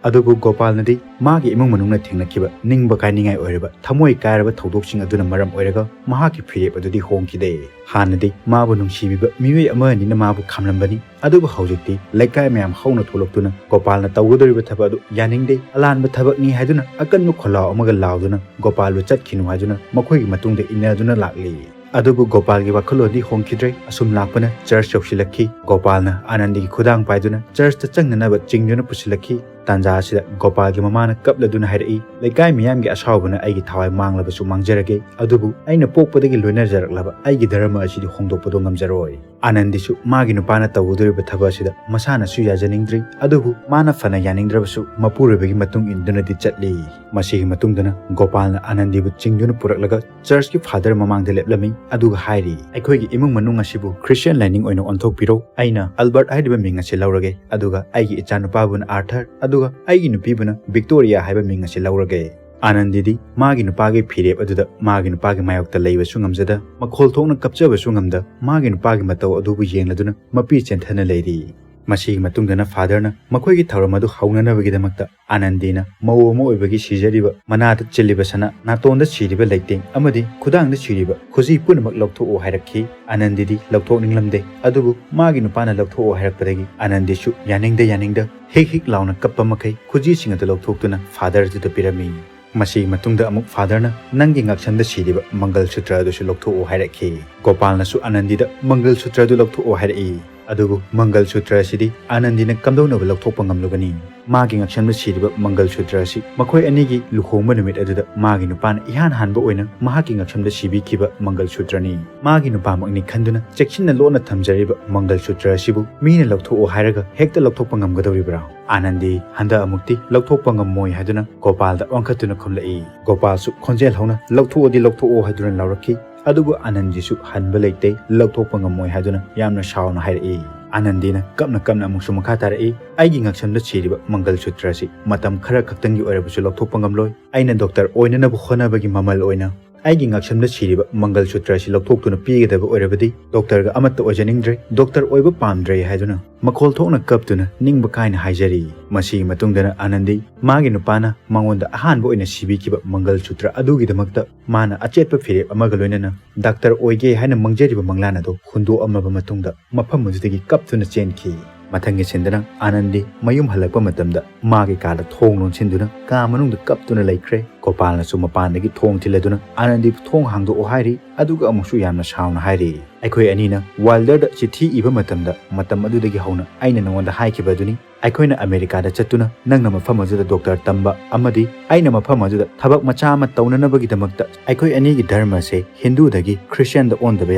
ꯑꯗꯨꯕꯨ ꯒꯣꯄꯥꯜꯅꯗꯤ ꯃꯥꯒꯤ ꯏꯃꯨꯡ ꯃꯅꯨꯡꯅ ꯊꯦꯡꯅꯈꯤꯕ ꯅꯤꯡꯕ ꯀꯥꯏꯅꯤꯡꯉꯥꯏ ꯑꯣꯏꯔꯕ ꯊꯃꯣꯏ ꯀꯥꯏꯔꯕ ꯊꯧꯗꯣꯛꯁꯤꯡ ꯑꯗꯨꯅ ꯃꯔꯝ ꯑꯣꯏꯔꯒ ꯃꯍꯥꯛꯀꯤ ꯐꯤꯔꯦꯞ ꯑꯗꯨꯗꯤ ꯍꯣꯡꯈꯤꯗꯦ꯫ ꯍꯥꯟꯅꯗꯤ ꯃꯥꯕꯨ ꯅꯨꯡꯁꯤꯕꯤꯕ ꯃꯤꯑꯣꯏ ꯑꯃ ꯑꯅꯤꯅ ꯃꯥꯕꯨ ꯈꯥꯝꯂꯝꯕꯅꯤ, ꯑꯗꯨꯕꯨ ꯍꯧꯖꯤꯛꯇꯤ ꯂꯩꯀꯥꯏ ꯃꯌꯥꯝ ꯍꯧꯅ ꯊꯣꯛꯂꯛꯇꯨꯅ ꯒꯣꯄꯥꯜꯅ ꯇꯧꯒꯗꯧꯔꯤꯕ ꯊꯕꯛ ꯑꯗꯨ ꯌꯥꯅꯤꯡꯗꯦ, ꯑꯂꯥꯟꯕ ꯊꯕꯛꯅꯤ ꯍꯥꯏꯗꯨꯅ ꯑꯀꯟꯕ ꯈꯣꯜꯂꯥꯎ ꯑꯃꯒ ꯂꯥꯎꯗꯨꯅ ꯒꯣꯄꯥꯜꯕꯨ ꯆꯠꯈꯤꯅꯨ ꯍꯥꯏꯗꯨꯅ ꯃꯈꯣꯏꯒꯤ ꯃꯇꯨꯡꯗ ꯏꯟꯅꯗꯨꯅ ꯂꯥꯛꯂꯤ꯫ ꯑꯗꯨꯕꯨ ꯒꯣꯄꯥꯜꯒꯤ ꯋꯥꯈꯜꯂꯣꯟꯗꯤ ꯍꯣꯡꯈꯤꯗ꯭ꯔꯦ꯫ ꯑꯁꯨꯝ ꯂꯥꯛꯄꯅ ꯆꯔꯆ ꯌꯧꯁꯤꯜꯂꯛꯈꯤ꯫ ꯒꯣꯄꯥꯜꯅ ꯑꯥꯅꯟꯗꯤꯒꯤ ꯈꯨꯗꯥꯡ ꯄꯥꯏꯗꯨꯅ ꯆꯔꯆꯇ ꯆꯪꯅꯅꯕ ꯆꯤꯡꯗꯨꯅ ꯄꯨꯁꯤꯜꯂꯛꯈꯤ꯫ ꯇꯥꯟꯖꯥ ꯑꯁꯤꯗ ꯒꯣꯄꯥꯜꯒꯤ ꯃꯃꯥꯅ ꯀꯞꯂꯗꯨꯅ ꯍꯥꯏꯔꯛꯏ, "ꯂꯩꯀꯥꯏ ꯃꯤꯌꯥꯝꯒꯤ ꯑꯁꯥꯎꯕꯅ ꯑꯩꯒꯤ ꯊꯋꯥꯏ ꯃꯥꯡꯂꯕꯁꯨ ꯃꯥꯡꯖꯔꯒꯦ, ꯑꯗꯨꯕꯨ ꯑꯩꯅ ꯄꯣꯛꯄꯗꯒꯤ ꯂꯣꯏꯅꯖꯔꯛꯂꯕ ꯑꯩꯒꯤ ꯙꯔꯃ ꯑꯁꯤꯗꯤ ꯍꯣꯡꯗꯣꯛꯄꯗꯣ ꯉꯝꯖꯔꯣꯏ"꯫ ꯑꯥꯅꯟꯗꯤꯁꯨ ꯃꯥꯒꯤ ꯅꯨꯄꯥꯅ ꯇꯧꯒꯗꯧꯔꯤꯕ ꯊꯕꯛ ꯑꯁꯤꯗ ꯃꯁꯥꯅꯁꯨ ꯌꯥꯖꯅꯤꯡꯗ꯭ꯔꯤ, ꯑꯗꯨꯕꯨ ꯃꯥꯅ ꯐꯅ ꯌꯥꯅꯤꯡꯗ꯭ꯔꯕꯁꯨ ꯃꯄꯨꯔꯣꯏꯕꯒꯤ ꯃꯇꯨꯡ ꯏꯟꯗꯨꯅꯗꯤ ꯆꯠꯂꯤ꯫ ꯃꯁꯤꯒꯤ ꯃꯇꯨꯡꯗꯅ ꯒꯣꯄꯥꯜꯅ ꯑꯥꯅꯟꯗꯤꯕꯨ ꯆꯤꯡꯗꯨꯅ ꯄꯨꯔꯛꯂꯒ ꯆꯔꯆꯀꯤ ꯐꯥꯗꯔ ꯃꯃꯥꯡꯗ ꯂꯦꯞꯂꯝꯃꯤ, ꯑꯗꯨꯒ ꯍꯥꯏꯔꯤ, "ꯑꯩꯈꯣꯏꯒꯤ ꯏꯃꯨꯡ ꯃꯅꯨꯡ ꯑꯁꯤꯕꯨ ꯈ꯭ꯔꯤꯁꯇꯤꯌꯥꯟ ꯂꯥꯏꯅꯤꯡ ꯑꯣꯏꯅ ꯑꯣꯟꯊꯣꯛꯄꯤꯔꯣ꯫ ꯑꯩꯅ ꯑꯜꯕꯔꯠ ꯍꯥꯏꯔꯤꯕ ꯃꯤꯡ ꯑꯁꯤ ꯂꯧꯔꯒꯦ, ꯑꯗꯨꯒ ꯑꯩꯒꯤ ꯏꯆꯥꯅꯨꯄꯥꯕꯨꯅ ꯑꯥꯔꯊꯔ, ꯑꯗꯨꯒ ꯑꯩꯒꯤ ꯅꯨꯄꯤꯕꯨꯅ ꯚꯤꯛꯇꯣꯔꯤꯌꯥ ꯍꯥꯏꯕ ꯃꯤꯡ ꯑꯁꯤ ꯂꯧꯔꯒꯦ"꯫ ꯑꯥꯅꯟꯗꯤꯗꯤ ꯃꯥꯒꯤ ꯅꯨꯄꯥꯒꯤ ꯐꯤꯔꯦꯞ ꯑꯗꯨꯗ ꯃꯥꯒꯤ ꯅꯨꯄꯥꯒꯤ ꯃꯥꯌꯣꯛꯇ ꯂꯩꯕꯁꯨ ꯉꯝꯖꯗ, ꯃꯈꯣꯜ ꯊꯣꯛꯅ ꯀꯞꯆꯕꯁꯨ ꯉꯝꯗ, ꯃꯥꯒꯤ ꯅꯨꯄꯥꯒꯤ ꯃꯇꯧ ꯑꯗꯨꯕꯨ ꯌꯦꯡꯂꯗꯨꯅ ꯃꯄꯤ ꯆꯦꯟꯊꯅ ꯂꯩꯔꯤ꯫ ꯃꯁꯤꯒꯤ ꯃꯇꯨꯡꯗꯅ ꯐꯥꯗꯔꯅ ꯃꯈꯣꯏꯒꯤ ꯊꯧꯔꯝ ꯑꯗꯨ ꯍꯧꯅꯅꯕꯒꯤꯗꯃꯛꯇ ꯑꯥꯅꯟꯗꯤꯅ ꯃꯧ ꯑꯃ ꯑꯣꯏꯕꯒꯤ ꯁꯤꯖꯔꯤꯕ ꯃꯅꯥꯗ ꯆꯤꯜꯂꯤꯕ ꯁꯅꯥ, ꯅꯥꯇꯣꯟꯗ ꯁꯤꯔꯤꯕ ꯂꯩꯇꯦꯡ ꯑꯃꯗꯤ ꯈꯨꯗꯥꯡꯗ ꯁꯤꯔꯤꯕ ꯈꯨꯖꯤ ꯄꯨꯝꯅꯃꯛ ꯂꯧꯊꯣꯛꯎ ꯍꯥꯏꯔꯛꯈꯤ꯫ ꯑꯥꯅꯟꯗꯤꯗꯤ ꯂꯧꯊꯣꯛꯅꯤꯡꯂꯝꯗꯦ, ꯑꯗꯨꯕꯨ ꯃꯥꯒꯤ ꯅꯨꯄꯥꯅ ꯂꯧꯊꯣꯛꯎ ꯍꯥꯏꯔꯛꯄꯗꯒꯤ ꯑꯥꯅꯟꯗꯤꯁꯨ ꯌꯥꯅꯤꯡꯗ ꯌꯥꯅꯤꯡꯗ ꯍꯤꯛ ꯍꯤꯛ ꯂꯥꯎꯅ ꯀꯞꯄ ꯃꯈꯩ ꯈꯨꯖꯤꯁꯤꯡ ꯑꯗꯨ ꯂꯧꯊꯣꯛꯇꯨꯅ ꯐꯥꯗꯔ ꯑꯗꯨꯗ ꯄꯤꯔꯝꯃꯤ꯫ ꯃꯁꯤꯒꯤ ꯃꯇꯨꯡꯗ ꯑꯃꯨꯛ ꯐꯥꯗꯔꯅ ꯅꯪꯒꯤ ꯉꯛꯁꯝꯗ ꯁꯤꯔꯤꯕ ꯃꯪꯒꯜ ꯁꯨꯇ꯭ꯔ ꯑꯗꯨꯁꯨ ꯂꯧꯊꯣꯛꯎ ꯍꯥꯏꯔꯛꯈꯤ꯫ ꯒꯣꯄꯥꯜꯅꯁꯨ ꯑꯥꯅꯟꯗꯤꯗ ꯃꯪꯒꯜ ꯁꯨꯇ꯭ꯔ ꯑꯗꯨ ꯂꯧꯊꯣꯛꯎ ꯍꯥꯏꯔꯛꯏ꯫ ꯑꯗꯨꯕꯨ ꯃꯪꯒꯜ ꯁꯨꯇ꯭ꯔ ꯑꯁꯤꯗꯤ ꯑꯥꯅꯟꯗꯤꯅ ꯀꯝꯗꯧꯅꯕ ꯂꯧꯊꯣꯛꯄ ꯉꯝꯂꯨꯒꯅꯤ? ꯃꯥꯒꯤ ꯉꯛꯁꯝꯗ ꯁꯤꯔꯤꯕ ꯃꯪꯒꯜ ꯁꯨꯇ꯭ꯔ ꯑꯁꯤ ꯃꯈꯣꯏ ꯑꯅꯤꯒꯤ ꯂꯨꯍꯣꯡꯕ ꯅꯨꯃꯤꯠ ꯑꯗꯨꯗ ꯃꯥꯒꯤ ꯅꯨꯄꯥꯅ ꯏꯍꯥꯟ ꯍꯥꯟꯕ ꯑꯣꯏꯅ ꯃꯍꯥꯛꯀꯤ ꯉꯛꯁꯝꯗ ꯁꯤꯕꯤꯈꯤꯕ ꯃꯪꯒꯜ ꯁꯨꯇ꯭ꯔꯅꯤ꯫ ꯃꯥꯒꯤ ꯅꯨꯄꯥꯃꯛꯅꯤ ꯈꯟꯗꯨꯅ ꯆꯦꯛꯁꯤꯟꯅ ꯂꯣꯟꯅ ꯊꯝꯖꯔꯤꯕ ꯃꯪꯒꯜ ꯁꯨꯇ꯭ꯔ ꯑꯁꯤꯕꯨ ꯃꯤꯅ ꯂꯧꯊꯣꯛꯎ ꯍꯥꯏꯔꯒ ꯍꯦꯛꯇ ꯂꯧꯊꯣꯛꯄ ꯉꯝꯒꯗꯧꯔꯤꯕ꯭ꯔꯥ? ꯑꯥꯅꯟꯗꯤ ꯍꯟꯗꯛ ꯑꯃꯨꯛꯇꯤ ꯂꯧꯊꯣꯛꯄ ꯉꯝꯃꯣꯏ ꯍꯥꯏꯗꯨꯅ ꯒꯣꯄꯥꯜꯗ ꯑꯣꯟꯈꯠꯇꯨꯅ ꯈꯨꯝꯂꯛꯏ꯫ ꯒꯣꯄꯥꯜꯁꯨ ꯈꯣꯟꯖꯦꯜ ꯍꯧꯅ "ꯂꯧꯊꯣꯛꯑꯗꯤ ꯂꯧꯊꯣꯛꯑꯣ" ꯍꯥꯏꯗꯨꯅ ꯂꯥꯎꯔꯛꯈꯤ꯫ ꯑꯗꯨꯕꯨ ꯑꯥꯅꯟꯗꯤꯁꯨ ꯍꯟꯕ ꯂꯩꯇꯦ, ꯂꯧꯊꯣꯛꯄ ꯉꯝꯃꯣꯏ ꯍꯥꯏꯗꯨꯅ ꯌꯥꯝꯅ ꯁꯥꯎꯅ ꯍꯥꯏꯔꯛꯏ꯫ ꯑꯥꯅꯟꯗꯤꯅ ꯀꯞꯅ ꯀꯞꯅ ꯑꯃꯨꯛꯁꯨ ꯃꯈꯥ ꯇꯥꯔꯛꯏ, "ꯑꯩꯒꯤ ꯉꯛꯁꯝꯗ ꯁꯤꯔꯤꯕ ꯃꯪꯒꯜ ꯁꯨꯇ꯭ꯔ ꯑꯁꯤ ꯃꯇꯝ ꯈꯔ ꯈꯛꯇꯪꯒꯤ ꯑꯣꯏꯔꯕꯁꯨ ꯂꯧꯊꯣꯛꯄ ꯉꯝꯂꯣꯏ꯫ ꯑꯩꯅ ꯗꯣꯛꯇꯔ ꯑꯣꯏꯅꯅꯕ ꯍꯣꯠꯅꯕꯒꯤ ꯃꯃꯜ ꯑꯣꯏꯅ ꯑꯩꯒꯤ ꯉꯛꯁꯝꯗ ꯁꯤꯔꯤꯕ ꯃꯪꯒꯜ ꯁꯨꯇ꯭ꯔ ꯑꯁꯤ ꯂꯧꯊꯣꯛꯇꯨꯅ ꯄꯤꯒꯗꯕ ꯑꯣꯏꯔꯕꯗꯤ ꯗꯣꯛꯇꯔꯒ ꯑꯃꯠꯇ ꯑꯣꯏꯖꯅꯤꯡꯗ꯭ꯔꯦ, ꯗꯣꯛꯇꯔ ꯑꯣꯏꯕ ꯄꯥꯝꯗ꯭ꯔꯦ" ꯍꯥꯏꯗꯨꯅ ꯃꯈꯣꯜ ꯊꯣꯛꯅ ꯀꯞꯇꯨꯅ ꯅꯤꯡꯕ ꯀꯥꯏꯅ ꯍꯥꯏꯖꯔꯤ꯫ ꯃꯁꯤꯒꯤ ꯃꯇꯨꯡꯗꯅ ꯑꯥꯅꯟꯗꯤ ꯃꯥꯒꯤ ꯅꯨꯄꯥꯅ ꯃꯉꯣꯟꯗ ꯑꯍꯥꯟꯕ ꯑꯣꯏꯅ ꯁꯤꯕꯤꯈꯤꯕ ꯃꯪꯒꯜ ꯁꯨꯇ꯭ꯔ ꯑꯗꯨꯒꯤꯗꯃꯛꯇ ꯃꯥꯅ ꯑꯆꯦꯠꯄ ꯐꯤꯔꯦꯞ ꯑꯃꯒ ꯂꯣꯏꯅꯅ ꯗꯥꯛꯇꯔ ꯑꯣꯏꯒꯦ ꯍꯥꯏꯅ ꯃꯪꯖꯔꯤꯕ ꯃꯪꯂꯥꯟ ꯑꯗꯨ ꯍꯨꯟꯗꯣꯛꯑꯝꯂꯕ ꯃꯇꯨꯡꯗ ꯃꯐꯝ ꯑꯗꯨꯗꯒꯤ ꯀꯞꯇꯨꯅ ꯆꯦꯟꯈꯤ꯫ ꯃꯊꯪꯒꯤ ꯁꯤꯟꯗꯅ ꯑꯥꯅꯟꯗꯤ ꯃꯌꯨꯝ ꯍꯜꯂꯛꯄ ꯃꯇꯝꯗ ꯃꯥꯒꯤ ꯀꯥꯗ ꯊꯣꯡ ꯂꯣꯟꯁꯤꯟꯗꯨꯅ ꯀꯥ ꯃꯅꯨꯡꯗ ꯀꯞꯇꯨꯅ ꯂꯩꯈ꯭ꯔꯦ꯫ ꯒꯣꯄꯥꯜꯅꯁꯨ ꯃꯄꯥꯟꯗꯒꯤ ꯊꯣꯡ ꯊꯤꯜꯂꯗꯨꯅ ꯑꯥꯅꯟꯗꯤꯕꯨ ꯊꯣꯡ ꯍꯥꯡꯗꯣꯛꯑꯣ ꯍꯥꯏꯔꯤ, ꯑꯗꯨꯒ ꯑꯃꯨꯛꯁꯨ ꯌꯥꯝꯅ ꯁꯥꯎꯅ ꯍꯥꯏꯔꯤ, "ꯑꯩꯈꯣꯏ ꯑꯅꯤꯅ ꯋꯥꯏꯜꯗꯔꯗ ꯆꯤꯊꯤ ꯏꯕ ꯃꯇꯝꯗ ꯃꯇꯝ ꯑꯗꯨꯗꯒꯤ ꯍꯧꯅ ꯑꯩꯅ ꯅꯉꯣꯟꯗ ꯍꯥꯏꯈꯤꯕ ꯑꯗꯨꯅꯤ, ꯑꯩꯈꯣꯏꯅ ꯑꯃꯦꯔꯤꯀꯥꯗ ꯆꯠꯇꯨꯅ ꯅꯪꯅ ꯃꯐꯝ ꯑꯗꯨꯗ ꯗꯣꯛꯇꯔ ꯇꯝꯕ ꯑꯃꯗꯤ ꯑꯩꯅ ꯃꯐꯝ ꯑꯗꯨꯗ ꯊꯕꯛ ꯃꯆꯥ ꯑꯃ ꯇꯧꯅꯅꯕꯒꯤꯗꯃꯛꯇ ꯑꯩꯈꯣꯏ ꯑꯅꯤꯒꯤ ꯙꯔꯃꯁꯦ ꯍꯤꯟꯗꯨꯗꯒꯤ ꯈ꯭ꯔꯤꯁꯇꯤꯌꯥꯟꯗ ꯑꯣꯟꯗꯕ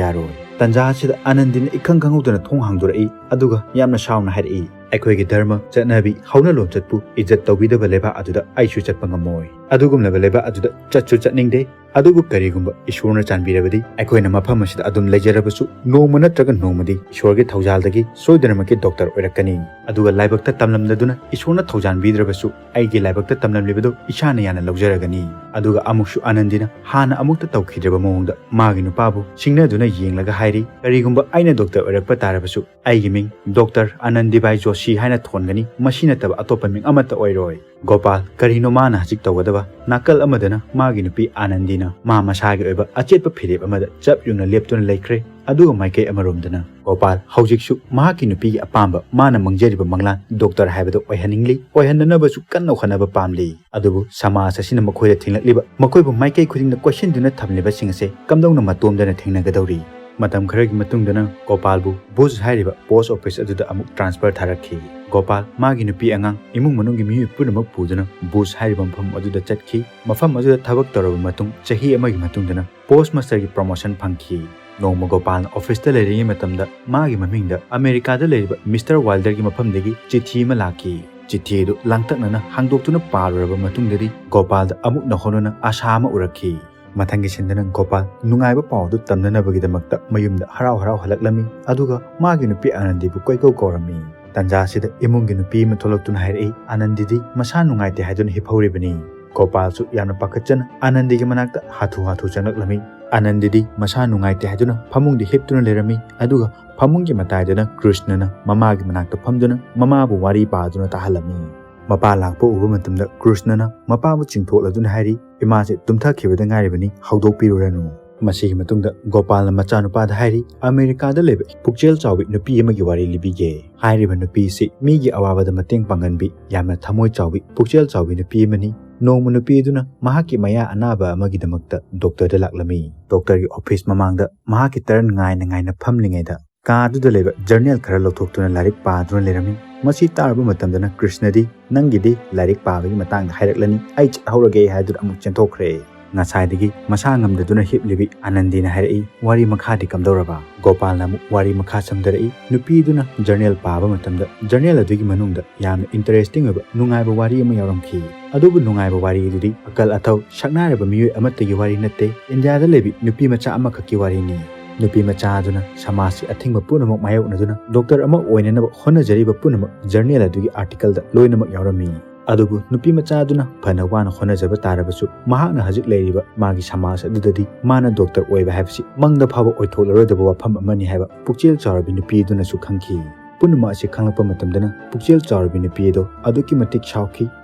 ꯌꯥꯔꯣꯏ꯫" ꯇꯟꯖꯥ ꯑꯁꯤꯗ ꯑꯥꯅꯟꯗꯤꯅ ꯏꯈꯪ ꯈꯪꯍꯧꯗꯅ ꯊꯣꯡ ꯍꯥꯡꯗꯣꯔꯛꯏ, ꯑꯗꯨꯒ ꯌꯥꯝꯅ ꯁꯥꯎꯅ ꯍꯥꯏꯔꯛꯏ, "ꯑꯩꯈꯣꯏꯒꯤ ꯙꯔꯃ, ꯆꯠꯅꯕꯤ, ꯍꯧꯅ ꯂꯣꯟꯆꯠꯄꯨ ꯏꯖꯠ ꯇꯧꯕꯤꯗꯕ ꯂꯩꯕꯥꯛ ꯑꯗꯨꯗ ꯑꯩꯁꯨ ꯆꯠꯄ ꯉꯝꯃꯣꯏ꯫ ꯑꯗꯨꯒꯨꯝꯂꯕ ꯂꯩꯕꯥꯛ ꯑꯗꯨꯗ ꯆꯠꯁꯨ ꯆꯠꯅꯤꯡꯗꯦ꯫ ꯑꯗꯨꯕꯨ ꯀꯔꯤꯒꯨꯝꯕ ꯏꯁꯣꯔꯅ ꯆꯥꯟꯕꯤꯔꯕꯗꯤ ꯑꯩꯈꯣꯏꯅ ꯃꯐꯝ ꯑꯁꯤꯗ ꯑꯗꯨꯝ ꯂꯩꯖꯔꯕꯁꯨ ꯅꯣꯡꯃ ꯅꯠꯇ꯭ꯔꯒ ꯅꯣꯡꯃꯗꯤ ꯏꯁꯣꯔꯒꯤ ꯊꯧꯖꯥꯜꯗꯒꯤ ꯁꯣꯏꯗꯅꯃꯛꯀꯤ ꯗꯣꯛꯇꯔ ꯑꯣꯏꯔꯛꯀꯅꯤ꯫ ꯑꯗꯨꯒ ꯂꯥꯏꯕꯛꯇ ꯇꯝꯂꯝꯂꯗꯨꯅ ꯏꯁꯣꯔꯅ ꯊꯧꯖꯥꯟꯕꯤꯗ꯭ꯔꯕꯁꯨ ꯑꯩꯒꯤ ꯂꯥꯏꯕꯛꯇ ꯇꯝꯂꯝꯂꯤꯕꯗꯨ ꯏꯁꯥꯅ ꯌꯥꯅ ꯂꯧꯖꯔꯒꯅꯤ꯫" ꯑꯗꯨꯒ ꯑꯃꯨꯛꯁꯨ ꯑꯥꯅꯟꯗꯤꯅ ꯍꯥꯟꯅ ꯑꯃꯨꯛꯇ ꯇꯧꯈꯤꯗ꯭ꯔꯕ ꯃꯑꯣꯡꯗ ꯃꯥꯒꯤ ꯅꯨꯄꯥꯕꯨ ꯁꯤꯡꯅꯗꯨꯅ ꯌꯦꯡꯂꯒ ꯍꯥꯏꯔꯤ, "ꯀꯔꯤꯒꯨꯝꯕ ꯑꯩꯅ ꯗꯣꯛꯇꯔ ꯑꯣꯏꯔꯛꯄ ꯇꯥꯔꯕꯁꯨ ꯑꯩꯒꯤ ꯃꯤꯡ ꯗꯣꯛꯇꯔ ꯑꯥꯅꯟꯗꯤꯕꯥꯏ ꯖꯣꯁꯤ ꯍꯥꯏꯅ ꯊꯣꯟꯒꯅꯤ, ꯃꯁꯤ ꯅꯠꯇꯕ ꯑꯇꯣꯞꯄ ꯃꯤꯡ ꯑꯃꯠꯇ ꯑꯣꯏꯔꯣꯏ꯫" ꯒꯣꯄꯥꯜ, ꯀꯔꯤꯅꯣ ꯃꯥꯅ ꯍꯧꯖꯤꯛ ꯇꯧꯒꯗꯕ? ꯅꯥꯀꯜ ꯑꯃꯗꯅ ꯃꯥꯒꯤ ꯅꯨꯄꯤ ꯑꯥꯅꯟꯗꯤꯅ ꯃꯥ ꯃꯁꯥꯒꯤ ꯑꯣꯏꯕ ꯑꯆꯦꯠꯄ ꯐꯤꯔꯦꯞ ꯑꯃꯗ ꯆꯞ ꯌꯨꯡꯅ ꯂꯦꯞꯇꯨꯅ ꯂꯩꯈ꯭ꯔꯦ꯫ ꯑꯗꯨꯒ ꯃꯥꯏꯀꯩ ꯑꯃꯔꯣꯝꯗꯅ ꯒꯣꯄꯥꯜ ꯍꯧꯖꯤꯛꯁꯨ ꯃꯍꯥꯛꯀꯤ ꯅꯨꯄꯤꯒꯤ ꯑꯄꯥꯝꯕ, ꯃꯥꯅ ꯃꯪꯖꯔꯤꯕ ꯃꯪꯂꯥꯟ ꯗꯣꯛꯇꯔ ꯍꯥꯏꯕꯗꯨ ꯑꯣꯏꯍꯟꯅꯤꯡꯂꯤ, ꯑꯣꯏꯍꯟꯅꯅꯕꯁꯨ ꯀꯟꯅ ꯍꯣꯠꯅꯕ ꯄꯥꯝꯂꯤ꯫ ꯑꯗꯨꯕꯨ ꯁꯃꯥꯖ ꯑꯁꯤꯅ ꯃꯈꯣꯏꯗ ꯊꯦꯡꯂꯛꯂꯤꯕ, ꯃꯈꯣꯏꯕꯨ ꯃꯥꯏꯀꯩ ꯈꯨꯗꯤꯡꯗ ꯀꯣꯏꯁꯤꯟꯗꯨꯅ ꯊꯝꯂꯤꯕꯁꯤꯡ ꯑꯁꯦ ꯀꯝꯗꯧꯅ ꯃꯇꯣꯝꯗꯅ ꯊꯦꯡꯅꯒꯗꯧꯔꯤ? ꯃꯇꯝ ꯈꯔꯒꯤ ꯃꯇꯨꯡꯗꯅ ꯒꯣꯄꯥꯜꯕꯨ ꯚꯨꯖ ꯍꯥꯏꯔꯤꯕ ꯄꯣꯁ ꯑꯣꯐꯤꯁ ꯑꯗꯨꯗ ꯑꯃꯨꯛ ꯇ꯭ꯔꯥꯟꯁꯐꯔ ꯊꯥꯔꯛꯈꯤ꯫ ꯒꯣꯄꯥꯜ ꯃꯥꯒꯤ ꯅꯨꯄꯤ ꯑꯉꯥꯡ, ꯏꯃꯨꯡ ꯃꯅꯨꯡꯒꯤ ꯃꯤꯑꯣꯏ ꯄꯨꯝꯅꯃꯛ ꯄꯨꯗꯨꯅ ꯚꯨꯖ ꯍꯥꯏꯔꯤꯕ ꯃꯐꯝ ꯑꯗꯨꯗ ꯆꯠꯈꯤ꯫ ꯃꯐꯝ ꯑꯗꯨꯗ ꯊꯕꯛ ꯇꯧꯔꯕ ꯃꯇꯨꯡ ꯆꯍꯤ ꯑꯃꯒꯤ ꯃꯇꯨꯡꯗꯅ ꯄꯣꯁ ꯃꯥꯁꯇꯔꯒꯤ ꯄ꯭ꯔꯣꯃꯣꯁꯟ ꯐꯪꯈꯤ꯫ ꯅꯣꯡꯃ ꯒꯣꯄꯥꯜꯅ ꯑꯣꯐꯤꯁꯇ ꯂꯩꯔꯤꯉꯩ ꯃꯇꯝꯗ ꯃꯥꯒꯤ ꯃꯃꯤꯡꯗ ꯑꯃꯦꯔꯤꯀꯥꯗ ꯂꯩꯔꯤꯕ ꯃꯤꯁꯇꯔ ꯋꯥꯏꯜꯗꯔꯒꯤ ꯃꯐꯝꯗꯒꯤ ꯆꯤꯊꯤ ꯑꯃ ꯂꯥꯛꯈꯤ꯫ ꯆꯤꯊꯤ ꯑꯗꯨ ꯂꯥꯡꯇꯛꯅꯅ ꯍꯥꯡꯗꯣꯛꯇꯨꯅ ꯄꯥꯔꯨꯔꯕ ꯃꯇꯨꯡꯗꯗꯤ ꯒꯣꯄꯥꯜꯗ ꯑꯃꯨꯛ ꯅꯧꯍꯧꯅꯅ ꯑꯥꯁꯥ ꯑꯃ ꯎꯔꯛꯈꯤ꯫ ꯃꯊꯪꯒꯤ ꯁꯤꯟꯗꯅ ꯒꯣꯄꯥꯜ ꯅꯨꯡꯉꯥꯏꯕ ꯄꯥꯎ ꯑꯗꯨ ꯇꯝꯅꯅꯕꯒꯤꯗꯃꯛꯇ ꯃꯌꯨꯝꯗ ꯍꯔꯥꯎ ꯍꯔꯥꯎ ꯍꯜꯂꯛꯂꯝꯃꯤ, ꯑꯗꯨꯒ ꯃꯥꯒꯤ ꯅꯨꯄꯤ ꯑꯥꯅꯟꯗꯤꯕꯨ ꯀꯣꯏꯀꯧ ꯀꯧꯔꯝꯃꯤ꯫ ꯇꯟꯖꯥ ꯑꯁꯤꯗ ꯏꯃꯨꯡꯒꯤ ꯅꯨꯄꯤ ꯑꯃ ꯊꯣꯛꯂꯛꯇꯨꯅ ꯍꯥꯏꯔꯛꯏ, "ꯑꯥꯅꯟꯗꯤꯗꯤ ꯃꯁꯥ ꯅꯨꯡꯉꯥꯏꯇꯦ ꯍꯥꯏꯗꯨꯅ ꯍꯤꯞꯍꯧꯔꯤꯕꯅꯤ꯫" ꯒꯣꯄꯥꯜꯁꯨ ꯌꯥꯝꯅ ꯄꯥꯈꯠꯆꯅ ꯑꯥꯅꯟꯗꯤꯒꯤ ꯃꯅꯥꯛꯇ ꯍꯥꯊꯨ ꯍꯥꯊꯨ ꯆꯪꯂꯛꯂꯝꯃꯤ꯫ ꯑꯥꯅꯟꯗꯤꯗꯤ ꯃꯁꯥ ꯅꯨꯡꯉꯥꯏꯇꯦ ꯍꯥꯏꯗꯨꯅ ꯐꯃꯨꯡꯗ ꯍꯤꯞꯇꯨꯅ ꯂꯩꯔꯝꯃꯤ, ꯑꯗꯨꯒ ꯐꯃꯨꯡꯒꯤ ꯃꯇꯥꯏꯗꯅ ꯀ꯭ꯔꯤꯁꯅꯅ ꯃꯃꯥꯒꯤ ꯃꯅꯥꯛꯇ ꯐꯝꯗꯨꯅ ꯃꯃꯥꯕꯨ ꯋꯥꯔꯤ ꯄꯥꯗꯨꯅ ꯇꯥꯍꯜꯂꯝꯃꯤ꯫ ꯃꯄꯥ ꯂꯥꯛꯄ ꯎꯕ ꯃꯇꯝꯗ ꯀ꯭ꯔꯤꯁꯅꯅ ꯃꯄꯥꯕꯨ ꯆꯤꯡꯊꯣꯛꯂꯗꯨꯅ ꯍꯥꯏꯔꯤ, "ꯏꯃꯥꯁꯦ ꯇꯨꯝꯊꯈꯤꯕꯗ ꯉꯥꯏꯔꯤꯕꯅꯤ, ꯍꯧꯗꯣꯛꯄꯤꯔꯨꯔꯅꯨ꯫" ꯃꯁꯤꯒꯤ ꯃꯇꯨꯡꯗ ꯒꯣꯄꯥꯜꯅ ꯃꯆꯥꯅꯨꯄꯥꯗ ꯍꯥꯏꯔꯤ, "ꯑꯃꯦꯔꯤꯀꯥꯗ ꯂꯩꯕ ꯄꯨꯛꯆꯦꯜ ꯆꯥꯎꯕꯤ ꯅꯨꯄꯤ ꯑꯃꯒꯤ ꯋꯥꯔꯤ ꯂꯤꯕꯤꯒꯦ꯫ ꯍꯥꯏꯔꯤꯕ ꯅꯨꯄꯤ ꯑꯁꯤ ꯃꯤꯒꯤ ꯑꯋꯥꯕꯗ ꯃꯇꯦꯡ ꯄꯥꯡꯒꯟꯕꯤ, ꯌꯥꯝꯅ ꯊꯃꯣꯏ ꯆꯥꯎꯕꯤ, ꯄꯨꯛꯆꯦꯜ ꯆꯥꯎꯕꯤ ꯅꯨꯄꯤ ꯑꯃꯅꯤ꯫ ꯅꯣꯡꯃ ꯅꯨꯄꯤ ꯑꯗꯨꯅ ꯃꯍꯥꯛꯀꯤ ꯃꯌꯥ ꯑꯅꯥꯕ ꯑꯃꯒꯤꯗꯃꯛꯇ ꯗꯣꯛꯇꯔꯗ ꯂꯥꯛꯂꯝꯃꯤ꯫ ꯗꯣꯛꯇꯔꯒꯤ ꯑꯣꯐꯤꯁ ꯃꯃꯥꯡꯗ ꯃꯍꯥꯛꯀꯤ ꯇꯔꯟ ꯉꯥꯏꯅ ꯉꯥꯏꯅ ꯐꯝꯂꯤꯉꯩꯗ ꯀꯥꯗꯨꯗ ꯂꯩꯕ ꯖꯔꯅꯦꯜ ꯈꯔ ꯂꯧꯊꯣꯛꯇꯨꯅ ꯂꯥꯏꯔꯤꯛ ꯄꯥꯗꯨꯅ ꯂꯩꯔꯝꯃꯤ꯫ ꯃꯁꯤ ꯇꯥꯔꯨꯕ ꯃꯇꯝꯗꯅ ꯀ꯭ꯔꯤꯁꯅꯗꯤ, "ꯅꯪꯒꯤꯗꯤ ꯂꯥꯏꯔꯤꯛ ꯄꯥꯕꯒꯤ ꯃꯇꯥꯡꯗ ꯍꯥꯏꯔꯛꯂꯅꯤ, ꯑꯩ ꯆꯠꯍꯧꯔꯒꯦ" ꯍꯥꯏꯗꯨꯅ ꯑꯃꯨꯛ ꯆꯦꯟꯊꯣꯛꯈ꯭ꯔꯦ꯫ ꯉꯁꯥꯏꯗꯒꯤ ꯃꯁꯥ ꯉꯝꯗꯗꯨꯅ ꯍꯤꯞꯂꯤꯕꯤ ꯑꯥꯅꯟꯗꯤꯅ ꯍꯥꯏꯔꯛꯏ, "ꯋꯥꯔꯤ ꯃꯈꯥꯗꯤ ꯀꯝꯗꯧꯔꯕ?" ꯒꯣꯄꯥꯜꯅ ꯑꯃꯨꯛ ꯋꯥꯔꯤ ꯃꯈꯥ ꯁꯝꯊꯔꯛꯏ꯫ ꯅꯨꯄꯤꯗꯨꯅ ꯖꯔꯅꯦꯜ ꯄꯥꯕ ꯃꯇꯝꯗ ꯖꯔꯅꯦꯜ ꯑꯗꯨꯒꯤ ꯃꯅꯨꯡꯗ ꯌꯥꯝꯅ ꯏꯟꯇꯔꯦꯁꯇꯤꯡ ꯑꯣꯏꯕ ꯅꯨꯡꯉꯥꯏꯕ ꯋꯥꯔꯤ ꯑꯃ ꯌꯥꯎꯔꯝꯈꯤ꯫ ꯑꯗꯨꯕꯨ ꯅꯨꯡꯉꯥꯏꯕ ꯋꯥꯔꯤ ꯑꯗꯨꯗꯤ ꯑꯀꯜ ꯑꯊꯧ ꯁꯛꯅꯥꯏꯔꯕ ꯃꯤꯑꯣꯏ ꯑꯃꯠꯇꯒꯤ ꯋꯥꯔꯤ ꯅꯠꯇꯦ, ꯏꯟꯗꯤꯌꯥꯗ ꯂꯩꯕꯤ ꯅꯨꯄꯤ ꯃꯆꯥ ꯑꯃꯈꯛꯀꯤ ꯋꯥꯔꯤꯅꯤ꯫ ꯅꯨꯄꯤ ꯃꯆꯥ ꯑꯗꯨꯅ ꯁꯃꯥꯖꯀꯤ ꯑꯊꯤꯡꯕ ꯄꯨꯝꯅꯃꯛ ꯃꯥꯌꯣꯛꯅꯗꯨꯅ ꯗꯣꯛꯇꯔ ꯑꯃ ꯑꯣꯏꯅꯅꯕ ꯍꯣꯠꯅꯖꯔꯤꯕ ꯄꯨꯝꯅꯃꯛ ꯖꯔꯅꯦꯜ ꯑꯗꯨꯒꯤ ꯑꯥꯔꯇꯤꯀꯜꯗ ꯂꯣꯏꯅꯃꯛ ꯌꯥꯎꯔꯝꯃꯤ꯫ ꯑꯗꯨꯕꯨ ꯅꯨꯄꯤ ꯃꯆꯥ ꯑꯗꯨꯅ ꯐꯅ ꯋꯥꯅ ꯍꯣꯠꯅꯖꯕ ꯇꯥꯔꯕꯁꯨ, ꯃꯍꯥꯛꯅ ꯍꯧꯖꯤꯛ ꯂꯩꯔꯤꯕ ꯃꯥꯒꯤ ꯁꯃꯥꯖ ꯑꯗꯨꯗꯗꯤ ꯃꯥꯅ ꯗꯣꯛꯇꯔ ꯑꯣꯏꯕ ꯍꯥꯏꯕꯁꯤ ꯃꯪꯗ ꯐꯥꯎꯕ ꯑꯣꯏꯊꯣꯛꯂꯔꯣꯏꯗꯕ ꯋꯥꯐꯝ ꯑꯃꯅꯤ ꯍꯥꯏꯕ ꯄꯨꯛꯆꯦꯜ ꯆꯥꯎꯔꯕꯤ ꯅꯨꯄꯤ ꯑꯗꯨꯅꯁꯨ ꯈꯪꯈꯤ꯫ ꯄꯨꯝꯅꯃꯛ ꯑꯁꯤ ꯈꯪꯂꯛꯄ ꯃꯇꯝꯗꯅ ꯄꯨꯛꯆꯦꯜ ꯆꯥꯎꯔꯕꯤ ꯅꯨꯄꯤ ꯑꯗꯣ ꯑꯗꯨꯛꯀꯤ ꯃꯇꯤꯛ ꯁꯥꯎꯈꯤ꯫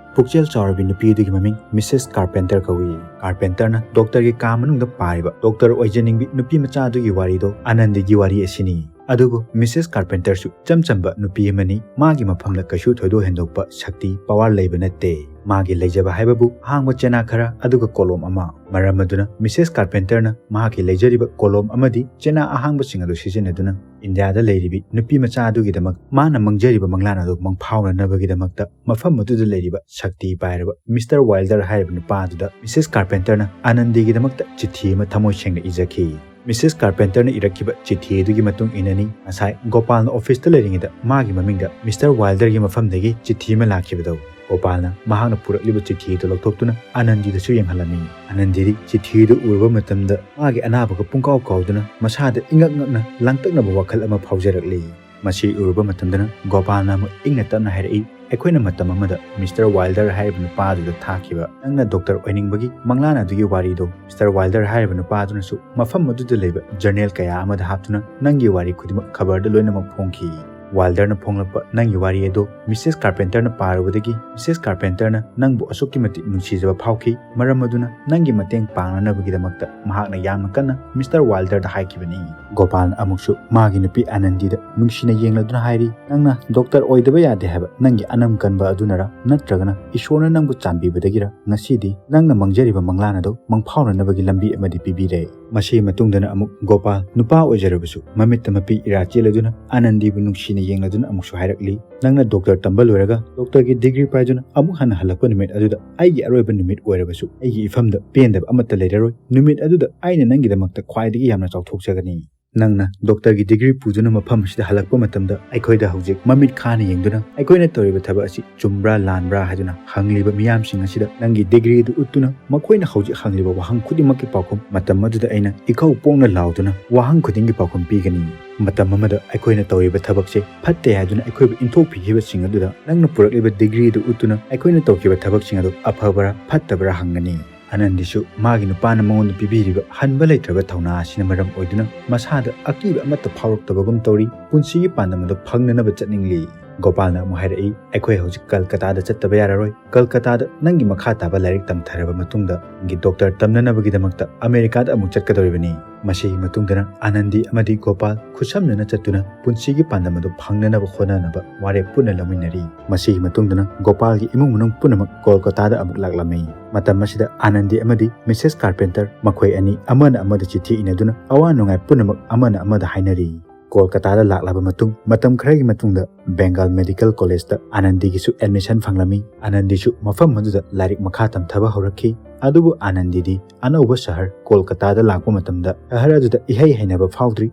ꯄꯨꯛꯆꯦꯜ ꯆꯥꯎꯔꯕꯤ ꯅꯨꯄꯤ ꯑꯗꯨꯒꯤ ꯃꯃꯤꯡ ꯃꯤꯁꯦꯁ ꯀꯥꯔꯄꯦꯟꯇꯔ ꯀꯧꯏ꯫ ꯀꯥꯔꯄꯦꯟꯇꯔꯅ ꯗꯣꯛꯇꯔꯒꯤ ꯀꯥ ꯃꯅꯨꯡꯗ ꯄꯥꯔꯤꯕ ꯗꯣꯛꯇꯔ ꯑꯣꯏꯖꯅꯤꯡꯕꯤ ꯅꯨꯄꯤ ꯃꯆꯥ ꯑꯗꯨꯒꯤ ꯋꯥꯔꯤꯗꯣ ꯑꯥꯅꯟꯗꯤꯒꯤ ꯋꯥꯔꯤ ꯑꯁꯤꯅꯤ꯫ ꯑꯗꯨꯕꯨ ꯃꯤꯁꯦꯁ ꯀꯥꯔꯄꯦꯟꯇꯔꯁꯨ ꯏꯆꯝ ꯆꯝꯕ ꯅꯨꯄꯤ ꯑꯃꯅꯤ꯫ ꯃꯥꯒꯤ ꯃꯐꯝꯗ ꯀꯩꯁꯨ ꯊꯣꯏꯗꯣꯛ ꯍꯦꯟꯗꯣꯛꯄ ꯁꯛꯇꯤ, ꯄꯋꯥꯔ ꯂꯩꯕ ꯅꯠꯇꯦ꯫ ꯃꯥꯒꯤ ꯂꯩꯖꯕ ꯍꯥꯏꯕꯕꯨ ꯑꯍꯥꯡꯕ ꯆꯦꯅꯥ ꯈꯔ, ꯑꯗꯨꯒ ꯀꯣꯂꯣꯝ ꯑꯃ꯫ ꯃꯔꯝ ꯑꯗꯨꯅ ꯃꯤꯁꯦꯁ ꯀꯥꯔꯄꯦꯟꯇꯔꯅ ꯃꯍꯥꯛꯀꯤ ꯂꯩꯖꯔꯤꯕ ꯀꯣꯂꯣꯝ ꯑꯃꯗꯤ ꯆꯦꯅꯥ ꯑꯍꯥꯡꯕꯁꯤꯡ ꯑꯗꯨ ꯁꯤꯖꯤꯟꯅꯗꯨꯅ ꯏꯟꯗꯤꯌꯥꯗ ꯂꯩꯔꯤꯕꯤ ꯅꯨꯄꯤ ꯃꯆꯥ ꯑꯗꯨꯒꯤꯗꯃꯛ ꯃꯥꯅ ꯃꯪꯖꯔꯤꯕ ꯃꯪꯂꯥꯟ ꯑꯗꯨ ꯃꯪꯐꯥꯎꯅꯅꯕꯒꯤꯗꯃꯛꯇ ꯃꯐꯝ ꯑꯗꯨꯗ ꯂꯩꯔꯤꯕ ꯁꯛꯇꯤ ꯄꯥꯏꯔꯕ ꯃꯤꯁꯇꯔ ꯋꯥꯏꯜꯗꯔ ꯍꯥꯏꯔꯤꯕ ꯅꯨꯄꯥ ꯑꯗꯨꯗ ꯃꯤꯁꯦꯁ ꯀꯥꯔꯄꯦꯟꯇꯔꯅ ꯑꯥꯅꯟꯗꯤꯒꯤꯗꯃꯛꯇ ꯆꯤꯊꯤ ꯑꯃ ꯊꯃꯣꯏ ꯁꯦꯡꯅ ꯏꯖꯈꯤ꯫ ꯃꯤꯁꯦꯁ ꯀꯥꯔꯄꯦꯟꯇꯔꯅ ꯏꯔꯛꯈꯤꯕ ꯆꯤꯊꯤ ꯑꯗꯨꯒꯤ ꯃꯇꯨꯡ ꯏꯟꯅꯅꯤ ꯉꯁꯥꯏ ꯒꯣꯄꯥꯜꯅ ꯑꯣꯐꯤꯁꯇ ꯂꯩꯔꯤꯉꯩꯗ ꯃꯥꯒꯤ ꯃꯃꯤꯡꯗ ꯃꯤꯁꯇꯔ ꯋꯥꯏꯜꯗꯔꯒꯤ ꯃꯐꯝꯗꯒꯤ ꯆꯤꯊꯤ ꯑꯃ ꯂꯥꯛꯈꯤꯕꯗꯣ꯫ ꯒꯣꯄꯥꯜꯅ ꯃꯍꯥꯛꯅ ꯄꯨꯔꯛꯂꯤꯕ ꯆꯤꯊꯤ ꯑꯗꯨ ꯂꯧꯊꯣꯛꯇꯨꯅ ꯑꯥꯅꯟꯗꯤꯗꯁꯨ ꯌꯦꯡꯍꯜꯂꯝꯃꯤ꯫ ꯑꯥꯅꯟꯗꯤꯗꯤ ꯆꯤꯊꯤ ꯑꯗꯨ ꯎꯔꯨꯕ ꯃꯇꯝꯗ ꯃꯥꯒꯤ ꯑꯅꯥꯕꯒ ꯄꯨꯡꯀꯥꯎ ꯀꯥꯎꯗꯨꯅ ꯃꯁꯥꯗ ꯏꯉꯛ ꯉꯛꯅ ꯂꯥꯡꯇꯛꯅꯕ ꯋꯥꯈꯜ ꯑꯃ ꯐꯥꯎꯖꯔꯛꯂꯤ꯫ ꯃꯁꯤ ꯎꯔꯨꯕ ꯃꯇꯝꯗꯅ ꯒꯣꯄꯥꯜꯅ ꯑꯃꯨꯛ ꯏꯪꯅ ꯇꯞꯅ ꯍꯥꯏꯔꯛꯏ, "ꯑꯩꯈꯣꯏꯅ ꯃꯇꯝ ꯑꯃꯗ ꯃꯤꯁꯇꯔ ꯋꯥꯏꯜꯗꯔ ꯍꯥꯏꯔꯤꯕ ꯅꯨꯄꯥ ꯑꯗꯨꯗ ꯊꯥꯈꯤꯕ ꯅꯪꯅ ꯗꯣꯛꯇꯔ ꯑꯣꯏꯅꯤꯡꯕꯒꯤ ꯃꯪꯂꯥꯟ ꯑꯗꯨꯒꯤ ꯋꯥꯔꯤꯗꯣ ꯃꯤꯁꯇꯔ ꯋꯥꯏꯜꯗꯔ ꯍꯥꯏꯔꯤꯕ ꯅꯨꯄꯥ ꯑꯗꯨꯅꯁꯨ ꯃꯐꯝ ꯑꯗꯨꯗ ꯂꯩꯕ ꯖꯔꯅꯦꯜ ꯀꯌꯥ ꯑꯃꯗ ꯍꯥꯞꯇꯨꯅ ꯅꯪꯒꯤ ꯋꯥꯔꯤ ꯈꯨꯗꯤꯡꯃꯛ ꯈꯕꯔꯗ ꯂꯣꯏꯅꯃꯛ ꯐꯣꯡꯈꯤ꯫ ꯋꯥꯏꯜꯗꯔꯅ ꯐꯣꯡꯂꯛꯄ ꯅꯪꯒꯤ ꯋꯥꯔꯤ ꯑꯗꯨ ꯃꯤꯁꯦꯁ ꯀꯥꯔꯄꯦꯟꯇꯔꯅ ꯄꯥꯔꯨꯕꯗꯒꯤ ꯃꯤꯁꯦꯁ ꯀꯥꯔꯄꯦꯟꯇꯔꯅ ꯅꯪꯕꯨ ꯑꯁꯨꯛꯀꯤ ꯃꯇꯤꯛ ꯅꯨꯡꯁꯤꯖꯕ ꯐꯥꯎꯈꯤ꯫ ꯃꯔꯝ ꯑꯗꯨꯅ ꯅꯪꯒꯤ ꯃꯇꯦꯡ ꯄꯥꯡꯅꯅꯕꯒꯤꯗꯃꯛꯇ ꯃꯍꯥꯛꯅ ꯌꯥꯝꯅ ꯀꯟꯅ ꯃꯤꯁꯇꯔ ꯋꯥꯏꯜꯗꯔꯗ ꯍꯥꯏꯈꯤꯕꯅꯤ꯫ ꯒꯣꯄꯥꯜꯅ ꯑꯃꯨꯛꯁꯨ ꯃꯥꯒꯤ ꯅꯨꯄꯤ ꯑꯥꯅꯟꯗꯤꯗ ꯅꯨꯡꯁꯤꯅ ꯌꯦꯡꯂꯗꯨꯅ ꯍꯥꯏꯔꯤ, "ꯅꯪꯅ ꯗꯣꯛꯇꯔ ꯑꯣꯏꯗꯕ ꯌꯥꯗꯦ ꯍꯥꯏꯕ ꯅꯪꯒꯤ ꯑꯅꯝ ꯀꯟꯕ ꯑꯗꯨꯅꯔ, ꯅꯠꯇ꯭ꯔꯒꯅ ꯏꯁꯣꯔꯅ ꯅꯪꯕꯨ ꯆꯥꯟꯕꯤꯕꯗꯒꯤꯔ ꯉꯁꯤꯗꯤ ꯅꯪꯅ ꯃꯪꯖꯔꯤꯕ ꯃꯪꯂꯥꯟ ꯑꯗꯨ ꯃꯪꯐꯥꯎꯅꯅꯕꯒꯤ ꯂꯝꯕꯤ ꯑꯃꯗꯤ ꯄꯤꯕꯤꯔꯦ?" ꯃꯁꯤꯒꯤ ꯃꯇꯨꯡꯗꯅ ꯑꯃꯨꯛ ꯒꯣꯄꯥꯜ ꯅꯨꯄꯥ ꯑꯣꯏꯖꯔꯕꯁꯨ ꯃꯃꯤꯠꯇ ꯃꯄꯤ ꯏꯔꯥ ꯆꯦꯜꯂꯗꯨꯅ ꯑꯥꯅꯟꯗꯤꯕꯨ ꯅꯨꯡꯁꯤꯅ ꯌꯦꯡꯂꯗꯨꯅ ꯑꯃꯨꯛꯁꯨ ꯍꯥꯏꯔꯛꯂꯤ, "ꯅꯪꯅ ꯗꯣꯛꯇꯔ ꯇꯝꯕ ꯂꯣꯏꯔꯒ ꯗꯣꯛꯇꯔꯒꯤ ꯗꯤꯒ꯭ꯔꯤ ꯄꯥꯏꯗꯨꯅ ꯑꯃꯨꯛ ꯍꯟꯅ ꯍꯜꯂꯛꯄ ꯅꯨꯃꯤꯠ ꯑꯗꯨꯗ ꯑꯩꯒꯤ ꯑꯔꯣꯏꯕ ꯅꯨꯃꯤꯠ ꯑꯣꯏꯔꯕꯁꯨ ꯑꯩꯒꯤ ꯏꯐꯝꯗ ꯄꯦꯟꯗꯕ ꯑꯃꯠꯇ ꯂꯩꯔꯔꯣꯏ꯫ ꯅꯨꯃꯤꯠ ꯑꯗꯨꯗ ꯑꯩꯅ ꯅꯪꯒꯤꯗꯃꯛꯇ ꯈ꯭ꯋꯥꯏꯗꯒꯤ ꯌꯥꯝꯅ ꯆꯥꯎꯊꯣꯛꯆꯒꯅꯤ꯫ ꯅꯪꯅ ꯗꯣꯛꯇꯔꯒꯤ ꯗꯤꯒ꯭ꯔꯤ ꯄꯨꯗꯨꯅ ꯃꯐꯝ ꯑꯁꯤꯗ ꯍꯜꯂꯛꯄ ꯃꯇꯝꯗ ꯑꯩꯈꯣꯏꯗ ꯍꯧꯖꯤꯛ ꯃꯃꯤꯠ ꯈꯥꯅ ꯌꯦꯡꯗꯨꯅ ꯑꯩꯈꯣꯏꯅ ꯇꯧꯔꯤꯕ ꯊꯕꯛ ꯑꯁꯤ ꯆꯨꯝꯕ꯭ꯔꯥ ꯂꯥꯟꯕ꯭ꯔꯥ ꯍꯥꯏꯗꯨꯅ ꯍꯪꯂꯤꯕ ꯃꯤꯌꯥꯝꯁꯤꯡ ꯑꯁꯤꯗ ꯅꯪꯒꯤ ꯗꯤꯒ꯭ꯔꯤ ꯑꯗꯨ ꯎꯠꯇꯨꯅ ꯃꯈꯣꯏꯅ ꯍꯧꯖꯤꯛ ꯍꯪꯂꯤꯕ ꯋꯥꯍꯪ ꯈꯨꯗꯤꯡꯃꯛꯀꯤ ꯄꯥꯎꯈꯨꯝ ꯃꯇꯝ ꯑꯗꯨꯗ ꯑꯩꯅ ꯏꯀꯧ ꯄꯣꯡꯅ ꯂꯥꯎꯗꯨꯅ ꯋꯥꯍꯪ ꯈꯨꯗꯤꯡꯒꯤ ꯄꯥꯎꯈꯨꯝ ꯄꯤꯒꯅꯤ꯫ ꯃꯇꯝ ꯑꯃꯗ ꯑꯩꯈꯣꯏꯅ ꯇꯧꯔꯤꯕ ꯊꯕꯛꯁꯦ ꯐꯠꯇꯦ ꯍꯥꯏꯗꯨꯅ ꯑꯩꯈꯣꯏꯕꯨ ꯏꯟꯊꯣꯛꯄꯤꯈꯤꯕꯁꯤꯡ ꯑꯗꯨꯗ ꯅꯪꯅ ꯄꯨꯔꯛꯂꯤꯕ ꯗꯤꯒ꯭ꯔꯤ ꯑꯗꯨ ꯎꯠꯇꯨꯅ ꯑꯩꯈꯣꯏꯅ ꯇꯧꯈꯤꯕ ꯊꯕꯛꯁꯤꯡ ꯑꯗꯨ ꯑꯐꯕꯔꯥ ꯐꯠꯇꯕꯔꯥ ꯍꯪꯒꯅꯤ꯫" ꯑꯥꯅꯟꯗꯤꯁꯨ ꯃꯥꯒꯤ ꯅꯨꯄꯥꯅ ꯃꯉꯣꯟꯗ ꯄꯤꯕꯤꯔꯤꯕ ꯍꯟꯕ ꯂꯩꯇ꯭ꯔꯕ ꯊꯧꯅꯥ ꯑꯁꯤꯅ ꯃꯔꯝ ꯑꯣꯏꯗꯨꯅ ꯃꯁꯥꯗ ꯑꯀꯤꯕ ꯑꯃꯠꯇ ꯐꯥꯎꯔꯛꯇꯕꯒꯨꯝ ꯇꯧꯔꯤ꯫ ꯄꯨꯟꯁꯤꯒꯤ ꯄꯥꯟꯗꯝ ꯑꯗꯨ ꯐꯪꯅꯅꯕ ꯆꯠꯅꯤꯡꯂꯤ꯫ ꯒꯣꯄꯥꯜꯅ ꯑꯃꯨꯛ ꯍꯥꯏꯔꯛꯏ, "ꯑꯩꯈꯣꯏ ꯍꯧꯖꯤꯛ ꯀꯜꯀꯇꯥꯗ ꯆꯠꯇꯕ ꯌꯥꯔꯔꯣꯏ꯫ ꯀꯜꯀꯇꯥꯗ ꯅꯪꯒꯤ ꯃꯈꯥ ꯇꯥꯕ ꯂꯥꯏꯔꯤꯛ ꯇꯝꯊꯔꯕ ꯃꯇꯨꯡꯗ ꯅꯪꯒꯤ ꯗꯣꯛꯇꯔ ꯇꯝꯅꯅꯕꯒꯤꯗꯃꯛꯇ ꯑꯃꯦꯔꯤꯀꯥꯗ ꯑꯃꯨꯛ ꯆꯠꯀꯗꯧꯔꯤꯕꯅꯤ꯫" ꯃꯁꯤꯒꯤ ꯃꯇꯨꯡꯗꯅ ꯑꯥꯅꯟꯗꯤ ꯑꯃꯗꯤ ꯒꯣꯄꯥꯜ ꯈꯨꯠꯁꯝꯅꯅ ꯆꯠꯇꯨꯅ ꯄꯨꯟꯁꯤꯒꯤ ꯄꯥꯟꯗꯝ ꯑꯗꯨ ꯐꯪꯅꯅꯕ ꯍꯣꯠꯅꯅꯕ ꯋꯥꯔꯦꯞ ꯄꯨꯟꯅ ꯂꯧꯃꯤꯟꯅꯔꯤ꯫ ꯃꯁꯤꯒꯤ ꯃꯇꯨꯡꯗꯅ ꯒꯣꯄꯥꯜꯒꯤ ꯏꯃꯨꯡ ꯃꯅꯨꯡ ꯄꯨꯝꯅꯃꯛ ꯀꯣꯜꯀꯇꯥꯗ ꯑꯃꯨꯛ ꯂꯥꯛꯂꯝꯃꯤ꯫ ꯃꯇꯝ ꯑꯁꯤꯗ ꯑꯥꯅꯟꯗꯤ ꯑꯃꯗꯤ ꯃꯤꯁꯦꯁ ꯀꯥꯔꯄꯦꯟꯇꯔ ꯃꯈꯣꯏ ꯑꯅꯤ ꯑꯃꯅ ꯑꯃꯗ ꯆꯤꯊꯤ ꯏꯅꯗꯨꯅ ꯑꯋꯥ ꯅꯨꯡꯉꯥꯏ ꯄꯨꯝꯅꯃꯛ ꯑꯃꯅ ꯑꯃꯗ ꯍꯥꯏꯅꯔꯤ꯫ ꯀꯣꯜꯀꯇꯥꯗ ꯂꯥꯛꯂꯕ ꯃꯇꯨꯡ ꯃꯇꯝ ꯈꯔꯒꯤ ꯃꯇꯨꯡꯗ ꯕꯦꯡꯒꯥꯜ ꯃꯦꯗꯤꯀꯦꯜ ꯀꯣꯂꯦꯖꯇ ꯑꯥꯅꯟꯗꯤꯒꯤꯁꯨ ꯑꯦꯗꯃꯤꯁꯟ ꯐꯪꯂꯝꯃꯤ꯫ ꯑꯥꯅꯟꯗꯤꯁꯨ ꯃꯐꯝ ꯑꯗꯨꯗ ꯂꯥꯏꯔꯤꯛ ꯃꯈꯥ ꯇꯝꯊꯕ ꯍꯧꯔꯛꯈꯤ꯫ ꯑꯗꯨꯕꯨ ꯑꯥꯅꯟꯗꯤꯗꯤ ꯑꯅꯧꯕ ꯁꯍꯔ ꯀꯣꯜꯀꯇꯥꯗ ꯂꯥꯛꯄ ꯃꯇꯝꯗ ꯁꯍꯔ ꯑꯗꯨꯗ ꯏꯍꯩ ꯍꯩꯅꯕ ꯐꯥꯎꯗ꯭ꯔꯤ꯫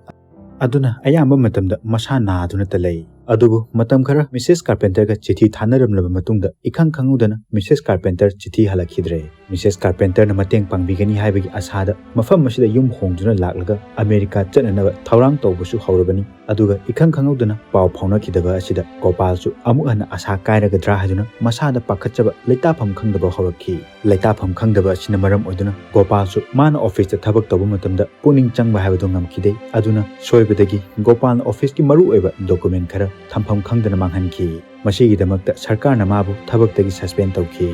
ꯑꯗꯨꯅ ꯑꯌꯥꯝꯕ ꯃꯇꯝꯗ ꯃꯁꯥ ꯅꯥꯗꯨꯅꯇ ꯂꯩ꯫ ꯑꯗꯨꯕꯨ ꯃꯇꯝ ꯈꯔ ꯃꯤꯁꯦꯁ ꯀꯥꯔꯄꯦꯟꯇꯔꯒ ꯆꯤꯊꯤ ꯊꯥꯅꯔꯝꯂꯕ ꯃꯇꯨꯡꯗ, ꯏꯈꯪ ꯈꯪꯍꯧꯗꯅ ꯃꯤꯁꯦꯁ ꯀꯥꯔꯄꯦꯟꯇꯔ ꯆꯤꯊꯤ ꯍꯜꯂꯛꯈꯤꯗ꯭ꯔꯦ꯫ ꯃꯤꯁꯦꯁ ꯀꯥꯔꯄꯦꯟꯇꯔꯅ ꯃꯇꯦꯡ ꯄꯥꯡꯕꯤꯒꯅꯤ ꯍꯥꯏꯕꯒꯤ ꯑꯁꯥꯗ ꯃꯐꯝ ꯑꯁꯤꯗ ꯌꯨꯝ ꯍꯣꯡꯗꯨꯅ ꯂꯥꯛꯂꯒ ꯑꯃꯦꯔꯤꯀꯥ ꯆꯠꯅꯅꯕ ꯊꯧꯔꯥꯡ ꯇꯧꯕꯁꯨ ꯍꯧꯔꯕꯅꯤ꯫ ꯑꯗꯨꯒ ꯏꯈꯪ ꯈꯪꯍꯧꯗꯅ ꯄꯥꯎ ꯐꯥꯎꯅꯈꯤꯗꯕ ꯑꯁꯤꯗ ꯒꯣꯄꯥꯜꯁꯨ ꯑꯃꯨꯛ ꯍꯟꯅ ꯑꯁꯥ ꯀꯥꯏꯔꯒꯗ꯭ꯔꯥ ꯍꯥꯏꯗꯨꯅ ꯃꯁꯥꯗ ꯄꯥꯈꯠꯆꯕ ꯂꯩꯇꯥꯐꯝ ꯈꯪꯗꯕ ꯍꯧꯔꯛꯈꯤ꯫ ꯂꯩꯇꯥꯐꯝ ꯈꯪꯗꯕ ꯑꯁꯤꯅ ꯃꯔꯝ ꯑꯣꯏꯗꯨꯅ ꯒꯣꯄꯥꯜꯁꯨ ꯃꯥꯅ ꯑꯣꯐꯤꯁꯇ ꯊꯕꯛ ꯇꯧꯕ ꯃꯇꯝꯗ ꯄꯨꯛꯅꯤꯡ ꯆꯪꯕ ꯍꯥꯏꯕꯗꯨ ꯉꯝꯈꯤꯗꯦ꯫ ꯑꯗꯨꯅ ꯁꯣꯏꯕꯗꯒꯤ ꯒꯣꯄꯥꯜꯅ ꯑꯣꯐꯤꯁꯀꯤ ꯃꯔꯨꯑꯣꯏꯕ ꯗꯣꯀꯨꯃꯦꯟ ꯈꯔ ꯊꯝꯐꯝ ꯈꯪꯗꯅ ꯃꯥꯡꯍꯟꯈꯤ꯫ ꯃꯁꯤꯒꯤꯗꯃꯛꯇ ꯁꯔꯀꯥꯔꯅ ꯃꯥꯕꯨ ꯊꯕꯛꯇꯒꯤ ꯁꯁꯄꯦꯟ ꯇꯧꯈꯤ꯫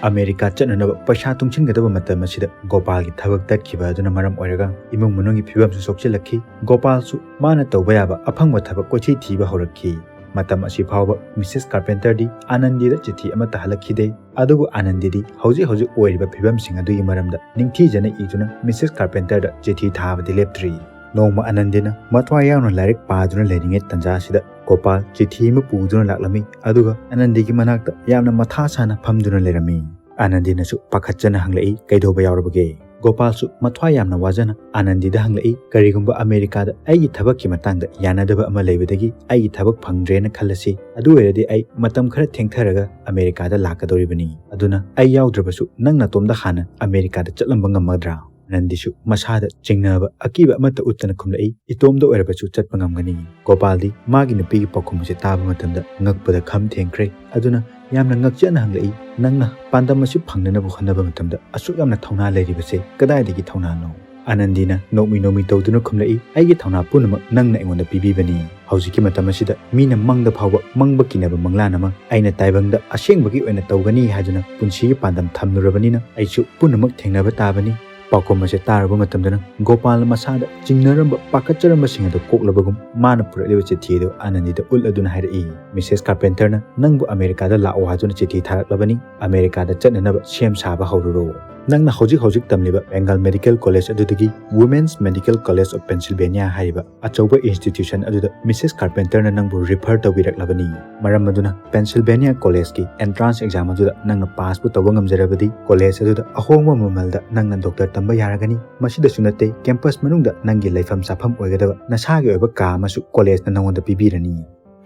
ꯑꯃꯦꯔꯤꯀꯥ ꯆꯠꯅꯅꯕ ꯄꯩꯁꯥ ꯇꯨꯡꯁꯤꯟꯒꯗꯕ ꯃꯇꯝ ꯑꯁꯤꯗ ꯒꯣꯄꯥꯜꯒꯤ ꯊꯕꯛ ꯇꯠꯈꯤꯕ ꯑꯗꯨꯅ ꯃꯔꯝ ꯑꯣꯏꯔꯒ ꯏꯃꯨꯡ ꯃꯅꯨꯡꯒꯤ ꯐꯤꯕꯝꯁꯨ ꯁꯣꯛꯆꯤꯜꯂꯛꯈꯤ꯫ ꯒꯣꯄꯥꯜꯁꯨ ꯃꯥꯅ ꯇꯧꯕ ꯌꯥꯕ ꯑꯐꯪꯕ ꯊꯕꯛ ꯀꯣꯏꯊꯤ ꯊꯤꯕ ꯍꯧꯔꯛꯈꯤ꯫ ꯃꯇꯝ ꯑꯁꯤ ꯐꯥꯎꯕ ꯃꯤꯁꯦꯁ ꯀꯥꯔꯄꯦꯟꯇꯔꯗꯤ ꯑꯥꯅꯟꯗꯤꯗ ꯆꯤꯊꯤ ꯑꯃꯠꯇ ꯍꯜꯂꯛꯈꯤꯗꯦ꯫ ꯑꯗꯨꯕꯨ ꯑꯥꯅꯟꯗꯤꯗꯤ ꯍꯧꯖꯤꯛ ꯍꯧꯖꯤꯛ ꯑꯣꯏꯔꯤꯕ ꯐꯤꯕꯝꯁꯤꯡ ꯑꯗꯨꯒꯤ ꯃꯔꯝꯗ ꯅꯤꯡꯊꯤꯖꯅ ꯏꯗꯨꯅ ꯃꯤꯁꯦꯁ ꯀꯥꯔꯄꯦꯟꯇꯔꯗ ꯆꯤꯊꯤ ꯊꯥꯕꯗꯤ ꯂꯦꯞꯇ꯭ꯔꯤ꯫ ꯅꯣꯡꯃ ꯑꯥꯅꯟꯗꯤꯅ ꯃꯊ꯭ꯋꯥꯏ ꯌꯥꯎꯅ ꯂꯥꯏꯔꯤꯛ ꯄꯥꯗꯨꯅ ꯂꯩꯔꯤꯉꯩ ꯇꯟꯖꯥ ꯑꯁꯤꯗ ꯒꯣꯄꯥꯜ ꯆꯤꯊꯤ ꯑꯃ ꯄꯨꯗꯨꯅ ꯂꯥꯛꯂꯝꯃꯤ꯫ ꯑꯗꯨꯒ ꯑꯥꯅꯟꯗꯤꯒꯤ ꯃꯅꯥꯛꯇ ꯌꯥꯝꯅ ꯃꯊꯥ ꯁꯥꯅ ꯐꯝꯗꯨꯅ ꯂꯩꯔꯝꯃꯤ꯫ ꯑꯥꯅꯟꯗꯤꯅꯁꯨ ꯄꯥꯈꯠꯆꯅ ꯍꯪꯂꯛꯏ, "ꯀꯩꯗꯧꯕ ꯌꯥꯎꯔꯕꯒꯦ?" ꯒꯣꯄꯥꯜꯁꯨ ꯃꯊ꯭ꯋꯥꯏ ꯌꯥꯝꯅ ꯋꯥꯖꯅ ꯑꯥꯅꯟꯗꯤꯗ ꯍꯪꯂꯛꯏ, "ꯀꯔꯤꯒꯨꯝꯕ ꯑꯃꯦꯔꯤꯀꯥꯗ ꯑꯩꯒꯤ ꯊꯕꯛꯀꯤ ꯃꯇꯥꯡꯗ ꯌꯥꯅꯗꯕ ꯑꯃ ꯂꯩꯕꯗꯒꯤ ꯑꯩꯒꯤ ꯊꯕꯛ ꯐꯪꯗ꯭ꯔꯦꯅ ꯈꯜꯂꯁꯤ, ꯑꯗꯨ ꯑꯣꯏꯔꯗꯤ ꯑꯩ ꯃꯇꯝ ꯈꯔ ꯊꯦꯡꯊꯔꯒ ꯑꯃꯦꯔꯤꯀꯥꯗ ꯂꯥꯛꯀꯗꯧꯔꯤꯕꯅꯤ꯫ ꯑꯗꯨꯅ ꯑꯩ ꯌꯥꯎꯗ꯭ꯔꯕꯁꯨ ꯅꯪ ꯅꯇꯣꯝꯗ ꯍꯥꯟꯅ ꯑꯃꯦꯔꯤꯀꯥꯗ ꯆꯠꯂꯝꯕ ꯉꯝꯃꯗ꯭ꯔꯥ?" ꯑꯥꯅꯟꯗꯤꯁꯨ ꯃꯁꯥꯗ ꯆꯤꯡꯅꯕ ꯑꯀꯤꯕ ꯑꯃꯠꯇ ꯎꯠꯇꯅ ꯈꯨꯝꯂꯛꯏ, "ꯏꯇꯣꯝꯗ ꯑꯣꯏꯔꯕꯁꯨ ꯆꯠꯄ ꯉꯝꯒꯅꯤ꯫" ꯒꯣꯄꯥꯜꯗꯤ ꯃꯥꯒꯤ ꯅꯨꯄꯤꯒꯤ ꯄꯥꯎꯈꯨꯝ ꯑꯁꯤ ꯇꯥꯕ ꯃꯇꯝꯗ ꯉꯛꯄꯗ ꯈꯝ ꯊꯦꯡꯈ꯭ꯔꯦ꯫ ꯑꯗꯨꯅ ꯌꯥꯝꯅ ꯉꯛꯆꯅ ꯍꯪꯂꯛꯏ, "ꯅꯪꯅ ꯄꯥꯟꯗꯝ ꯑꯁꯤ ꯐꯪꯅꯅꯕ ꯍꯣꯠꯅꯕ ꯃꯇꯝꯗ ꯑꯁꯨꯛ ꯌꯥꯝꯅ ꯊꯧꯅꯥ ꯂꯩꯔꯤꯕꯁꯦ ꯀꯗꯥꯏꯗꯒꯤ ꯊꯧꯅꯥꯅꯣ?" ꯑꯥꯅꯟꯗꯤꯅ ꯅꯣꯛꯃꯤ ꯅꯣꯛꯃꯤ ꯇꯧꯗꯨꯅ ꯈꯨꯝꯂꯛꯏ, "ꯑꯩꯒꯤ ꯊꯧꯅꯥ ꯄꯨꯝꯅꯃꯛ ꯅꯪꯅ ꯑꯩꯉꯣꯟꯗ ꯄꯤꯕꯤꯕꯅꯤ꯫ ꯍꯧꯖꯤꯛꯀꯤ ꯃꯇꯝ ꯑꯁꯤꯗ ꯃꯤꯅ ꯃꯪꯗ ꯐꯥꯎꯕ ꯃꯪꯕ ꯀꯤꯅꯕ ꯃꯪꯂꯥꯟ ꯑꯃ ꯑꯩꯅ ꯇꯥꯏꯕꯪꯗ ꯑꯁꯦꯡꯕꯒꯤ ꯑꯣꯏꯅ ꯇꯧꯒꯅꯤ ꯍꯥꯏꯗꯨꯅ ꯄꯨꯟꯁꯤꯒꯤ ꯄꯥꯟꯗꯝ ꯊꯝꯂꯨꯔꯕꯅꯤꯅ ꯑꯩꯁꯨ ꯄꯨꯝꯅꯃꯛ ꯊꯦꯡꯅꯕ ꯇꯥꯕꯅꯤ꯫" ꯄꯥꯎꯈꯨꯝ ꯑꯁꯤ ꯇꯥꯔꯨꯕ ꯃꯇꯝꯗꯅ ꯒꯣꯄꯥꯜꯅ ꯃꯁꯥꯗ ꯆꯤꯡꯅꯔꯝꯕ, ꯄꯥꯈꯠꯆꯔꯝꯕꯁꯤꯡ ꯑꯗꯨ ꯀꯣꯛꯂꯕꯒꯨꯝ ꯃꯥꯅ ꯄꯨꯔꯛꯂꯤꯕ ꯆꯤꯊꯤ ꯑꯗꯨ ꯑꯥꯅꯟꯗꯤꯗ ꯎꯠꯂꯗꯨꯅ ꯍꯥꯏꯔꯛꯏ, "ꯃꯤꯁꯦꯁ ꯀꯥꯔꯄꯦꯟꯇꯔꯅ ꯅꯪꯕꯨ ꯑꯃꯦꯔꯤꯀꯥꯗ ꯂꯥꯛꯑꯣ ꯍꯥꯏꯗꯨꯅ ꯆꯤꯊꯤ ꯊꯥꯔꯛꯂꯕꯅꯤ꯫ ꯑꯃꯦꯔꯤꯀꯥꯗ ꯆꯠꯅꯅꯕ ꯁꯦꯝ ꯁꯥꯕ ꯍꯧꯔꯨꯔꯣ꯫ ꯅꯪꯅ ꯍꯧꯖꯤꯛ ꯍꯧꯖꯤꯛ ꯇꯝꯂꯤꯕ ꯕꯦꯡꯒꯜ ꯃꯦꯗꯤꯀꯦꯜ ꯀꯣꯂꯦꯖ ꯑꯗꯨꯗꯒꯤ Women's Medical College of Pennsylvania ꯍꯥꯏꯔꯤꯕ ꯑꯆꯧꯕ ꯏꯟꯁꯇꯤꯇ꯭ꯌꯨꯁꯟ ꯑꯗꯨꯗ ꯃꯤꯁꯦꯁ ꯀꯥꯔꯄꯦꯟꯇꯔꯅ ꯅꯪꯕꯨ ꯔꯤꯐꯔ ꯇꯧꯕꯤꯔꯛꯂꯕꯅꯤ꯫ ꯃꯔꯝ ꯑꯗꯨꯅ ꯄꯦꯟꯁꯤꯜꯚꯦꯅꯤꯌꯥ ꯀꯣꯂꯦꯖꯀꯤ ꯑꯦꯟꯇ꯭ꯔꯥꯟꯁ ꯑꯦꯛꯖꯥꯝ ꯑꯗꯨꯗ ꯅꯪꯅ ꯄꯥꯁꯄꯨ ꯇꯧꯕ ꯉꯝꯖꯔꯕꯗꯤ ꯀꯣꯂꯦꯖ ꯑꯗꯨꯗ ꯑꯍꯣꯡꯕ ꯃꯃꯜꯗ ꯅꯪꯅ ꯗꯣꯛꯇꯔ ꯇꯝꯕ ꯌꯥꯔꯒꯅꯤ꯫ ꯃꯁꯤꯗꯁꯨ ꯅꯠꯇꯦ, ꯀꯦꯝꯄꯁ ꯃꯅꯨꯡꯗ ꯅꯪꯒꯤ ꯂꯩꯐꯝ ꯆꯥꯐꯝ ꯑꯣꯏꯒꯗꯕ ꯅꯁꯥꯒꯤ ꯑꯣꯏꯕ ꯀꯥ ꯑꯃꯁꯨ ꯀꯣꯂꯦꯖꯅ ꯅꯪꯉꯣꯟꯗ ꯄꯤꯕꯤꯔꯅꯤ꯫"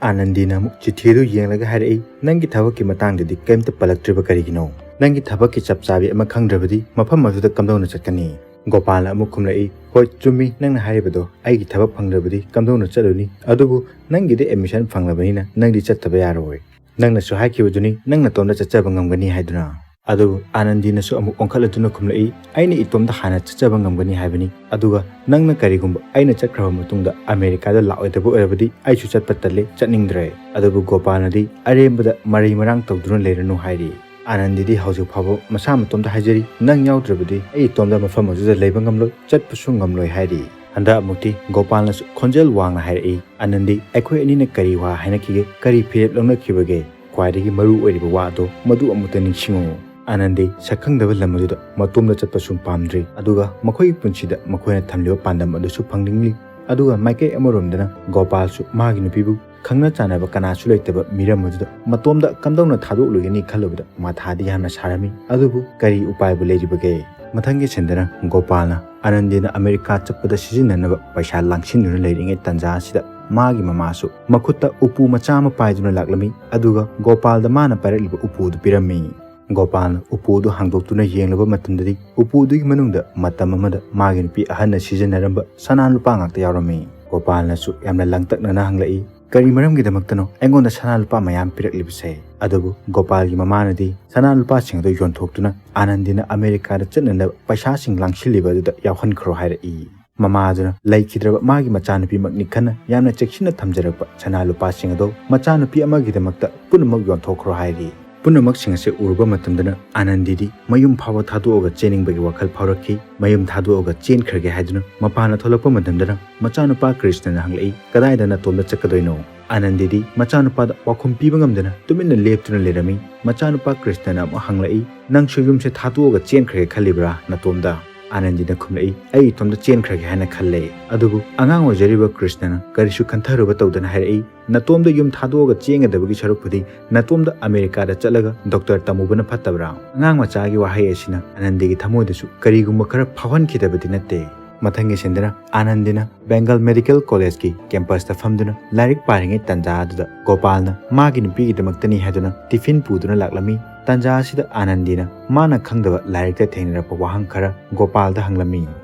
ꯑꯥꯅꯟꯗꯤꯅ ꯑꯃꯨꯛ ꯆꯤꯊꯤ ꯑꯗꯨ ꯌꯦꯡꯂꯒ ꯍꯥꯏꯔꯛꯏ, "ꯅꯪꯒꯤ ꯊꯕꯛꯀꯤ ꯃꯇꯥꯡꯗꯗꯤ ꯀꯔꯤꯝꯇ ꯄꯜꯂꯛꯇ꯭ꯔꯤꯕ ꯀꯔꯤꯒꯤꯅꯣ? ꯅꯪꯒꯤ ꯊꯕꯛꯀꯤ ꯆꯞ ꯆꯥꯕꯤ ꯑꯃ ꯈꯪꯗ꯭ꯔꯕꯗꯤ ꯃꯐꯝ ꯑꯗꯨꯗ ꯀꯝꯗꯧꯅ ꯆꯠꯀꯅꯤ?" ꯒꯣꯄꯥꯜꯅ ꯑꯃꯨꯛ ꯈꯨꯝꯂꯛꯏ, "ꯍꯣꯏ, ꯆꯨꯝꯃꯤ ꯅꯪꯅ ꯍꯥꯏꯔꯤꯕꯗꯣ, ꯑꯩꯒꯤ ꯊꯕꯛ ꯐꯪꯗ꯭ꯔꯕꯗꯤ ꯀꯝꯗꯧꯅ ꯆꯠꯂꯨꯅꯤ? ꯑꯗꯨꯕꯨ ꯅꯪꯒꯤꯗꯤ admission ꯐꯪꯂꯕꯅꯤꯅ ꯅꯪꯗꯤ ꯆꯠꯇꯕ ꯌꯥꯔꯣꯏ꯫ ꯅꯪꯅꯁꯨ ꯍꯥꯏꯈꯤꯕꯗꯨꯅꯤ ꯅꯪ ꯅꯇꯣꯝꯇ ꯆꯠꯆꯕ ꯉꯝꯒꯅꯤ ꯍꯥꯏꯗꯨꯅ꯫ ꯑꯗꯨꯕꯨ ꯑꯥꯅꯟꯗꯤꯅꯁꯨ ꯑꯃꯨꯛ ꯑꯣꯟꯈꯠꯂꯗꯨꯅ ꯈꯨꯝꯂꯛꯏ, "ꯑꯩꯅ ꯏꯇꯣꯝꯇ ꯍꯥꯟꯅ ꯆꯠꯆꯕ ꯉꯝꯒꯅꯤ ꯍꯥꯏꯕꯅꯤ꯫ ꯑꯗꯨꯒ ꯅꯪꯅ ꯀꯔꯤꯒꯨꯝꯕ ꯑꯩꯅ ꯆꯠꯈ꯭ꯔꯕ ꯃꯇꯨꯡꯗ ꯑꯃꯦꯔꯤꯀꯥꯗ ꯂꯥꯛꯑꯣꯏꯗꯕ ꯑꯣꯏꯔꯕꯗꯤ ꯑꯩꯁꯨ ꯆꯠꯄ ꯇꯜꯂꯦ, ꯆꯠꯅꯤꯡꯗ꯭ꯔꯦ꯫" ꯑꯗꯨꯕꯨ ꯒꯣꯄꯥꯜꯅꯗꯤ ꯑꯔꯦꯝꯕꯗ ꯃꯔꯩ ꯃꯔꯥꯡ ꯇꯧꯗꯨꯅ ꯂꯩꯔꯅꯨ ꯍꯥꯏꯔꯤ꯫ ꯑꯥꯅꯟꯗꯤꯗꯤ ꯍꯧꯖꯤꯛ ꯐꯥꯎꯕ ꯃꯁꯥ ꯃꯇꯣꯝꯇ ꯍꯥꯏꯖꯔꯤ, "ꯅꯪ ꯌꯥꯎꯗ꯭ꯔꯕꯗꯤ ꯑꯩ ꯏꯇꯣꯝꯇ ꯃꯐꯝ ꯑꯗꯨꯗ ꯂꯩꯕ ꯉꯝꯂꯣꯏ, ꯆꯠꯄꯁꯨ ꯉꯝꯂꯣꯏ" ꯍꯥꯏꯔꯤ꯫ ꯍꯟꯗꯛ ꯑꯃꯨꯛꯇꯤ ꯒꯣꯄꯥꯜꯅꯁꯨ ꯈꯣꯟꯖꯦꯜ ꯋꯥꯡꯅ ꯍꯥꯏꯔꯛꯏ, "ꯑꯥꯅꯟꯗꯤ, ꯑꯩꯈꯣꯏ ꯑꯅꯤꯅ ꯀꯔꯤ ꯋꯥ ꯍꯥꯏꯅꯈꯤꯒꯦ? ꯀꯔꯤ ꯐꯤꯔꯦꯞ ꯂꯧꯅꯈꯤꯕꯒꯦ? ꯈ꯭ꯋꯥꯏꯗꯒꯤ ꯃꯔꯨ ꯑꯣꯏꯔꯤꯕ ꯋꯥ ꯑꯗꯣ ꯃꯗꯨ ꯑꯃꯨꯛꯇ ꯅꯤꯡꯁꯤꯡꯉꯨ꯫" ꯑꯥꯅꯟꯗꯤ ꯁꯛꯈꯪꯗꯕ ꯂꯝ ꯑꯗꯨꯗ ꯃꯇꯣꯝꯗ ꯆꯠꯄꯁꯨ ꯄꯥꯝꯗ꯭ꯔꯤ, ꯑꯗꯨꯒ ꯃꯈꯣꯏꯒꯤ ꯄꯨꯟꯁꯤꯗ ꯃꯈꯣꯏꯅ ꯊꯝꯂꯤꯕ ꯄꯥꯟꯗꯝ ꯑꯗꯨꯁꯨ ꯐꯪꯅꯤꯡꯂꯤ꯫ ꯑꯗꯨꯒ ꯃꯥꯏꯀꯩ ꯑꯃꯔꯣꯝꯗꯅ ꯒꯣꯄꯥꯜꯁꯨ ꯃꯥꯒꯤ ꯅꯨꯄꯤꯕꯨ ꯈꯪꯅ ꯆꯥꯟꯅꯕ ꯀꯅꯥꯁꯨ ꯂꯩꯇꯕ ꯃꯤꯔꯝ ꯑꯗꯨꯗ ꯃꯇꯣꯝꯗ ꯀꯝꯗꯧꯅ ꯊꯥꯗꯣꯛꯂꯨꯒꯅꯤ ꯈꯜꯂꯨꯕꯗ ꯃꯊꯥꯗꯤ ꯌꯥꯝꯅ ꯁꯥꯔꯝꯃꯤ꯫ ꯑꯗꯨꯕꯨ ꯀꯔꯤ ꯎꯄꯥꯏꯕꯨ ꯂꯩꯔꯤꯕꯒꯦ? ꯃꯊꯪꯒꯤ ꯁꯤꯟꯗꯅ ꯒꯣꯄꯥꯜꯅ ꯑꯥꯅꯟꯗꯤꯅ ꯑꯃꯦꯔꯤꯀꯥ ꯆꯠꯄꯗ ꯁꯤꯖꯤꯟꯅꯅꯕ ꯄꯩꯁꯥ ꯂꯥꯡꯁꯤꯟꯗꯨꯅ ꯂꯩꯔꯤꯉꯩ ꯇꯥꯟꯖꯥ ꯑꯁꯤꯗ ꯃꯥꯒꯤ ꯃꯃꯥꯁꯨ ꯃꯈꯨꯠꯇ ꯎꯄꯨ ꯃꯆꯥ ꯑꯃ ꯄꯥꯏꯗꯨꯅ ꯂꯥꯛꯂꯝꯃꯤ, ꯑꯗꯨꯒ ꯒꯣꯄꯥꯜꯗ ꯃꯥꯅ ꯄꯥꯏꯔꯛꯂꯤꯕ ꯎꯄꯨ ꯑꯗꯨ ꯄꯤꯔꯝꯃꯤ꯫ ꯒꯣꯄꯥꯜꯅ ꯎꯄꯨ ꯑꯗꯨ ꯍꯥꯡꯗꯣꯛꯇꯨꯅ ꯌꯦꯡꯂꯨꯕ ꯃꯇꯝꯗꯗꯤ ꯎꯄꯨ ꯑꯗꯨꯒꯤ ꯃꯅꯨꯡꯗ ꯃꯇꯝ ꯑꯃꯗ ꯃꯥꯒꯤ ꯅꯨꯄꯤ ꯑꯍꯟꯅ ꯁꯤꯖꯤꯟꯅꯔꯝꯕ ꯁꯅꯥ ꯂꯨꯄꯥ ꯉꯥꯛꯇ ꯌꯥꯎꯔꯝꯃꯤ꯫ ꯒꯣꯄꯥꯜꯅꯁꯨ ꯌꯥꯝꯅ ꯂꯥꯡꯇꯛꯅꯅ ꯍꯪꯂꯛꯏ, "ꯀꯔꯤ ꯃꯔꯝꯒꯤꯗꯃꯛꯇꯅꯣ ꯑꯩꯉꯣꯟꯗ ꯁꯅꯥ ꯂꯨꯄꯥ ꯃꯌꯥꯝ ꯄꯤꯔꯛꯂꯤꯕꯁꯦ?" ꯑꯗꯨꯕꯨ ꯒꯣꯄꯥꯜꯒꯤ ꯃꯃꯥꯅꯗꯤ ꯁꯅꯥ ꯂꯨꯄꯥꯁꯤꯡ ꯑꯗꯨ ꯌꯣꯟꯊꯣꯛꯇꯨꯅ ꯑꯥꯅꯟꯗꯤꯅ ꯑꯃꯦꯔꯤꯀꯥꯗ ꯆꯠꯅꯅꯕ ꯄꯩꯁꯥꯁꯤꯡ ꯂꯥꯡꯁꯤꯜꯂꯤꯕ ꯑꯗꯨꯗ ꯌꯥꯎꯍꯟꯈ꯭ꯔꯣ ꯍꯥꯏꯔꯛꯏ꯫ ꯃꯃꯥ ꯑꯗꯨꯅ ꯂꯩꯈꯤꯗ꯭ꯔꯕ ꯃꯥꯒꯤ ꯃꯆꯥꯅꯨꯄꯤꯃꯛꯅꯤ ꯈꯟꯅ ꯌꯥꯝꯅ ꯆꯦꯛꯁꯤꯟꯅ ꯊꯝꯖꯔꯛꯄ ꯁꯅꯥ ꯂꯨꯄꯥꯁꯤꯡ ꯑꯗꯣ ꯃꯆꯥꯅꯨꯄꯤ ꯑꯃꯒꯤꯗꯃꯛꯇ ꯄꯨꯝꯅꯃꯛ ꯌꯣꯟꯊꯣꯛꯈ꯭ꯔꯣ ꯍꯥꯏꯔꯤ꯫ ꯄꯨꯝꯅꯃꯛꯁꯤꯡ ꯑꯁꯤ ꯎꯔꯨꯕ ꯃꯇꯝꯗꯅ ꯑꯥꯅꯟꯗꯤꯗꯤ ꯃꯌꯨꯝ ꯐꯥꯎꯕ ꯊꯥꯗꯣꯛꯑꯒ ꯆꯦꯟꯅꯤꯡꯕꯒꯤ ꯋꯥꯈꯜ ꯐꯥꯎꯔꯛꯈꯤ꯫ ꯃꯌꯨꯝ ꯊꯥꯗꯣꯛꯑꯒ ꯆꯦꯟꯈ꯭ꯔꯒꯦ ꯍꯥꯏꯗꯨꯅ ꯃꯄꯥꯟꯗ ꯊꯣꯛꯂꯛꯄ ꯃꯇꯝꯗꯅ ꯃꯆꯥꯅꯨꯄꯥ ꯀ꯭ꯔꯤꯁꯅꯅ ꯍꯪꯂꯛꯏ, "ꯀꯗꯥꯏꯗ ꯅꯇꯣꯝꯗ ꯆꯠꯀꯗꯣꯏꯅꯣ?" ꯑꯥꯅꯟꯗꯤꯗꯤ ꯃꯆꯥꯅꯨꯄꯥꯗ ꯄꯥꯎꯈꯨꯝ ꯄꯤꯕ ꯉꯝꯗꯅ ꯇꯨꯃꯤꯟꯅ ꯂꯦꯞꯇꯨꯅ ꯂꯩꯔꯝꯃꯤ꯫ ꯃꯆꯥꯅꯨꯄꯥ ꯀ꯭ꯔꯤꯁꯅꯅ ꯑꯃꯨꯛ ꯍꯪꯂꯛꯏ, "ꯅꯪꯁꯨ ꯌꯨꯝꯁꯦ ꯊꯥꯗꯣꯛꯑꯒ ꯆꯦꯟꯈ꯭ꯔꯒꯦ ꯈꯜꯂꯤꯕ꯭ꯔꯥ ꯅꯇꯣꯝꯗ?" ꯑꯥꯅꯟꯗꯤꯅ ꯈꯨꯝꯂꯛꯏ, "ꯑꯩ ꯏꯇꯣꯝꯇ ꯆꯦꯟꯈ꯭ꯔꯒꯦ ꯍꯥꯏꯅ ꯈꯜꯂꯦ꯫" ꯑꯗꯨꯕꯨ ꯑꯉꯥꯡ ꯑꯣꯏꯖꯔꯤꯕ ꯀ꯭ꯔꯤꯁꯅꯅ ꯀꯔꯤꯁꯨ ꯈꯟꯊꯔꯨꯕ ꯇꯧꯗꯅ ꯍꯥꯏꯔꯛꯏ, "ꯅꯇꯣꯝꯗ ꯌꯨꯝ ꯊꯥꯗꯣꯛꯑꯒ ꯆꯦꯟꯒꯗꯕꯒꯤ ꯁꯔꯨꯛꯄꯨꯗꯤ ꯅꯇꯣꯝꯗ ꯑꯃꯦꯔꯤꯀꯥꯗ ꯆꯠꯂꯒ ꯗꯣꯛꯇꯔ ꯇꯝꯃꯨꯕꯅ ꯐꯠꯇꯕ꯭ꯔꯥ?" ꯑꯉꯥꯡ ꯃꯆꯥꯒꯤ ꯋꯥꯍꯩ ꯑꯁꯤꯅ ꯑꯥꯅꯟꯗꯤꯒꯤ ꯊꯃꯣꯏꯗꯁꯨ ꯀꯔꯤꯒꯨꯝꯕ ꯈꯔ ꯐꯥꯎꯍꯟꯈꯤꯗꯕꯗꯤ ꯅꯠꯇꯦ꯫ ꯃꯊꯪꯒꯤ ꯁꯤꯟꯗꯅ ꯑꯥꯅꯟꯗꯤꯅ ꯕꯦꯡꯒꯜ ꯃꯦꯗꯤꯀꯦꯜ ꯀꯣꯂꯦꯖꯀꯤ ꯀꯦꯝꯄꯁꯇ ꯐꯝꯗꯨꯅ ꯂꯥꯏꯔꯤꯛ ꯄꯥꯔꯤꯉꯩ ꯇꯥꯟꯖꯥ ꯑꯗꯨꯗ ꯒꯣꯄꯥꯜꯅ ꯃꯥꯒꯤ ꯅꯨꯄꯤꯒꯤꯗꯃꯛꯇꯅꯤ ꯍꯥꯏꯗꯨꯅ ꯇꯤꯐꯤꯟ ꯄꯨꯗꯨꯅ ꯂꯥꯛꯂꯝꯃꯤ꯫ ꯇꯥꯟꯖꯥ ꯑꯁꯤꯗ ꯑꯥꯅꯟꯗꯤꯅ ꯃꯥꯅ ꯈꯪꯗꯕ ꯂꯥꯏꯔꯤꯛꯇ ꯊꯦꯡꯅꯔꯛꯄ ꯋꯥꯍꯪ ꯈꯔ ꯒꯣꯄꯥꯜꯗ ꯍꯪꯂꯝꯃꯤ꯫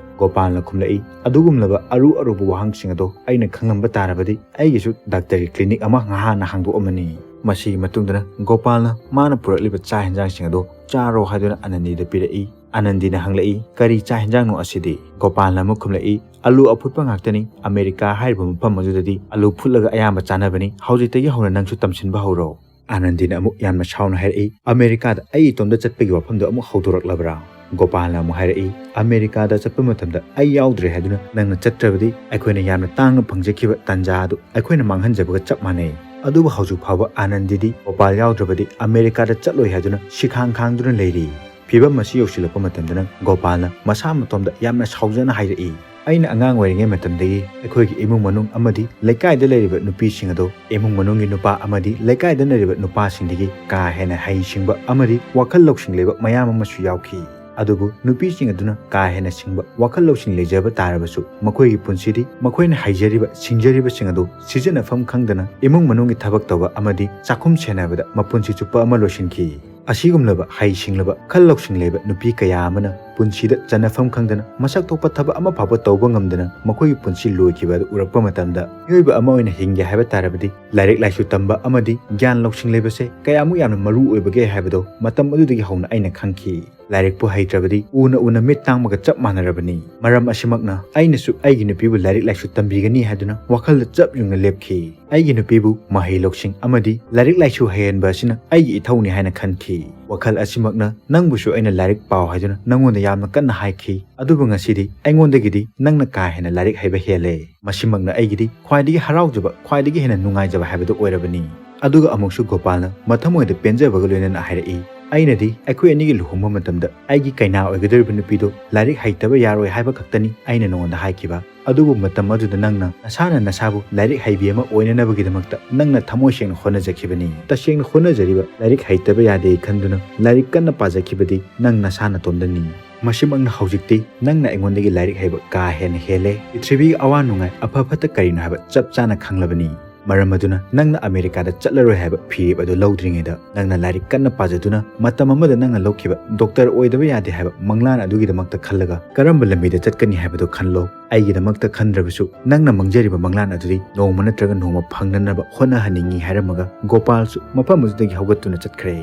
ꯒꯣꯄꯥꯜꯅ ꯈꯨꯝꯂꯛꯏ, "ꯑꯗꯨꯒꯨꯝꯂꯕ ꯑꯔꯨ ꯑꯔꯨꯕ ꯋꯥꯍꯪꯁꯤꯡ ꯑꯗꯣ ꯑꯩꯅ ꯈꯪꯂꯝꯕ ꯇꯥꯔꯕꯗꯤ ꯑꯩꯒꯤꯁꯨ ꯗꯥꯛꯇꯔꯒꯤ ꯀ꯭ꯂꯤꯅꯤꯛ ꯑꯃ ꯉꯍꯥꯟꯅ ꯍꯥꯡꯗꯣꯛꯑꯝꯃꯅꯤ"꯫ ꯃꯁꯤꯒꯤ ꯃꯇꯨꯡꯗꯅ ꯒꯣꯄꯥꯜꯅ ꯃꯥꯅ ꯄꯨꯔꯛꯂꯤꯕ ꯆꯥꯛ ꯍꯦꯟꯖꯥꯡꯁꯤꯡ ꯑꯗꯣ ꯆꯥꯔꯣ ꯍꯥꯏꯗꯨꯅ ꯑꯥꯅꯟꯗꯤꯗ ꯄꯤꯔꯛꯏ꯫ ꯑꯥꯅꯟꯗꯤꯅ ꯍꯪꯂꯛꯏ, "ꯀꯔꯤ ꯆꯥꯛ ꯍꯦꯟꯖꯥꯡꯅꯣ ꯑꯁꯤꯗꯤ?" ꯒꯣꯄꯥꯜꯅ ꯑꯃꯨꯛ ꯈꯨꯝꯂꯛꯏ, "ꯑꯂꯨ ꯑꯐꯨꯠꯄ ꯉꯥꯛꯇꯅꯤ꯫ ꯑꯃꯦꯔꯤꯀꯥ ꯍꯥꯏꯔꯤꯕ ꯃꯐꯝ ꯑꯗꯨꯗꯗꯤ ꯑꯂꯨ ꯐꯨꯠꯂꯒ ꯑꯌꯥꯝꯕ ꯆꯥꯅꯕꯅꯤ꯫ ꯍꯧꯖꯤꯛꯇꯒꯤ ꯍꯧꯅ ꯅꯪꯁꯨ ꯇꯝꯁꯤꯟꯕ ꯍꯧꯔꯣ"꯫ ꯑꯥꯅꯟꯗꯤꯅ ꯑꯃꯨꯛ ꯌꯥꯝꯅ ꯁꯥꯎꯅ ꯍꯥꯏꯔꯛꯏ, "ꯑꯃꯦꯔꯤꯀꯥꯗ ꯑꯩ ꯏꯇꯣꯝꯇ ꯆꯠꯄꯒꯤ ꯋꯥꯐꯝꯗꯣ ꯑꯃꯨꯛ ꯍꯧꯗꯣꯔꯛꯂꯕ꯭ꯔꯥ?" ꯒꯣꯄꯥꯜꯅ ꯑꯃꯨꯛ ꯍꯥꯏꯔꯛꯏ, "ꯑꯃꯦꯔꯤꯀꯥꯗ ꯆꯠꯄ ꯃꯇꯝꯗ ꯑꯩ ꯌꯥꯎꯗ꯭ꯔꯦ ꯍꯥꯏꯗꯨꯅ ꯅꯪꯅ ꯆꯠꯇ꯭ꯔꯕꯗꯤ ꯑꯩꯈꯣꯏꯅ ꯌꯥꯝꯅ ꯇꯥꯡꯅ ꯐꯪꯖꯈꯤꯕ ꯇꯥꯟꯖꯥ ꯑꯗꯨ ꯑꯩꯈꯣꯏꯅ ꯃꯥꯡꯍꯟꯖꯕꯒ ꯆꯞ ꯃꯥꯟꯅꯩ"꯫ ꯑꯗꯨꯕꯨ ꯍꯧꯖꯤꯛ ꯐꯥꯎꯕ ꯑꯥꯅꯟꯗꯤꯗꯤ ꯒꯣꯄꯥꯜ ꯌꯥꯎꯗ꯭ꯔꯕꯗꯤ ꯑꯃꯦꯔꯤꯀꯥꯗ ꯆꯠꯂꯣꯏ ꯍꯥꯏꯗꯨꯅ ꯁꯤꯈꯥꯡ ꯈꯥꯡꯗꯨꯅ ꯂꯩꯔꯤ꯫ ꯐꯤꯕꯝ ꯑꯁꯤ ꯌꯧꯁꯤꯜꯂꯛꯄ ꯃꯇꯝꯗꯅ ꯒꯣꯄꯥꯜꯅ ꯃꯁꯥ ꯃꯇꯣꯝꯗ ꯌꯥꯝꯅ ꯁꯥꯎꯖꯅ ꯍꯥꯏꯔꯛꯏ, "ꯑꯩꯅ ꯑꯉꯥꯡ ꯑꯣꯏꯔꯤꯉꯩ ꯃꯇꯝꯗꯒꯤ ꯑꯩꯈꯣꯏꯒꯤ ꯏꯃꯨꯡ ꯃꯅꯨꯡ ꯑꯃꯗꯤ ꯂꯩꯀꯥꯏꯗ ꯂꯩꯔꯤꯕ ꯅꯨꯄꯤꯁꯤꯡ ꯑꯗꯣ ꯏꯃꯨꯡ ꯃꯅꯨꯡꯒꯤ ꯅꯨꯄꯥ ꯑꯃꯗꯤ ꯂꯩꯀꯥꯏꯗ ꯂꯩꯔꯤꯕ ꯅꯨꯄꯥꯁꯤꯡꯗꯒꯤ ꯀꯥ ꯍꯦꯟꯅ ꯍꯩꯁꯤꯡꯕ ꯑꯃꯗꯤ ꯋꯥꯈꯜ ꯂꯧꯁꯤꯡ ꯂꯩꯕ ꯃꯌꯥꯝ ꯑꯃꯁꯨ ꯌꯥꯎꯈꯤ꯫ ꯑꯗꯨꯕꯨ ꯅꯨꯄꯤꯁꯤꯡ ꯑꯗꯨꯅ ꯀꯥ ꯍꯦꯟꯅ ꯁꯤꯡꯕ ꯋꯥꯈꯜ ꯂꯧꯁꯤꯡ ꯂꯩꯖꯕ ꯇꯥꯔꯕꯁꯨ ꯃꯈꯣꯏꯒꯤ ꯄꯨꯟꯁꯤꯗꯤ ꯃꯈꯣꯏꯅ ꯍꯩꯖꯔꯤꯕ ꯁꯤꯡꯖꯔꯤꯕꯁꯤꯡ ꯑꯗꯨ ꯁꯤꯖꯤꯟꯅꯐꯝ ꯈꯪꯗꯅ ꯏꯃꯨꯡ ꯃꯅꯨꯡꯒꯤ ꯊꯕꯛ ꯇꯧꯕ ꯑꯃꯗꯤ ꯆꯥꯛꯈꯨꯝ ꯁꯦꯟꯅꯕꯗ ꯃꯄꯨꯟꯁꯤ ꯆꯨꯞꯄ ꯑꯃ ꯂꯣꯏꯁꯤꯟꯈꯤ"꯫ ꯑꯁꯤꯒꯨꯝꯂꯕ ꯍꯩ ꯁꯤꯡꯂꯕ ꯈꯜ ꯂꯧꯁꯤꯡ ꯂꯩꯕ ꯅꯨꯄꯤ ꯀꯌꯥ ꯑꯃꯅ ꯄꯨꯟꯁꯤꯗ ꯆꯟꯅꯐꯝ ꯈꯪꯗꯅ ꯃꯁꯛ ꯊꯣꯛꯄ ꯊꯕꯛ ꯑꯃ ꯐꯥꯎꯕ ꯇꯧꯕ ꯉꯝꯗꯅ ꯃꯈꯣꯏꯒꯤ ꯄꯨꯟꯁꯤ ꯂꯣꯏꯈꯤꯕ ꯑꯗꯨ ꯎꯔꯛꯄ ꯃꯇꯝꯗ ꯃꯤꯑꯣꯏꯕ ꯑꯃ ꯑꯣꯏꯅ ꯍꯤꯡꯒꯦ ꯍꯥꯏꯕ ꯇꯥꯔꯕꯗꯤ ꯂꯥꯏꯔꯤꯛ ꯂꯥꯏꯁꯨ ꯇꯝꯕ ꯑꯃꯗꯤ ꯒ꯭ꯌꯥꯟ ꯂꯧꯁꯤꯡ ꯂꯩꯕꯁꯦ ꯀꯌꯥꯃꯨꯛ ꯌꯥꯝꯅ ꯃꯔꯨ ꯑꯣꯏꯕꯒꯦ ꯍꯥꯏꯕꯗꯣ ꯃꯇꯝ ꯑꯗꯨꯗꯒꯤ ꯍꯧꯅ ꯑꯩꯅ ꯈꯪꯈꯤ꯫ ꯂꯥꯏꯔꯤꯛꯄꯨ ꯍꯩꯇ꯭ꯔꯕꯗꯤ ꯎꯅ ꯎꯅ ꯃꯤꯠ ꯇꯥꯡꯕꯒ ꯆꯞ ꯃꯥꯟꯅꯔꯕꯅꯤ꯫ ꯃꯔꯝ ꯑꯁꯤꯃꯛꯅ ꯑꯩꯅꯁꯨ ꯑꯩꯒꯤ ꯅꯨꯄꯤꯕꯨ ꯂꯥꯏꯔꯤꯛ ꯂꯥꯏꯁꯨ ꯇꯝꯕꯤꯒꯅꯤ ꯍꯥꯏꯗꯨꯅ ꯋꯥꯈꯜꯗ ꯆꯞ ꯌꯨꯡꯅ ꯂꯦꯞꯈꯤ꯫ ꯑꯩꯒꯤ ꯅꯨꯄꯤꯕꯨ ꯃꯍꯩ ꯂꯧꯁꯤꯡ ꯑꯃꯗꯤ ꯂꯥꯏꯔꯤꯛ ꯂꯥꯏꯁꯨ ꯍꯩꯍꯟꯕ ꯑꯁꯤꯅ ꯑꯩꯒꯤ ꯏꯊꯧꯅꯤ ꯍꯥꯏꯅ ꯈꯟꯈꯤ꯫ ꯋꯥꯈꯜ ꯑꯁꯤꯃꯛꯅ ꯅꯪꯕꯨꯁꯨ ꯑꯩꯅ ꯂꯥꯏꯔꯤꯛ ꯄꯥꯎ ꯍꯥꯏꯗꯨꯅ ꯅꯪꯉꯣꯟꯗ ꯌꯥꯝꯅ ꯀꯟꯅ ꯍꯥꯏꯈꯤ꯫ ꯑꯗꯨꯕꯨ ꯉꯁꯤꯗꯤ ꯑꯩꯉꯣꯟꯗꯒꯤꯗꯤ ꯅꯪꯅ ꯀꯥ ꯍꯦꯟꯅ ꯂꯥꯏꯔꯤꯛ ꯍꯩꯕ ꯍꯦꯜꯂꯦ꯫ ꯃꯁꯤꯃꯛꯅ ꯑꯩꯒꯤꯗꯤ ꯈ꯭ꯋꯥꯏꯗꯒꯤ ꯍꯔꯥꯎꯖꯕ, ꯈ꯭ꯋꯥꯏꯗꯒꯤ ꯍꯦꯟꯅ ꯅꯨꯡꯉꯥꯏꯖꯕ ꯍꯥꯏꯕꯗꯨ ꯑꯣꯏꯔꯕꯅꯤ꯫ ꯑꯗꯨꯒ ꯑꯃꯨꯛꯁꯨ ꯒꯣꯄꯥꯜꯅ ꯃꯊꯃꯣꯏꯗ ꯄꯦꯟꯖꯕꯒ ꯂꯣꯏꯅꯅ ꯍꯥꯏꯔꯛꯏ, "ꯑꯩꯅꯗꯤ ꯑꯩꯈꯣꯏ ꯑꯅꯤꯒꯤ ꯂꯨꯍꯣꯡꯕ ꯃꯇꯝꯗ ꯑꯩꯒꯤ ꯀꯩꯅꯥ ꯑꯣꯏꯒꯗꯧꯔꯤꯕ ꯅꯨꯄꯤꯗꯨ ꯂꯥꯏꯔꯤꯛ ꯍꯩꯇꯕ ꯌꯥꯔꯣꯏ ꯍꯥꯏꯕ ꯈꯛꯇꯅꯤ ꯑꯩꯅ ꯅꯉꯣꯟꯗ ꯍꯥꯏꯈꯤꯕ꯫ ꯑꯗꯨꯕꯨ ꯃꯇꯝ ꯑꯗꯨꯗ ꯅꯪꯅ ꯅꯁꯥꯅ ꯅꯁꯥꯕꯨ ꯂꯥꯏꯔꯤꯛ ꯍꯩꯕꯤ ꯑꯃ ꯑꯣꯏꯅꯅꯕꯒꯤꯗꯃꯛꯇ ꯅꯪꯅ ꯊꯃꯣꯏ ꯁꯦꯡꯅ ꯍꯣꯠꯅꯖꯈꯤꯕꯅꯤ꯫ ꯇꯁꯦꯡꯅ ꯍꯣꯠꯅꯖꯔꯤꯕ ꯂꯥꯏꯔꯤꯛ ꯍꯩꯇꯕ ꯌꯥꯗꯦ ꯈꯟꯗꯨꯅ ꯂꯥꯏꯔꯤꯛ ꯀꯟꯅ ꯄꯥꯖꯈꯤꯕꯗꯤ ꯅꯪ ꯅꯁꯥ ꯅꯇꯣꯝꯗꯅꯤ"꯫ ꯃꯁꯤꯃꯛꯅ ꯍꯧꯖꯤꯛꯇꯤ ꯅꯪꯅ ꯑꯩꯉꯣꯟꯗꯒꯤ ꯂꯥꯏꯔꯤꯛ ꯍꯩꯕ ꯀꯥ ꯍꯦꯟꯅ ꯍꯦꯜꯂꯦ꯫ ꯄ꯭ꯔꯤꯊꯤꯕꯤꯒꯤ ꯑꯋꯥ ꯅꯨꯡꯉꯥꯏ, ꯑꯐ ꯐꯠꯇ ꯀꯔꯤꯅꯣ ꯍꯥꯏꯕ ꯆꯞ ꯆꯥꯅ ꯈꯪꯂꯕꯅꯤ꯫ ꯃꯔꯝ ꯑꯗꯨꯅ ꯅꯪꯅ ꯑꯃꯦꯔꯤꯀꯥꯗ ꯆꯠꯂꯔꯣꯏ ꯍꯥꯏꯕ ꯐꯤꯔꯦꯞ ꯑꯗꯨ ꯂꯧꯗ꯭ꯔꯤꯉꯩꯗ, ꯅꯪꯅ ꯂꯥꯏꯔꯤꯛ ꯀꯟꯅ ꯄꯥꯖꯗꯨꯅ ꯃꯇꯝ ꯑꯃꯗ ꯅꯪꯅ ꯂꯧꯈꯤꯕ ꯗꯣꯛꯇꯔ ꯑꯣꯏꯗꯕ ꯌꯥꯗꯦ ꯍꯥꯏꯕ ꯃꯪꯂꯥꯟ ꯑꯗꯨꯒꯤꯗꯃꯛꯇ ꯈꯜꯂꯒ ꯀꯔꯝꯕ ꯂꯝꯕꯤꯗ ꯆꯠꯀꯅꯤ ꯍꯥꯏꯕꯗꯨ ꯈꯜꯂꯣ꯫ ꯑꯩꯒꯤꯗꯃꯛꯇ ꯈꯟꯗ꯭ꯔꯕꯁꯨ, ꯅꯪꯅ ꯃꯪꯖꯔꯤꯕ ꯃꯪꯂꯥꯟ ꯑꯗꯨꯗꯤ ꯅꯣꯡꯃ ꯅꯠꯇ꯭ꯔꯒ ꯅꯣꯡꯃ ꯐꯪꯅꯅꯕ ꯍꯣꯠꯅꯍꯟꯅꯤꯡꯏ ꯍꯥꯏꯔꯝꯃꯒ ꯒꯣꯄꯥꯜꯁꯨ ꯃꯐꯝ ꯑꯗꯨꯗꯒꯤ ꯍꯧꯒꯠꯇꯨꯅ ꯆꯠꯈ꯭ꯔꯦ꯫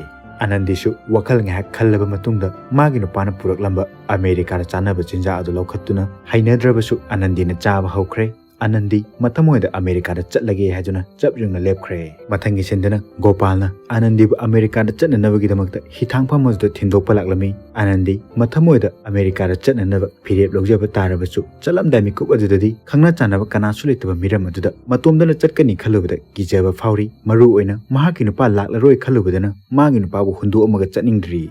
ꯑꯅꯟꯗꯤꯁꯨ ꯋꯥꯈꯜ ꯉꯥꯏꯍꯥꯛ ꯈꯜꯂꯕ ꯃꯇꯨꯡꯗ ꯃꯥꯒꯤ ꯅꯨꯄꯥꯅ ꯄꯨꯔꯛꯂꯝꯕ ꯑꯃꯦꯔꯤꯀꯥꯗ ꯆꯥꯅꯕ ꯆꯤꯟꯖꯥꯛ ꯑꯗꯨ ꯂꯧꯈꯠꯇꯨꯅ, ꯍꯩꯅꯗ꯭ꯔꯕꯁꯨ ꯑꯅꯟꯗꯤꯅ ꯆꯥꯕ ꯍꯧꯈ꯭ꯔꯦ꯫ ꯑꯅꯟꯗꯤ ꯃꯊꯃꯣꯏꯗ ꯑꯃꯦꯔꯤꯀꯥꯗ ꯆꯠꯂꯒꯦ ꯍꯥꯏꯗꯨꯅ ꯆꯞ ꯌꯨꯡꯅ ꯂꯦꯞꯈ꯭ꯔꯦ꯫ ꯃꯊꯪꯒꯤ ꯁꯤꯟꯗꯅ ꯒꯣꯄꯥꯜꯅ ꯑꯅꯟꯗꯤꯕꯨ ꯑꯃꯦꯔꯤꯀꯥꯗ ꯆꯠꯅꯅꯕꯒꯤꯗꯃꯛꯇ ꯍꯤꯊꯥꯡꯐꯝ ꯑꯗꯨꯗ ꯊꯤꯟꯗꯣꯛꯄ ꯂꯥꯛꯂꯝꯃꯤ꯫ ꯑꯅꯟꯗꯤ ꯃꯊꯃꯣꯏꯗ ꯑꯃꯦꯔꯤꯀꯥꯗ ꯆꯠꯅꯅꯕ ꯐꯤꯔꯦꯞ ꯂꯧꯖꯕ ꯇꯥꯔꯕꯁꯨ, ꯆꯠꯂꯝꯗꯥꯏ ꯃꯤꯀꯨꯞ ꯑꯗꯨꯗꯗꯤ ꯈꯪꯅ ꯆꯥꯟꯅꯕ ꯀꯅꯥꯁꯨ ꯂꯩꯇꯕ ꯃꯤꯔꯝ ꯑꯗꯨꯗ ꯃꯇꯣꯝꯗꯅ ꯆꯠꯀꯅꯤ ꯈꯜꯂꯨꯕꯗ ꯀꯤꯖꯕ ꯐꯥꯎꯔꯤ꯫ ꯃꯔꯨ ꯑꯣꯏꯅ ꯃꯍꯥꯛꯀꯤ ꯅꯨꯄꯥ ꯂꯥꯛꯂꯔꯣꯏ ꯈꯜꯂꯨꯕꯗꯅ ꯃꯥꯒꯤ ꯅꯨꯄꯥꯕꯨ ꯍꯨꯟꯗꯣꯛꯑꯝꯃꯒ ꯆꯠꯅꯤꯡꯗ꯭ꯔꯤ꯫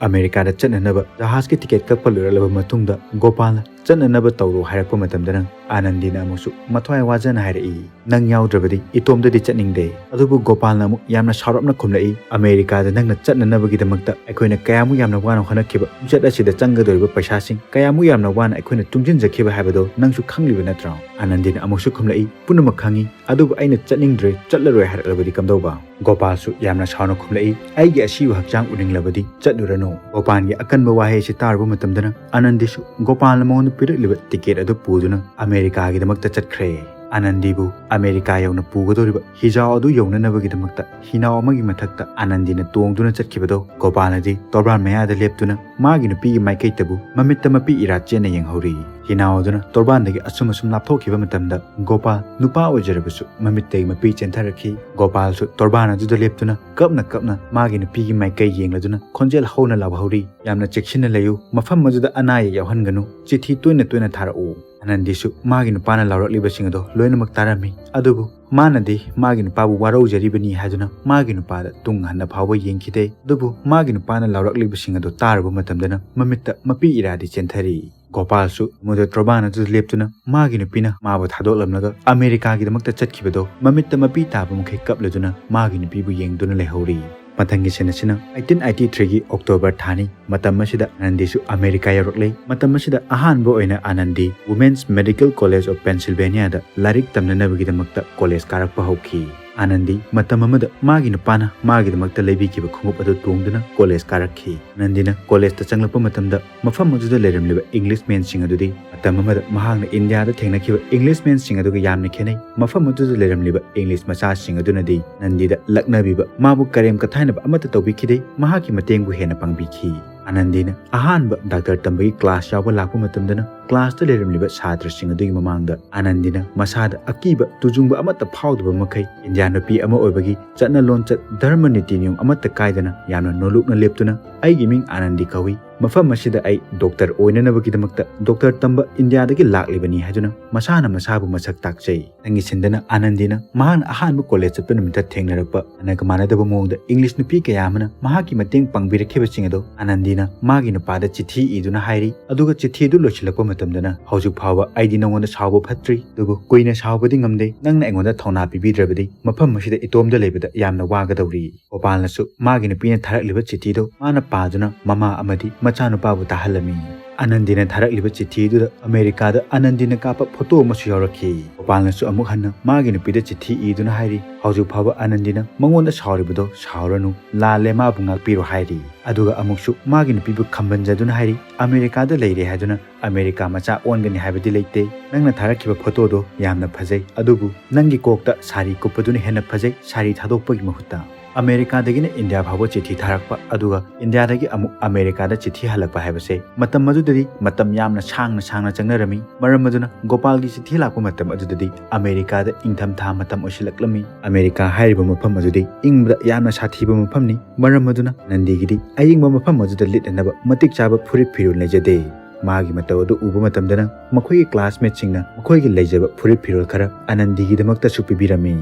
ꯑꯃꯦꯔꯤꯀꯥꯗ ꯆꯠꯅꯅꯕ ꯖꯍꯥꯖꯀꯤ ꯇꯤꯀꯦꯠ ꯀꯛꯄ ꯂꯣꯏꯔꯛꯂꯕ ꯃꯇꯨꯡꯗ ꯒꯣꯄꯥꯜꯅ ꯆꯠꯅꯅꯕ ꯇꯧꯔꯣ ꯍꯥꯏꯔꯛꯄ ꯃꯇꯝꯗꯅ ꯑꯅꯟꯗꯤꯅ ꯑꯃꯨꯛꯁꯨ ꯃꯊ꯭ꯋꯥꯏ ꯋꯥꯖꯅ ꯍꯥꯏꯔꯛꯏ, "ꯅꯪ ꯌꯥꯎꯗ꯭ꯔꯕꯗꯤ ꯏꯇꯣꯝꯗꯗꯤ ꯆꯠꯅꯤꯡꯗꯦ꯫" ꯑꯗꯨꯕꯨ ꯒꯣꯄꯥꯜꯅ ꯑꯃꯨꯛ ꯌꯥꯝꯅ ꯁꯥꯎꯔꯞꯅ ꯈꯨꯝꯂꯛꯏ, "ꯑꯃꯦꯔꯤꯀꯥꯗ ꯅꯪꯅ ꯆꯠꯅꯅꯕꯒꯤꯗꯃꯛꯇ ꯑꯩꯈꯣꯏꯅ ꯀꯌꯥꯃꯨꯛ ꯌꯥꯝꯅ ꯋꯥꯅ ꯍꯣꯠꯅꯈꯤꯕ, ꯈꯣꯡꯆꯠ ꯑꯁꯤꯗ ꯆꯪꯒꯗꯧꯔꯤꯕ ꯄꯩꯁꯥꯁꯤꯡ ꯀꯌꯥꯃꯨꯛ ꯌꯥꯝꯅ ꯋꯥꯅ ꯑꯩꯈꯣꯏꯅ ꯇꯨꯡꯁꯤꯟꯖꯈꯤꯕ ꯍꯥꯏꯕꯗꯣ ꯅꯪꯁꯨ ꯈꯪꯂꯤꯕ ꯅꯠꯇ꯭ꯔꯣ?" ꯑꯅꯟꯗꯤꯅ ꯑꯃꯨꯛꯁꯨ ꯈꯨꯝꯂꯛꯏ, "ꯄꯨꯝꯅꯃꯛ ꯈꯪꯉꯤ, ꯑꯗꯨꯕꯨ ꯑꯩꯅ ꯆꯠꯅꯤꯡꯗ꯭ꯔꯦ, ꯆꯠꯂꯔꯣꯏ ꯍꯥꯏꯔꯛꯂꯕꯗꯤ ꯀꯝꯗꯧꯕ?" ꯒꯣꯄꯥꯜꯁꯨ ꯌꯥꯝꯅ ꯁꯥꯎꯅ ꯈꯨꯝꯂꯛꯏ, "ꯑꯩꯒꯤ ꯑꯁꯤꯕ ꯍꯛꯆꯥꯡ ꯎꯅꯤꯡꯂꯕꯗꯤ ꯆꯠꯂꯨꯔꯅꯨ꯫" ꯒꯣꯄꯥꯜꯒꯤ ꯑꯀꯟꯕ ꯋꯥꯍꯩ ꯑꯁꯤ ꯇꯥꯔꯨꯕ ꯃꯇꯝꯗꯅ ꯑꯅꯟꯗꯤꯁꯨ ꯒꯣꯄꯥꯜꯅ ꯃꯉꯣꯟꯗ ꯄꯤꯔꯛꯂꯤꯕ ꯇꯤꯀꯦꯠ ꯑꯗꯨ ꯄꯨꯗꯨꯅ ꯑꯃꯦꯔꯤꯀꯥꯒꯤꯗꯃꯛꯇ ꯆꯠꯈ꯭ꯔꯦ꯫ ꯑꯅꯟꯗꯤꯕꯨ ꯑꯃꯦꯔꯤꯀꯥ ꯌꯧꯅ ꯄꯨꯒꯗꯧꯔꯤꯕ ꯍꯤꯖꯥꯎ ꯑꯗꯨ ꯌꯧꯅꯅꯕꯒꯤꯗꯃꯛꯇ ꯍꯤꯅꯥꯎ ꯑꯃꯒꯤ ꯃꯊꯛꯇ ꯑꯅꯟꯗꯤꯅ ꯇꯣꯡꯗꯨꯅ ꯆꯠꯈꯤꯕꯗꯣ ꯒꯣꯄꯥꯜꯅꯗꯤ ꯇꯣꯔꯕꯥꯟ ꯃꯌꯥꯗ ꯂꯦꯞꯇꯨꯅ ꯃꯥꯒꯤ ꯅꯨꯄꯤꯒꯤ ꯃꯥꯏꯀꯩꯇꯕꯨ ꯃꯃꯤꯠꯇ ꯃꯄꯤ ꯏꯔꯥ ꯆꯦꯟꯅ ꯌꯦꯡꯍꯧꯔꯤ꯫ ꯍꯤꯅꯥꯎ ꯑꯗꯨꯅ ꯇꯣꯔꯕꯥꯟꯗꯒꯤ ꯑꯁꯨꯝ ꯑꯁꯨꯝ ꯂꯥꯞꯊꯣꯛꯈꯤꯕ ꯃꯇꯝꯗ ꯒꯣꯄꯥꯜ ꯅꯨꯄꯥ ꯑꯣꯏꯖꯔꯕꯁꯨ ꯃꯃꯤꯠꯇꯒꯤ ꯃꯄꯤ ꯆꯦꯟꯊꯔꯛꯈꯤ꯫ ꯒꯣꯄꯥꯜꯁꯨ ꯇꯣꯔꯕꯥꯟ ꯑꯗꯨꯗ ꯂꯦꯞꯇꯨꯅ ꯀꯞꯅ ꯀꯞꯅ ꯃꯥꯒꯤ ꯅꯨꯄꯤꯒꯤ ꯃꯥꯏꯀꯩ ꯌꯦꯡꯂꯗꯨꯅ ꯈꯣꯟꯖꯦꯜ ꯍꯧꯅ ꯂꯥꯎꯍꯧꯔꯤ, "ꯌꯥꯝꯅ ꯆꯦꯛꯁꯤꯟꯅ ꯂꯩꯌꯨ, ꯃꯐꯝ ꯑꯗꯨꯗ ꯑꯅꯥ ꯑꯌꯦꯛ ꯌꯥꯎꯍꯟꯒꯅꯨ, ꯆꯤꯊꯤ ꯇꯣꯏꯅ ꯇꯣꯏꯅ ꯊꯥꯔꯛꯎ꯫" ꯑꯅꯟꯗꯤꯁꯨ ꯃꯥꯒꯤ ꯅꯨꯄꯥꯅ ꯂꯥꯎꯔꯛꯂꯤꯕꯁꯤꯡ ꯑꯗꯨ ꯂꯣꯏꯅꯃꯛ ꯇꯥꯔꯝꯃꯤ, ꯑꯗꯨꯕꯨ ꯃꯥꯅꯗꯤ ꯃꯥꯒꯤ ꯅꯨꯄꯥꯕꯨ ꯋꯥꯔꯧꯖꯔꯤꯕꯅꯤ ꯍꯥꯏꯗꯨꯅ ꯃꯥꯒꯤ ꯅꯨꯄꯥꯗ ꯇꯨꯡ ꯍꯟꯅ ꯐꯥꯎꯕ ꯌꯦꯡꯈꯤꯗꯦ꯫ ꯑꯗꯨꯕꯨ ꯃꯥꯒꯤ ꯅꯨꯄꯥꯅ ꯂꯥꯎꯔꯛꯂꯤꯕꯁꯤꯡ ꯑꯗꯨ ꯇꯥꯔꯨꯕ ꯃꯇꯝꯗꯅ ꯃꯃꯤꯠꯇ ꯃꯄꯤ ꯏꯔꯥꯗꯤ ꯆꯦꯟꯊꯔꯤ꯫ ꯒꯣꯄꯥꯜꯁꯨ ꯃꯗꯨ ꯇꯣꯔꯕꯥꯟ ꯑꯗꯨꯗ ꯂꯦꯞꯇꯨꯅ ꯃꯥꯒꯤ ꯅꯨꯄꯤꯅ ꯃꯥꯕꯨ ꯊꯥꯗꯣꯛꯂꯝꯂꯒ ꯑꯃꯦꯔꯤꯀꯥꯒꯤꯗꯃꯛꯇ ꯆꯠꯈꯤꯕꯗꯣ ꯃꯃꯤꯠꯇ ꯃꯄꯤ ꯇꯥꯕ ꯃꯈꯩ ꯀꯞꯂꯗꯨꯅ ꯃꯥꯒꯤ ꯅꯨꯄꯤꯕꯨ ꯌꯦꯡꯗꯨꯅ ꯂꯩꯍꯧꯔꯤ꯫ ꯃꯊꯪꯒꯤ ꯁꯤꯟ ꯑꯁꯤꯅ eighteen eighty three ꯒꯤ October ꯊꯥꯅꯤ꯫ ꯃꯇꯝ ꯑꯁꯤꯗ ꯑꯅꯟꯗꯤꯁꯨ ꯑꯃꯦꯔꯤꯀꯥ ꯌꯧꯔꯛꯂꯦ꯫ ꯃꯇꯝ ꯑꯁꯤꯗ ꯑꯍꯥꯟꯕ ꯑꯣꯏꯅ ꯑꯅꯟꯗꯤ Women's Medical College of Pennsylvania ꯗ ꯂꯥꯏꯔꯤꯛ ꯇꯝꯅꯅꯕꯒꯤꯗꯃꯛꯇ ꯀꯣꯂꯦꯖ ꯀꯥꯔꯛꯄ ꯍꯧꯈꯤ꯫ ꯑꯅꯟꯗꯤ ꯃꯇꯝ ꯑꯃꯗ ꯃꯥꯒꯤ ꯅꯨꯄꯥꯅ ꯃꯥꯒꯤꯗꯃꯛꯇ ꯂꯩꯕꯤꯈꯤꯕ ꯈꯣꯡꯎꯞ ꯑꯗꯨ ꯇꯣꯡꯗꯨꯅ ꯀꯣꯂꯦꯖ ꯀꯥꯔꯛꯈꯤ꯫ ꯑꯅꯟꯗꯤꯅ ꯀꯣꯂꯦꯖꯇ ꯆꯪꯂꯛꯄ ꯃꯇꯝꯗ ꯃꯐꯝ ꯑꯗꯨꯗ ꯂꯩꯔꯝꯂꯤꯕ Englishman ꯁꯤꯡ ꯑꯗꯨꯗꯤ ꯃꯇꯝ ꯑꯃꯗ ꯃꯍꯥꯛꯅ ꯏꯟꯗꯤꯌꯥꯗ ꯊꯦꯡꯅꯈꯤꯕ Englishman ꯁꯤꯡ ꯑꯗꯨꯒ ꯌꯥꯝꯅ ꯈꯦꯠꯅꯩ꯫ ꯃꯐꯝ ꯑꯗꯨꯗ ꯂꯩꯔꯝꯂꯤꯕ English ꯃꯆꯥꯁꯤꯡ ꯑꯗꯨꯅꯗꯤ ꯅꯟꯗꯤꯗ ꯂꯛꯅꯕꯤꯕ, ꯃꯥꯕꯨ ꯀꯔꯦꯝ ꯀꯊꯥꯏꯅꯕ ꯑꯃꯠꯇ ꯇꯧꯕꯤꯈꯤꯗꯦ, ꯃꯍꯥꯛꯀꯤ ꯃꯇꯦꯡꯕꯨ ꯍꯦꯟꯅ ꯄꯥꯡꯕꯤꯈꯤ꯫ ꯑꯅꯟꯗꯤꯅ ꯑꯍꯥꯟꯕ ꯗꯥꯛꯇꯔ ꯇꯝꯕꯒꯤ ꯀ꯭ꯂꯥꯁ ꯌꯥꯎꯕ ꯂꯥꯛꯄ ꯃꯇꯝꯗꯅ ꯀ꯭ꯂꯥꯁꯇ ꯂꯩꯔꯝꯂꯤꯕ ꯁꯥꯇ꯭ꯔꯁꯤꯡ ꯑꯗꯨꯒꯤ ꯃꯃꯥꯡꯗ ꯑꯅꯟꯗꯤꯅ ꯃꯁꯥꯗ ꯑꯀꯤꯕ ꯇꯨꯖꯨꯡꯕ ꯑꯃꯠꯇ ꯐꯥꯎꯗꯕ ꯃꯈꯩ ꯏꯟꯗꯤꯌꯥ ꯅꯨꯄꯤ ꯑꯃ ꯑꯣꯏꯕꯒꯤ ꯆꯠꯅ ꯂꯣꯟꯆꯠ, ꯙꯔꯃ ꯅꯤꯇꯤ ꯅꯤꯌꯣꯝ ꯑꯃꯠꯇ ꯀꯥꯏꯗꯅ ꯌꯥꯝꯅ ꯅꯣꯂꯨꯛꯅ ꯂꯦꯞꯇꯨꯅ, "ꯑꯩꯒꯤ ꯃꯤꯡ ꯑꯅꯟꯗꯤ ꯀꯧꯏ, ꯃꯐꯝ ꯑꯁꯤꯗ ꯑꯩ ꯗꯣꯛꯇꯔ ꯑꯣꯏꯅꯅꯕꯒꯤꯗꯃꯛꯇ ꯗꯣꯛꯇꯔ ꯇꯝꯕ ꯏꯟꯗꯤꯌꯥꯗꯒꯤ ꯂꯥꯛꯂꯤꯕꯅꯤ" ꯍꯥꯏꯗꯨꯅ ꯃꯁꯥꯅ ꯃꯁꯥꯕꯨ ꯃꯁꯛ ꯇꯥꯛꯆꯩ꯫ ꯃꯊꯪꯒꯤ ꯁꯤꯟꯗꯅ ꯑꯅꯟꯗꯤꯅ ꯃꯍꯥꯛꯅ ꯑꯍꯥꯟꯕ ꯀꯣꯂꯦꯖ ꯆꯠꯄ ꯅꯨꯃꯤꯠꯇ ꯊꯦꯡꯅꯔꯛꯄ ꯍꯥꯟꯅꯒ ꯃꯥꯟꯅꯗꯕ ꯃꯑꯣꯡꯗ English ꯅꯨꯄꯤ ꯀꯌꯥ ꯑꯃꯅ ꯃꯍꯥꯛꯀꯤ ꯃꯇꯦꯡ ꯄꯥꯡꯕꯤꯔꯛꯈꯤꯕꯁꯤꯡ ꯑꯗꯣ ꯑꯅꯟꯗꯤꯅ ꯃꯥꯒꯤ ꯅꯨꯄꯥꯗ ꯆꯤꯊꯤ ꯏꯗꯨꯅ ꯍꯥꯏꯔꯤ꯫ ꯑꯗꯨꯒ ꯆꯤꯊꯤ ꯑꯗꯨ ꯂꯣꯏꯁꯤꯜꯂꯛꯄ ꯃꯇꯝꯗꯅ, "ꯍꯧꯖꯤꯛ ꯐꯥꯎꯕ ꯑꯩꯗꯤ ꯅꯉꯣꯟꯗ ꯁꯥꯎꯕ ꯐꯠꯇ꯭ꯔꯤ, ꯑꯗꯨꯕꯨ ꯀꯨꯏꯅ ꯁꯥꯎꯕꯗꯤ ꯉꯝꯗꯦ꯫ ꯅꯪꯅ ꯑꯩꯉꯣꯟꯗ ꯊꯧꯅꯥ ꯄꯤꯕꯤꯗ꯭ꯔꯕꯗꯤ ꯃꯐꯝ ꯑꯁꯤꯗ ꯏꯇꯣꯝꯗ ꯂꯩꯕꯗ ꯌꯥꯝꯅ ꯋꯥꯒꯗꯧꯔꯤ"꯫ ꯒꯣꯄꯥꯜꯅꯁꯨ ꯃꯥꯒꯤ ꯅꯨꯄꯤꯅ ꯊꯥꯔꯛꯂꯤꯕ ꯆꯤꯊꯤꯗꯨ ꯃꯥꯅ ꯄꯥꯗꯨꯅ ꯃꯃꯥ ꯑꯃꯗꯤ ꯃꯆꯥꯅꯨꯄꯥꯕꯨ ꯇꯥꯍꯜꯂꯝꯃꯤ꯫ ꯑꯅꯟꯗꯤꯅ ꯊꯥꯔꯛꯂꯤꯕ ꯆꯤꯊꯤꯗꯨꯗ ꯑꯃꯦꯔꯤꯀꯥꯗ ꯑꯅꯟꯗꯤꯅ ꯀꯥꯞꯄ ꯐꯣꯇꯣ ꯑꯃꯁꯨ ꯌꯥꯎꯔꯛꯈꯤ꯫ ꯒꯣꯄꯥꯜꯅꯁꯨ ꯑꯃꯨꯛ ꯍꯟꯅ ꯃꯥꯒꯤ ꯅꯨꯄꯤꯗ ꯆꯤꯊꯤ ꯏꯗꯨꯅ ꯍꯥꯏꯔꯤ, "ꯍꯧꯖꯤꯛ ꯐꯥꯎꯕ ꯑꯅꯟꯗꯤꯅ ꯃꯉꯣꯟꯗ ꯁꯥꯎꯔꯤꯕꯗꯣ ꯁꯥꯎꯔꯅꯨ, ꯂꯥꯜꯂꯦ, ꯃꯥꯕꯨ ꯉꯥꯛꯄꯤꯔꯣ" ꯍꯥꯏꯔꯤ꯫ ꯑꯗꯨꯒ ꯑꯃꯨꯛꯁꯨ ꯃꯥꯒꯤ ꯅꯨꯄꯤꯕꯨ ꯈꯝꯕꯟꯖꯗꯨꯅ ꯍꯥꯏꯔꯤ, "ꯑꯃꯦꯔꯤꯀꯥꯗ ꯂꯩꯔꯦ ꯍꯥꯏꯗꯨꯅ ꯑꯃꯦꯔꯤꯀꯥ ꯃꯆꯥ ꯑꯣꯟꯒꯅꯤ ꯍꯥꯏꯕꯗꯤ ꯂꯩꯇꯦ꯫ ꯅꯪꯅ ꯊꯥꯔꯛꯈꯤꯕ ꯐꯣꯇꯣꯗꯣ ꯌꯥꯝꯅ ꯐꯖꯩ, ꯑꯗꯨꯕꯨ ꯅꯪꯒꯤ ꯀꯣꯛꯇ ꯁꯥꯔꯤ ꯀꯨꯞꯄꯗꯨꯅ ꯍꯦꯟꯅ ꯐꯖꯩ, ꯁꯥꯔꯤ ꯊꯥꯗꯣꯛꯄꯒꯤ ꯃꯍꯨꯠꯇ"꯫ ꯑꯃꯦꯔꯤꯀꯥꯗꯒꯤꯅ ꯏꯟꯗꯤꯌꯥ ꯐꯥꯎꯕ ꯆꯤꯊꯤ ꯊꯥꯔꯛꯄ, ꯑꯗꯨꯒ ꯏꯟꯗꯤꯌꯥꯗꯒꯤ ꯑꯃꯨꯛ ꯑꯃꯦꯔꯤꯀꯥꯗ ꯆꯤꯊꯤ ꯍꯜꯂꯛꯄ ꯍꯥꯏꯕꯁꯦ ꯃꯇꯝ ꯑꯗꯨꯗꯗꯤ ꯃꯇꯝ ꯌꯥꯝꯅ ꯁꯥꯡꯅ ꯁꯥꯡꯅ ꯆꯪꯅꯔꯝꯃꯤ꯫ ꯃꯔꯝ ꯑꯗꯨꯅ ꯒꯣꯄꯥꯜꯒꯤ ꯆꯤꯊꯤ ꯂꯥꯛꯄ ꯃꯇꯝ ꯑꯗꯨꯗꯗꯤ ꯑꯃꯦꯔꯤꯀꯥꯗ ꯏꯪꯊꯝꯊꯥ ꯃꯇꯝ ꯑꯣꯏꯁꯤꯜꯂꯛꯂꯝꯃꯤ꯫ ꯑꯃꯦꯔꯤꯀꯥ ꯍꯥꯏꯔꯤꯕ ꯃꯐꯝ ꯑꯗꯨꯗꯤ ꯏꯪꯕꯗ ꯌꯥꯝꯅ ꯁꯥꯊꯤꯕ ꯃꯐꯝꯅꯤ꯫ ꯃꯔꯝ ꯑꯗꯨꯅ ꯅꯟꯗꯤꯒꯤꯗꯤ ꯑꯌꯤꯡꯕ ꯃꯐꯝ ꯑꯗꯨꯗ ꯂꯤꯠꯅꯅꯕ ꯃꯇꯤꯛ ꯆꯥꯕ ꯐꯨꯔꯤꯠ ꯐꯤꯔꯣꯜ ꯂꯩꯖꯗꯦ꯫ ꯃꯥꯒꯤ ꯃꯇꯧ ꯑꯗꯨ ꯎꯕ ꯃꯇꯝꯗꯅ ꯃꯈꯣꯏꯒꯤ classmateꯁꯤꯡꯅ ꯃꯈꯣꯏꯒꯤ ꯂꯩꯖꯕ ꯐꯨꯔꯤꯠ ꯐꯤꯔꯣꯜ ꯈꯔ ꯑꯅꯟꯗꯤꯒꯤꯗꯃꯛꯇꯁꯨ ꯄꯤꯕꯤꯔꯝꯃꯤ꯫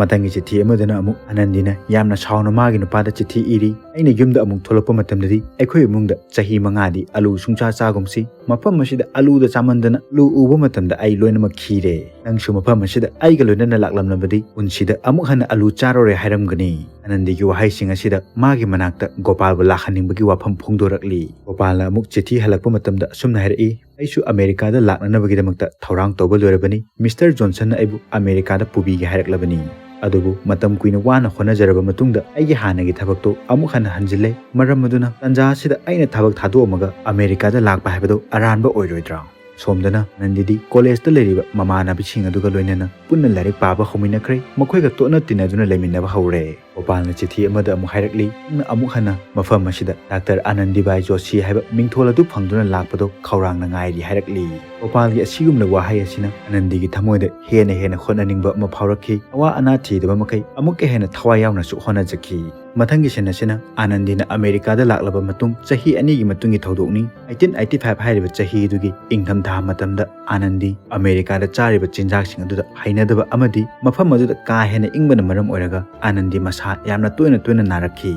ꯃꯊꯪꯒꯤ ꯆꯤꯊꯤ ꯑꯃꯗꯅ ꯑꯃꯨꯛ ꯑꯅꯟꯗꯤꯅ ꯌꯥꯝꯅ ꯁꯥꯎꯅ ꯃꯥꯒꯤ ꯅꯨꯄꯥꯗ ꯆꯤꯊꯤ ꯏꯔꯤ, "ꯑꯩꯅ ꯌꯨꯝꯗ ꯑꯃꯨꯛ ꯊꯣꯛꯂꯛꯄ ꯃꯇꯝꯗꯗꯤ ꯑꯩꯈꯣꯏ ꯏꯃꯨꯡꯗ ꯆꯍꯤ ꯃꯉꯥꯗꯤ ꯑꯂꯨ ꯁꯨꯡꯆꯥ ꯆꯥꯒꯨꯝꯁꯤ, "ꯃꯐꯝ ꯑꯁꯤꯗ ꯑꯂꯨꯗ ꯆꯥꯃꯟꯗꯅ ꯑꯂꯨ ꯎꯕ ꯃꯇꯝꯗ ꯑꯩ ꯂꯣꯏꯅꯃꯛ ꯈꯤꯔꯦ꯫ ꯅꯪꯁꯨ ꯃꯐꯝ ꯑꯁꯤꯗ ꯑꯩꯒ ꯂꯣꯏꯅꯅ ꯂꯥꯛꯂꯝꯂꯕꯗꯤ ꯄꯨꯟꯁꯤꯗ ꯑꯃꯨꯛ ꯍꯟꯅ ꯑꯂꯨ ꯆꯥꯔꯔꯣꯏ" ꯍꯥꯏꯔꯝꯒꯅꯤ꯫ ꯑꯅꯟꯗꯤꯒꯤ ꯋꯥꯍꯩꯁꯤꯡ ꯑꯁꯤꯗ ꯃꯥꯒꯤ ꯃꯅꯥꯛꯇ ꯒꯣꯄꯥꯜꯕꯨ ꯂꯥꯛꯍꯟꯅꯤꯡꯕꯒꯤ ꯋꯥꯐꯝ ꯐꯣꯡꯗꯣꯔꯛꯂꯤ꯫ ꯒꯣꯄꯥꯜꯅ ꯑꯃꯨꯛ ꯆꯤꯊꯤ ꯍꯜꯂꯛꯄ ꯃꯇꯝꯗ ꯑꯁꯨꯝꯅ ꯍꯥꯏꯔꯛꯏ, "ꯑꯩꯁꯨ ꯑꯃꯦꯔꯤꯀꯥꯗ ꯂꯥꯛꯅꯅꯕꯒꯤꯗꯃꯛꯇ ꯊꯧꯔꯥꯡ ꯇꯧꯕ ꯂꯣꯏꯔꯕꯅꯤ꯫ ꯃꯤꯁꯇꯔ ꯖꯣꯟꯁꯟꯅ ꯑꯩꯕꯨ ꯑꯃꯦꯔꯤꯀꯥꯗ ꯄꯨꯕꯤꯒꯦ ꯍꯥꯏꯔꯛꯂꯕꯅꯤ꯫ ꯑꯗꯨꯕꯨ ꯃꯇꯝ ꯀꯨꯏꯅ ꯋꯥꯅ ꯍꯣꯠꯅꯖꯔꯕ ꯃꯇꯨꯡꯗ ꯑꯩꯒꯤ ꯍꯥꯟꯅꯒꯤ ꯊꯕꯛꯇꯣ ꯑꯃꯨꯛ ꯍꯟꯅ ꯍꯟꯖꯤꯜꯂꯦ꯫ ꯃꯔꯝ ꯑꯗꯨꯅ ꯇꯥꯟꯖꯥ ꯑꯁꯤꯗ ꯑꯩꯅ ꯊꯕꯛ ꯊꯥꯗꯣꯛꯑꯝꯃꯒ ꯑꯃꯦꯔꯤꯀꯥꯗ ꯂꯥꯛꯄ ꯍꯥꯏꯕꯗꯣ ꯑꯔꯥꯟꯕ ꯑꯣꯏꯔꯣꯏꯗ꯭ꯔꯥ?" ꯁꯣꯝꯗꯅ ꯑꯅꯟꯗꯤꯗꯤ ꯀꯣꯂꯦꯖꯇ ꯂꯩꯔꯤꯕ ꯃꯃꯥꯟꯅꯕꯤꯁꯤꯡ ꯑꯗꯨꯒ ꯂꯣꯏꯅꯅ ꯄꯨꯟꯅ ꯂꯥꯏꯔꯤꯛ ꯄꯥꯕ ꯍꯧꯃꯤꯟꯅꯈ꯭ꯔꯦ꯫ ꯃꯈꯣꯏꯒ ꯇꯣꯠꯅ ꯇꯤꯟꯅꯗꯨꯅ ꯂꯩꯃꯤꯟꯅꯕ ꯍꯧꯔꯦ꯫ ꯒꯣꯄꯥꯜꯅ ꯆꯤꯊꯤ ꯑꯃꯗ ꯑꯃꯨꯛ ꯍꯥꯏꯔꯛꯂꯤ, "ꯅꯪꯅ ꯑꯃꯨꯛ ꯍꯟꯅ ꯃꯐꯝ ꯑꯁꯤꯗ ꯗꯥꯛꯇꯔ ꯑꯅꯟꯗꯤꯕꯥꯏ ꯖꯣꯁꯤ ꯍꯥꯏꯕ ꯃꯤꯡꯊꯣꯜ ꯑꯗꯨ ꯐꯪꯗꯨꯅ ꯂꯥꯛꯄꯗꯣ ꯈꯧꯔꯥꯡꯅ ꯉꯥꯏꯔꯤ" ꯍꯥꯏꯔꯛꯂꯤ꯫ ꯒꯣꯄꯥꯜꯒꯤ ꯑꯁꯤꯒꯨꯝꯂꯕ ꯋꯥꯍꯩ ꯑꯁꯤꯅ ꯑꯅꯟꯗꯤꯒꯤ ꯊꯃꯣꯏꯗ ꯍꯦꯟꯅ ꯍꯦꯟꯅ ꯍꯣꯠꯅꯅꯤꯡꯕ ꯑꯃ ꯐꯥꯎꯔꯛꯈꯤ꯫ ꯑꯋꯥ ꯑꯅꯥ ꯊꯤꯗꯕ ꯃꯈꯩ ꯑꯃꯨꯛꯀ ꯍꯦꯟꯅ ꯊꯋꯥꯏ ꯌꯥꯎꯅꯁꯨ ꯍꯣꯠꯅꯖꯈꯤ꯫ ꯃꯊꯪꯒꯤ ꯁꯤꯟ ꯑꯁꯤꯅ ꯑꯅꯟꯗꯤꯅ ꯑꯃꯦꯔꯤꯀꯥꯗ ꯂꯥꯛꯂꯕ ꯃꯇꯨꯡ ꯆꯍꯤ ꯑꯅꯤꯒꯤ ꯃꯇꯨꯡꯒꯤ ꯊꯧꯗꯣꯛꯅꯤ꯫ ꯑꯩꯠꯇꯤꯟ ꯑꯩꯠꯇꯤ ꯐꯥꯏꯚ ꯍꯥꯏꯔꯤꯕ ꯆꯍꯤ ꯑꯗꯨꯒꯤ ꯏꯪꯊꯝꯊꯥ ꯃꯇꯝꯗ ꯑꯅꯟꯗꯤ ꯑꯃꯦꯔꯤꯀꯥꯗ ꯆꯥꯔꯤꯕ ꯆꯤꯟꯖꯥꯛꯁꯤꯡ ꯑꯗꯨꯗ ꯍꯩꯅꯗꯕ ꯑꯃꯗꯤ ꯃꯐꯝ ꯑꯗꯨꯗ ꯀꯥ ꯍꯦꯟꯅ ꯏꯪꯕꯅ ꯃꯔꯝ ꯑꯣꯏꯔꯒ ꯑꯅꯟꯗꯤ ꯃꯁꯥ ꯌꯥꯝꯅ ꯇꯣꯏꯅ ꯇꯣꯏꯅ ꯅꯥꯔꯛꯈꯤ꯫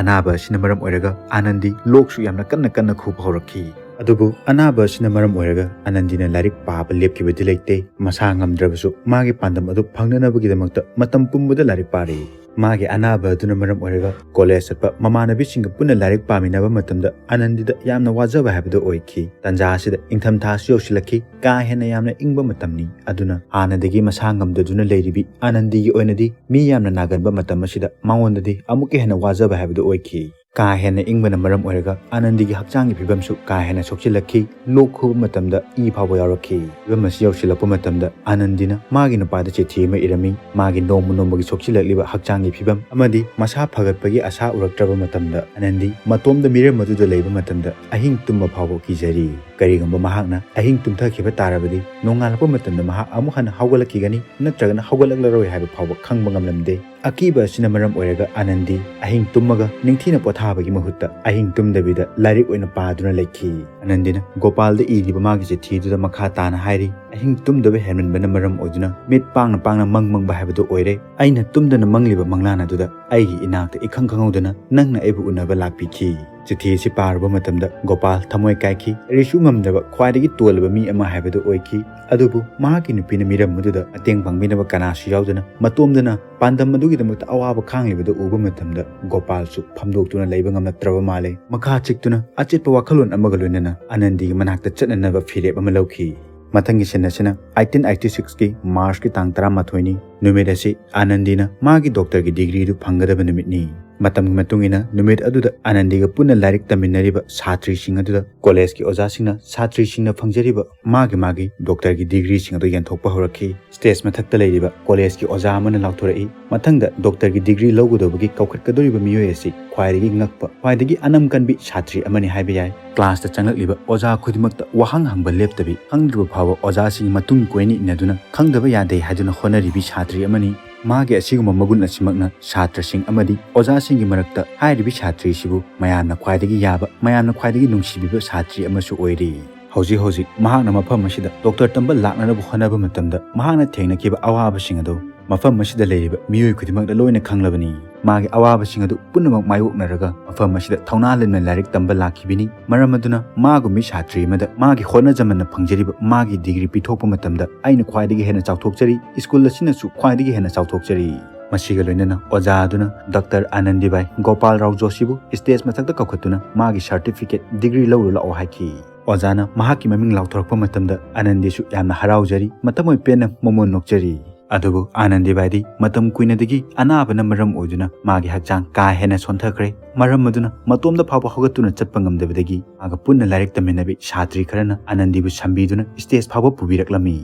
ꯑꯅꯥꯕ ꯑꯁꯤꯅ ꯃꯔꯝ ꯑꯣꯏꯔꯒ ꯑꯅꯟꯗꯤ ꯂꯣꯛꯁꯨ ꯌꯥꯝꯅ ꯀꯟꯅ ꯀꯟꯅ ꯈꯨꯕ ꯍꯧꯔꯛꯈꯤ꯫ ꯑꯗꯨꯕꯨ ꯑꯅꯥꯕ ꯑꯁꯤꯅ ꯃꯔꯝ ꯑꯣꯏꯔꯒ ꯑꯅꯟꯗꯤꯅ ꯂꯥꯏꯔꯤꯛ ꯄꯥꯕ ꯂꯦꯞꯈꯤꯕꯗꯤ ꯂꯩꯇꯦ꯫ ꯃꯁꯥ ꯉꯝꯗ꯭ꯔꯕꯁꯨ ꯃꯥꯒꯤ ꯄꯥꯟꯗꯝ ꯑꯗꯨ ꯐꯪꯅꯅꯕꯒꯤꯗꯃꯛꯇ ꯃꯇꯝ ꯄꯨꯝꯕꯗ ꯂꯥꯏꯔꯤꯛ ꯄꯥꯔꯤ꯫ ꯃꯥꯒꯤ ꯑꯅꯥꯕ ꯑꯗꯨꯅ ꯃꯔꯝ ꯑꯣꯏꯔꯒ ꯀꯣꯂꯦꯖ ꯆꯠꯄ ꯃꯃꯥꯟꯅꯕꯤꯁꯤꯡꯒ ꯄꯨꯟꯅ ꯂꯥꯏꯔꯤꯛ ꯄꯥꯃꯤꯟꯅꯕ ꯃꯇꯝꯗ ꯑꯅꯟꯗꯤꯗ ꯌꯥꯝꯅ ꯋꯥꯖꯕ ꯍꯥꯏꯕꯗꯨ ꯑꯣꯏꯈꯤ꯫ ꯇꯥꯟꯖꯥ ꯑꯁꯤꯗ ꯏꯪꯊꯝꯊꯥꯁꯨ ꯌꯧꯁꯤꯜꯂꯛꯈꯤ꯫ ꯀꯥ ꯍꯦꯟꯅ ꯌꯥꯝꯅ ꯏꯪꯕ ꯃꯇꯝꯅꯤ꯫ ꯑꯗꯨꯅ ꯍꯥꯟꯅꯗꯒꯤ ꯃꯁꯥ ꯉꯝꯗꯗꯨꯅ ꯂꯩꯔꯤꯕꯤ ꯑꯅꯟꯗꯤꯒꯤ ꯑꯣꯏꯅꯗꯤ ꯃꯤ ꯌꯥꯝꯅ ꯅꯥꯒꯟꯕ ꯃꯇꯝ ꯑꯁꯤꯗ ꯃꯉꯣꯟꯗꯗꯤ ꯑꯃꯨꯛꯀ ꯍꯦꯟꯅ ꯋꯥꯖꯕ ꯍꯥꯏꯕꯗꯨ ꯑꯣꯏꯈꯤ꯫ ꯀꯥ ꯍꯦꯟꯅ ꯏꯪꯕꯅ ꯃꯔꯝ ꯑꯣꯏꯔꯒ ꯑꯅꯟꯗꯤꯒꯤ ꯍꯛꯆꯥꯡꯒꯤ ꯐꯤꯕꯝꯁꯨ ꯀꯥ ꯍꯦꯟꯅ ꯁꯣꯛꯆꯤꯜꯂꯛꯈꯤ꯫ ꯂꯣꯛ ꯈꯨꯕ ꯃꯇꯝꯗ ꯏ ꯐꯥꯎꯕ ꯌꯥꯎꯔꯛꯈꯤ꯫ ꯐꯤꯕꯝ ꯑꯁꯤ ꯌꯧꯁꯤꯜꯂꯛꯄ ꯃꯇꯝꯗ ꯑꯅꯟꯗꯤꯅ ꯃꯥꯒꯤ ꯅꯨꯄꯥꯗ ꯆꯤꯊꯤ ꯑꯃ ꯏꯔꯝꯃꯤ꯫ ꯃꯥꯒꯤ ꯅꯣꯡꯃ ꯅꯣꯡꯃꯒꯤ ꯁꯣꯛꯆꯤꯜꯂꯛꯂꯤꯕ ꯍꯛꯆꯥꯡꯒꯤ ꯐꯤꯕꯝ ꯑꯃꯗꯤ ꯃꯁꯥ ꯐꯒꯠꯄꯒꯤ ꯑꯁꯥ ꯎꯔꯛꯇ꯭ꯔꯕ ꯃꯇꯝꯗ ꯑꯅꯟꯗꯤ ꯃꯇꯣꯝꯗ ꯃꯤꯔꯝ ꯑꯗꯨꯗ ꯂꯩꯕ ꯃꯇꯝꯗ ꯑꯍꯤꯡ ꯇꯨꯝꯕ ꯐꯥꯎꯕ ꯀꯤꯖꯔꯤ꯫ ꯀꯔꯤꯒꯨꯝꯕ ꯃꯍꯥꯛꯅ ꯑꯍꯤꯡ ꯇꯨꯝꯊꯈꯤꯕ ꯇꯥꯔꯕꯗꯤ ꯅꯣꯡꯉꯥꯜꯂꯛꯄ ꯃꯇꯝꯗ ꯃꯍꯥꯛ ꯑꯃꯨꯛ ꯍꯟꯅ ꯍꯧꯒꯠꯂꯛꯈꯤꯒꯅꯤ ꯅꯠꯇ꯭ꯔꯒꯅ ꯍꯧꯒꯠꯂꯛꯂꯔꯣꯏ ꯍꯥꯏꯕ ꯐꯥꯎꯕ ꯈꯪꯕ ꯉꯝꯂꯝꯗꯦ꯫ ꯑꯀꯤꯕ ꯑꯁꯤꯅ ꯃꯔꯝ ꯑꯣꯏꯔꯒ ꯑꯅꯟꯗꯤ ꯑꯍꯤꯡ ꯇꯨꯝꯃꯒ ꯅꯤꯡꯊꯤꯅ ꯄꯣꯊꯥꯕꯒꯤ ꯃꯍꯨꯠꯇ ꯑꯍꯤꯡ ꯇꯨꯝꯗꯕꯤꯗ ꯂꯥꯏꯔꯤꯛ ꯑꯣꯏꯅ ꯄꯥꯗꯨꯅ ꯂꯩꯈꯤ꯫ ꯑꯅꯟꯗꯤꯅ ꯒꯣꯄꯥꯜꯗ ꯏꯔꯤꯕ ꯃꯥꯒꯤ ꯆꯤꯊꯤꯗꯨꯗ ꯃꯈꯥ ꯇꯥꯅ ꯍꯥꯏꯔꯤ, ꯑꯍꯤꯡ ꯇꯨꯝꯗꯕ ꯍꯦꯟꯃꯟꯕꯅ ꯃꯔꯝ ꯑꯣꯏꯗꯨꯅ ꯃꯤꯠ ꯄꯥꯡꯅ ꯄꯥꯡꯅ ꯃꯪ ꯃꯪꯕ ꯍꯥꯏꯕꯗꯨ ꯑꯣꯏꯔꯦ꯫ ꯑꯩꯅ ꯇꯨꯝꯗꯅ ꯃꯪꯂꯤꯕ ꯃꯪꯂꯥꯟ ꯑꯗꯨꯗ ꯑꯩꯒꯤ ꯏꯅꯥꯛꯇ ꯏꯈꯪ ꯈꯪꯍꯧꯗꯅ ꯅꯪꯅ ꯑꯩꯕꯨ ꯎꯅꯕ ꯂꯥꯛꯄꯤꯈꯤ꯫ ꯆꯤꯊꯤ ꯑꯁꯤ ꯄꯥꯔꯨꯕ ꯃꯇꯝꯗ ꯒꯣꯄꯥꯜ ꯊꯃꯣꯏ ꯀꯥꯏꯈꯤ꯫ ꯀꯔꯤꯁꯨ ꯉꯝꯗ꯭ꯔꯕ ꯈ꯭ꯋꯥꯏꯗꯒꯤ ꯇꯣꯜꯂꯕ ꯃꯤ ꯑꯃ ꯍꯥꯏꯕꯗꯨ ꯑꯣꯏꯈꯤ꯫ ꯑꯗꯨꯕꯨ ꯃꯍꯥꯛꯀꯤ ꯅꯨꯄꯤꯅ ꯃꯤꯔꯝ ꯑꯗꯨꯗ ꯃꯇꯦꯡ ꯄꯥꯡꯕꯤꯅꯕ ꯀꯅꯥꯁꯨ ꯌꯥꯎꯗꯅ ꯃꯇꯣꯝꯗꯅ ꯄꯥꯟꯗꯝ ꯑꯗꯨꯒꯤꯗꯃꯛꯇ ꯑꯋꯥꯕ ꯈꯥꯡꯂꯤꯕꯗꯨ ꯎꯕ ꯃꯇꯝꯗ ꯒꯣꯄꯥꯜꯁꯨ ꯐꯝꯗꯣꯛꯇꯨꯅ ꯂꯩꯕ ꯉꯝꯂꯛꯇ꯭ꯔꯕ ꯃꯥꯜꯂꯦ꯫ ꯃꯈꯥ ꯆꯤꯛꯇꯨꯅ ꯑꯆꯦꯠꯄ ꯋꯥꯈꯜꯂꯣꯟ ꯑꯃꯒ ꯂꯣꯏꯅꯅ ꯑꯅꯟꯗꯤꯒꯤ ꯃꯅꯥꯛꯇ ꯆꯠꯅꯅꯕ ꯐꯤꯔꯦꯞ ꯑꯃ ꯂꯧꯈꯤ꯫ ꯃꯊꯪꯒꯤ ꯁꯤꯟ ꯑꯁꯤꯅ eighteen eighty six ꯀꯤ ꯃꯥꯔꯆꯀꯤ ꯇꯥꯡ ꯇꯔꯥꯃꯥꯊꯣꯏꯅꯤ꯫ ꯅꯨꯃꯤꯠ ꯑꯁꯤ ꯑꯅꯟꯗꯤꯅ ꯃꯥꯒꯤ ꯗꯣꯛꯇꯔꯒꯤ ꯗꯤꯒ꯭ꯔꯤꯗꯨ ꯐꯪꯒꯗꯕ ꯅꯨꯃꯤꯠꯅꯤ꯫ ꯃꯇꯝꯒꯤ ꯃꯇꯨꯡ ꯏꯟꯅ ꯅꯨꯃꯤꯠ ꯑꯗꯨꯗ ꯑꯅꯟꯗꯤꯒ ꯄꯨꯟꯅ ꯂꯥꯏꯔꯤꯛ ꯇꯝꯃꯤꯟꯅꯔꯤꯕ ꯁꯥꯇ꯭ꯔꯤꯁꯤꯡ ꯑꯗꯨꯗ ꯀꯣꯂꯦꯖꯀꯤ ꯑꯣꯖꯥꯁꯤꯡꯅ ꯁꯥꯇ꯭ꯔꯤꯁꯤꯡꯅ ꯐꯪꯖꯔꯤꯕ ꯃꯥꯒꯤ ꯃꯥꯒꯤ ꯗꯣꯛꯇꯔꯒꯤ ꯗꯤꯒ꯭ꯔꯤꯁꯤꯡ ꯑꯗꯨ ꯌꯦꯟꯊꯣꯛꯄ ꯍꯧꯔꯛꯈꯤ꯫ ꯁ꯭ꯇꯦꯖ ꯃꯊꯛꯇ ꯂꯩꯔꯤꯕ ꯀꯣꯂꯦꯖꯀꯤ ꯑꯣꯖꯥ ꯑꯃꯅ ꯂꯥꯎꯊꯣꯔꯛꯏ, "ꯃꯊꯪꯗ ꯗꯣꯛꯇꯔꯒꯤ ꯗꯤꯒ꯭ꯔꯤ ꯂꯧꯒꯗꯧꯕꯒꯤ ꯀꯧꯈꯠꯀꯗꯧꯔꯤꯕ ꯃꯤꯑꯣꯏ ꯑꯁꯤ ꯈ꯭ꯋꯥꯏꯗꯒꯤ ꯉꯛꯄ, ꯈ꯭ꯋꯥꯏꯗꯒꯤ ꯑꯅꯝ ꯀꯟꯕꯤ ꯁꯥꯇ꯭ꯔꯤ ꯑꯃꯅꯤ ꯍꯥꯏꯕ ꯌꯥꯏ꯫" ꯀ꯭ꯂꯥꯁꯇ ꯆꯪꯂꯛꯂꯤꯕ ꯑꯣꯖꯥ ꯈꯨꯗꯤꯡꯃꯛꯇ ꯋꯥꯍꯪ ꯍꯪꯕ ꯂꯦꯞꯇꯕꯤ, ꯈꯪꯗ꯭ꯔꯤꯕ ꯐꯥꯎꯕ ꯑꯣꯖꯥꯁꯤꯡꯒꯤ ꯃꯇꯨꯡ ꯀꯣꯏꯅ ꯏꯟꯅꯗꯨꯅ ꯈꯪꯗꯕ ꯌꯥꯗꯦ ꯍꯥꯏꯗꯨꯅ ꯍꯣꯠꯅꯔꯤꯕꯤ ꯁꯥꯇ꯭ꯔꯤ ꯑꯃꯅꯤ꯫ ꯃꯥꯒꯤ ꯑꯁꯤꯒꯨꯝꯕ ꯃꯒꯨꯟ ꯑꯁꯤꯃꯛꯅ ꯁꯥꯇ꯭ꯔꯁꯤꯡ ꯑꯃꯗꯤ ꯑꯣꯖꯥꯁꯤꯡꯒꯤ ꯃꯔꯛꯇ ꯍꯥꯏꯔꯤꯕꯤ ꯁꯥꯇ꯭ꯔꯤꯁꯤꯕꯨ ꯃꯌꯥꯝꯅ ꯈ꯭ꯋꯥꯏꯗꯒꯤ ꯌꯥꯕ, ꯃꯌꯥꯝꯅ ꯈ꯭ꯋꯥꯏꯗꯒꯤ ꯅꯨꯡꯁꯤꯕꯤꯕ ꯁꯥꯇ꯭ꯔꯤ ꯑꯃꯁꯨ ꯑꯣꯏꯔꯤ꯫ ꯍꯧꯖꯤꯛ ꯍꯧꯖꯤꯛ ꯃꯍꯥꯛꯅ ꯃꯐꯝ ꯑꯁꯤꯗ ꯗꯣꯛꯇꯔ ꯇꯝꯕ ꯂꯥꯛꯅꯅꯕ ꯍꯣꯠꯅꯕ ꯃꯇꯝꯗ ꯃꯍꯥꯛꯅ ꯊꯦꯡꯅꯈꯤꯕ ꯑꯋꯥꯕꯁꯤꯡ ꯑꯗꯨ ꯃꯐꯝ ꯑꯁꯤꯗ ꯂꯩꯔꯤꯕ ꯃꯤꯑꯣꯏ ꯈꯨꯗꯤꯡꯃꯛꯅ ꯂꯣꯏꯅ ꯈꯪꯂꯕꯅꯤ꯫ ꯃꯥꯒꯤ ꯑꯋꯥꯕꯁꯤꯡ ꯑꯗꯨ ꯄꯨꯝꯅꯃꯛ ꯃꯥꯌꯣꯛꯅꯔꯒ ꯃꯐꯝ ꯑꯁꯤꯗ ꯊꯧꯅꯥ ꯂꯩꯅ ꯂꯥꯏꯔꯤꯛ ꯇꯝꯕ ꯂꯥꯛꯈꯤꯕꯅꯤ꯫ ꯃꯔꯝ ꯑꯗꯨꯅ ꯃꯥꯒꯨꯝꯕꯤ ꯁꯥꯇ꯭ꯔꯤ ꯑꯃꯗ ꯃꯥꯒꯤ ꯍꯣꯠꯅꯖꯃꯟꯅ ꯐꯪꯖꯔꯤꯕ ꯃꯥꯒꯤ ꯗꯤꯒ꯭ꯔꯤ ꯄꯤꯊꯣꯛꯄ ꯃꯇꯝꯗ ꯑꯩꯅ ꯈ꯭ꯋꯥꯏꯗꯒꯤ ꯍꯦꯟꯅ ꯆꯥꯎꯊꯣꯛꯆꯔꯤ, ꯁ꯭ꯀꯨꯜ ꯑꯁꯤꯅꯁꯨ ꯈ꯭ꯋꯥꯏꯗꯒꯤ ꯍꯦꯟꯅ ꯆꯥꯎꯊꯣꯛꯆꯔꯤ꯫ ꯃꯁꯤꯒ ꯂꯣꯏꯅꯅ ꯑꯣꯖꯥ ꯑꯗꯨꯅ ꯗꯣꯛꯇꯔ ꯑꯅꯟꯗꯤꯕꯥꯏ ꯒꯣꯄꯥꯜ ꯔꯥꯎ ꯖꯣꯁꯤꯕꯨ ꯁ꯭ꯇꯦꯖ ꯃꯊꯛꯇ ꯀꯧꯈꯠꯇꯨꯅ ꯃꯥꯒꯤ ꯁꯥꯔꯇꯤꯐꯤꯀꯦꯠ, ꯗꯤꯒ꯭ꯔꯤ ꯂꯧꯔꯨ ꯂꯥꯛꯑꯣ ꯍꯥꯏꯈꯤ꯫ ꯑꯣꯖꯥꯅ ꯃꯍꯥꯛꯀꯤ ꯃꯃꯤꯡ ꯂꯥꯎꯊꯣꯔꯛꯄ ꯃꯇꯝꯗ ꯑꯅꯟꯗꯤꯁꯨ ꯌꯥꯝꯅ ꯍꯔꯥꯎꯖꯔꯤ, ꯃꯊꯃꯣꯏ ꯄꯦꯟꯅ ꯃꯃꯣꯟ ꯅꯣꯛꯆꯔꯤ꯫ ꯑꯗꯨꯕꯨ ꯑꯅꯟꯗꯤꯕꯥꯏꯗꯤ ꯃꯇꯝ ꯀꯨꯏꯅꯗꯒꯤ ꯑꯅꯥꯕꯅ ꯃꯔꯝ ꯑꯣꯏꯗꯨꯅ ꯃꯥꯒꯤ ꯍꯛꯆꯥꯡ ꯀꯥ ꯍꯦꯟꯅ ꯁꯣꯟꯊꯈ꯭ꯔꯦ꯫ ꯃꯔꯝ ꯑꯗꯨꯅ ꯃꯇꯣꯝꯗ ꯐꯥꯎꯕ ꯍꯧꯒꯠꯇꯨꯅ ꯆꯠꯄ ꯉꯝꯗꯕꯗꯒꯤ ꯃꯥꯒ ꯄꯨꯟꯅ ꯂꯥꯏꯔꯤꯛ ꯇꯝꯃꯤꯟꯅꯕꯤ ꯁꯥꯇ꯭ꯔꯤ ꯈꯔꯅ ꯑꯅꯟꯗꯤꯕꯨ ꯁꯝꯕꯤꯗꯨꯅ ꯁ꯭ꯇꯦꯖ ꯐꯥꯎꯕ ꯄꯨꯕꯤꯔꯛꯂꯝꯃꯤ꯫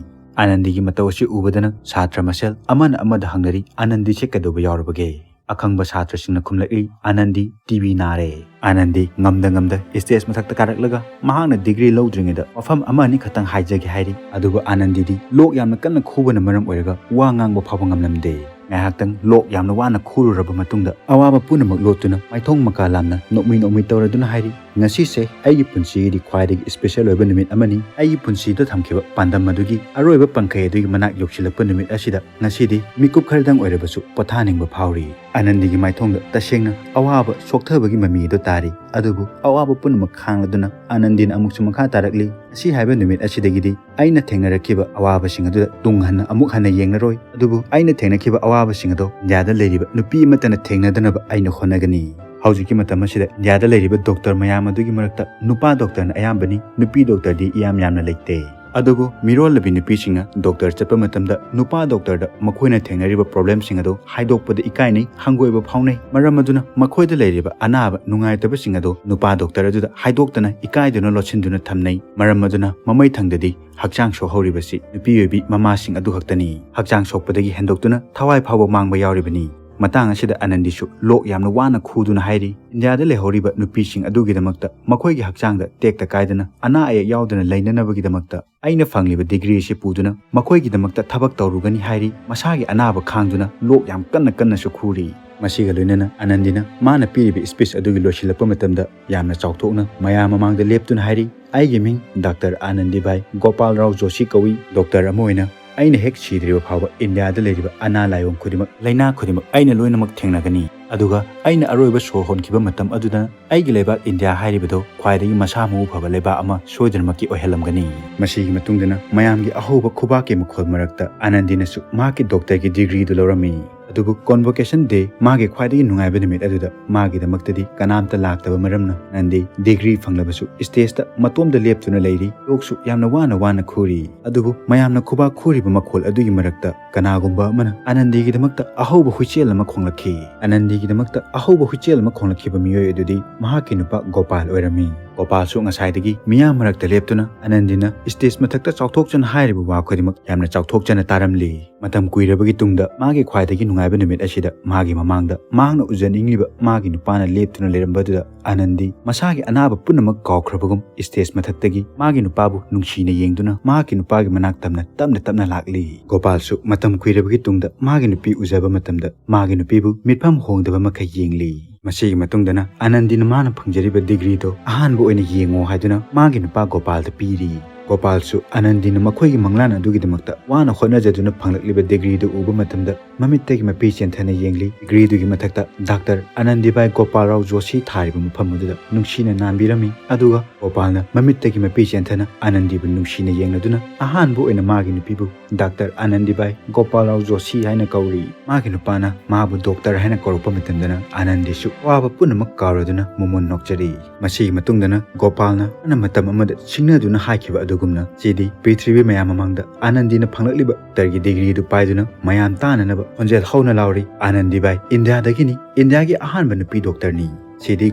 ꯑꯅꯟꯗꯤꯒꯤ ꯃꯇꯧ ꯑꯁꯤ ꯎꯕꯗꯅ ꯁꯥꯇ꯭ꯔ ꯃꯁꯦꯜ ꯑꯃꯅ ꯑꯃꯗ ꯍꯪꯅꯔꯤ, "ꯑꯅꯟꯗꯤꯁꯦ ꯀꯩꯗꯧꯕ ꯌꯥꯎꯔꯕꯒꯦ?" ꯑꯈꯪꯕ ꯁꯥꯇ꯭ꯔꯁꯤꯡꯅ ꯈꯨꯝꯂꯛꯏ, "ꯑꯅꯟꯗꯤ ꯇꯤ ꯕꯤ ꯅꯥꯔꯦ꯫" ꯑꯅꯟꯗꯤ ꯉꯝꯗ ꯉꯝꯗ ꯁ꯭ꯇꯦꯖ ꯃꯊꯛꯇ ꯀꯥꯔꯛꯂꯒ ꯃꯍꯥꯛꯅ ꯗꯤꯒ꯭ꯔꯤ ꯂꯧꯗ꯭ꯔꯤꯉꯩꯗ ꯋꯥꯐꯝ ꯑꯃ ꯑꯅꯤ ꯈꯛꯇꯪ ꯍꯥꯏꯖꯒꯦ ꯍꯥꯏꯔꯤ꯫ ꯑꯗꯨꯕꯨ ꯑꯅꯟꯗꯤꯗꯤ ꯂꯣꯛ ꯌꯥꯝꯅ ꯀꯟꯅ ꯈꯨꯕꯅ ꯃꯔꯝ ꯑꯣꯏꯔꯒ ꯋꯥ ꯉꯥꯡꯕ ꯐꯥꯎꯕ ꯉꯝꯂꯝꯗꯦ꯫ ꯉꯥꯏꯍꯥꯛꯇꯪ ꯂꯣꯛ ꯌꯥꯝꯅ ꯋꯥꯅ ꯈꯨꯔꯨꯔꯕ ꯃꯇꯨꯡꯗ ꯑꯋꯥꯕ ꯄꯨꯝꯅꯃꯛ ꯂꯣꯠꯇꯨꯅ ꯃꯥꯏꯊꯣꯡ ꯃꯀꯥ ꯂꯥꯝꯅ ꯅꯣꯛꯃꯤ ꯅꯣꯛꯃꯤ ꯇꯧꯔꯗꯨꯅ ꯍꯥꯏꯔꯤ, "ꯉꯁꯤꯁꯦ ꯑꯩꯒꯤ ꯄꯨꯟꯁꯤꯒꯤꯗꯤ ꯈ꯭ꯋꯥꯏꯗꯒꯤ ꯏꯁꯄꯤꯁꯦꯜ ꯑꯣꯏꯕ ꯅꯨꯃꯤꯠ ꯑꯃꯅꯤ꯫ ꯑꯩꯒꯤ ꯄꯨꯟꯁꯤꯗ ꯊꯝꯈꯤꯕ ꯄꯥꯟꯗꯝ ꯑꯗꯨꯒꯤ ꯑꯔꯣꯏꯕ ꯄꯪꯈꯩ ꯑꯗꯨꯒꯤ ꯃꯅꯥꯛ ꯌꯧꯁꯤꯜꯂꯛꯄ ꯅꯨꯃꯤꯠ ꯑꯁꯤꯗ ꯉꯁꯤꯗꯤ ꯃꯤꯀꯨꯞ ꯈꯔꯗꯪ ꯑꯣꯏꯔꯕꯁꯨ ꯄꯣꯊꯥꯅꯤꯡꯕ ꯐꯥꯎꯔꯤ꯫" ꯑꯅꯟꯗꯤꯒꯤ ꯃꯥꯏꯊꯣꯡꯗ ꯇꯁꯦꯡꯅ ꯑꯋꯥꯕ, ꯁꯣꯛꯊꯕꯒꯤ ꯃꯃꯤ ꯑꯗꯨ ꯇꯥꯔꯤ꯫ ꯑꯗꯨꯕꯨ ꯑꯋꯥꯕ ꯄꯨꯝꯅꯃꯛ ꯈꯥꯡꯂꯗꯨꯅ ꯑꯅꯟꯗꯤꯅ ꯑꯃꯨꯛꯁꯨ ꯃꯈꯥ ꯇꯥꯔꯛꯂꯤ, "ꯉꯁꯤ ꯍꯥꯏꯕ ꯅꯨꯃꯤꯠ ꯑꯁꯤꯗꯒꯤꯗꯤ ꯑꯩꯅ ꯊꯦꯡꯅꯔꯛꯈꯤꯕ ꯑꯋꯥꯕꯁꯤꯡ ꯑꯗꯨꯗ ꯇꯨꯡ ꯍꯟꯅ ꯑꯃꯨꯛ ꯍꯟꯅ ꯌꯦꯡꯂꯔꯣꯏ꯫ ꯑꯗꯨꯕꯨ ꯑꯩꯅ ꯊꯦꯡꯅꯈꯤꯕ ꯑꯋꯥꯕꯁꯤꯡ ꯑꯗꯣ ꯏꯟꯗꯤꯌꯥꯗ ꯂꯩꯔꯤꯕ ꯅꯨꯄꯤ ꯑꯃꯠꯇꯅ ꯊꯦꯡꯅꯗꯅꯕ ꯑꯩꯅ ꯍꯣꯠꯅꯒꯅꯤ꯫" ꯍꯧꯖꯤꯛꯀꯤ ꯃꯇꯝ ꯑꯁꯤꯗ ꯏꯟꯗꯤꯌꯥꯗ ꯂꯩꯔꯤꯕ ꯗꯣꯛꯇꯔ ꯃꯌꯥꯝ ꯑꯗꯨꯒꯤ ꯃꯔꯛꯇ ꯅꯨꯄꯥ ꯗꯣꯛꯇꯔꯅ ꯑꯌꯥꯝꯕꯅꯤ, ꯅꯨꯄꯤ ꯗꯣꯛꯇꯔꯗꯤ ꯏꯌꯥꯝ ꯌꯥꯝꯅ ꯂꯩꯇꯦ꯫ ꯑꯗꯨꯕꯨ ꯃꯤꯔꯣꯜꯂꯕꯤ ꯅꯨꯄꯤꯁꯤꯡꯅ ꯗꯣꯛꯇꯔ ꯆꯠꯄ ꯃꯇꯝꯗ ꯅꯨꯄꯥ ꯗꯣꯛꯇꯔꯗ ꯃꯈꯣꯏꯅ ꯊꯦꯡꯅꯔꯤꯕ ꯄ꯭ꯔꯣꯕ꯭ꯂꯦꯝꯁꯤꯡ ꯑꯗꯨ ꯍꯥꯏꯗꯣꯛꯄꯗ ꯏꯀꯥꯏꯅꯩ, ꯍꯪꯒꯣꯏꯕ ꯐꯥꯎꯅꯩ꯫ ꯃꯔꯝ ꯑꯗꯨꯅ ꯃꯈꯣꯏꯗ ꯂꯩꯔꯤꯕ ꯑꯅꯥꯕ ꯅꯨꯡꯉꯥꯏꯇꯕꯁꯤꯡ ꯑꯗꯨ ꯅꯨꯄꯥ ꯗꯣꯛꯇꯔ ꯑꯗꯨꯗ ꯍꯥꯏꯗꯣꯛꯇꯅ ꯏꯀꯥꯏꯗꯨꯅ ꯂꯣꯠꯁꯤꯟꯗꯨꯅ ꯊꯝꯅꯩ꯫ ꯃꯔꯝ ꯑꯗꯨꯅ ꯃꯃꯩ ꯊꯪꯗꯗꯤ ꯍꯛꯆꯥꯡ ꯁꯣꯛꯍꯧꯔꯤꯕꯁꯤ ꯅꯨꯄꯤ ꯑꯣꯏꯕꯤ ꯃꯃꯥꯁꯤꯡ ꯑꯗꯨ ꯈꯛꯇꯅꯤ꯫ ꯍꯛꯆꯥꯡ ꯁꯣꯛꯄꯗꯒꯤ ꯍꯦꯟꯗꯣꯛꯇꯨꯅ ꯊꯋꯥꯏ ꯐꯥꯎꯕ ꯃꯥꯡꯕ ꯌꯥꯎꯔꯤꯕꯅꯤ꯫ ꯃꯇꯥꯡ ꯑꯁꯤꯗ ꯑꯅꯟꯗꯤꯁꯨ ꯂꯣꯛ ꯌꯥꯝꯅ ꯋꯥꯅ ꯈꯨꯗꯨꯅ ꯍꯥꯏꯔꯤ, ꯏꯟꯗꯤꯌꯥꯗ ꯂꯩꯍꯧꯔꯤꯕ ꯅꯨꯄꯤꯁꯤꯡ ꯑꯗꯨꯒꯤꯗꯃꯛꯇ ꯃꯈꯣꯏꯒꯤ ꯍꯛꯆꯥꯡꯗ ꯇꯦꯛꯇ ꯀꯥꯏꯗꯅ ꯑꯅꯥ ꯑꯌꯦꯛ ꯌꯥꯎꯗꯅ ꯂꯩꯅꯅꯕꯒꯤꯗꯃꯛꯇ ꯑꯩꯅ ꯐꯪꯂꯤꯕ ꯗꯤꯒ꯭ꯔꯤ ꯑꯁꯤ ꯄꯨꯗꯨꯅ ꯃꯈꯣꯏꯒꯤꯗꯃꯛꯇ ꯊꯕꯛ ꯇꯧꯔꯨꯒꯅꯤ ꯍꯥꯏꯔꯤ꯫ ꯃꯁꯥꯒꯤ ꯑꯅꯥꯕ ꯈꯥꯡꯗꯨꯅ ꯂꯣꯛ ꯌꯥꯝ ꯀꯟꯅ ꯀꯟꯅꯁꯨ ꯈꯨꯔꯤ꯫ ꯃꯁꯤꯒ ꯂꯣꯏꯅꯅ ꯑꯅꯟꯗꯤꯅ ꯃꯥꯅ ꯄꯤꯔꯤꯕ ꯁ꯭ꯄꯤꯆ ꯑꯗꯨꯒꯤ ꯂꯣꯏꯁꯤꯜꯂꯛꯄ ꯃꯇꯝꯗ ꯌꯥꯝꯅ ꯆꯥꯎꯊꯣꯛꯅ ꯃꯌꯥꯝ ꯃꯃꯥꯡꯗ ꯂꯦꯞꯇꯨꯅ ꯍꯥꯏꯔꯤ, "ꯑꯩꯒꯤ ꯃꯤꯡ ꯗꯥꯛꯇꯔ ꯑꯥꯅꯟꯗꯤꯚꯥꯏ ꯒꯣꯄꯥꯜ ꯔꯥꯎ ꯖꯣꯁꯤ ꯀꯧꯏ꯫ ꯗꯣꯛꯇꯔ ꯑꯃ ꯑꯣꯏꯅ ꯑꯩꯅ ꯍꯦꯛ ꯁꯤꯗ꯭ꯔꯤꯕ ꯐꯥꯎꯕ ꯏꯟꯗꯤꯌꯥꯗ ꯂꯩꯔꯤꯕ ꯑꯅꯥ ꯂꯥꯏꯑꯣꯡ ꯈꯨꯗꯤꯡꯃꯛ, ꯂꯥꯏꯅꯥ ꯈꯨꯗꯤꯡꯃꯛ ꯑꯩꯅ ꯂꯣꯏꯅꯃꯛ ꯊꯦꯡꯅꯒꯅꯤ꯫ ꯑꯗꯨꯒ ꯑꯩꯅ ꯑꯔꯣꯏꯕ ꯁꯣꯔ ꯍꯣꯟꯈꯤꯕ ꯃꯇꯝ ꯑꯗꯨꯗ ꯑꯩꯒꯤ ꯂꯩꯕꯥꯛ ꯏꯟꯗꯤꯌꯥ ꯍꯥꯏꯔꯤꯕꯗꯨ ꯈ꯭ꯋꯥꯏꯗꯒꯤ ꯃꯁꯥ ꯃꯎ ꯐꯕ ꯂꯩꯕꯥꯛ ꯑꯃ ꯁꯣꯏꯗꯅꯃꯛꯀꯤ ꯑꯣꯏꯍꯜꯂꯝꯒꯅꯤ꯫" ꯃꯁꯤꯒꯤ ꯃꯇꯨꯡꯗꯅ ꯃꯌꯥꯝꯒꯤ ꯑꯍꯧꯕ ꯈꯨꯕꯥꯛꯀꯤ ꯃꯈꯣꯜ ꯃꯔꯛꯇ ꯑꯥꯅꯟꯗꯤꯅꯁꯨ ꯃꯍꯥꯛꯀꯤ ꯗꯣꯛꯇꯔꯒꯤ ꯗꯤꯒ꯭ꯔꯤꯗꯨ ꯂꯧꯔꯝꯃꯤ꯫ ꯑꯗꯨꯕꯨ ꯀꯣꯟꯚꯣꯀꯦꯁꯟ ꯗꯦ, ꯃꯥꯒꯤ ꯈ꯭ꯋꯥꯏꯗꯒꯤ ꯅꯨꯡꯉꯥꯏꯕ ꯅꯨꯃꯤꯠ ꯑꯗꯨꯗ ꯃꯥꯒꯤꯗꯃꯛꯇꯗꯤ ꯀꯅꯥꯝꯇ ꯂꯥꯛꯇꯕ ꯃꯔꯝꯅ ꯑꯥꯅꯟꯗꯤ ꯗꯤꯒ꯭ꯔꯤ ꯐꯪꯂꯕꯁꯨ ꯁ꯭ꯇꯦꯖꯇ ꯃꯇꯣꯝꯗ ꯂꯦꯞꯇꯨꯅ ꯂꯩꯔꯤ꯫ ꯂꯣꯛꯁꯨ ꯌꯥꯝꯅ ꯋꯥꯅ ꯋꯥꯅ ꯈꯨꯔꯤ꯫ ꯑꯗꯨꯕꯨ ꯃꯌꯥꯝꯅ ꯈꯨꯕꯥꯛ ꯈꯨꯔꯤꯕ ꯃꯈꯣꯜ ꯑꯗꯨꯒꯤ ꯃꯔꯛꯇ ꯀꯅꯥꯒꯨꯝꯕ ꯑꯃꯅ ꯑꯥꯅꯟꯗꯤꯒꯤꯗꯃꯛꯇ ꯑꯍꯧꯕ ꯍꯨꯏꯆꯦꯜ ꯑꯃ ꯈꯣꯡꯂꯛꯈꯤ꯫ ꯑꯥꯅꯟꯗꯤꯒꯤꯗꯃꯛꯇ ꯑꯍꯧꯕ ꯍꯨꯏꯆꯦꯜ ꯑꯃ ꯈꯣꯡꯂꯛꯈꯤꯕ ꯃꯤꯑꯣꯏ ꯑꯗꯨꯗꯤ ꯃꯍꯥꯛꯀꯤ ꯅꯨꯄꯥ ꯒꯣꯄꯥꯜ ꯑꯣꯏꯔꯝꯃꯤ꯫ ꯒꯣꯄꯥꯜꯁꯨ ꯉꯁꯥꯏꯗꯒꯤ ꯃꯤꯌꯥꯝ ꯃꯔꯛꯇ ꯂꯦꯞꯇꯨꯅ ꯑꯅꯟꯗꯤꯅ stage ꯃꯊꯛꯇ ꯆꯥꯎꯊꯣꯛꯆꯅ ꯍꯥꯏꯔꯤꯕ ꯋꯥ ꯈꯨꯗꯤꯡꯃꯛ ꯌꯥꯝꯅ ꯆꯥꯎꯊꯣꯛꯆꯅ ꯇꯥꯔꯝꯂꯤ꯫ ꯃꯇꯝ ꯀꯨꯏꯔꯕꯒꯤ ꯇꯨꯡꯗ ꯃꯥꯒꯤ ꯈ꯭ꯋꯥꯏꯗꯒꯤ ꯅꯨꯡꯉꯥꯏꯕ ꯅꯨꯃꯤꯠ ꯑꯁꯤꯗ ꯃꯥꯒꯤ ꯃꯃꯥꯡꯗ ꯃꯍꯥꯛꯅ ꯎꯖꯅꯤꯡꯂꯤꯕ ꯃꯥꯒꯤ ꯅꯨꯄꯥꯅ ꯂꯦꯞꯇꯨꯅ ꯂꯩꯔꯝꯕꯗꯨꯗ ꯑꯅꯟꯗꯤ ꯃꯁꯥꯒꯤ ꯑꯅꯥꯕ ꯄꯨꯝꯅꯃꯛ ꯀꯥꯎꯈ꯭ꯔꯕꯒꯨꯝ stage ꯃꯊꯛꯇꯒꯤ ꯃꯥꯒꯤ ꯅꯨꯄꯥꯕꯨ ꯅꯨꯡꯁꯤꯅ ꯌꯦꯡꯗꯨꯅ ꯃꯍꯥꯛꯀꯤ ꯅꯨꯄꯥꯒꯤ ꯃꯅꯥꯛ ꯇꯝꯅ ꯇꯞꯅ ꯇꯞꯅ ꯂꯥꯛꯂꯤ꯫ ꯒꯣꯄꯥꯜꯁꯨ ꯃꯇꯝ ꯀꯨꯏꯔꯕꯒꯤ ꯇꯨꯡꯗ ꯃꯥꯒꯤ ꯅꯨꯄꯤ ꯎꯖꯕ ꯃꯇꯝꯗ ꯃꯥꯒꯤ ꯅꯨꯄꯤꯕꯨ ꯃꯤꯠꯐꯝ ꯍꯣꯡꯗꯕ ꯃꯈꯩ ꯌꯦꯡꯂꯤ꯫ ꯃꯁꯤꯒꯤ ꯃꯇꯨꯡꯗꯅ ꯑꯅꯟꯗꯤꯅ ꯃꯥꯅ ꯐꯪꯖꯔꯤꯕ degreeꯗꯣ ꯑꯍꯥꯟꯕ ꯑꯣꯏꯅ ꯌꯦꯡꯉꯣ ꯍꯥꯏꯗꯨꯅ ꯃꯥꯒꯤ ꯅꯨꯄꯥ ꯒꯣꯄꯥꯜꯗ ꯄꯤꯔꯤ꯫ ꯒꯣꯄꯥꯜꯁꯨ ꯑꯅꯟꯗꯤꯅ ꯃꯈꯣꯏꯒꯤ ꯃꯪꯂꯥꯟ ꯑꯗꯨꯒꯤꯗꯃꯛꯇ ꯋꯥꯅ ꯍꯣꯠꯅꯖꯗꯨꯅ ꯐꯪꯂꯛꯂꯤꯕ degreeꯗꯨ ꯎꯕ ꯃꯇꯝꯗ ꯃꯃꯤꯠꯇꯒꯤ ꯃꯄꯤ ꯆꯦꯟꯊꯅ ꯌꯦꯡꯂꯤ꯫ Degreeꯗꯨꯒꯤ ꯃꯊꯛꯇ ꯗꯥꯛꯇꯔ ꯑꯅꯟꯗꯤꯕꯥꯏ ꯒꯣꯄꯥꯜꯔꯥꯎ ꯖꯣꯁꯤ ꯊꯥꯔꯤꯕ ꯃꯐꯝ ꯑꯗꯨꯗ ꯅꯨꯡꯁꯤꯅ ꯅꯥꯟꯕꯤꯔꯝꯃꯤ꯫ ꯑꯗꯨꯒ ꯒꯣꯄꯥꯜꯅ ꯃꯃꯤꯠꯇꯒꯤ ꯃꯄꯤ ꯆꯦꯟꯊꯅ ꯑꯅꯟꯗꯤꯕꯨ ꯅꯨꯡꯁꯤꯅ ꯌꯦꯡꯂꯗꯨꯅ ꯑꯍꯥꯟꯕ ꯑꯣꯏꯅ ꯃꯥꯒꯤ ꯅꯨꯄꯤꯕꯨ ꯗꯥꯛꯇꯔ ꯑꯅꯟꯗꯤꯕꯥꯏ ꯒꯣꯄꯥꯜꯔꯥꯎ ꯖꯣꯁꯤ ꯍꯥꯏꯅ ꯀꯧꯔꯤ꯫ ꯃꯥꯒꯤ ꯅꯨꯄꯥꯅ ꯃꯥꯕꯨ ꯗꯣꯛꯇꯔ ꯍꯥꯏꯅ ꯀꯧꯔꯛꯄ ꯃꯇꯝꯗꯅ ꯑꯅꯟꯗꯤꯁꯨ ꯑꯋꯥꯕ ꯄꯨꯝꯅꯃꯛ ꯀꯥꯎꯔꯗꯨꯅ ꯃꯃꯣꯟ ꯅꯣꯛꯆꯔꯤ꯫ ꯃꯁꯤꯒꯤ ꯃꯇꯨꯡꯗꯅ ꯒꯣꯄꯥꯜꯅ ꯃꯥꯅ ꯃꯇꯝ ꯑꯃꯗ ꯁꯤꯡꯅꯗꯨꯅ ꯍꯥꯏꯈꯤꯕ ꯑꯗꯨꯒꯨꯝꯅ ꯁꯤꯗꯤ ꯄ꯭ꯔꯤꯊꯤꯕꯤ ꯃꯌꯥꯝ ꯃꯃꯥꯡꯗ ꯑꯅꯟꯗꯤꯅ ꯐꯪꯂꯛꯂꯤꯕ ꯗꯣꯛꯇꯔꯒꯤ degreeꯗꯨ ꯄꯥꯏꯗꯨꯅ ꯃꯌꯥꯝ ꯇꯥꯅꯅꯕ ꯈꯣꯟꯖꯦꯜ ꯍꯧꯅ ꯂꯥꯎꯔꯤ꯫ "ꯑꯅꯟꯗꯤꯕꯥꯏ ꯏꯟꯗꯤꯌꯥꯗꯒꯤꯅꯤ, ꯏꯟꯗꯤꯌꯥꯒꯤ ꯑꯍꯥꯟꯕ ꯅꯨꯄꯤ ꯗꯣꯛꯇꯔꯅꯤ!" ꯁꯤꯗꯤ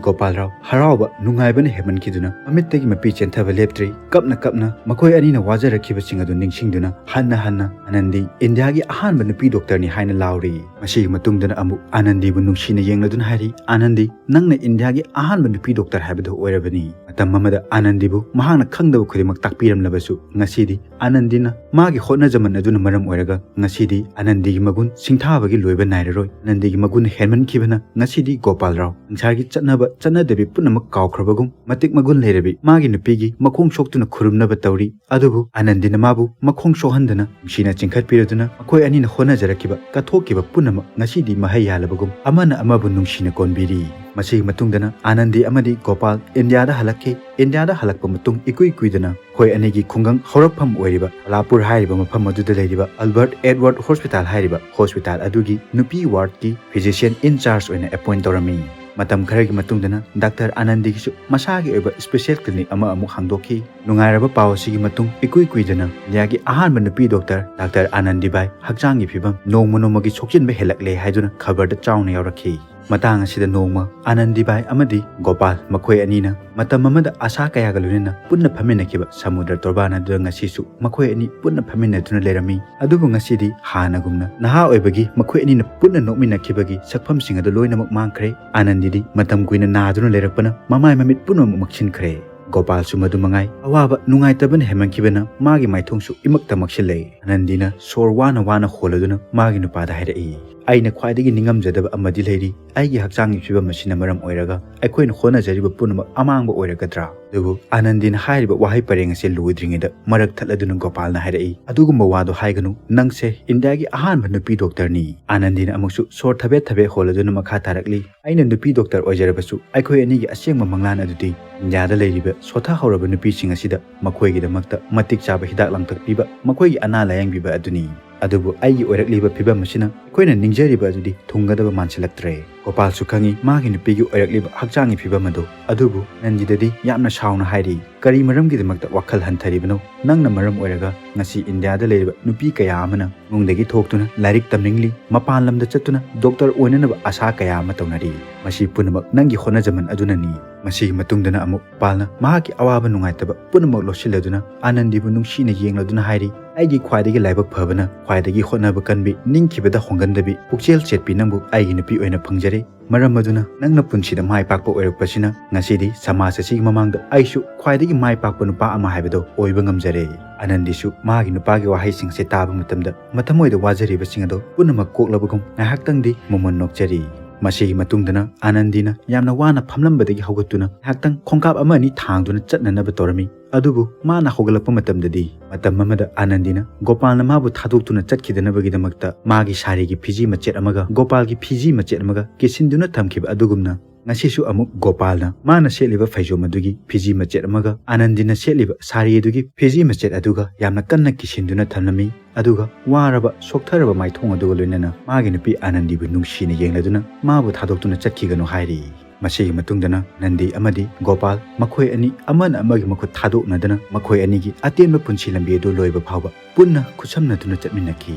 ꯒꯣꯄꯥꯜꯔꯥꯎ ꯍꯔꯥꯎꯕ ꯅꯨꯡꯉꯥꯏꯕꯅ ꯍꯦꯟꯃꯟꯈꯤꯗꯨꯅ ꯃꯃꯤꯠꯇꯒꯤ ꯃꯄꯤ ꯆꯦꯟꯊꯕ ꯂꯦꯞꯇ꯭ꯔꯤ꯫ ꯀꯞꯅ ꯀꯞꯅ ꯃꯈꯣꯏ ꯑꯅꯤꯅ ꯋꯥꯖꯔꯛꯈꯤꯕꯁꯤꯡ ꯑꯗꯨ ꯅꯤꯡꯁꯤꯡꯗꯨꯅ ꯍꯟꯅ ꯍꯟꯅ "ꯑꯅꯟꯗꯤ ꯏꯟꯗꯤꯌꯥꯒꯤ ꯑꯍꯥꯟꯕ ꯅꯨꯄꯤ ꯗꯣꯛꯇꯔꯅꯤ" ꯍꯥꯏꯅ ꯂꯥꯎꯔꯤ꯫ ꯃꯁꯤꯒꯤ ꯃꯇꯨꯡꯗꯅ ꯑꯃꯨꯛ ꯑꯅꯟꯗꯤꯕꯨ ꯅꯨꯡꯁꯤꯅ ꯌꯦꯡꯂꯗꯨꯅ ꯍꯥꯏꯔꯤ, "ꯑꯅꯟꯗꯤ, ꯅꯪꯅ ꯏꯟꯗꯤꯌꯥꯒꯤ ꯑꯍꯥꯟꯕ ꯅꯨꯄꯤ ꯗꯣꯛꯇꯔ ꯍꯥꯏꯕꯗꯨ ꯑꯣꯏꯔꯕꯅꯤ!" ꯃꯇꯝ ꯑꯃꯗ ꯑꯅꯟꯗꯤꯕꯨ ꯃꯍꯥꯛꯅ ꯈꯪꯗꯕ ꯈꯨꯗꯤꯡꯃꯛ ꯇꯥꯛꯄꯤꯔꯝꯂꯕꯁꯨ ꯉꯁꯤꯗꯤ ꯑꯅꯟꯗꯤꯅ ꯃꯥꯒꯤ ꯍꯣꯠꯅꯖꯃꯟ ꯑꯗꯨꯅ ꯃꯔꯝ ꯑꯣꯏꯔꯒ ꯉꯁꯤꯗꯤ ꯑꯅꯟꯗꯤꯒꯤ ꯃꯒꯨꯟ ꯁꯤꯡꯊꯥꯕꯒꯤ ꯂꯣꯏꯕ ꯅꯥꯏꯔꯔꯣꯏ꯫ ꯑꯅꯟꯗꯤꯒꯤ ꯃꯒꯨꯟ ꯍꯦꯟꯃꯟꯈꯤꯕꯅ ꯉꯁꯤꯗꯤ ꯒꯣꯄꯥꯜꯔꯥꯎ ꯁꯪꯁꯥꯔꯒꯤ ꯆꯠꯅꯕ ꯆꯠꯅꯗꯕꯤ ꯄꯨꯝꯅꯃꯛ ꯀꯥꯎꯈ꯭ꯔꯕꯒꯨꯝ ꯃꯇꯤꯛ ꯃꯒꯨꯟ ꯂꯩꯔꯕꯤ ꯃꯥꯒꯤ ꯅꯨꯄꯤꯒꯤ ꯃꯈꯣꯡ ꯁꯣꯛꯇꯨꯅ ꯈꯨꯔꯨꯝꯅꯕ ꯇꯧꯔꯤ꯫ ꯑꯗꯨꯕꯨ ꯑꯅꯟꯗꯤꯅ ꯃꯥꯕꯨ ꯃꯈꯣꯡ ꯁꯣꯛꯍꯟꯗꯅ ꯅꯨꯡꯁꯤꯅ ꯆꯤꯡꯈꯠꯄꯤꯔꯗꯨꯅ ꯃꯈꯣꯏ ꯑꯅꯤꯅ ꯍꯣꯠꯅꯖꯔꯛꯈꯤꯕ ꯀꯠꯊꯣꯛꯈꯤꯕ ꯄꯨꯝꯅꯃꯛ ꯉꯁꯤꯗꯤ ꯃꯍꯩ ꯌꯥꯜꯂꯕꯒꯨꯝ ꯑꯃꯅ ꯑꯃꯕꯨ ꯅꯨꯡꯁꯤꯅ ꯀꯣꯟꯕꯤꯔꯤ꯫ ꯃꯁꯤꯒꯤ ꯃꯇꯨꯡꯗꯅ ꯑꯅꯟꯗꯤ ꯑꯃꯗꯤ ꯒꯣꯄꯥꯜ ꯏꯟꯗꯤꯌꯥꯗ ꯍꯜꯂꯛꯈꯤ꯫ ꯏꯟꯗꯤꯌꯥꯗ ꯍꯜꯂꯛꯄ ꯃꯇꯨꯡ ꯏꯀꯨꯏ ꯀꯨꯏꯗꯅ ꯃꯈꯣꯏ ꯑꯅꯤꯒꯤ ꯈꯨꯡꯒꯪ ꯍꯧꯔꯛꯐꯝ ꯑꯣꯏꯔꯤꯕ ꯁꯣꯂꯥꯄꯨꯔ ꯍꯥꯏꯔꯤꯕ ꯃꯐꯝ ꯑꯗꯨꯗ ꯂꯩꯔꯤꯕ ꯑꯜꯕꯔꯠ ꯑꯦꯗꯋꯥꯔꯗ ꯍꯣꯁꯄꯤꯇꯥꯜ ꯍꯥꯏꯔꯤꯕ ꯍꯣꯁꯄꯤꯇꯥꯜ ꯑꯗꯨꯒꯤ ꯅꯨꯄꯤ ꯋꯥꯔꯗꯀꯤ physician in charge ꯑꯣꯏꯅ ꯑꯦꯄꯣꯏꯟ ꯇꯧꯔꯝꯃꯤ꯫ ꯃꯇꯝ ꯈꯔꯒꯤ ꯃꯇꯨꯡꯗꯅ ꯗꯥꯛꯇꯔ ꯑꯅꯟꯗꯤꯒꯤꯁꯨ ꯃꯁꯥꯒꯤ ꯑꯣꯏꯕ special clinic ꯑꯃ ꯑꯃꯨꯛ ꯍꯥꯡꯗꯣꯛꯈꯤ꯫ ꯅꯨꯡꯉꯥꯏꯔꯕ ꯄꯥꯎ ꯑꯁꯤꯒꯤ ꯃꯇꯨꯡ ꯏꯀꯨꯏ ꯀꯨꯏꯗꯅ ꯏꯟꯗꯤꯌꯥꯒꯤ ꯑꯍꯥꯟꯕ ꯅꯨꯄꯤ ꯗꯣꯛꯇꯔ ꯗꯥꯛꯇꯔ ꯑꯅꯟꯗꯤꯕꯥꯏ ꯍꯛꯆꯥꯡꯒꯤ ꯐꯤꯕꯝ ꯅꯣꯡꯃ ꯅꯣꯡꯃꯒꯤ ꯁꯣꯛꯆꯤꯟꯕ ꯍꯦꯜꯂꯛꯂꯦ ꯍꯥꯏꯗꯨꯅ ꯈꯕꯔꯗ ꯆꯥꯎꯅ ꯌꯥꯎꯔꯛꯈꯤ꯫ ꯃꯇꯥꯡ ꯑꯁꯤꯗ ꯅꯣꯡꯃ ꯑꯥꯅꯟꯗꯤꯕꯥꯏ ꯑꯃꯗꯤ ꯒꯣꯄꯥꯜ ꯃꯈꯣꯏ ꯑꯅꯤꯅ ꯃꯇꯝ ꯑꯃꯗ ꯑꯁꯥ ꯀꯌꯥꯒ ꯂꯣꯏꯅꯅ ꯄꯨꯟꯅ ꯐꯝꯃꯤꯟꯅꯈꯤꯕ ꯁꯃꯨꯗ꯭ꯔ ꯇꯣꯔꯕꯥꯟ ꯑꯗꯨꯗ ꯉꯁꯤꯁꯨ ꯃꯈꯣꯏ ꯑꯅꯤ ꯄꯨꯟꯅ ꯐꯝꯃꯤꯟꯅꯗꯨꯅ ꯂꯩꯔꯝꯃꯤ꯫ ꯑꯗꯨꯕꯨ ꯉꯁꯤꯗꯤ ꯍꯥꯟꯅꯒꯨꯝꯅ ꯅꯍꯥ ꯑꯣꯏꯕꯒꯤ ꯃꯈꯣꯏ ꯑꯅꯤꯅ ꯄꯨꯟꯅ ꯅꯣꯛꯃꯤꯟꯅꯈꯤꯕꯒꯤ ꯁꯛꯐꯝꯁꯤꯡ ꯑꯗꯨ ꯂꯣꯏꯅꯃꯛ ꯃꯥꯡꯈ꯭ꯔꯦ꯫ ꯑꯥꯅꯟꯗꯤꯗꯤ ꯃꯇꯝ ꯀꯨꯏꯅ ꯅꯥꯗꯨꯅ ꯂꯩꯔꯛꯄꯅ ꯃꯃꯥꯏ ꯃꯃꯤꯠ ꯄꯨꯝꯅꯃꯛ ꯃꯛꯁꯤꯟꯈ꯭ꯔꯦ꯫ ꯒꯣꯄꯥꯜꯁꯨ ꯃꯗꯨ ꯃꯉꯥꯏ꯫ ꯑꯋꯥꯕ ꯅꯨꯡꯉꯥꯏꯇꯕꯅ ꯍꯦꯟꯃꯟꯈꯤꯕꯅ ꯃꯥꯒꯤ ꯃꯥꯏꯊꯣꯡꯁꯨ ꯏꯃꯛꯇ ꯃꯛꯁꯤꯜꯂꯛꯏ꯫ ꯑꯥꯅꯟꯗꯤꯅ ꯁꯣꯔ ꯋꯥꯅ ꯋꯥꯅ ꯍꯣꯜꯂꯗꯨꯅ ꯃꯥꯒꯤ ꯅꯨꯄꯥꯗ ꯍꯥꯏꯔꯛꯏ, "ꯑꯩꯅ ꯈ꯭ꯋꯥꯏꯗꯒꯤ ꯅꯤꯡꯉꯝꯖꯗꯕ ꯑꯃꯗꯤ ꯂꯩꯔꯤ꯫ ꯑꯩꯒꯤ ꯍꯛꯆꯥꯡꯒꯤ ꯐꯤꯕꯝ ꯑꯁꯤꯅ ꯃꯔꯝ ꯑꯣꯏꯔꯒ ꯑꯩꯈꯣꯏꯅ ꯍꯣꯠꯅꯖꯔꯤꯕ ꯄꯨꯝꯅꯃꯛ ꯑꯃꯥꯡꯕ ꯑꯣꯏꯔꯛꯀꯗ꯭ꯔꯥ?" ꯑꯗꯨꯕꯨ ꯑꯥꯅꯟꯗꯤꯅ ꯍꯥꯏꯔꯤꯕ ꯋꯥꯍꯩ ꯄꯔꯦꯡ ꯑꯁꯤ ꯂꯣꯏꯗ꯭ꯔꯤꯉꯩꯗ ꯃꯔꯛ ꯊꯠꯂꯗꯨꯅ ꯒꯣꯄꯥꯜꯅ ꯍꯥꯏꯔꯛꯏ, "ꯑꯗꯨꯒꯨꯝꯕ ꯋꯥꯗꯣ ꯍꯥꯏꯒꯅꯨ꯫ ꯅꯪꯁꯦ ꯏꯟꯗꯤꯌꯥꯒꯤ ꯑꯍꯥꯟꯕ ꯅꯨꯄꯤ ꯗꯣꯛꯇꯔꯅꯤ꯫" ꯑꯥꯅꯟꯗꯤꯅ ꯑꯃꯨꯛꯁꯨ ꯁꯣꯔ ꯊꯕꯦꯠ ꯊꯕꯦꯠ ꯍꯣꯜꯂꯗꯨꯅ ꯃꯈꯥ ꯇꯥꯔꯛꯂꯤ, "ꯑꯩꯅ ꯅꯨꯄꯤ ꯗꯣꯛꯇꯔ ꯑꯣꯏꯖꯔꯕꯁꯨ ꯑꯩꯈꯣꯏ ꯑꯅꯤꯒꯤ ꯑꯁꯦꯡꯕ ꯃꯪꯂꯥꯟ ꯑꯗꯨꯗꯤ ꯏꯟꯗꯤꯌꯥꯗ ꯂꯩꯔꯤꯕ ꯁꯣꯊꯍꯧꯔꯕ ꯅꯨꯄꯤꯁꯤꯡ ꯑꯁꯤꯗ ꯃꯈꯣꯏꯒꯤꯗꯃꯛꯇ ꯃꯇꯤꯛ ꯆꯥꯕ ꯍꯤꯗꯥꯛ ꯂꯥꯡꯊꯛ ꯄꯤꯕ, ꯃꯈꯣꯏꯒꯤ ꯑꯅꯥ ꯂꯥꯌꯦꯡꯕꯤꯕ ꯑꯗꯨꯅꯤ꯫ ꯑꯗꯨꯕꯨ ꯑꯩꯒꯤ ꯑꯣꯏꯔꯛꯂꯤꯕ ꯐꯤꯕꯝ ꯑꯁꯤꯅ ꯑꯩꯈꯣꯏꯅ ꯅꯤꯡꯖꯔꯤꯕ ꯑꯗꯨꯗꯤ ꯊꯨꯡꯒꯗꯕ ꯃꯥꯟꯁꯤꯜꯂꯛꯇ꯭ꯔꯦ꯫" ꯒꯣꯄꯥꯜꯁꯨ ꯈꯪꯏ ꯃꯥꯒꯤ ꯅꯨꯄꯤꯒꯤ ꯑꯣꯏꯔꯛꯂꯤꯕ ꯍꯛꯆꯥꯡꯒꯤ ꯐꯤꯕꯝ ꯑꯗꯨ, ꯑꯗꯨꯕꯨ ꯅꯟꯗꯤꯗꯗꯤ ꯌꯥꯝꯅ ꯁꯥꯎꯅ ꯍꯥꯏꯔꯤ, "ꯀꯔꯤ ꯃꯔꯝꯒꯤꯗꯃꯛꯇ ꯋꯥꯈꯜ ꯍꯟꯊꯔꯤꯕꯅꯣ? ꯅꯪꯅ ꯃꯔꯝ ꯑꯣꯏꯔꯒ ꯉꯁꯤ ꯏꯟꯗꯤꯌꯥꯗ ꯂꯩꯔꯤꯕ ꯅꯨꯄꯤ ꯀꯌꯥ ꯑꯃꯅ ꯏꯃꯨꯡꯗꯒꯤ ꯊꯣꯛꯇꯨꯅ ꯂꯥꯏꯔꯤꯛ ꯇꯝꯅꯤꯡꯂꯤ, ꯃꯄꯥꯟ ꯂꯝꯗ ꯆꯠꯇꯨꯅ ꯗꯣꯛꯇꯔ ꯑꯣꯏꯅꯅꯕ ꯑꯁꯥ ꯀꯌꯥ ꯑꯃ ꯇꯧꯅꯔꯤ꯫ ꯃꯁꯤ ꯄꯨꯝꯅꯃꯛ ꯅꯪꯒꯤ ꯍꯣꯠꯅꯖꯃꯟ ꯑꯗꯨꯅꯅꯤ꯫" ꯃꯁꯤꯒꯤ ꯃꯇꯨꯡꯗꯅ ꯑꯃꯨꯛ ꯒꯣꯄꯥꯜꯅ ꯃꯍꯥꯛꯀꯤ ꯑꯋꯥꯕ ꯅꯨꯡꯉꯥꯏꯇꯕ ꯄꯨꯝꯅꯃꯛ ꯂꯣꯠꯁꯤꯜꯂꯗꯨꯅ ꯑꯥꯅꯟꯗꯤꯕꯨ ꯅꯨꯡꯁꯤꯅ ꯌꯦꯡꯂꯗꯨꯅ ꯍꯥꯏꯔꯤ, "ꯑꯩꯒꯤ ꯈ꯭ꯋꯥꯏꯗꯒꯤ ꯂꯥꯏꯕꯛ ꯐꯕꯅ ꯈ꯭ꯋꯥꯏꯗꯒꯤ ꯍꯣꯠꯅꯕ ꯀꯟꯕꯤ, ꯅꯤꯡꯈꯤꯕꯗ ꯍꯣꯡꯒꯟꯗꯕꯤ, ꯄꯨꯛꯆꯦꯜ ꯆꯦꯠꯄꯤ ꯅꯪꯕꯨ ꯑꯩꯒꯤ ꯅꯨꯄꯤ ꯑꯣꯏꯅ ꯐꯪꯖꯔꯦ꯫ ꯃꯔꯝ ꯑꯗꯨꯅ ꯅꯪꯅ ꯄꯨꯟꯁꯤꯗ ꯃꯥꯏ ꯄꯥꯛꯄ ꯑꯣꯏꯔꯛꯄꯁꯤꯅ ꯉꯁꯤꯗꯤ ꯁꯃꯥꯖ ꯑꯁꯤꯒꯤ ꯃꯃꯥꯡꯗ ꯑꯩꯁꯨ ꯈ꯭ꯋꯥꯏꯗꯒꯤ ꯃꯥꯏ ꯄꯥꯛꯄ ꯅꯨꯄꯥ ꯑꯃ ꯍꯥꯏꯕꯗꯣ ꯑꯣꯏꯕ ꯉꯝꯖꯔꯦ꯫" ꯑꯥꯅꯟꯗꯤꯁꯨ ꯃꯥꯒꯤ ꯅꯨꯄꯥꯒꯤ ꯋꯥꯍꯩꯁꯤꯡꯁꯦ ꯇꯥꯕ ꯃꯇꯝꯗ ꯃꯊꯃꯣꯏꯗ ꯋꯥꯖꯔꯤꯕꯁꯤꯡ ꯑꯗꯣ ꯄꯨꯝꯅꯃꯛ ꯀꯣꯛꯂꯕꯒꯨꯝ ꯉꯥꯏꯍꯥꯛꯇꯪꯗꯤ ꯃꯃꯣꯟ ꯅꯣꯛꯆꯔꯤ꯫ ꯃꯁꯤꯒꯤ ꯃꯇꯨꯡꯗꯅ ꯑꯥꯅꯟꯗꯤꯅ ꯌꯥꯝꯅ ꯋꯥꯅ ꯐꯝꯂꯝꯕꯗꯒꯤ ꯍꯧꯒꯠꯇꯨꯅ ꯉꯥꯏꯍꯥꯛꯇꯪ ꯈꯣꯡꯀꯥꯞ ꯑꯃ ꯑꯅꯤ ꯊꯥꯡꯗꯨꯅ ꯆꯠꯅꯅꯕ ꯇꯧꯔꯝꯃꯤ꯫ ꯑꯗꯨꯕꯨ ꯃꯥꯅ ꯍꯧꯒꯠꯂꯛꯄ ꯃꯇꯝꯗꯗꯤ, ꯃꯇꯝ ꯑꯃꯗ ꯑꯥꯅꯟꯗꯤꯅ ꯒꯣꯄꯥꯜꯅ ꯃꯥꯕꯨ ꯊꯥꯗꯣꯛꯇꯨꯅ ꯆꯠꯈꯤꯗꯅꯕꯒꯤꯗꯃꯛꯇ ꯃꯥꯒꯤ ꯁꯥꯔꯤꯒꯤ ꯐꯤꯖꯤ ꯃꯆꯦꯠ ꯑꯃꯒ ꯒꯣꯄꯥꯜꯒꯤ ꯐꯤꯖꯤ ꯃꯆꯦꯠ ꯑꯃꯒ ꯀꯤꯁꯤꯟꯗꯨꯅ ꯊꯝꯈꯤꯕ ꯑꯗꯨꯒꯨꯝꯅ, ꯉꯁꯤꯁꯨ ꯑꯃꯨꯛ ꯒꯣꯄꯥꯜꯅ ꯃꯥꯅ ꯁꯦꯠꯂꯤꯕ ꯐꯩꯖꯣꯝ ꯑꯗꯨꯒꯤ ꯐꯤꯖꯤ ꯃꯆꯦꯠ ꯑꯃꯒ ꯑꯥꯅꯟꯗꯤꯅ ꯁꯦꯠꯂꯤꯕ ꯁꯥꯔꯤ ꯑꯗꯨꯒꯤ ꯐꯤꯖꯤ ꯃꯆꯦꯠ ꯑꯗꯨꯒ ꯌꯥꯝꯅ ꯀꯟꯅ ꯀꯤꯁꯤꯟꯗꯨꯅ ꯊꯝꯂꯝꯃꯤ꯫ ꯑꯗꯨꯒ ꯋꯥꯔꯕ, ꯁꯣꯛꯊꯔꯕ ꯃꯥꯏꯊꯣꯡ ꯑꯗꯨꯒ ꯂꯣꯏꯅꯅ ꯃꯥꯒꯤ ꯅꯨꯄꯤ ꯑꯥꯅꯟꯗꯤꯕꯨ ꯅꯨꯡꯁꯤꯅ ꯌꯦꯡꯂꯗꯨꯅ ꯃꯥꯕꯨ ꯊꯥꯗꯣꯛꯇꯨꯅ ꯆꯠꯈꯤꯒꯅꯨ ꯍꯥꯏꯔꯤ꯫ ꯃꯁꯤꯒꯤ ꯃꯇꯨꯡꯗꯅ ꯅꯟꯗꯤ ꯑꯃꯗꯤ ꯒꯣꯄꯥꯜ ꯃꯈꯣꯏ ꯑꯅꯤ ꯑꯃꯅ ꯑꯃꯒꯤ ꯃꯈꯨꯠ ꯊꯥꯗꯣꯛꯅꯗꯅ ꯃꯈꯣꯏ ꯑꯅꯤꯒꯤ ꯑꯇꯦꯟꯕ ꯄꯨꯟꯁꯤ ꯂꯝꯕꯤ ꯑꯗꯨ ꯂꯣꯏꯕ ꯐꯥꯎꯕ ꯄꯨꯟꯅ ꯈꯨꯠꯁꯝꯅꯗꯨꯅ ꯆꯠꯃꯤꯟꯅꯈꯤ꯫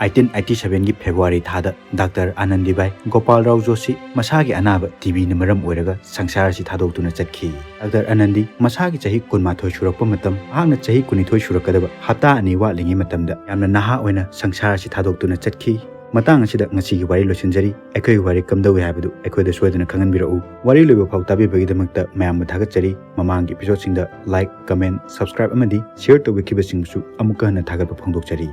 ꯑꯩꯠꯇꯤꯟ ꯑꯩꯠꯇꯤ ꯁꯚꯦꯟꯒꯤ ꯐꯦꯕ꯭ꯔꯨꯋꯥꯔꯤ ꯊꯥꯗ ꯗꯥꯛꯇꯔ ꯑꯥꯅꯟꯗꯤꯕꯥꯏ ꯒꯣꯄꯥꯜ ꯔꯥꯎ ꯖꯣꯁꯤ ꯃꯁꯥꯒꯤ ꯑꯅꯥꯕ ꯇꯤꯕꯤꯅ ꯃꯔꯝ ꯑꯣꯏꯔꯒ ꯁꯪꯁꯥꯔ ꯑꯁꯤ ꯊꯥꯗꯣꯛꯇꯨꯅ ꯆꯠꯈꯤ꯫ ꯗꯥꯛꯇꯔ ꯑꯥꯅꯟꯗꯤ ꯃꯁꯥꯒꯤ ꯆꯍꯤ ꯀꯨꯟꯃꯥꯊꯣꯏ ꯁꯨꯔꯛꯄ ꯃꯇꯝ, ꯃꯍꯥꯛꯅ ꯆꯍꯤ ꯀꯨꯟꯅꯤꯊꯣꯏ ꯁꯨꯔꯛꯀꯗꯕ ꯍꯞꯇꯥ ꯑꯅꯤ ꯋꯥꯠꯂꯤꯉꯩ ꯃꯇꯝꯗ ꯌꯥꯝꯅ ꯅꯍꯥ ꯑꯣꯏꯅ ꯁꯪꯁꯥꯔ ꯑꯁꯤ ꯊꯥꯗꯣꯛꯇꯨꯅ ꯆꯠꯈꯤ꯫ ꯃꯇꯥꯡ ꯑꯁꯤꯗ ꯉꯁꯤꯒꯤ ꯋꯥꯔꯤ ꯂꯣꯏꯁꯤꯟꯖꯔꯤ꯫ ꯑꯩꯈꯣꯏꯒꯤ ꯋꯥꯔꯤ ꯀꯝꯗꯧꯏ ꯍꯥꯏꯕꯗꯨ ꯑꯩꯈꯣꯏꯗ ꯁꯣꯏꯗꯅ ꯈꯪꯍꯟꯕꯤꯔꯛꯎ꯫ ꯋꯥꯔꯤ ꯂꯣꯏꯕ ꯐꯥꯎ ꯇꯥꯕꯤꯕꯒꯤꯗꯃꯛꯇ ꯃꯌꯥꯝꯕꯨ ꯊꯥꯒꯠꯆꯔꯤ꯫ ꯃꯃꯥꯡꯒꯤ episodeꯁꯤꯡꯗ like, comment, subscribe ꯑꯃꯗꯤ share ꯇꯧꯕꯤꯈꯤꯕꯁꯤꯡꯕꯨꯁꯨ ꯑꯃꯨꯛꯀ ꯍꯟꯅ ꯊꯥꯒꯠꯄ ꯐꯣꯡꯗꯣꯛꯆꯔꯤ꯫